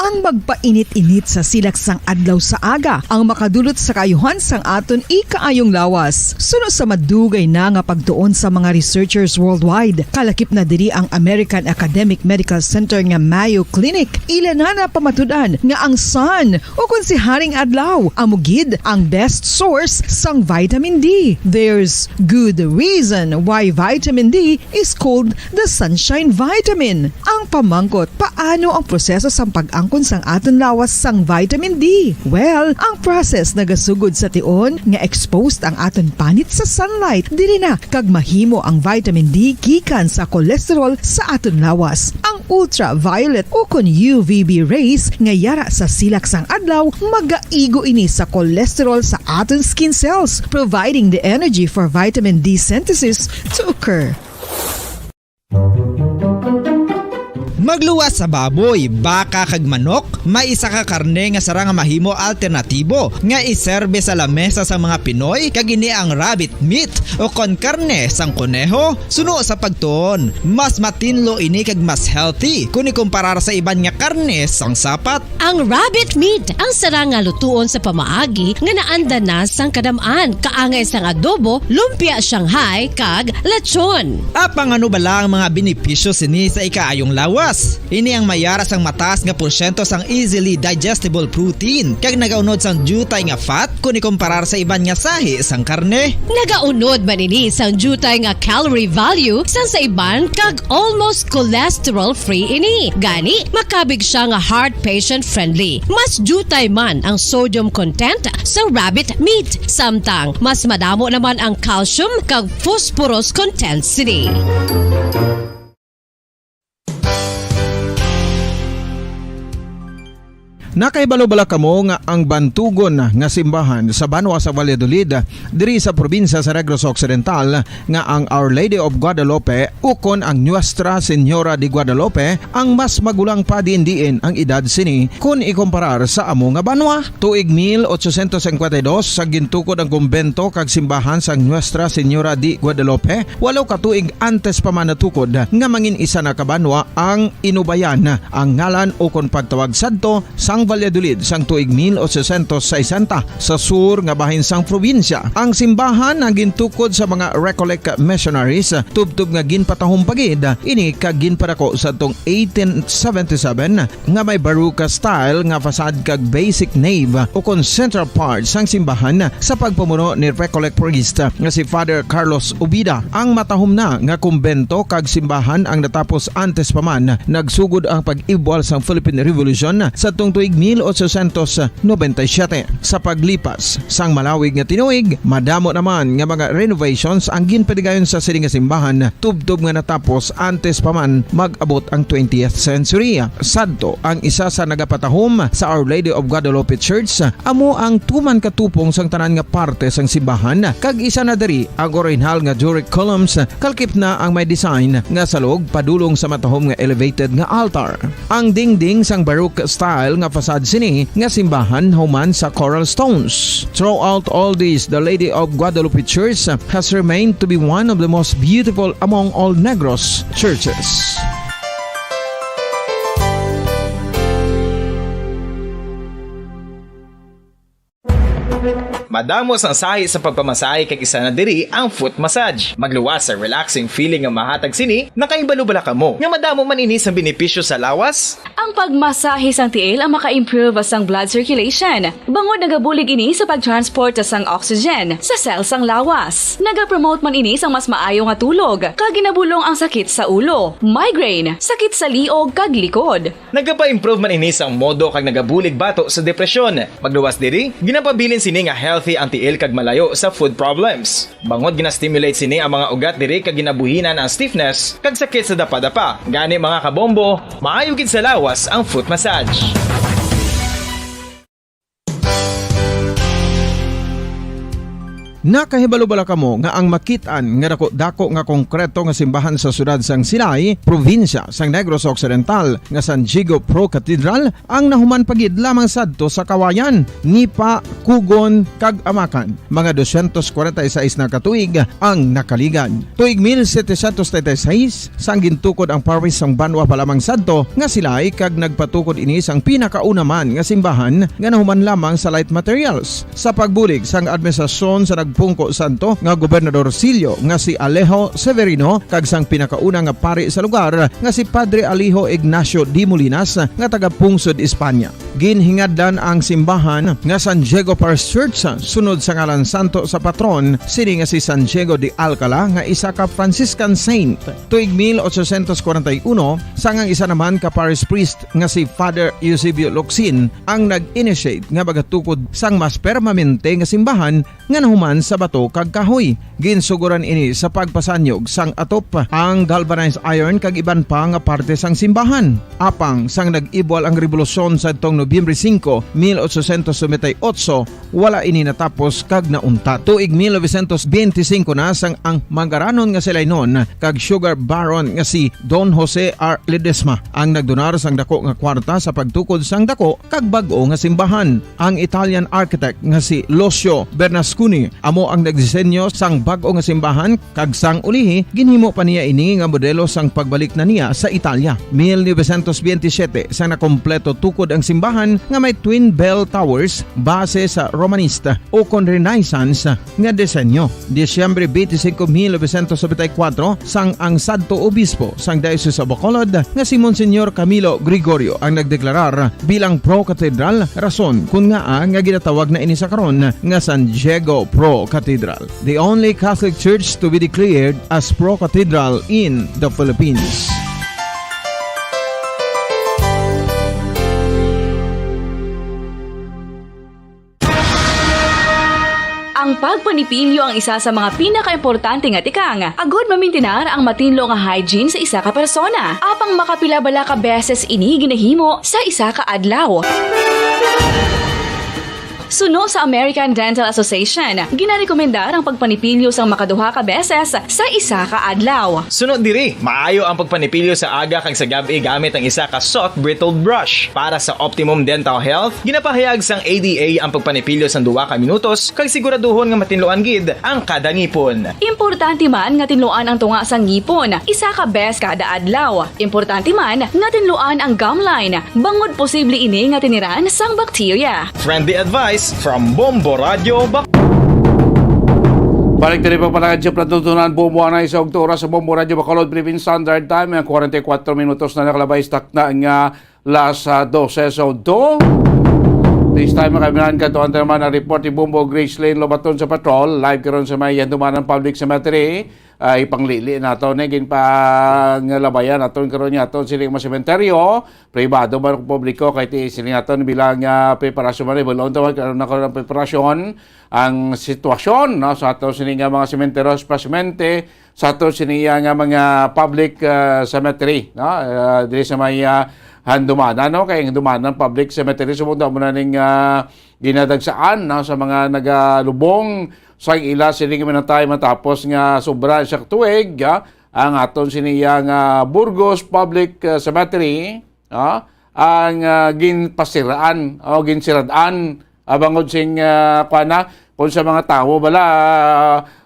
Ang magpainit-init sa silak sang adlaw sa aga ang makadulot sa kaayuhan sang aton ikaayong lawas. Suno sa madugay na nga pagtuon sa mga researchers worldwide, kalakip na diri ang American Academic Medical Center nga Mayo Clinic. Ila na napamatud-an nga ang sun, o kon si Haring Adlaw, amo gid ang best source sang vitamin D. There's good reason why vitamin D is called the sunshine vitamin. Ang pamangkot, paano ang proseso sang pag-angkon sang aton lawas sang vitamin D? Well, ang process nagasugod sa tion nga exposed ang aton panit sa sunlight. Diri na kag mahimo ang vitamin D gikan sa cholesterol sa aton lawas. Ang ultraviolet o kon U V B rays nga yara sa silak sang adlaw magaigo ini sa cholesterol sa aton skin cells, providing the energy for vitamin D synthesis to occur. Magluwas sa baboy, baka kag manok, may isa ka karne nga sarang nga mahimo alternatibo nga iserbe sa lamesa sa mga Pinoy, kag ini ang rabbit meat o kon karne sang koneho. Suno sa pagtuon, mas matinlo ini kag mas healthy kon ikumparar sa iban nga karne sang sapat. Ang rabbit meat ang sarang nga lutuon sa pamaagi nga naanda na sang kadam-an, kaangay sang adobo, lumpia Shanghai, kag lechon. Apang ano bala ang mga benepisyo sini sa ikaayong lawas? Ini ang mayara sang mataas nga porsyento sang easily digestible protein kag nagaunod sang diutay nga fat kon ikumparar sa iban nga sahi sang karne. Nagaunod man ini sang diutay nga calorie value sang sa iban kag almost cholesterol-free ini. Gani, makabig sia nga heart patient-friendly. Mas diutay man ang sodium content sa rabbit meat, samtang mas madamo naman ang calcium kag phosphorus content sini. Nakahibalo bala kamo nga ang bantugon nga simbahan sa banwa sa Valladolid, diri sa probinsya sa Negros Occidental, nga ang Our Lady of Guadalupe ukon ang Nuestra Señora de Guadalupe ang mas magulang pa diin-diin ang edad sini kon ikumparar sa amo nga banwa? Tuig mil ochocientos cincuenta y dos sa gintukod ang kumbento kag simbahan sang Nuestra Señora de Guadalupe, walo ka tuig antes pa man natukod nga mangin isa na ka banwa ang Inubayan, ang ngalan ukon pagtawag sadto sang Valladolid sang tuig mil ochocientos sesenta sa sur nga bahin sang probinsya. Ang simbahan ang gintukod sa mga Recollect missionaries, tubtob nga ginpatahom pa gid ini kag ginpadako sadtong eighteen seventy-seven nga may Baroque style nga facade kag basic nave ukon central part sang simbahan sa pagpamuno ni Recollect priest nga si Father Carlos Ubida. Ang matahom na nga kumbento kag simbahan ang natapos antes pa man nagsugod ang pag-ibwal sang Philippine Revolution sadtong tuig mil ochocientos noventa y siete. Sa paglipas sang malawig nga tinuig, madamo naman nga mga renovations ang ginpatigayon sa sini nga simbahan, tubtob nga natapos antes pa man mag-abot ang twentieth century. Sadto ang isa sa nagapatahom sa Our Lady of Guadalupe Church, amo ang tuman katupong sang tanan nga parte sang simbahan, kag isa na diri ang orihinal nga Doric columns, kalkip na ang may design nga salog padulong sa matahom nga elevated nga altar. Ang dingding sang Baroque style nga facade sini nga simbahan human sa coral stones. Throughout all this, the Lady of Guadalupe Church has remained to be one of the most beautiful among all Negros churches. Madamo sang sahi sa pagpamasahe, kag isa na diri ang foot massage. Magluwas sa relaxing feeling nga mahatag sini. Nakahibalo bala kamo nga madamo man ini sang benepisyo sa lawas? Ang pagmasahe sang tiil ang maka-improve sang blood circulation, bangod nagabulig ini sa pag-transport sang oxygen sa cell sang lawas. Nagapromote man ini sang mas maayo nga tulog, kag ginabulong ang sakit sa ulo, migraine, sakit sa liog, kag likod. Nagapa-improve man ini sang modo kag nagabulig bato sa depresyon. Magluwas diri, ginapabilin sini nga healthy ang tiil kag malayo sa foot problems. Bangod gina-stimulate sini ang mga ugat diri kag ginabuhinan ang stiffness kag sakit sa dapadapa. Gani, mga kabombo, maayo gid sa lawas ang foot massage. Nakahibalo bala kamo nga ang makit-an nga dako-dako nga konkreto nga simbahan sa siyudad sang Silay, probinsya sang Negros Occidental, nga San Diego Pro Cathedral ang nahuman pa gid lamang sadto sa Kawayan, Nipa, Cugon, kag Amacan, mga dosyentos kwarenta y seis na ka tuig ang nakaligad. Tuig mil setecientos treinta y seis, sang gintukod ang parish sang banwa pa lamang sadto nga Silay, kag nagpatukod ini sang pinakauna man nga simbahan nga nahuman lamang sa light materials. Sa pagbulig sang administrasyon sa nagpungko sadto nga gobernadorcillo nga si Alejo Severino kag sang pinakauna nga pari sa lugar nga si Padre Alejo Ignacio de Molinas nga taga-pungsod Espanya, ginhingadlan ang simbahan nga San Diego Parish Church sunod sa ngalan santo sa patron sini nga si San Diego de Alcala, nga isa ka Franciscan saint. Tuig mil ochocientos kwarenta y uno, sang ang isa naman ka parish priest nga si Father Eusebio Locsin ang nag-initiate nga magatukod sang mas permanente nga simbahan nga nahuman sa bato kag kahoy. Ginsugoran ini sa pagpasanyog sang atop, ang galvanized iron kag iban pa nga parte sang simbahan. Apang sang nag-ibwal ang rebolusyon sadtong Nobyembre singko, mil ochocientos noventa y ocho, wala ini natapos kag naunta. Tuig mil novecientos benti singko na sang ang mangaranon nga Silaynon kag sugar baron nga si Don Jose R. Ledesma ang nagdonar sang dako nga kwarta sa pagtukod sang dako kag bag-o nga simbahan. Ang Italian architect nga si Lucio Bernasconi amo ang nagdisenyo sang bag-o nga simbahan, kag sang ulihi ginhimo pa niya ini nga modelo sang pagbalik na niya sa Italia. Mil novecientos benti siyete, sang nakompleto tukod ang simbahan nga may twin bell towers base sa Romanista ukon Renaissance nga disenyo. Disyembre benti singko, mil novecientos nobenta y kuwatro, sang ang sadto obispo sang Diocese of Bacolod nga si Monsignor Camilo Gregorio ang nagdeklarar bilang pro-cathedral, rason kon ngaa nga ginatawag na ini sa karon nga San Diego Pro Cathedral, the only Catholic church to be declared as pro-cathedral in the Philippines. Ang pagpanipilyo ang isa sa mga pinakaimportante nga tikang agud mamintinar ang matinlo nga hygiene sa isa ka persona. Apang makapila bala ka beses ini ginahimo sa isa ka adlaw? Suno sa American Dental Association, ginarekomendar ang pagpanipilyo sang makaduha ka beses sa isa ka adlaw. Suno diri, maayo ang pagpanipilyo sa aga kag sa gab-i gamit ang isa ka soft bristled brush. Para sa optimum dental health, ginapahayag sang A D A ang pagpanipilyo sang duha ka minutos kag siguraduhon nga matinluan gid ang kada ngipon. Importante man nga tinluan ang tunga sang ngipon isa ka bes kada adlaw. Importante man nga tinluan ang gum line, bangod posible ini nga tiniran sang bakterya. Friendly advice from Bombo Radio Bac- Balik diri pa pala sa palatuntunan, Bombo, anay sa ugto oras sa Bombo Radio Bacolod, Philippine Standard Time. Ang kwarenta y kuwatro minutos na nakalabay sa takna nga las, ah, dose. So, do, this time, makaminan ka to ang naman ang report ni Bombo Gracelyn Lobaton sa patrol. Live karon sa may Handumanan Public Cemetery. ah, ipanglili nato ni ginpanglabayan naton karon nga aton sini mga sementeryo, pribado man o publiko, kay ti sini naton bilang, ah, preparasyon man, ibalon ta man karon na karon ang preparasyon, ang sitwasyon, no, sa aton sini nga mga sementeryo, espesiyalmente sa aton sini nga mga public, ah, cemetery, no, ah, diri sa may, ah, Handumanan, no, kay Handumanan Public Cemetery, sumunda mo na ning, ah, ginadagsaan, no, sa mga nagalubong sa ila sini nga minatay matapos nga sobra siya ka tuig, ah, ang aton sini nga Burgos Public, ah, Cemetery, ah, ang, ah, ginpasiraan o ginsirad-an, ah, bangod sing, ah, kuwan na, kung sa mga tawo bala,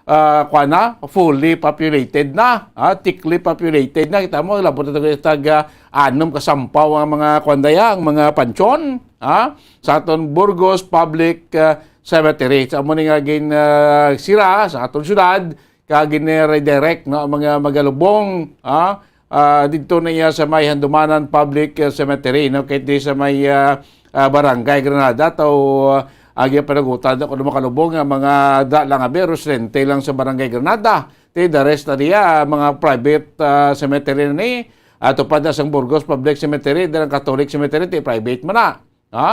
ah, kuwan na, fully populated na, ah, thickly populated na. Kita mo, labot na tayo tag, ah, anom ka sampaw ang mga kuwan daya, ang mga pansyon, ah, sa aton Burgos Public, ah, Cemetery. Sa amo ni nga gin, ah, sira sa aton syudad, ka gin-redirect, no, ang mga magalubong, ah, ah, didto na iya sa may Handumanan Public, ah, Cemetery, no, kay di sa may, ah, ah, Barangay Granada, to, ah, agi panagutan ko makalubong nga mga da lang abi, residente lang sa Barangay Granada. Ti the rest na diya, mga private, ah, cemetery na ni, ato pa da sang Burgos Public Cemetery, da ang Catholic Cemetery, ti private man na. Ha?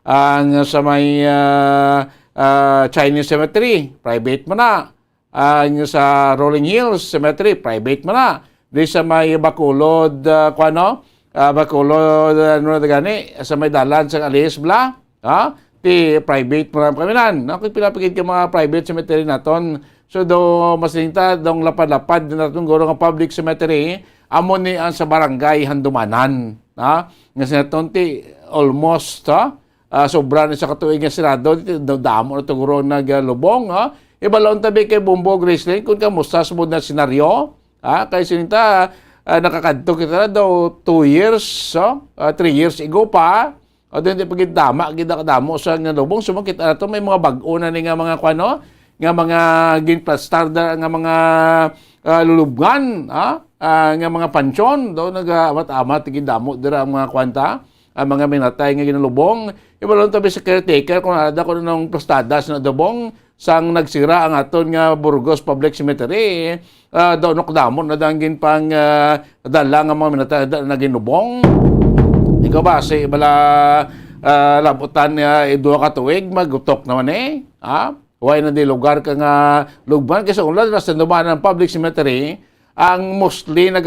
Ang sa may, ah, ah, Chinese Cemetery, private man na. Ang sa Rolling Hills Cemetery, private man na. Di sa may Bacolod, ah, kuano? Ah, Bacolod, ah, ano na gani? Sa may dalan sa Alice Bla, ha? Ti private man na kami nan. Ako pinapigid ka mga private cemetery naton. So, do, mas linta, dong lapad-lapad din naton guro nga public cemetery, amo ni ang sa barangay Handumanan, ha? Nga sa naton ti almost, ha? Ah, sobra ni sa katuig nga sirado, ti, do, damo na to guro nagalubong, ha? Ibalon tabi kay Bombo Gracelyn, kung kamusta sa na senaryo, ha? Kay sinita, ah, nakakadto kita na daw two years, so, ah, three years ago pa, o, di, di pa gid dama, gid nakadamo sa nga lubong. So, makita nato may mga bag-o na ni nga mga kuano, nga mga ginplastar da, nga mga, ah, lulubngan, ha? Ah, nga mga pansyon, do nagaamat-amat gid damo dira ang mga kwanta, ang mga minatay nga ginalubong. Ibalon tabi sa caretaker kung ada ko nang plastadas na dubong sang nagsira ang aton nga Burgos Public Cemetery. Ah, daw nakadamo na dang ginpang, ah, dala nga mga minatay da na ginubong. Ikaw ba, si bala, ah, labutan nga, eh, duha ka tuig, magutok naman eh. Ha? Way na di lugar ka nga lugban, kay sa ulan, nasa Handumanan Public Cemetery, ang mostly nag-,